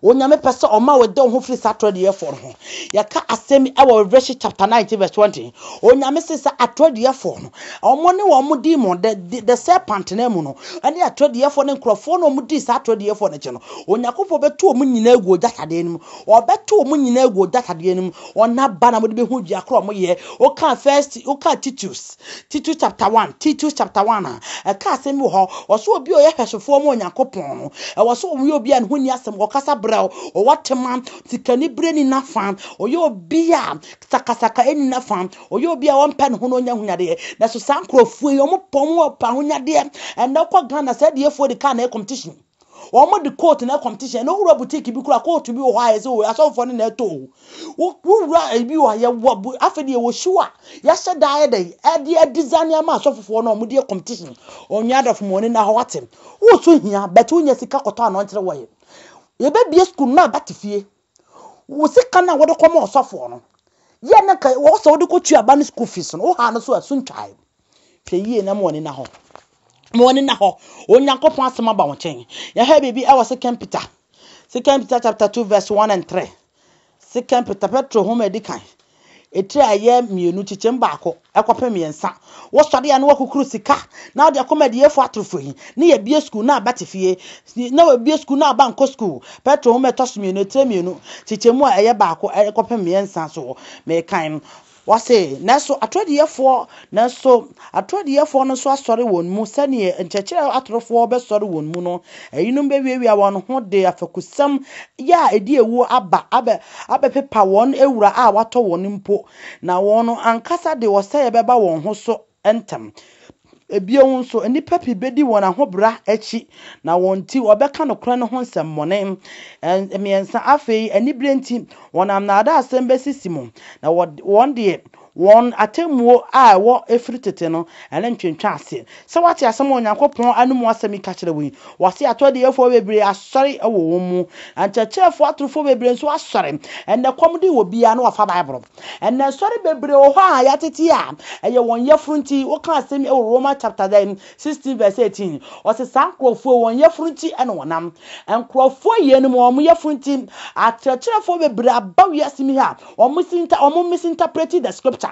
Onyame pɛ sɛ ɔma wode wo ho firi saa atorɔdeyɛfoɔ no ho. Yɛka asɛm yi wɔ Revelation chapter 19 verse 20. Onyame se sɛ atorɔdeyɛfoɔ no, wɔn ne wɔn demon, the, the serpent no mu no, ɛne atorɔdeyɛfoɔ ne nkurɔfoɔ no wɔn di saa atorɔdeyɛfoɔ no akyi no, Onyankopɔn bɛto wɔn nyinaa agu ogya tadeɛ no mu. Wɔbɛto wɔn nyinaa agu ogya tadeɛ no mu. Wɔn aba na mode bɛhu dua korɔ wɔn yɛ. Woka first, woka Titus, Titus chapter 1, Titus chapter 1 a, ɛka asɛm bi wɔ hɔ. Ɔsɛ obi a ɔyɛ hwɛsofoɔ ma Onyankopɔn no, ɛwɔ sɛ ɔyɛ obi a ne ho nni asɛm, ɔkasa brɛw, ɔwɔ tema, sikanibere nni n'afa, ɔyɛ obi a sakasaka nni n'afa, ɔyɛ obi a ɔmpɛ ne ho na ɔnya ahonyadeɛ. Nanso saa nkurɔfoɔ yi, wɔn pɛ wɔn pɛ ahonyadeɛ. Ɛnnɛ wokɔ Ghana, saa adiyifoɔ de kaa na ɛyɛ competition. Wɔn de coat na competition. Ɛna wowura boutique bi kura coat bi wɔ hɔ a yɛsɛ o asɔfoɔ no na ɛtɔ o. Wowura ebi wɔ hɔ yɛwɔ bu afei deɛ wɔ shoe a yɛahyɛ da ayɛ dɛ ɛde ɛdesign ama asɔfofoɔ no wɔn de yɛ competition. Onua adɔfo mu wɔn na hɔ wate. Woso hia but wonya sika kɔtɔ anɔnkyerɛ wɔ yɛ. Yɛbɛbie school na aba te fie. Wo sika no a wɔde kɔma ɔsɔfoɔ no yɛ na nka wɔ sɛ wode kɔtua aba no school fees no woha no so a so ntwae. Hwɛ yie na ma wɔn ani na hɔ. Ma wɔn ani na hɔ. Onyankopɔn asɛm aba wo nkyɛn. Yɛhwɛ biribi ɛwɔ Second Peter. Second Peter chapter 2 verse 1 and 3. Second Peter, Petro homa edi kan. Etire a ɛyɛ mmienu, kyekyɛm baako kɔpem mmiɛnsa. Wosɔre a na wakukuru sika na wode akɔma adiyefo atorofo yi, ne yɛbue sukuu na aba te fie, na wɔabue sukuu na aba nkɔ sukuu. Petro nwoma a ɛtɔ so mmienu, etire mmienu, kyekyɛmu a ɛyɛ baako kɔpem mmiɛnsa so mekan. Wɔse, nanso atoro adiyifoɔ, nanso atoro adiyifoɔ no nso asɔre wɔn mu sɛdeɛ nkyerɛkyerɛ atorofoɔ bɛsɔre wɔn mu no. Eyinom bɛwiawia wɔn ho de afakusɛm yɛ a ɛdi awuo aba abɛ abɛpepa wɔn wura a watɔ wɔn mpo, na wɔn ankasa de ɔsɛeɛ bɛba wɔn ho so ntɛm. Bio nso, nnipa pii bɛdi wɔn ahobra akyi, na wɔn nti wɔbɛka nokorɛ no ho nsɛmmɔne. Mmiɛnsa, afei aniberɛ nti, wɔnam nnaadaasɛm bɛsisi mo, na wɔn deɛ, wɔn atemmuo a ɛwɔ ɛfiri tete no, ɛne ntwentwɛn ase. Sɛ woate asɛm a Onyankopɔn anomu asɛm yi ka kyerɛ wo yi, wɔse atoro adiyifoɔ bebree asɔre wɔ wɔn mu, na nkyerɛkyerɛfoɔ atorofoɔ bebree nso asɔre. Ɛnnɛ kɔm de obiara na wafa Bible. Ɛnnɛ nsɔre bebree wɔ hɔ a yɛatete a ɛyɛ wɔn yafunu nti. Woka asɛm yi wɔ Roman chapter 16 verse 18. Ɔse saa nkurɔfoɔ wɔn yafunu nti na wɔnam. Nkurɔfoɔ yeinom wɔn yafunu nti, akyerɛkyerɛfoɔ bebree aba wiase mu ha a wɔn misinterprete the scripture.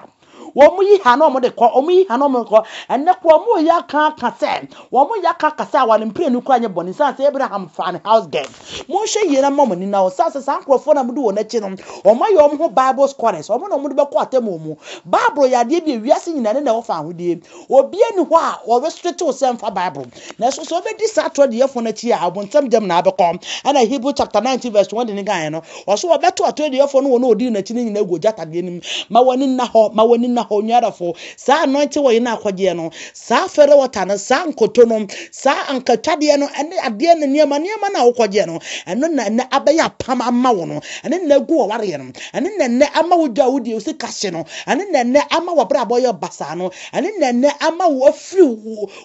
Wɔn yi ha na wɔn de kɔ, wɔn yi ha na wɔn de kɔ. Ɛnnɛ koraa wɔn reyɛ aka aka sɛ, wɔn reyɛ aka aka sɛ aware mprenu koraa nyɛ bɔne sane sɛ Abraham faa ne house girl. Monhwɛ yie na mma mo ani nna hɔ sane sɛ saa nkurɔfoɔ no a modi wɔn akyi no, wɔn ayɛ wɔn ho Bible scholars, wɔn na wɔn de bɛkɔ atemmuo mu. Bible yɛ adeɛ bi a wiase nyinaa ne na ɛwɔ fawohodie. Obiara nni hɔ a ɔrestricte wo sɛ mfa Bible. Nanso sɛ wobɛdi saa atorɔdeyɛfoɔ no akyi a, abonsam gyam na abɛkɔ. Ɛna Hebrew chapter 19 verse 20 no kaeɛ no, ɔse wɔbɛto atorɔdeyɛfoɔ no wɔn a wɔdii n'akyi no nyinaa agu ogya tadeɛ no mu. Ma w'ani nna hɔ, ma w'ani nna hɔ, onua dɔfo. Saa anointing oil no a akɔgyeɛ no, saa fairy water no, saa nkoto no, saa ankatwadeɛ no, ɛne adeɛ no nneɛma nneɛma no a wokɔgyeɛ no, ɛno na ɛnɛ abɛyɛ apam ama wo no, ɛno na agu w'awareɛ no, ɛno na ɛnɛ ama wo dwa a wodie wo sika hye no, ɛno na ɛnɛ ama w'abrabɔ yɛ basaa no, ɛno na ɛnɛ ama wo afiri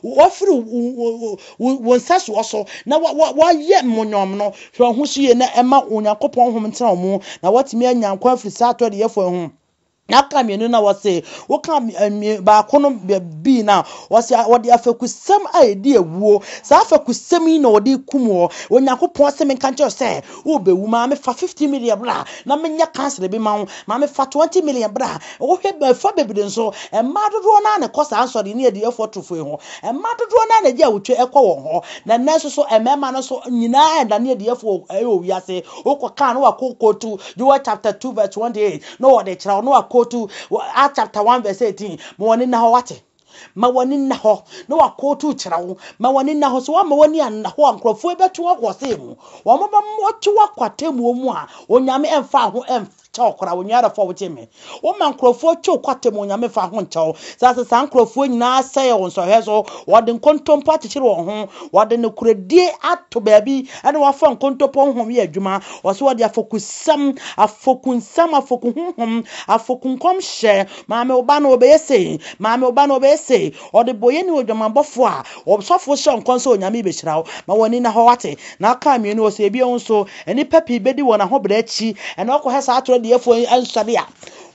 Wɔafiri wo nsɛsoɔ so na wɔayɛ mmonyɔm no. Hwɛ wo ho so yie na ɛma Onyankopɔn honhom ntena wo mu na woatumi anya nkwa afiri saa atɔdeyɛfoɔ yi ho. Na aka mmienu na wɔse woka baako no bii na wɔse wɔde afɛkusɛm a ɛdi awuo saa afɛkusɛm yi na wɔde kum wɔ Onyankopɔn se menka nkyerɛ sɛ wobɛwu maame fa 50 million bra na menyɛ council bi ma wo maame fa 20 million bra Wohwɛ mmɔfra bebree nso, mmaa dodoɔ no ara na ɛkɔ saa nsɔre ne adiyifoɔ atorofoɔ yi ho. Mmaa dodoɔ no ara na ɛgye awotwe kɔ wɔn hɔ. Na nnɛ nso so, mmarima no nso nyinaa ɛdane adiyifoɔ wɔ wiase. Wokɔ kaa na wakɔ kootu Joel chapter 2 verse 28 na wɔde kyerɛ wo na wakootu Acts chapter 1 verse 18. Ma w'ani nna hɔ wate. Ma w'ani nna hɔ na wakootu kyerɛ wo. Ma w'ani nna hɔ. Sɛ woamma w'ani anna hɔ a, nkurɔfoɔ yi bɛto wo akɔ ɔsɛe mu. Wɔn bɛma wɔto wo akɔ atemmuo mu a Onyame ɛmfa ho ɛmfa kyɛw koraa onua adɔfo a wotie me woma nkurɔfoɔ twe wo kɔ atemmu Onyame fa ho nkyɛ wo saa sɛ saa nkurɔfoɔ nyinaa sɛe wo nsɔhwɛ so wɔde nkontompo akyekyere wɔn ho wɔde nokorɛdie ato baabi ɛna wɔafa nkontompo honhom yɛ adwuma wɔso wɔde afokusɛm afokunsɛm afoku honhom afoku nkɔmhyɛ maame wo ba no wɔbɛyɛ sei maame wo ba no wɔbɛyɛ sei ɔde bɔyɛ ne odwamanbɔfoɔ a ɔsɔfoɔ hyɛ nkɔm sɛ Onyame bɛhyira wo ma w'ani na hɔ wate na aka mmienu wɔ sɛ ebio nso Nnipa pii bedi wɔn ahobrɛ akyi na wɔkɔhwɛ saa atoro adiyɛfoɔ yi nsɔre a,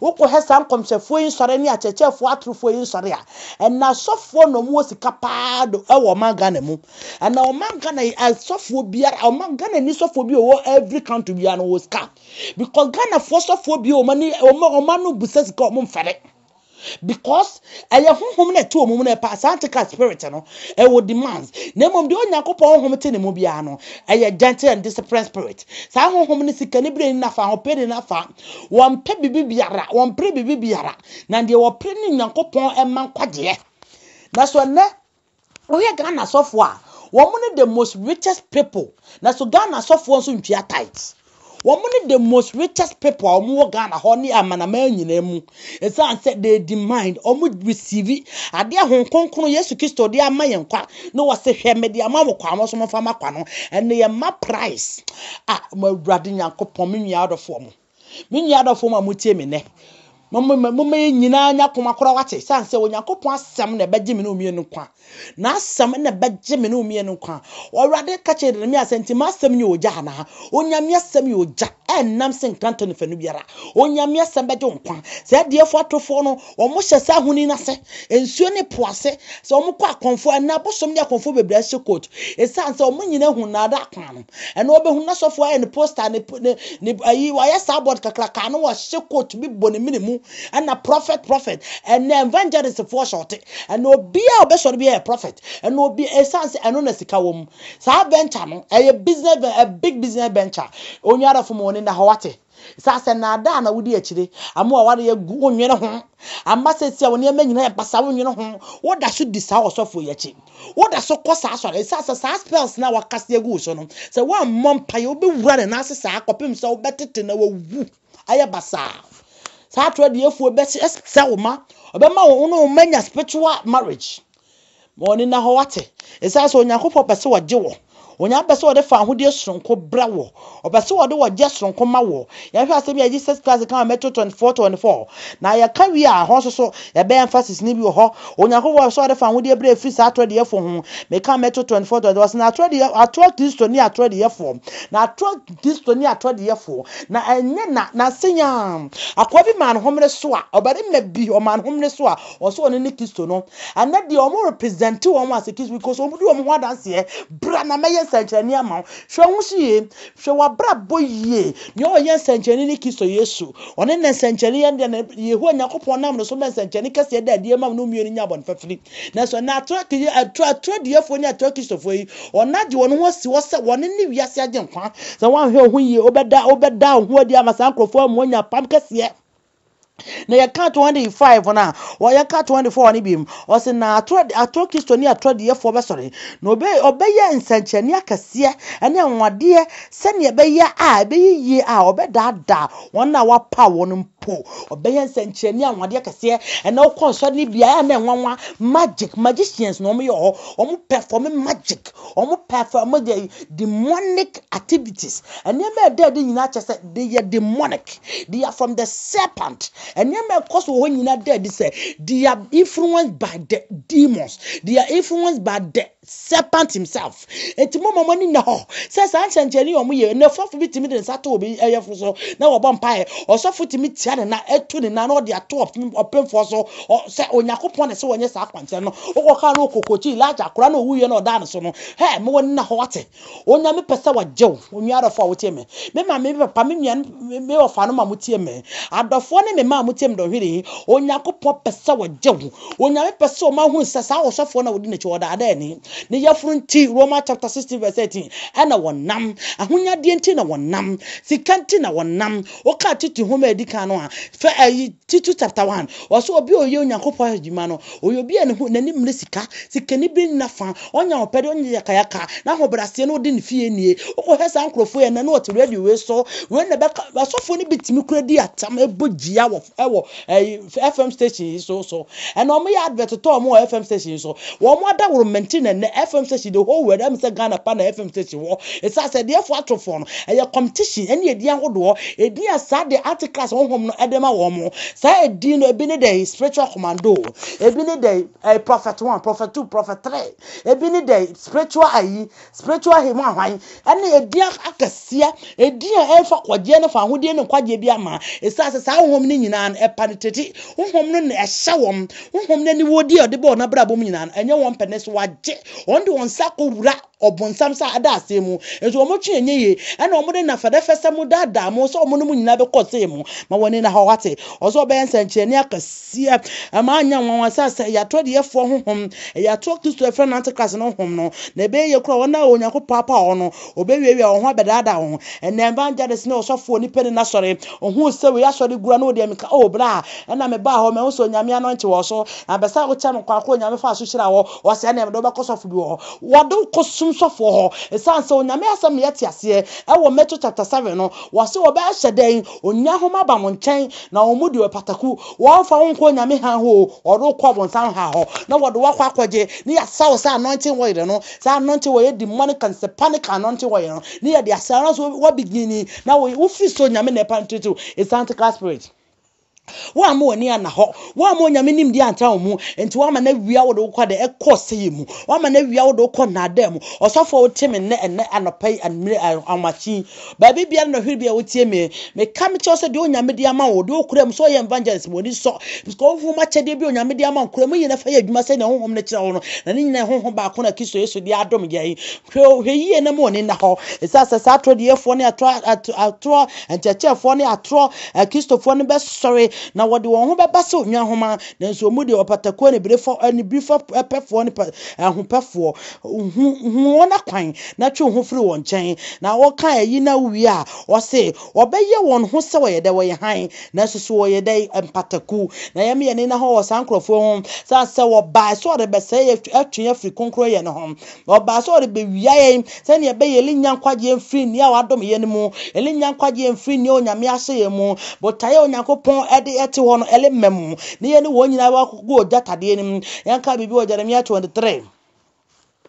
wokɔhwɛ saa nkɔmhyɛfoɔ yi nsɔre ne akyerɛkyerɛfoɔ atorofoɔ yi nsɔre a, ɛna asɔfoɔ na wɔwɔ sika paa do wɔ ɔman Ghana mu. Ɛna ɔman Ghana yi asɔfoɔ biara, ɔman Ghana ni sɔfoɔ bi wɔ every country biara no wɔ sika. Because Ghanafoɔ sɔfoɔ bi wɔn ani wɔn wɔn ano busa sika wɔn mfɛre. Because ɛyɛ honhom na ɛte wɔn mu na ɛpa saa antichrist spirit no ɛwɔ demands na mmom deɛ Onyankopɔn honhom te ne mu biara no ɛyɛ gentle and disciplined spirit. Saa honhom no sika ne bere ne nafa ahopɛ ne nafa wɔmpɛ biribi biara wɔmpere biribi biara na deɛ wɔpere ne Onyankopɔn ɛma nkwagyeɛ. Na so ɛnɛ Wohwɛ Ghana asɔfoɔ a, wɔn ne the most richest people. Na so Ghana asɔfoɔ nso ntua tithes. Wɔn ne the most richest people a wɔn wɔ Ghana hɔ ne amanaman nyinaa mu. Ɛsiane sɛ they demand, wɔn receive adeɛ a Honhom Kronkron Yesu Kristo de ama yɛn kwa. Na wɔse hwɛ mede ama mo kwa, mo nso momfa ma kwa no. Ɛnna yɛn ma price. Ah, mo Awurade Nyankopɔn, me nua adɔfoɔ mo. Me nua adɔfoɔ mo a motie me nnɛ, momma yɛn nyinaa nya koma korɔ wate, sane sɛ Onyankopɔn asɛm na ɛbɛgye me ne wo mmienu nkwa. N'asɛm na ɛbɛgye me ne wo mmienu nkwa. Awurade ka kyerɛ Yeremia sɛ, nti m'asɛm nyɛ ogya anaa? Onyame asɛm yɛ ogya, ɛnnam se nkrantɛ no fanu biara. Onyame asɛm bɛgye wo nkwa. Sɛ adiɛfoɔ atorofoɔ no, wɔn hyɛ saa ahoni no ase, nsuo ne po ase, sɛ wɔn kɔ akɔmfoɔ, ɛnna abosom ne akɔmfoɔ bebree ahyɛ coat, ɛsiane sɛ wɔn nyinaa hu nnaadaa kwan no. Ɛna ɔbɛhu na sɔfo ayɛ ne poster ne ne ne ayi wayɛ saa board kakraka na wahyɛ coat bi bɔ ne mene mu. mu. Ɛna prophet prophet. Ɛnɛ evangelist foɔ hyɛ ɔte. Ɛna obiara a ɔbɛsɔre biara yɛ prophet. Ɛna obi ɛsan sɛ ɛno na sika wɔ mu. Saa venture no ɛyɛ business a big business venture. Onua adɔfo ma wɔn ani na hɔ wate. Saa sɛ nnaadaa na wodi akyire ama w'awareɛ agu, wonnwene ho. Ama seesei a wo nneɛma nyinaa yɛ basaa, wonnwene ho. Woda so di saa ɔsɔfoɔ yi akyi. Woda so kɔ saa asɔre. Ɛsiane sɛ saa spells no a wakase agu wo so no, sɛ woammɔ mpaeɛ, wobɛwura ne nan ase saa kɔpem sɛ wobɛtete na wawu ayɛ basaa. Saa atorɔ adiyifoɔ bɛsɛ wo ma. Ɔbɛma wo ne wo mma anya spiritual marriage. Ma w'ani nna hɔ, woate? Esiane sɛ Onyankopɔn pɛ sɛ ɔgye wo. Onyankopɔn pɛ sɛ ɔde fawohodie soronko brɛ wo. Ɔpɛ sɛ ɔde ɔgyeɛ soronko ma wo. Yɛnhwɛ asɛm yi a Jesus Christ ka wɔ Matthew 24, 24. Na yɛka wie a, ɛhɔ nso so, yɛbɛyɛ emphasis no bi wɔ hɔ. Onyankopɔn pɛ sɛ ɔde fawohodie brɛ ɛfiri saa atorɔ adiyɛfoɔ ho. Meka Matthew 24, 24, ɔse, Na atorɔ adiyɛ, atorɔ Kristo ne atorɔ adiyɛfoɔ. Na atorɔ Kristo ne atorɔ adiyɛfoɔ. Na ɛnyɛ na, na sɛnyaa, akoa bi maa ne homene so a, ɔbarima bi, ɔmaa ne homene so a, Ɔsɛ ɔno ne Kristo no. Ɛnɛ deɛ wɔn represent wɔn as a Kristo because wɔn di wɔn ho adanseɛ. Bra na mɛyɛ nsɛnkyerɛnne ama wo. Hwɛ wo ho so yie. Hwɛ w'abrabɔ yie. Nea ɔyɛ nsɛnkyerɛnne ne Kristo Yesu. Ɔne ne nsɛnkyerɛnne yɛ deɛ na Yehowa Nyankopɔn nam ne so ma nsɛnkyerɛnne kɛseɛ da adie ma no mmienu nya bɔne fafiri. Nanso ɛnɛ atorɔ atorɔ atorɔ diɛfoɔ ne atorɔ Kristofoɔ yi, wɔn agye wɔn ho asi hɔ sɛ wɔn ne wiase agyenkwa. Sɛ woanhwɛ wo ho yie, wobɛda wobɛda wo ho adi ama saa nkurɔfoɔ ama wɔanya apam kɛseɛ. Na yɛka 25 no a, yɛka 24 no bi mu. Ɔse na atorɔ atorɔ Kristo ne atorɔ diiɛfoɔ bɛsɔre, na ɔbɛ ɔbɛyɛ nsɛnkyerɛnne akɛseɛ ne anwanwadeɛ sɛdeɛ ɛbɛyɛ a ɛbɛyɛ yie a ɔbɛdaadaa wɔn a wɔapaw wɔn mpo. Ɔbɛyɛ nsɛnkyerɛnne anwanwadeɛ kɛseɛ. Ɛnna wokɔ nsɔre no bi a, ɛyɛ a na ɛnwanwa magic magicians na wɔyɛ hɔ. Wɔn perform magic, wɔn perform de demonic activities. Nneɛma a ɛda adi nyinaa kyerɛ sɛ they are demonic. They are from the serpent. Nneɛma a ɛkɔ so wɔ hɔ nyinaa da adi sɛ they are influenced by the demons. They are influenced by the serpent himself. Enti mo ma mo ani nna hɔ sɛ saa nsɛnkyerɛnne a wɔyɛ ɛnɛ sɔfo bi tumi de ne nsa to obi ɛyɛfo so na wɔbɔ mpaeɛ. Ɔsɔfo tumi tia ne nan ɛto ne nan na ɔde ato ɔpemfoɔ so sɛ Onyankopɔn na ɛsɛ wɔnyɛ saa akwankyerɛ no. Wokɔka no okokokyi Elijah akora na owuiɛ na ɔdaa ne so no. Hɛ, mo ani nna hɔ wate. Onyame pɛ sɛ ɔgye wo, onua adɔfoɔ a wotie me. Me maame, me papa, me nua, me wɔfa no ma motie me. Adɔfoɔ ne me mma a motie me dɔnhwere yi, Onyankopɔn pɛ sɛ ɔgye wo. Onyame pɛ sɛ ɔma hunu sɛ saa ɔsɔfoɔ no a wodi n'akyi ɔdaadaa ni. Ne yafunu nti, Romans chapter 16 verse 18, ɛna wɔnam. Ahonyadeɛ nti na wɔnam. Sika nti na wɔnam. Woka Tito nhoma a ɛdi kan no a, fɛ ɛyi Tito chapter 1, ɔsɛ obi a ɔyɛ Onyankopɔn adwuma no, ɔyɛ obi a ne ho n'ani mmere sika, sikani bi nna fa, ɔnya ɔpɛde, ɔnyɛ yakayaka, n'ahobrɛaseɛ na ɔde ne fie nie. Wokɔhwɛ saa nkurɔfoɔ yi ɛnɛ na ɔte radio wei so, wei na ɛbɛka, asɔfoɔ no bi tumi kura di atam ɛbɔ gyia wɔ ɛwɔ ɛyi FM station yi so so. Ɛna wɔn yɛ advert tɔ wɔn wɔ FM station yi so. Wɔn adaworo mmɛnti na ɛnɛ FM station the whole world ɛmu sɛ Ghana pa na FM station wɔ. Ɛsiane sɛ deɛfoɔ atofoɔ no ɛyɛ competition ɛne edin ahodoɔ, edin a saa de antichrist honhom no ɛde ma wɔn. Saa edin no ebi ne dɛ spiritual commando, ebi ne dɛ ɛyɛ prophet one, prophet two, prophet three, ebi ne dɛ spiritual ayi, spiritual him ahwan, ɛne edin akɛseɛ, edin a ɛmfa kɔgyeɛ ne fa ahodie ne nkwagyeɛ bi ama. Ɛsiane sɛ saa honhom no nyinaa no ɛpenetrate honhom no na ɛhyɛ wɔn, honhom no aniwodie a ɔde bɔ wɔn abrabɔ mu nyinaa no ɛnyɛ wɔn pɛ ne so wagye wɔn de wɔn nsa akɔwura ɔbonsam sa ada aseɛ mu, nso wɔn twe ɛnyɛ yie, ɛna wɔn de nafɛdɛfɛsɛ mo daadaa mo sɛ wɔn ne mo nyinaa bɛkɔ ɔsɛe mu, ma wɔn ani na hɔ wate, ɔsɛ ɔbɛyɛ nsɛnkyerɛnne akɛseɛ, ɛma anya nwanwa sɛ sɛ ɛyɛ atorɔ deɛfoɔ honhom, ɛyɛ atorɔ Kristo ɛfrɛ no antichrist no honhom no, na ɛbɛyɛ yie koraa wɔn a Onyankopɔn apaw wɔn no, wɔbɛwiawia wɔn ho abɛdaadaa wɔn. Ɛnɛ evangelist ne ɔsɔfoɔ nipa ni n'asɔre, ohuu sɛ wei asɔre gura na ɔde amika, oh bra, ɛna mebaa hɔ, mahu sɛ Onyame anointing wɔ so, na bɛsɛ a wokyɛ me kwan kɔ Onyame faa so hyira wɔ, ɔsɛ ɛna mede wobɛkɔ sɔfo bi wɔ hɔ. Wɔde wo kɔ sum sɔfoɔ hɔ. Ɛsiane sɛ Onyame asɛm na yɛte aseɛ ɛwɔ Matthew chapter 7 no, wɔse wɔbɛhyɛ dɛn? Onya homa aba mo nkyɛn, na wɔn mu deɛ ɔpataku. Wɔmfa wo nkɔ Onyame hann hɔ o, wɔde wo kɔ ɔbonsam ha hɔ, na wɔde wo akɔ akɔgye, ne yɛasa wo sɛ anointing oil no, saa anointing oil yɛ demonic and satanic anointing oil no, ne yɛde asra wo, na so woabegini, na wofiri sɛ Onyame na ɛpa ntutu, it's antichrist spirit. Woamma w'ani anna hɔ. Woamma Onyame nimdeɛ antra wo mu. Enti woama no awia wo de wo kɔ de ɛkɔ ɔsɛeɛ mu. Woama no awia wo de wo kɔ nnaadaa mu. Ɔsɔfoɔ a wotie me nnɛ ɛnnɛ anɔpa yi anwummere anwamakye yi, baabi biara na ɔhwere bi a wotie me, meka mekyerɛ wo sɛ deɛ Onyame de ama wo, deɛ wokura mu sɛ ɔyɛ evangelist ma w'ani sɔ. Because honhom akyɛdeɛ bi a Onyame de ama wo, kura mu yie na fa yɛ adwuma sɛdeɛ honhom no kyerɛ wo no. Na ne nyinaa yɛ honhom baako na Kristo Yesu de adom yɛn. Hwɛ hwɛ yie na ma w'ani nna hɔ. Ɛsiane sɛ saa atorɔ diifoɔ ne atorɔ atorɔ nkyerɛkyerɛfoɔ ne atorɔ Akristofoɔ no bɛsɔre. Na wɔde wɔn ho bɛba sɛ onwa nhoma, nanso wɔn mu deɛ ɔpatakuo anibirefo anibirefo pɛfoɔ ne ahopɛfoɔ. Hu hu wɔn akwan na twe wo ho firi wɔn nkyɛn. Na wɔka ayi na wowie a, ɔse wɔbɛyɛ wɔn ho sɛ wɔyɛ dɛ wɔyɛ hann, nanso so wɔyɛ dɛ mpataku. Na yɛn yɛn ani na hɔ wɔ saa nkurɔfoɔ ho, sane sɛ wɔbae sɛ wɔrebɛsɛe yɛ atwe yɛn afiri kronkronyɛ no ho. Ɔbaa sɛ ɔrebɛwia yɛn sɛdeɛ ɛbɛyɛ yɛrennya nkwagyeɛ mfiri nea wadom yɛn no mu, yɛrennya nkwagyeɛ mfiri nea Onyame ahyɛ yɛn mu. Botaeɛ a Onyankopɔn de ɛte hɔ no, ɛremma mu, na yɛne wɔn nyinaa bɛkɔgu ogya tadeɛ no mu. Yɛnka biribi wɔ Jeremia 23.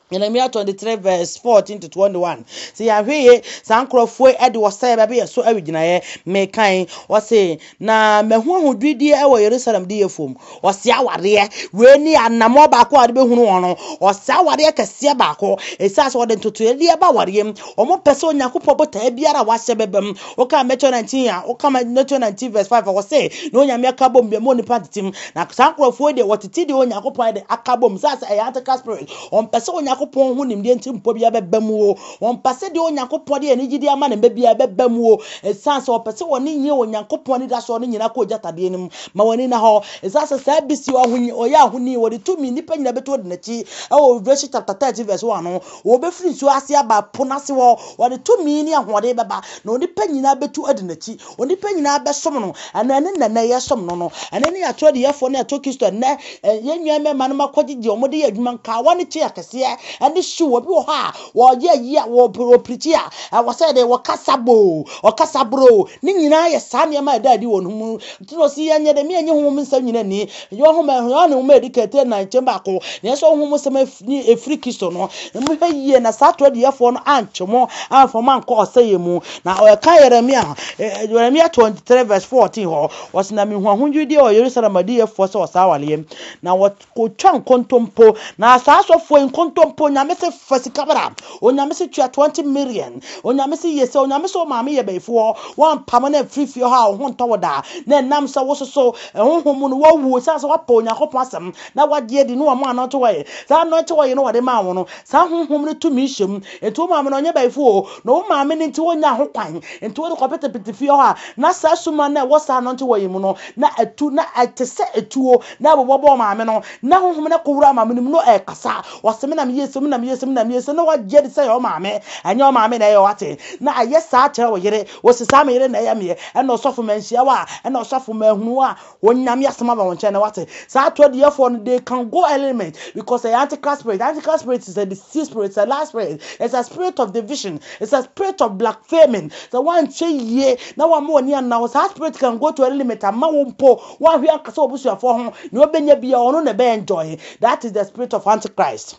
Jeremia 23 verse 14 to 21. Sɛ yɛahwɛ yie, saa nkurɔfoɔ yi de ɔsɛeɛ bɛbɛ yɛ so awigyinaeɛ. Mekan, ɔse, Na mahu ahodwirideɛ wɔ Yerusalem diyɛfoɔ mu. Ɔsɛe awareɛ. Wei ne anammɔn baako a wɔde bɛhunu wɔn no. Ɔsɛe awareɛ kɛseɛ baako. Ɛsiane sɛ wɔde ntotoeɛ ba awareɛ mu. Wɔmpɛ sɛ Onyankopɔn botaeɛ biara a wahyɛ bɛba mu. Woka Matthew 19 a, woka Matthew 19 verse 5 a, wɔse, na Onyame aka bom deɛ ma onipa ntete mu. Na saa nkurɔfoɔ yi deɛ, wɔtete deɛ Onyankopɔn de aka bom. Sɛ sɛ ɛyɛ antichrist spirit. Wɔmpɛ sɛ Onyankopɔn ho nimdeɛ nti mpɔ biara bɛba mu o. Wɔmpɛ sɛ deɛ Onyankopɔn de anigyedeɛ ama ne mma biara bɛba mu o. Ɛsiane sɛ wɔpɛ sɛ wɔne nyɛ Onyankopɔn anidasoɔ no nyinaa kɔ ogya tadeɛ no mu. Ma wɔn ani nna hɔ. Ɛsiane sɛ saa bi si ɔhoni, ɔyɛ ahoni, wɔde tumi, nnipa nyinaa bɛtu adi n'akyi. Ɛwɔ Revelation chapter 13 verse 1 no, wɔbɛfiri nsuo ase aba po no ase hɔ. Wɔde tumi ne ahoɔden bɛba, na onipa nyinaa bɛtu adi n'akyi. Onipa nyinaa bɛsom no. Ɛno ɛne nnɛ nnɛ yɛsom no no. Ɛno ne atorɔ adiyɛfoɔ ne atorɔ Kristo ɛnnɛ yɛn nua mmarima no akɔgyegye wɔn de yɛ adwuma nkawa ne kye akɛseɛ ɛne hyew. Obi wɔ hɔ a wɔyɛ ayi a wɔpirikyi a ɛwɔ sɛ de wɔkasa boo ɔkasa boroo ne nyinaa yɛ saa nneɛma a ɛda adi wɔ no mu. Nti na ɔsi yɛnyɛ dɛ meɛnye honhom nsɛm nyina nni. Yɛ ɔhoma Yohane nwoma a ɛdi kan tire nan nkyɛn baako na yɛsɛ honhom nsɛm ɛfiri Kristo no. Na mohwɛ yie na saa atorɔ adiyɛfoɔ no antwe mo amfa mo ankɔ ɔsɛeɛ mu. Na ɔka Yeremia Yeremia 23 verse 14 hɔ ɔsi na mehu ahodwirideɛ wɔ Yerusalem adiyɛfoɔ sɛ wɔsaa awareɛ na wɔkɔtwa nkontompo na saa asɔfoɔ yi nkontompo Onyame se fa sika bra Onyame se tua 20 million Onyame se yɛ sɛ Onyame se wo maame yɛ bayifoɔ woampamo no amfiri fie hɔ a wo ho ntɔ wo da na ɛnam sɛ wososo honhom mu no woawu ɛsiane sɛ woapɛ Onyankopɔn asɛm na woagye adi ne wɔn anointing oil saa anointing oil no wɔde maa wo no saa honhom no tumi hyɛ mu nti wo maame no ɔnyɛ bayifo o na wo maame no nti wonya ho kwan nti wode kɔpetepete fie hɔ a na saa suma no a ɛwɔ saa anointing oil mu no na atu na ɛte sɛ etuo na ɛbobɔbɔ maame no na honhom no kɔwura maame no mu no ɛkasa wɔse me na meyɛ se me na meyɛ se me na meyɛ se na wagye adi sɛ ɛyɛ wo maame ɛnyɛ wo maame na ɛyɛ wate na ayɛ saa kyerɛ wo yere wɔse saa me yere na ɛyɛ meɛ ɛna ɔsɔfo manhyia wo a ɛna ɔsɔfo manhunu wo a Onyame asɛm aba wɔn nkyɛn na wate. Saa atɔdiyɛfoɔ no they can go element because ɛyɛ antichrist spirit. Antichrist spirit is a deceived spirit, it's a lie spirit, it's a spirit of division, it's a spirit of blaspheming. Sɛ woanhwɛ yie na wamma w'ani anna hɔ, saa spirit can go to any limit ama wo mpo woanhwɛ ankasa w'abusuafoɔ ho, nea ɔbɛnya biara ɔno na ɛbɛ enjoy. That is the spirit of antichrist.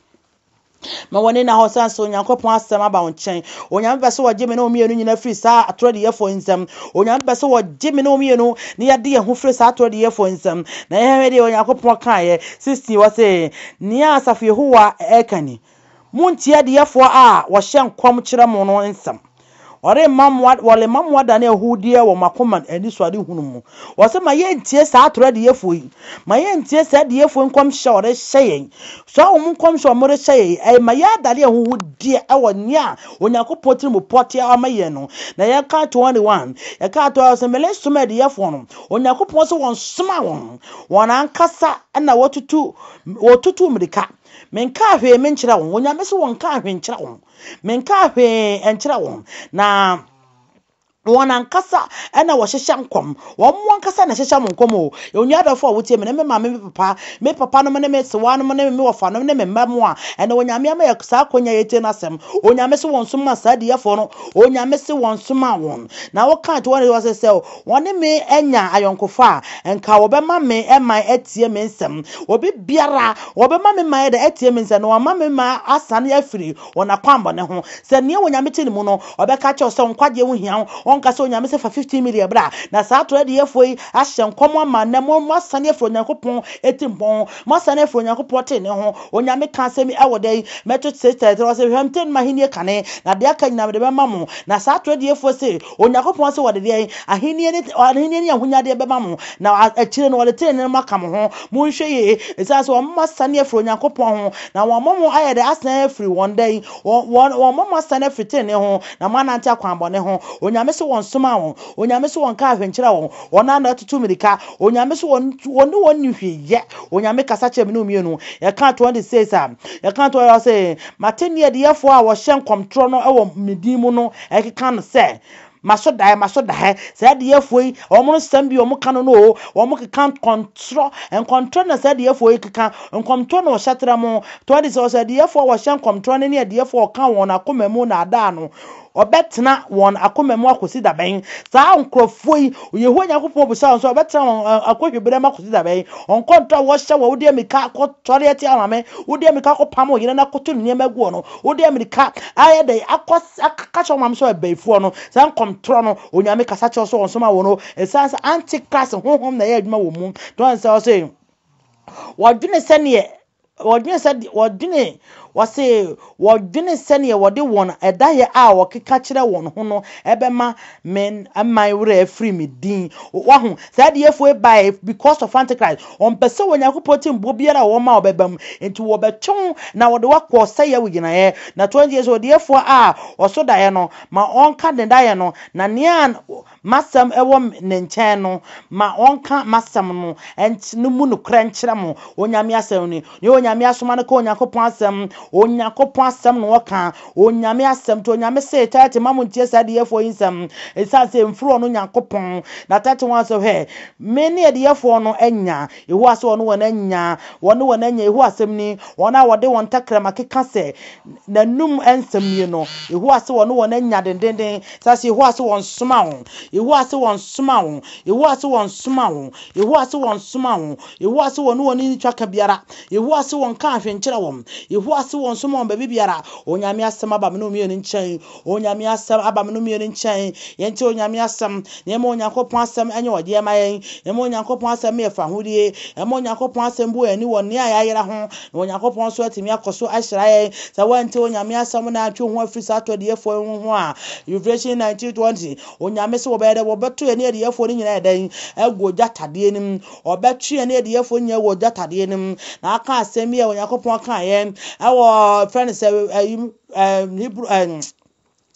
Ma w'ani nna hɔ sane sɛ Onyankopɔn asɛm aba wo nkyɛn. Onyame pɛ sɛ wɔgye me ne wo mmienu nyinaa firi saa atorɔ adiyɛfoɔ nsam. Onyame pɛ sɛ wɔgye me ne wo mmienu na yɛde yɛn ho firi saa atorɔ adiyɛfoɔ nsam. Na yɛhwɛ deɛ Onyankopɔn kaeɛ 16 wɔ se, Nea asafo Yehowa ɛka ni, Montie adiyɛfoɔ a wɔhyɛ nkɔm kyerɛ mo no nsɛm. Wɔremma mo wɔremma mo adane ahudeɛ wɔ mo akoma anisoadehunu mu. Wɔse ma yɛntie saa atorɔ adiyifoɔ yi. Ma yɛntie saa adiyifoɔ yi nkɔmhyɛ a wɔrehyɛ yɛn. Saa wɔn nkɔmhyɛ a wɔrehyɛ yɛn yi, ɛma yɛadane ahuhudeɛ wɔ nea Onyankopɔn tirimupɔ te ama yɛn no. Na yɛka 21, yɛka to sɛ meresoma adiyifoɔ no. Onyankopɔn sɛ wɔnsoma wɔn. Wɔn ankasa na wɔtutu wɔtutu mmirika. Menkaa hwee menkyerɛ wɔn. Onyame sɛ wɔnkaa hwee nkyerɛ wɔn. Menkaa hwee nkyerɛ wɔn, na wɔn ankasa na wɔhyehyɛ nkɔm. Wɔn ankasa na ɛhyehyɛ mo nkɔm o. Onua adɔfo a wotie me ne me maame, me papa, me papa nom ne me sewa nom ne me wɔfa nom ne me mma mu a, ɛnɛ Onyame ama yɛ saa akonya yɛtie n'asɛm. Onyame se wɔn soma saa adiyɛfoɔ no. Onyame se wɔn soma wɔn. Na woka to wɔn sɛ sɛ wɔne me anya ayɔnkofa a, nka wɔbɛma me man atie me nsɛm. Obi biara, wɔbɛma me man dɛ atie me nsɛm, na wɔama me man asane afiri wɔn akwammɔne ho. Sɛ nea Onyame te ne mu no, ɔbɛka akyerɛ wo sɛ wo nkwagyeɛ ho hia wo. Ɔnka sɛ Onyame sɛ fa 15 million bra. Na saa atorɔ adiyɛfoɔ yi ahyɛ nkɔm ama nnɛ mo, moasane afiri Onyankopɔn atirimpɔn ho, moasane afiri Onyankopɔn tenenee ho. Onyame ka asɛm yi ɛwɔ dɛn? Mɛto 6:33, ɔse, Hwɛ, mete m'ahennie kane, na deɛ aka nyinaa mede bɛma mo. Na saa atorɔ adiyɛfoɔ se, Onyankopɔn se wɔde deɛn? Ahennie ne, ahennie ne ahonyadeɛ bɛma mo, na akyire no wɔde tenenee no aka mo ho. Monhwɛ yie, ɛsiane sɛ wɔn asane afiri Onyankopɔn ho, na wɔn mo ayɛ dɛ asane afiri wɔn dɛn? Wɔn, wɔn, wɔn mo asane afiri tenenee ho, na moanante akwammɔne ho. Onyame se se wɔnsomaa wɔn. Onyame se wɔnkaa hwee nkyerɛɛ wɔn. Wɔn ara na wɔatutu mmirika. Onyame se wɔn wɔne wɔn nni hwee yɛ. Onyame kasa kyerɛ me ne wo mmienu. Yɛka 26 a, yɛka 20 ɔse, Mate nne adiyɛfoɔ a wɔhyɛ nkɔmtorɔ no wɔ me din mu no ɛkeka no sɛ, Maso daeɛ, maso daeɛ. Saa adiyɛfoɔ yi, wɔn nsɛm bi a wɔka no no o, wɔkeka nkɔntorɔ, nkɔntorɔ na saa adiyɛfoɔ yi keka, nkɔmtorɔ na wɔhyɛ tra mo. 26 ɔsɛ adiyɛfoɔ a wɔhyɛ nkɔmtorɔ no ne adiyɛfoɔ a wɔka wɔn akoma mu naadaa no, Ɔbɛtena wɔn akoma mu akosi da bɛn? Saa nkurɔfoɔ yi, Yehowa Nyankopɔn bisa wɔn sɛ, ɔbɛtena wɔn akɔhwiberɛ mu akosi da bɛn? Nkɔntɔ a wɔhyɛ wɔ wode ammirika akɔtɔre atia maame, wode ammirika akɔpam wo yere no akɔto ne nneɛma agu hɔ no, wode ammirika ayɛ dɛn akɔ aka kyerɛ wo maame sɛ ɔyɛ bayifoɔ no, saa nkɔmtorɔ no, Onyame kasa kyerɛ wo sɛ ɔnsoma wo no, ɛsiane sɛ antichrist honhom na ɛyɛ adwuma wɔ mu. Tɔn sɛ ɔse, wɔdwene sɛdeɛ Wɔdwene sɛ wɔdwene wɔse wɔdwene sɛdeɛ wɔde wɔn ɛdaeɛ a wɔkeka kyerɛ wɔn ho no ɛbɛma me man werɛ afiri me din. Wahu, saa adiyifoɔ yi baeɛ because of Antichrist. Wɔmpɛ sɛ Onyankopɔn tirimbɔ biara a wɔma ɔbɛba mu. Nti wɔbɛtwe wo na wɔde wo akɔ ɔsɛeɛ wo gyinaeɛ. Na 20 years odiyifoɔ a ɔso daeɛ no, ma ɔnka ne daeɛ no, na nea M'asɛm wɔ ne nkyɛn no, ma ɔnka m'asɛm no no mu nokorɛ nkyerɛ mo. Onyame asɛm ni. Nea Onyame asoma no ka Onyankopɔn asɛm. Onyankopɔn asɛm na ɔka. Onyame asɛm. Nti Onyame se, 30 Mma montie saa adiyɛfoɔ yi nsɛm, ɛsiane sɛ ɛmfiri ɔno Nyankopɔn. Na 31 sɛ, Hwɛ, me ne adiyɛfoɔ no anya. Yehowa se ɔne wɔn anya. Wɔne wɔn anya. Yehowa asɛm ni. Wɔn a wɔde wɔn tɛkrɛma keka sɛ, N'anom nsɛm nie no, Yehowa se wɔne wɔn anya dendenden. Sɛ se Yehowa se wɔnsoma wo. Yehowa se wɔnsoma wo. Yehowa se wɔnsoma wo. Yehowa se wɔnsoma wo. Yehowa se wɔne wɔn nni twaka biara. Yehowa se wɔnka hwee nkyerɛ wɔn. Yehowa se wɔnsoma wɔn baabi biara. Onyame asɛm aba me ne wo mmienu nkyɛn. Onyame asɛm aba me ne wo mmienu nkyɛn. Yɛntie Onyame asɛm. Na yɛma Onyankopɔn asɛm nyɛ ɔgyeɛ ma yɛn. Yɛma Onyankopɔn asɛm yɛ fahodie. Yɛma Onyankopɔn asɛm bu yɛn ani wɔ nea yɛayera ho. Na Onyankopɔn nso atumi akɔ so ahyira yɛn. Sɛ woantie Onyame asɛm na antwe wo ho afiri saa atɔdiefoɔ yi ho a, Revelation 19:20, Onyame se wɔbɛyɛ dɛ, wɔbɛto yɛne adiyɛfoɔ no nyinaa yɛ dɛn? Agu ogya tadeɛ no mu. Ɔbɛto yɛne adiyɛfoɔ nyinaa agu ogya tadeɛ no mu. Na aka asɛm bi a Onyankopɔn kaeɛ ɛwɔ frɛ no sɛ ɛyi Hebrew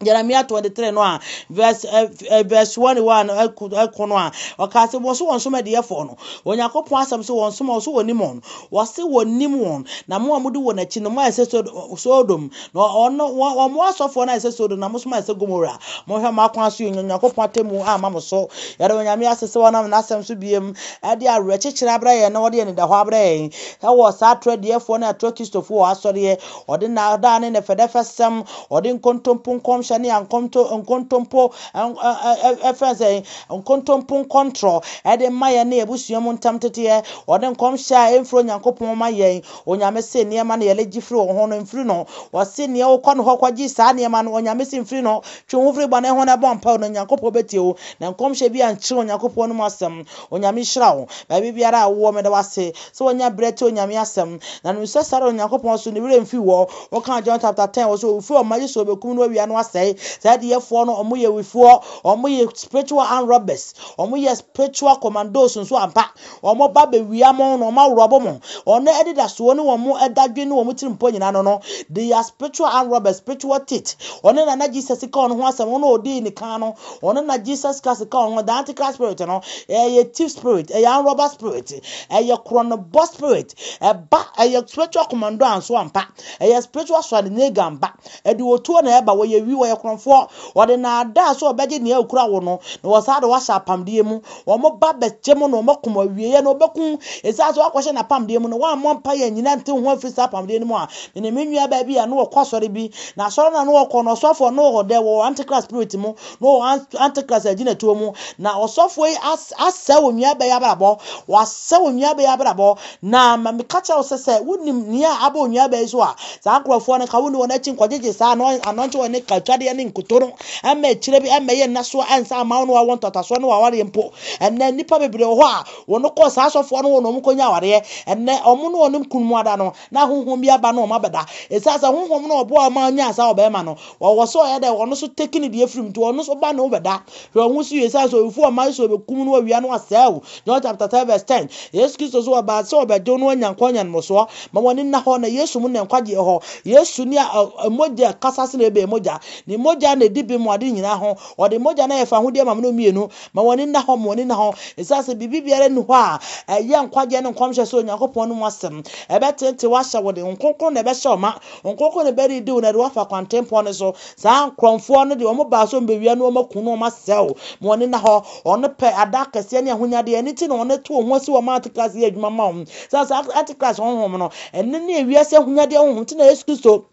Jeremia 23 no a verse eh, eh, verse 21 ɛkɔ no a ɔkaa sɛ wɔn so wɔn som adiyɛfoɔ no Onyankopɔn asɛm so wɔn som wɔn so wɔnim wɔn wɔse wɔnim wɔn na mo a mode wɔn akyi no mo ayɛ sɛ Sodom na ɔno wɔn mo asɔfoɔ no ayɛ sɛ Sodom na mo so mo ayɛ sɛ Gomora monhwɛ mo akwan so yɛ Onyankopɔn atemmu ama mo so yɛde Onyame ase sɛ wɔnam n'asɛm so biem ɛde awerɛkyekyerɛ abrɛ yɛn na wɔde anidahɔ abrɛ yɛn ɛwɔ saa atorɔ adiɛfoɔ ne atorɔ Kristofoɔ wɔ asɔreɛ Ɔde nnaadaa ne nɛfɛdɛfɛsɛm, ɔde nkontompo nkɔmhyɛ ne ankonto nkontompo ɛfɛn sɛ nkontompo nkɔntorɔ ɛde ma yɛn ne abusua mu ntam teteɛ. Ɔde nkɔmhyɛ a ɛmfiri Onyankopɔn ma yɛn. Onyame se nneɛma no yɛle gye firi wɔn ho no mfiri no. Ɔse nea wokɔ no hɔ kɔgye saa nneɛma no, Onyame se mfiri no. Twe wo ho firi bɔne ho na bɔ mpae na Onyankopɔn bɛtie wo. Na nkɔmhyɛ bi ankyerɛ Onyankopɔn no mu asɛm. Onyame nhyira wo. Baabi biara a wowɔ meda wo ase sɛ wanya berɛ te Onyame asɛm. Na nim sɛ saa ara Onyankopɔn so ne werɛ mfiri wɔ. Wokaa John chapter 10 wɔ sɛ owufoɔ ɔma Yesu ɔbɛkum no awia no asɛe. Saa adiyɛfoɔ no ɔmo yɛ awufoɔ, ɔmo yɛ spiritual armed robbers, ɔmo yɛ spiritual commandos nso ampa. Ɔmo ba bɛwia mo na ɔmo aworɔbo mo. Ɔno anidasoɔ ne wɔn dadwen ne wɔn tirimpɔ nyinaa no no, they are spiritual armed robbers, spiritual thief. Ɔno na na Jesus ka ɔno ho asɛm, ɔno ɔdii ne kan no, ɔno na Jesus Christ ka ɔno ho, the antichrist spirit no, ɛyɛ thief spirit, ɛyɛ armed robber spirit, ɛyɛ korɔnobɔ spirit, ɛba, ɛyɛ spiritual commando anso ampa, ɛyɛ spiritual Schwarzenegger ampa, ɛde otuo na ɛba, wɔyɛ wi, wɔyɛ korɔnfoɔ, wɔde naadaa sɛ ɔbɛgye nea okura wo no, na wɔsaa de wahyɛ apamdeɛ mu, wɔn ba bɛgye mo na wɔn akum awieɛ na wɔbɛkum, ɛsiane sɛ wakɔhyɛ n'apamdeɛ mu no, wammɔ mpaeɛ anyina nte ho afiri saa apamdeɛ no mu a, mene me nua baa bi a na ɔkɔ asɔre bi, na asɔre no a na ɔkɔ no, ɔsɔfoɔ no wɔ dɛ wɔ antichrist spirit mu, na ɔwɔ antichrist agyinatuo mu, na ɔsɔfoɔ yi asɛe onua baa yi abrabɔ, wasɛe onua baa yi abrabɔ, na ma meka kyerɛ wo sɛ sɛ wonim nea aba onua baa yi so a, saa nkurɔfoɔ no ka wonni wɔn akyi nkɔgyegye saa anɔnkye wɔn ne katwadeɛ ne nkuto no, ɛmma akyire bi ɛmma yɛ nna soɔ ɛnsa ama wo ne wawɔ ntɔtasoɔ ne wawareɛ mpo. Ɛnnɛ nnipa bebree wɔ hɔ a wɔn kɔɔ saa asɔfoɔ no hɔ na wɔn kɔnya awareɛ. Ɛnnɛ wɔn ne wɔn kunu mu ada no, na honhom bi aba na wɔn abɛda. Ɛsiane sɛ honhom no ɔboa wɔn ma ɔnyaa saa ɔbarima no, wɔwɔ sɛ ɔyɛ dɛ ɔno nso take ne deɛ firi mu nti ɔno nso ba ne wo bɛda. Hwɛ wo ho so yie ɛsiane sɛ owufoɔ mma Yesu ɔbɛkum no awia no asɛe wo. John chapter 10 verse 10. Yesu Kristo so ɔbaa sɛ ɔbɛgye wo na wanya nkwa anya nmosoɔ. Ma w'ani nna hɔ na Yesu mu na nkwagyeɛ hɔ. Yesu ne a mogya ɛkasa sene Abel mogya. Ne mogya na ɛdi bem wɔ ade nyinaa ho. Ɔde mogya no ayɛ fawohodie ama me ne wo mmienu. Ma w'ani nna hɔ, ma w'ani nna hɔ. Ɛsiane sɛ biribi biara nni hɔ a ɛyɛ nkwagyeɛ ne nkɔmhyɛ sɛ Onyankopɔn no mu asɛm. Ɛbɛteetee wo ahyɛ wo den. Honhom Kronkron na ɛbɛhyɛ wo ma. Honhom Kronkron na ɛbɛredi wo na ɛde wo afa kwantempɔn no so. Saa nkorɔmfoɔ no deɛ wɔn baa sɛ wɔbɛwia na wɔaku na wɔasɛe wo. Ma w'ani nna hɔ. Wɔn pɛ ada akɛseɛ ne ahonyadeɛ. Ɛno nti na wɔn to wɔn ho asi wɔn ma Antichrist yɛ adwuma ma wɔn. Sɛ saa Antichrist honhom no, ɛno ne ewiase ahonyadeɛ honhom. Nti na Yesu Kristo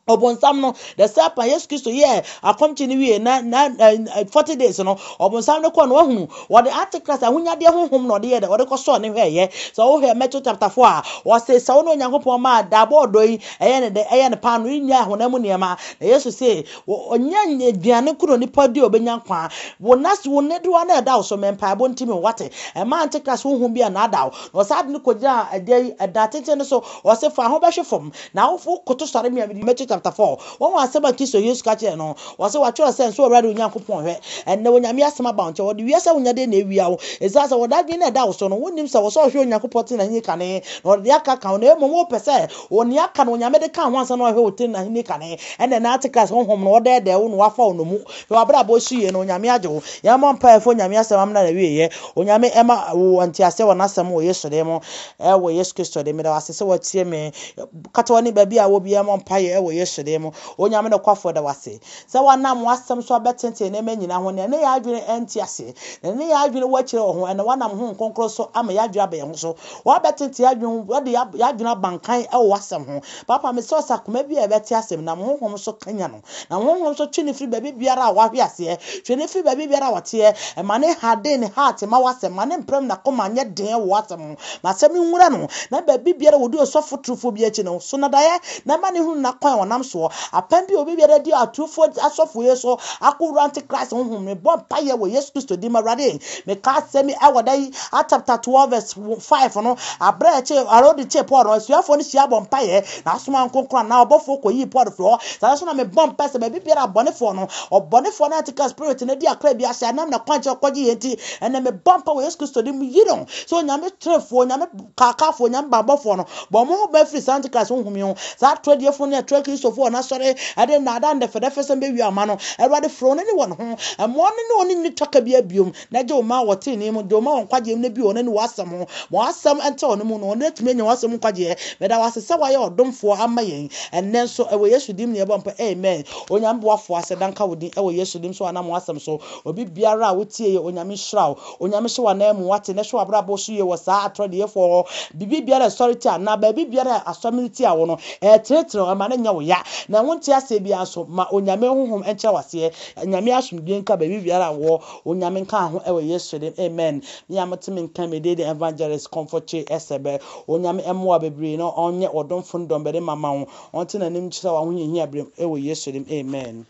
Ɔbonsam no, the serpent, Yesu Kristo yɛɛ akɔmkye no wie na na 40 days no, ɔbonsam no kɔɔ no wahunu, wɔde antichrist ahonyadeɛ honhom na ɔde yɛ dɛ, ɔde kɔsɔɔ ne hwɛɛyɛ. Sɛ wohwɛ Matthew chapter 4 a, ɔse sɛ wo ne Onyankopɔn ma daabɔ ɔdɔ yi, ɛyɛ ne dɛ, ɛyɛ ne paano, nnya honam mu nneɛma. Na Yesu se, ɔnyɛ aduane nko na onipa di a ɔbɛnya nkwa. Wo nas, wo nnedoa na ɛda wo so, mɛ mpaebɔ nti me wate. Ɛma antichrist honhom bi annaadaa wo. Na ɔsaa de no kɔgyinaa ɛdeɛ yi, ɛdan tenten no so, ɔse fa ho bɛhwe fam. Na awofo koto sɔre me a mede Matthew chapter 4. Wɔn asɛm a Kristo Yesu ka kyerɛɛ no. Ɔse wɔatwerɛ sɛ, Nsɔ Awurade wo Nyankopɔn nhwɛ. Ɛnnɛ Onyame asɛm aba wo nkyɛn. Wɔde wiase ahonyadeɛ na awia wo. Ɛsiane sɛ wɔde adwene no a ɛda wo so no, wonnim sɛ wɔ sɛ ɔhwɛ Onyankopɔn tene n'ahennie kane, na ɔde deɛ aka ka ho, na mmom wopɛ sɛ wɔ nea aka no Onyame de ka ho ansa na wahwɛ wo tene n'ahennie kane. Ɛnnɛ na Antichrist honhom no ɔdɛɛdɛɛ wo na wafa wo nnomu. Hwɛ w'abrabɔ so yie na Onyame agye wo. Yɛmmɔ mpaeɛ mfa Onyame asɛm amena n'awieɛ. Onyame ɛma wo nteaseɛ wɔ n'asɛm wɔ Yesu din mu. Ɛwɔ Yesu Kristo din meda wo ase sɛ watie me. Kata w'ani baabi a wɔ biara mmɔ mpaeɛ ɛwɔ Yesu din mu. Onyame nokwafoɔ da wo ase sɛ wanam w'asɛm so abɛtenten nneɛma nyinaa ho. Nea ne yɛn adwene ɛnte ase, na ne yɛn adwene wɔ akyire wɔ ho, ɛnɛ wanam Honhom Kronkron so ama yɛn adwene aba yɛn ho so. Wabɛtenten yɛn adwene ho, wode yɛn adwene aba nkan ɛwɔ w'asɛm ho. Papa mesrɛ wo sɛ akoma bi a ɛbɛte asɛm nam Honhom so kanya no. Na Honhom nso twe no firi baabi biara a wahwe aseɛ, twe no firi baabi biara a ɔteɛ, ma ne harden ne heart ma w'asɛm, ma ne mprɛm n'akoma nyɛ den wɔ w'asɛm ho, ma asɛm no nwura no, na baabi biara wɔdi ɔsɔfo turufoɔ bi akyi no, so no daeɛ, na ma ne hunu n'akwan a ɔnam soɔ, apam bi a obi biara di aturufoɔ asɔfoɔ yi so akɔwura antichrist honhom, mebɔ mpaeɛ wɔ Yesu Kristo din mu, Awurade, meka asɛm yi ɛwɔ da yi, Acts chapter 12 verse 5 no, aberɛ a ɛkye, Herode kyee Paul no, asuafoɔ no hyia bɔ mpaeɛ, Na asoma nkonkron anaa ɔbɔfoɔ kɔyii Paul firii hɔ. Saa ara nso na mebɔ mpae sɛ baabi biara abɔnefoɔ no, ɔbɔnefoɔ no antichrist spirit no adi akra bi ahyɛ anam n'akwankyerɛ kɔgye yɛn nti, ɛnnɛ mebɔ mpae wɔ Yesu Kristo din mu, yi no sɛ Onyame trefoɔ, Onyame kaakafoɔ, Onyame banbɔfoɔ no, bɔ wɔn ho ban firi saa antichrist honhom yi ho, saa atorɔ adiyifoɔ ne atorɔ Kristofoɔ a wɔn asɔre de nnaadaa ne dɛfɛdɛfɛsɛm bɛwia ɔman no. Awurade, frɛ wɔn ani wɔ ne ho, mma wɔn ne wɔn nni twaka biara biom. Na gye wo mma wɔ tenenee mu, gye wo mma wɔ nkwagyeɛ mu, na bue wɔn ani w'asɛm ho. Ma w'asɛm ntra wɔn mu, na wɔn atumi anya w'asɛm mu nkwagyeɛ. Meda wo ase sɛ woayɛ ɔdomfoɔ ama yɛn ɛnnɛ nso. Ɛwɔ Yesu din mu na yɛbɔ mpaeɛ, amen. Onyame boafoɔ, aseda nka wo din ɛwɔ Yesu din so anam w'asɛm so. Obi biara a wotie yɛ, Onyame nhyira wo. Onyame hyɛ w'ananmu, wate, na hwɛ w'abrabɔ so yie wɔ saa atorɔdeyɛfoɔ hɔ. Biribi biara a ɛsɔre tia anaa baabi biara a asɔre no tia wo no, ɛretenetene wo, ɛma no nyɛ wo ya. Na wonte aseɛ biara nso, ma Onyame honhom nkyerɛ wo aseɛ. Nyame asomdwie nka baabi biara a wɔ. Onyame nka ho ɛwɔ Yesu dim amen. Me a mote me nka me din de Evangelist Comfort Kyei Ɛsɛbɛ. Onyame ɛmoa bebree na ɔnyɛ ɔdomfo ne dɔmbarima ma wo. Ɔnte n'anim nkyerɛ wo ahohiahia berɛ mu ɛwɔ Yesu dim amen.